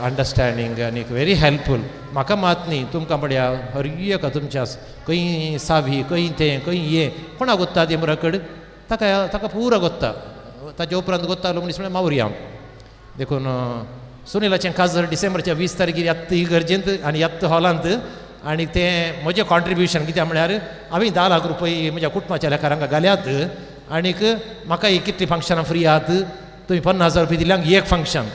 Speaker 5: understanding आनी व्हेरी हेल्पफूल. म्हाका मात न्ही तुमकां पळया हर एका तुमच्या खंय सावी खंय तें खंय हें कोणाक गोत्ता तें मुराकड ताका ताका पुरो गोत्ता. ताच्या उपरांत गोत्तालो मनीस म्हळ्यार मावरी हांव. देखून सुनीलाचें काजर डिसेंबरच्या 20 तारखेर यात्त इगर्जेंत आनी यात्त हॉलांत. आनी तें म्हजें कॉन्ट्रिब्युशन कित्याक म्हळ्यार हांवें 10 लाख रुपये म्हज्या कुटुंबाच्या लेखारांक घाल्यात. आनीक म्हाका ही कितलीं फंक्शनां फ्री आहात, तुमी 50,000 रुपया दिल्यांक एक फंक्शन,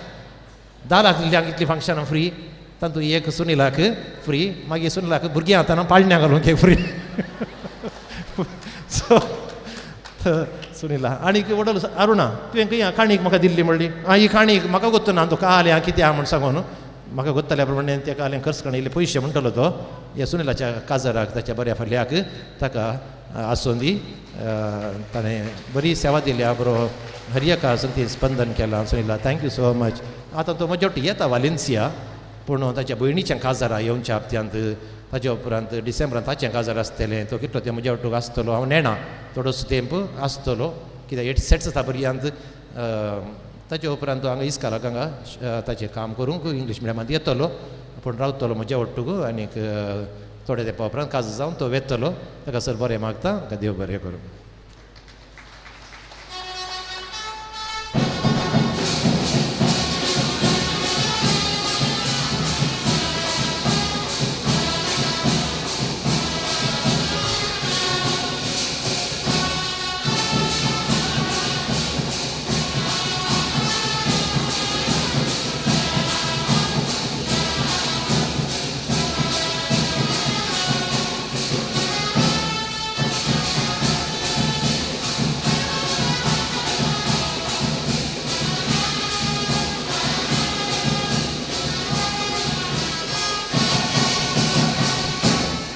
Speaker 5: 10 लाख दिल्यांक इतलीं फंक्शनां फ्री, तातूंत एक सुनीलाक फ्री, मागीर सुनीलाक भुरगीं आतां पाळण्या घालूंक एक फ्री. सो सुनीला आनीक व्हडलो अरुणा तुवें खंय काणीक म्हाका दिल्ली म्हणली, आं ही काणीक म्हाका गोत्त ना तुका आलें कितें आहा म्हूण सांगून म्हाका गोत्तल्या प्रमाणे तेका आलें खर्च करून इल्ले पयशे म्हणटलो तो ह्या सुनीलाच्या काजराक ताच्या बऱ्या फाल्याक ताका आसूं दी. ताणें बरी सेवा दिल्या, बरो हर एका संगती स्पंदन केलां. Sunila thank you so much. आतां तो म्हज्या वटेन येता वालेन्सिया, पूण ताच्या भयणीचें काजार येवच्या हप्त्यांत, ताच्या उपरांत डिसेंबरांत ताचें काजार आसतलें. तो कितलो तें म्हज्या वटूक आसतलो हांव नेणा, थोडोसो तेंप आसतलो कित्याक 8 सेट्स जाता पर्यंत. ताच्या उपरांत तो हांगा इस्कालाक हांगा ताचें काम करूंक इंग्लीश मिडियमांत येतलो, पूण रावतलो म्हज्या वटूक. आनीक थोडे तेंपा उपरांत काज जावन तो वेतलो. ताका सर बरें मागता, ताका देव बरें करूं.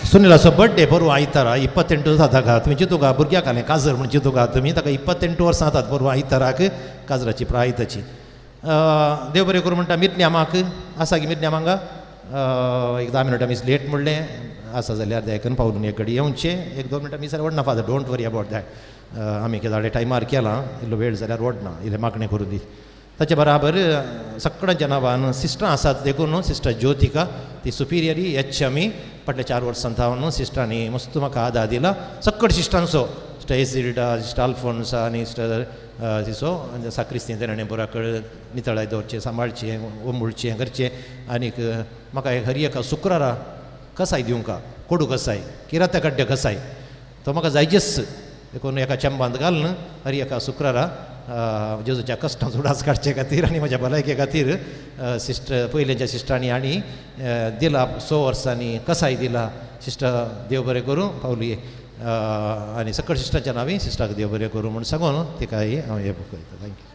Speaker 5: सुनीलाचो बर्थडे बरो आयतारा 28 जाता. तुमी चिंतूंक भुरग्याक आलें काजर म्हूण चिंतूंक तुमी ताका 28 वर्सां जातात बरो आयताराक काजराची प्राय ताची. देव बरें करूं म्हणटा. मिरन्यामाक आसा की मिरन्याम हांगा एक 10 मिनटां मीस लेट म्हणलें आसा जाल्यार देखून पावलून एक घडी येवचें, 1-2 मिनटां मीस जाल्यार व्हडना father, don't worry about that. आमी कितें टायमार केलां, इल्लो वेळ जाल्यार व्हडना, इल्लें मागणें करूं दी. ताचे बराबर सगळ्यांच्या नांवान सिस्टरां आसात, देखून सिस्टर ज्योतिका ती सुपिरियरी एच एम ई फाटल्या 4 वर्सां थावन सिस्टरांनी मस्त म्हाका आदार दिला. सगळे सिस्टरांचो, सिस्टर एसिल्डा, सिस्टर आल्फोन्सा आनी सिस्टर तिचो साक्रिस्ती तेणे बुराकड नितळाय दवरचें, सांबाळचें, ओंबुळचें, करचें. आनीक म्हाका हर एका शुक्रारा कसाय दिवंका, कोडू कसाय, किरात्या कड्डे कसाय, तो म्हाका जायचेच. देखून एका चेंबांत घालून हर एका शुक्रारा जेजूच्या कश्टांचो उडास काडचे खातीर आनी म्हज्या भलायके खातीर सिस्टर पयलेच्या सिस्टरांनी आनी दिला 6 वर्सांनी कसाय दिला. सिस्टर देव बरें करूं पावली आनी सकळ सिस्टराच्या नांवी सिस्टराक देव बरें करूं म्हूण सांगून तिकाय हांव हें बूक करता. Thank you.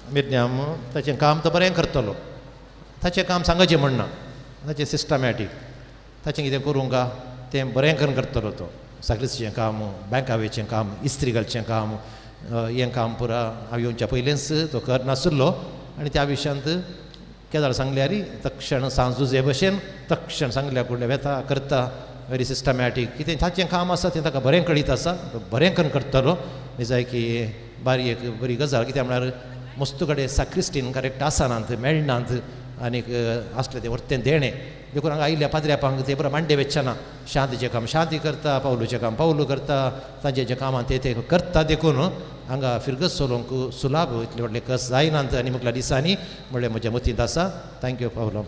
Speaker 5: मिरन्याम ताचें काम तो बरें करतलो, ताचें काम सांगाचें म्हणना, ताचें सिस्टमॅटीक ताचें कितें करूंक गा तें बरें करून करतलो तो. साक्रिस्तीचें काम, बँकावेचें काम, इस्त्री घालचें काम, हें काम पुरा हांव येवच्या पयलींच तो करनासलो आनी त्या विशयांत केदाळ सांगल्यार तक्षण सांजुजे भशेन तक्षण सांगल्या कुडल्या वेता करता, वेरी सिस्टमॅटीक. कितें ताचें काम आसा तें ताका बरें कळीत आसा, तो बरें करून करतलो. जाय की बारी एक बरी गजाल कित्याक म्हळ्यार मस्त कडेन साक्रिस्टीन करेक्ट आसनात, मेळनात आनीक आसलें तें वर्तें देणें. देखून हांगा आयिल्ल्या पाद्र्यापांक ते बरें मांडे वेचना ना. शांतीचें काम शांती करता, पावलूचें काम पावलू करता, तांचें जें कामां तें ते करता. देखून हांगा फिरगज चलोवंक सुलाभ इतलें व्हडलें कस जायनात आनी मुखल्या दिसांनी म्हणलें म्हज्या मतींत आसा. Thank you पावलो.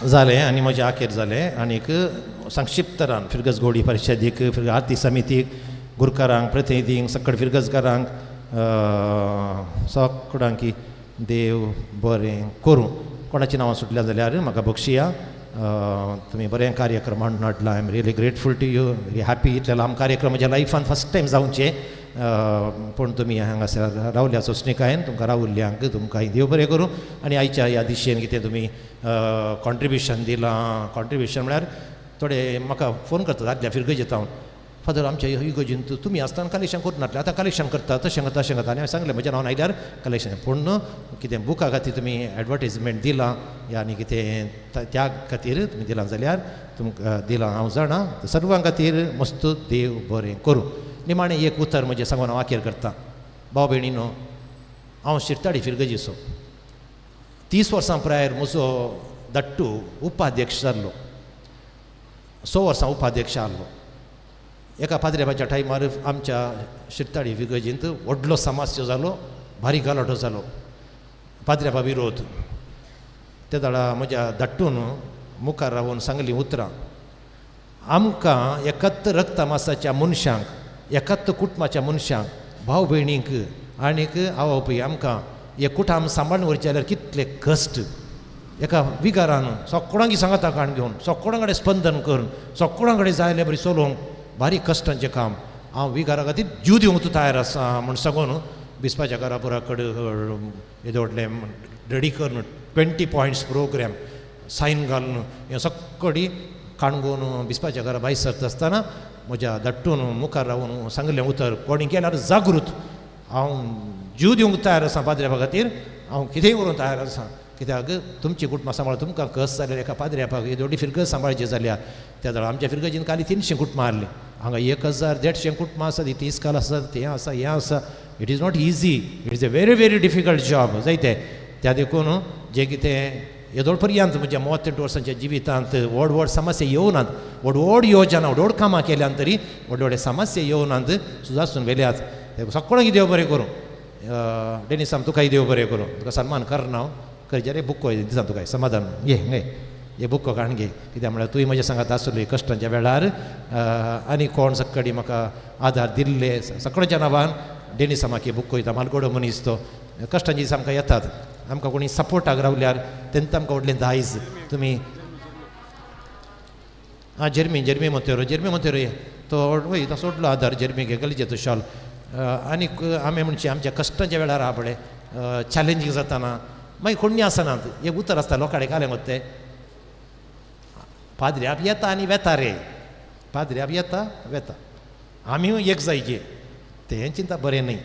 Speaker 5: जालें आनी म्हजें आखेर जालें. आनीक संक्षिप्तरान फिरगज गोडी परिशदीक, फिरगज आरती समितीक, गुरकारांक, प्रतिनिधींक, सकळ फिरगजकारांक सगळ्यांकी देव बरें करूं. कोणाची नांवां सुटल्या जाल्यार म्हाका बक्षिया. तुमी बरें कार्यक्रम हाडून हाडला. I am really grateful to you, very happy. इतले लांब कार्यक्रम म्हज्या लायफान फर्स्ट टायम जावचें, पूण तुमी हांगासर रावल्या सोंसणिकायेन तुमकां रावल्ल्यांक तुमकां देव बरें करूं. आनी आयच्या ह्या दिशेन कितें तुमी कॉन्ट्रिब्युशन दिलां, कॉन्ट्रिब्युशन म्हळ्यार थोडे म्हाका फोन करतात आदल्या फिरगजेत हांव, फादर आमच्या इगर्जेंत तुमी आसतना कलेक्शन करूं नासलें, आतां कलेक्शन करता, तशें करता, तशें करता. आनी हांवें सांगलें म्हज्या नांवान आयल्यार कलेक्शन, पूण कितें बुका खातीर तुमी एडवर्टीजमेंट दिलां या आनी कितें त्या खातीर तुमी दिलां जाल्यार तुमकां दिलां हांव जाणा. सर्वां खातीर मस्त देव बरें करूं. निमाणें एक उतर म्हजें सांगून हांव आखेर करता. भाव भयणीनो, हांव शिरताडी फिरगजीचो. 30 वर्सां प्रायर म्हजो धाट्टू उपाध्यक्ष जाल्लो, 6 वर्सां उपाध्यक्ष आहलो. एका पाद्रेबाच्या टायमार आमच्या शिरताडी फिरगजींत व्हडलो समस्या जालो, भारी गलाटो जालो, पाद्रेबा विरोध. ते दाडा म्हज्या धाट्टून मुखार रावून सांगलीं उतरां, आमकां एकत्र रक्तमासाच्या मनशांक, एकत्र कुटुंबाच्या मनशांक, भाव भयणींक आनीक आवय बापूय आमकां हे कुटाम सांबाळून व्हरचें जाल्यार कितले कश्ट. एका विगारान सगळ्यांक सांगाता काण घेवन, सगळ्यां कडेन स्पंदन करून, सगळ्यां कडेन जाय जाल्यार बरी चलोवंक भारी कश्टांचें काम. हांव विगारा खातीर जीव दिवंक तयार आसा म्हूण सांगून बिस्पाच्या घरापुरा कडेन येदो व्हडलें रेडी करून 20 पॉयंट्स प्रोग्राम सायन घालून हें सगळी काणगून बिस्पाच्या घरा भायर सरता आसतना म्हज्या धाट्टून मुखार रावून सांगलें उतर, कोणी केल्यार जागृत, हांव जीव दिवंक तयार आसा पाद्रेपा खातीर, हांव कितेंय करूंक तयार आसा, कित्याक तुमची कुटुंबां सांबाळ तुमकां कस जाल्यार एका पाद्रेपाक ही दोडी फिरगज सांबाळची जाल्यार. त्या जाल्यार आमच्या फिरगजीन खाली 300 कुटुंबां आहलीं, हांगा 1150 कुटुंबां आसात, ती इस्काल आसात, तें आसा, हें आसा. It is not easy, it is a very very difficult job जायते. त्या देखून जें कितें येदोळ पर्यंत म्हज्या 38 वर्सांच्या जिवितांत व्हड व्हड समस्या येवनात, व्हड व्हड योजना, व्हड व्हड कामां केल्यान तरी व्हडले व्हडले समस्या येवनात, सुदासून वेल्यात. सगळ्यांक देव बरें करूं. डेनिसाम तुकाय देव बरें करूं, तुका सन्मान करना हांव, करचे रे बुक्को दिता तुका समाधान घे घे हे बुक्को काण घे, कित्याक म्हळ्यार तुवें म्हज्या सांगात आसली कश्टांच्या वेळार आनी कोण सकाळी म्हाका आदार दिल्ले सगळ्यांच्या नांवान डेनिसा म्हाका बुक्को दिता. मालगोडो मनीस तो, कश्टांचे दीस आमकां येतात, आमकां कोणी सपोर्टाक रावल्यार तेन्ना आमकां व्हडलें दायज. तुमी आं जेर्मी, जेर्मी मोंतेरो, जेर्मी मोंतेरो तो वय तो सोडलो आदार जेर्मी घे गलीचें शाल. आनीक आमी म्हणचे आमच्या कश्टांच्या वेळार आहा पळय चॅलेंजींग जाताना मागीर कोण्णी आसनात, एक उतर आसता लोकां कडेन कालें मत ते पाद्र्याप येता आनी वेता रे, पाद्र्याप येता वेता, आमीय एक जायचे तें चिंता बरें न्हय.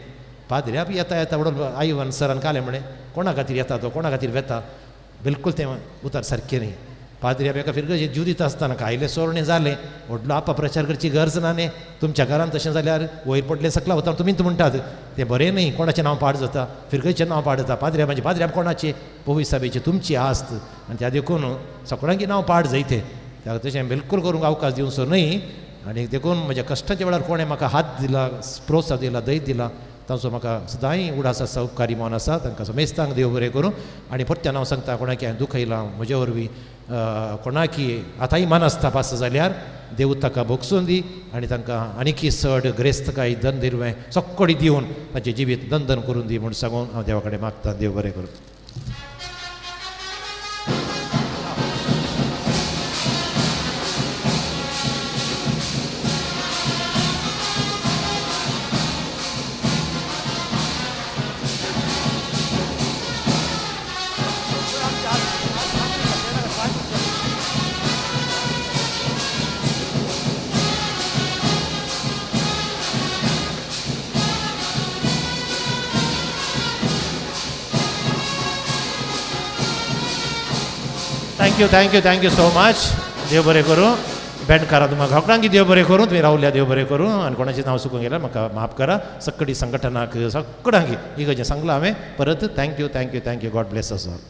Speaker 5: पाद्र्याप येता येता व्हडलो आयवन सरान कालें म्हळें कोणा खातीर येता तो, कोणा खातीर वेता, बिलकूल तें उतर सारकें न्हय. पाद्री एका फिरगर्जेक जीव दिता आसतना कायले सोरणे जालें व्हडलो आपा प्रचार करची गरज ना न्ही. तुमच्या घरान तशें जाल्यार वयर पडलें सकला वता तुमीच म्हणटात तें बरें न्ही. कोणाचें नांव पाड जाता, फिरगर्जेचें नांव पाड जाता. पाद्र्याबाचें पाद्र्याब कोणाचें पवित्र सायबाचें तुमची आस्त आनी त्या देखून सगळ्यांकी नांव पाड जायते त्या तशें बिलकूल करूंक अवकाश दिवचो न्हय. आनी देखून म्हज्या कश्टाच्या वेळार कोणें म्हाका हात दिला, प्रोत्साह दिला, धैर्य दिला तांचो म्हाका सदांय उडास आसा, उपकारी मन आसा. तांकां समेस्तांक देव बरें करूं. आनी परत्यान हांव सांगता कोणाकी हांवें दुखयलां म्हजे वरवीं कोणाकी आतांय मनस्ताप आसा जाल्यार देव ताका भोगसून दी आनी तांकां आनीकी चड ग्रेस्तकाय धन दिरवें सगळी दिवन तांचें जिवीत दंदन करून दी म्हूण सांगून हांव देवा कडेन मागता. देव बरें करूं. Thank you thank you thank you so much. देव बरें करूं. बेंडकारा तुमकां घोकणांकी देव बरें करूं. तुमी रावल्या देव बरें करूं. आनी कोणाचें नांव चुकून गेल्यार म्हाका माफ करा. सगळी संघटनाक सगळ्यांकी इगर्जें सांगलां हांवें परत. Thank you thank you thank you. God bless us all.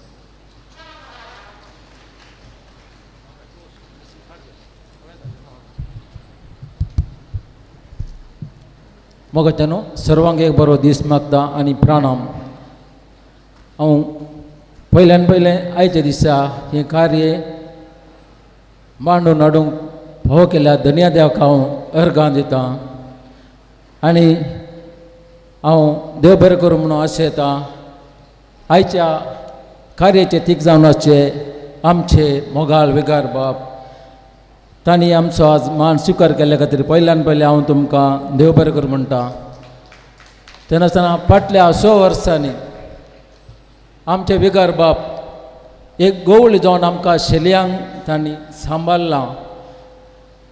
Speaker 19: मोगाच्यानो सर्वांक एक बरो दीस मागता आनी प्रणाम. हांव पयल्यान पयलें आयच्या दिसा हें कार्य मांडून हाडूंक फावो केल्या धनया देवाक हांव अर्गां दितां आनी हांव देव बरें करूं म्हणून आशेतां. आयच्या कार्याचे तीक जावन आसचे आमचे मोगाळ विगार बाप तांणी आमचो आज मान स्विकार केल्ल्या खातीर पयल्यान पयलें हांव तुमकां देव बरें करूं म्हणटा. तेन्ना आसतना फाटल्या 100 वर्सांनी आमचे विगार बाप एक गोवळी जावन आमकां शेलयांक तांणी सांबाळ्ळां.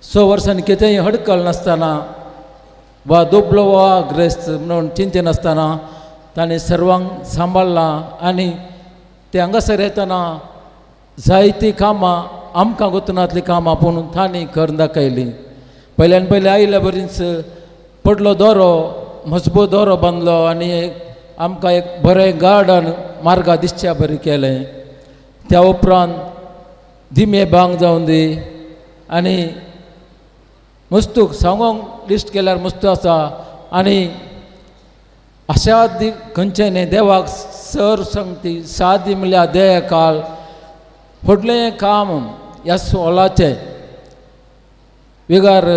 Speaker 19: 100 वर्सांनी कितेंय हडकल नासतना वा दुबलो वा ग्रेस्त म्हणून चिंते नासतना तांणी सर्वांक सांबाळ्ळां आनी ते हांगासर येतना जायतीं कामां आमकां गोतनांतलीं कामां पूण तांणी करून दाखयलीं. पयल्यान पयलें आयिल्ल्या बरीच पडलो दोरो मजबूत दोरो बांदलो आनी आमकां एक बरें गार्डन मार्गा दिसच्या बरें केलें. त्या उपरांत दिमे बांग जावन दी आनी मस्तूक सांगोंक लिस्ट केल्यार मस्तू आसा. आनी अशा दी खंयचें न्ही देवाक सर सांगती सादी म्हणल्यार देह काल व्हडलें काम ह्या सोलाचें विगार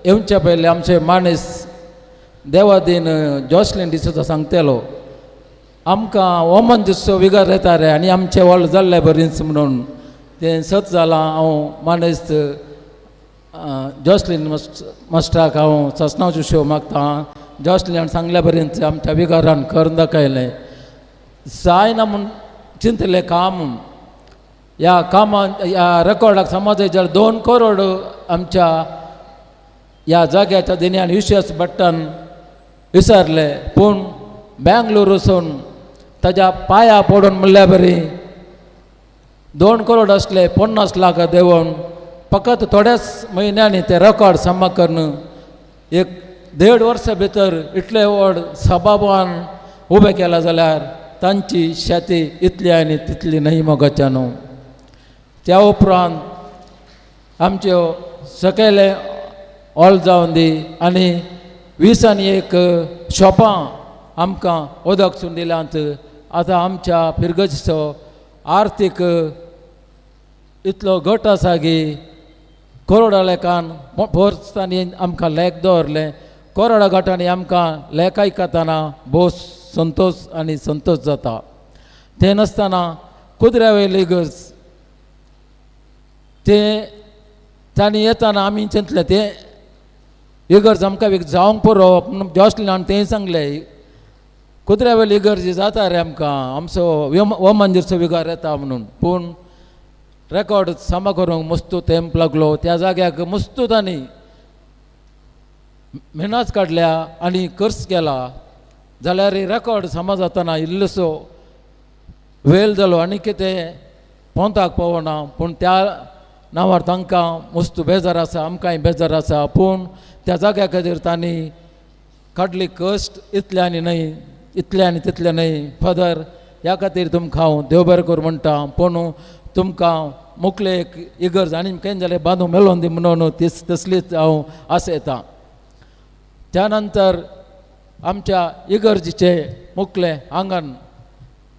Speaker 19: येवच्या पयलें आमचे माणीस देवादीन जॉसलीन डिसोजा सांगतालो आमकां ओमन दिसो विगार येता रे आनी आमचें व्हड जाल्लें बरीच म्हणून तें सत जालां. हांव माणीस जॉसलीन मास्टराक हांव ससनाचो शो मागता. जॉसलीन सांगल्या बरीच आमच्या विगारान करून दाखयलें जायना म्हूण चिंतलें काम ह्या कामान ह्या रेकॉर्डाक समज जाल्यार 2 करोड आमच्या ह्या जाग्याच्या दिन्यान विश्वास भट्टान विसरले. पूण बेंगलोर वचून ताज्या पांया पडून म्हणल्यार बरी 2 करोड आसले 50 लाख देंवोवन फकत थोड्याच म्हयन्यांनी ते रेकॉर्ड जमा करून एक 1.5 वर्सां भितर इतलें व्हड सभाभवन उबें केलां जाल्यार तांची शेती इतली आनी तितली न्हय मोगाच्या न्हू. त्या उपरांत आमच्यो सकयलें ऑल जावन दी आनी 21 शॉपां आमकां उदक सून दिल्यांत. आतां आमच्या फिरगर्जेचो आर्थीक इतलो घट आसा की करोडा लेखान पोरसांनी आमकां लेख दवरलें. करोडा गटांनी आमकां लेख आयकतना भोव संतोश आनी संतोश जाता. तें नासतना कुत्र्या वयली गरज तें तांणी येतना आमी चिंतलें तें इगर्ज आमकां जावंक पुरो पूण जॉसलिनान तें सांगलें कुत्र्या वयली इगर्ज जाता रे आमकां आमचो वमंजीरचो विगार येता म्हणून. पूण रेकॉर्ड सामा करूंक मस्तू तेंप लागलो. त्या जाग्याक मस्तू तांणी मेहनत काडल्या आनी खर्च केला जाल्यार रेकॉर्ड सामा जातना इल्लोसो वेळ जालो आनी कितें पोंताक पावना पूण त्या नांवार तांकां मस्त बेजार आसा आमकांय बेजार आसा पूण त्या जाग्या खातीर तांणी काडली कश्ट इतले आनी न्हय इतले आनी तितले न्हय फादर ह्या खातीर तुमकां हांव देव बरें करूं म्हणटा पूण तुमकां मुखले एक इगर्ज आनी केन्ना जाल्यार बांदूंक मेळोन दी म्हणून तीच तसलीच हांव आसयतां. त्या नंतर आमच्या इगर्जीचें मुखलें आंगण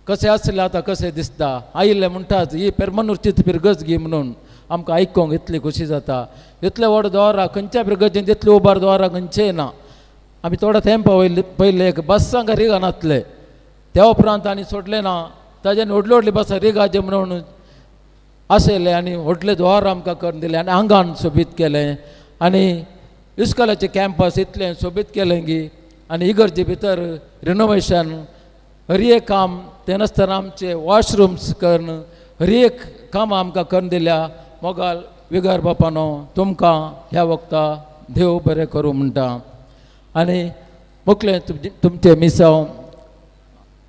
Speaker 19: कशें आसलें आतां कशें दिसता आयिल्लें म्हणटाच ही पेरमनूरचीच फिरगज गी म्हणून आमकां आयकोंक इतली खोशी जाता. इतलें व्हड दवरा खंयच्या फिरगजेंत इतलें उबार दवरा खंयचें ना. आमी थोडो तेंपा वयले पयलें एक बसांक रिगा नासलें त्या उपरांत आनी सोडलें ना ताज्यान व्हडली व्हडली बसां रिगाचें म्हणून आसयलें आनी व्हडलें द्वार आमकां करून दिलें आनी आंगान सोबीत केलें आनी इस्कोलाचें कॅम्पस इतलें सोबीत केलें की आनी इगर्जे भितर रिनोवेशन हर एक काम तें नासतना आमचे वॉशरुम्स करून हर एक काम आमकां करून दिल्या. मोगाल विगार बापानो तुमकां ह्या वखता देव बरें करूं म्हणटा. आनी मुखलें तुमचें मिसांव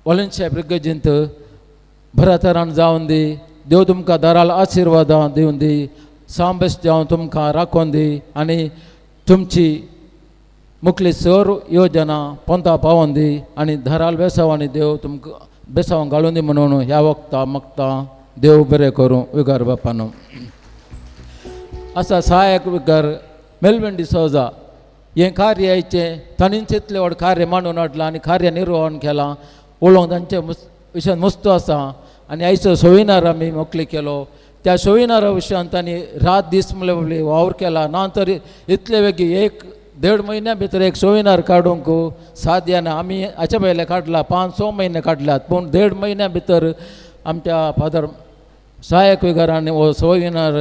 Speaker 19: वॉलेन्शिया ब्रिगेजींत बऱ्या तरान जावन दी देव तुमकां दाराल आशिर्वादां दिवन दी सांबेस जावन तुमकां राखोन दी आनी तुमची मुखली सर योजना पोंता पावोन दी आनी धाराल बेसांवांनी देव तुमकां बेसांव घालून दी म्हणून ह्या वखता मागता देव बरें करूं विगार बापानो. आसा सहायक विगार मेलविन डिसोजा हें कार्य आयचें ताणींच इतलें व्हड कार्य मांडून हाडलां आनी कार्य निर्वहण केलां उलोवंक तांचे विशयान मस्त आसा. आनी आयचो सोविनार आमी मोकली केलो त्या सोविनारा विशयान तांणी रात दीस म्हणल्यार वावर केला ना तर इतले वेगळी एक देड म्हयन्या भितर एक सोविनार काडूंक साध्य ना. आमी हाचे पयले काडला 5-6 म्हयने काडल्यात पूण देड म्हयन्या भितर आमच्या फादर सहायक विगारांनी हो सोविनार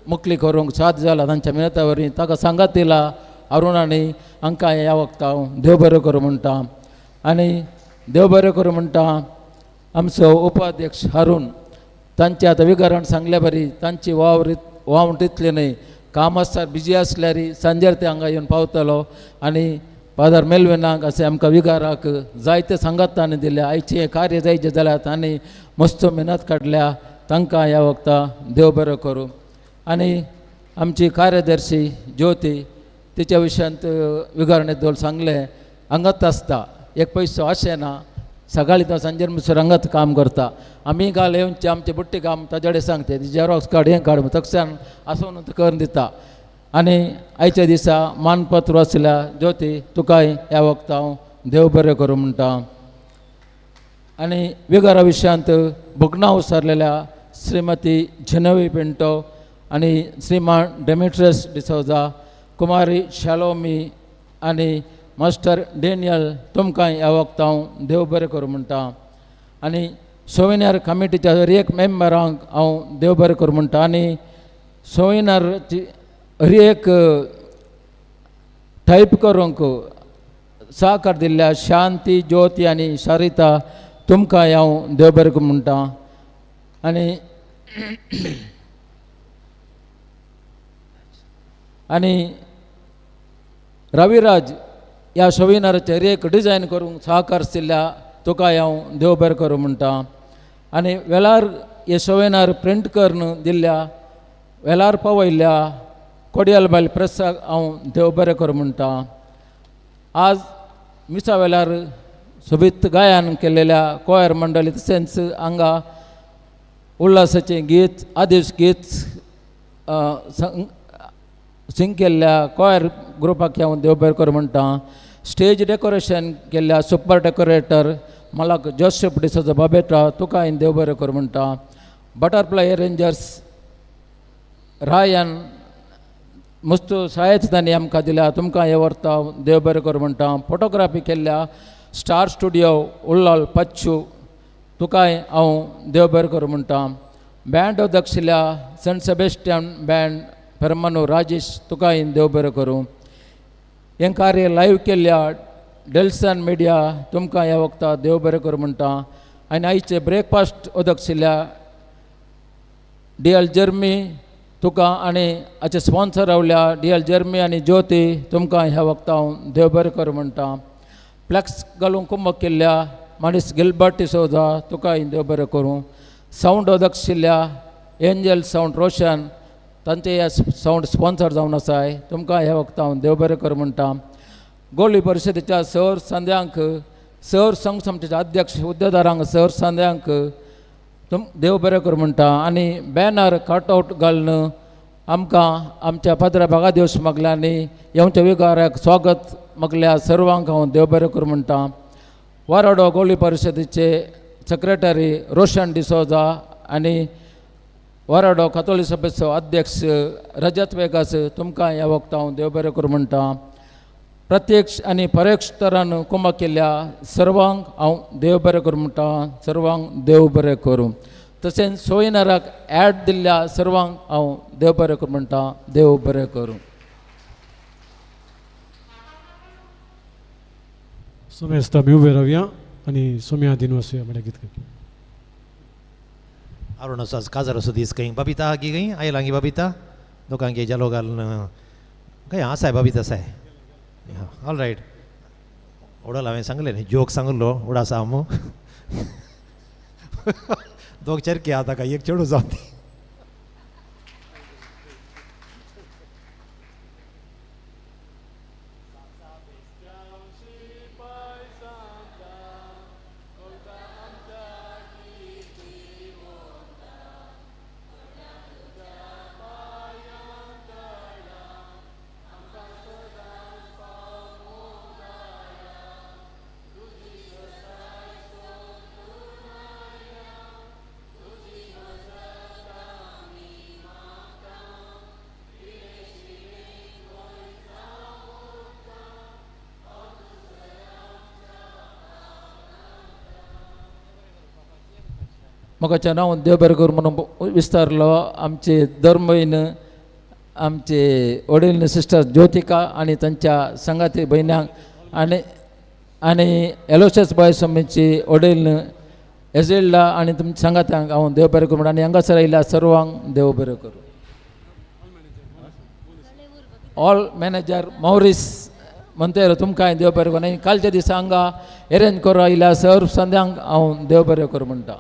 Speaker 19: मुकली करूंक साध्य जाला तांच्या मेहनता वरवीं. ताका सांगात दिला अरुणांनी हांकां ह्या वखता हांव देव बरें करूं म्हणटा. आनी देव बरें करूं म्हणटा आमचो उपाध्यक्ष अरुण तांचे आतां विगारान सांगल्या बरी तांची वावर वावंट इतली न्हय काम आसता बिजी आसल्यार सांजेर ते हांगा येवन पावतलो. आनी फादर मेलविनाक अशें आमकां विगाराक जायते सांगात तांणी दिल्या आयचें कार्य जायचें जाल्यार तांणी मस्त मेहनत काडल्या तांकां ह्या वखता देव बरो करूं. आनी आमची कार्यदर्शी ज्योती तिच्या विशयांत विगारान दोल सांगलें हांगाच आसता एक पयसो अशें ना सकाळी तो सांजेर म्हणसर हांगाच काम करता. आमी काल येवचे आमचे बुट्टी काम ताजे कडेन सांगते झेरॉक्स काड हें काड तक्षण आसून करून दिता. आनी आयच्या दिसा मानपत्र आसल्या ज्योती तुकाय ह्या वखता हांव देव बरें करूं म्हणटा. आनी विगारा विशयांत भुगणां उसारलेल्या श्रीमती झेनवी पिंटो आनी श्रीमान डेमिट्रस डिसोजा कुमारी शालोमी आनी मास्टर डेनियल तुमकां ह्या वखता हांव देव बरें करूं म्हणटा. आनी सोविनार कमिटीच्या हर एक मेंबरांक हांव देव बरें करूं म्हणटा. आनी सोविनारची हर एक टायप करूंक साकार दिल्ल्या शांती ज्योती आनी सारिता तुमकां हांव देव बरें करूं म्हणटा. आनी आनी रविराज ह्या सोविनाराचेर एक डिजायन करूंक सहकार दिल्ल्या तुका हांव देव बरें करूं म्हणटा. आनी वेळार हे सोविनार प्रिंट करून दिल्ल्या वेळार पावयल्ल्या कोडियल बायल प्रेसाक हांव देव बरें करूं म्हणटा. आज मिसा वेळार सोबीत गायन केलेल्या कोयर मंडळी तशेंच हांगा उल्हासाचें गीत आदेश गीत सिंग केल्ल्या कोयर ग्रुपाक हांव देव बरें करूं म्हणटा. स्टेज डेकोरेशन केल्ल्या सुपर डेकोरेटर मलाक जोसेफ डिसोजा बाबेटा तुका हांवें देव बरें करूं म्हणटा. बटरफ्लाय अरेंजर्स रायन मस्त सहायता तांणी आमकां दिल्या तुमकां हें व्हरता देव बरें करूं म्हणटा. फोटोग्राफी केल्ल्या स्टार स्टुडियो उल्लाल पच्चू तुकाय हांव देव बरें करूं म्हणटा. बँड दक्षिल्या सेंट सेबेस्टियन बँड फेर्मानो राजेश तुकाय देव बरें करूं. हें कार्य लायव्ह केल्ल्या डेल्सन मिडिया तुमकां ह्या वखता देव बरें करूं म्हणटा. आनी आयचे ब्रेकफास्ट ओदक्षिल्या डी एल जर्मी तुका आनी हाचे स्पॉन्सर रावल्या डी एल जर्मी आनी ज्योती तुमकां ह्या वखता हांव देव बरें करूं म्हणटा. फ्लॅक्स घालूंक कुमक केल्ल्या माणीस गिलबर्ट डिसोजा तुका देव बरें करूं. सावंड ओदक्षिल्या एंजल सावंड रोशन तांचे हे सावंड स्पॉन्सर जावन आसाय तुमकां ह्या वखदां हांव देव बरें करूं म्हणटा. गोली परिशदेच्या सर संद्यांक सर संघ समितीचे अध्यक्ष हुद्देदारांक सर संद्यांक तुम देव बरें करूं म्हणटा. आनी बॅनर कटआवट घालून आमकां आमच्या पाद्रा बागादेवस मागल्यांनी येवच्या विगाराक स्वागत मागल्या सर्वांक हांव देव बरें करूं म्हणटा. वाराडो गोली परिशदेचे सेक्रेटरी रोशन डिसोजा आनी वाराडो कातोली सभेचो अध्यक्ष रजत वेगास तुमकां ह्या वखदां हांव देव बरें करूं म्हणटा. प्रत्यक्ष आनी परोक्ष तरान कुमक केल्ल्या सर्वांक हांव देव बरें करूं म्हणटा. सर्वांक देव बरें करूं. तशेंच सोयनाराक एड दिल्ल्या सर्वांक हांव देव बरें करूं म्हणटा. देव बरें करूं.
Speaker 12: सोमेस्त आमी उबे रावया आनी सोम्या दिन वसुया म्हळ्यार गीत.
Speaker 5: अरुण आज काजार असो दीस खंय बबिता गी खंय आयला गी बबिता दोकांक जालो घालून खंय आसाय बबिता आसाय. ऑल रायट उडल हांवें सांगलें न्ही जोक सांगलो उडास हांव दोग चरके आतां काय एक चेडूं जावं ती.
Speaker 19: म्हाका नांव देव बरें करूं म्हणून विस्तारलो. आमचे धर्मयन आमचे वडील सिस्टर ज्योतिका आनी तांच्या संगाती भयणांक आनी आनी एलोशियस बॉय समितीची वडील एझेल्डा आनी तुमच्या सांगात्यांक हांव देव बरें करूं आनी हांगासर आयिल्ल्या सर्वांक देव बरें करूं. ऑल मॅनेजर मॉरीस म्हणतेर तुमकां देव बरें करूं आनी कालच्या दिसा हांगा एरेंज करूं आयिल्ल्या सर्व संद्यांक हांव देव बरें करूं म्हणटा.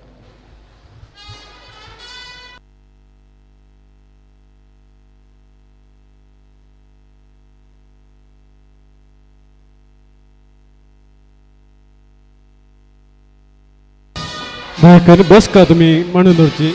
Speaker 12: बसका तुमी मांडून दवरची.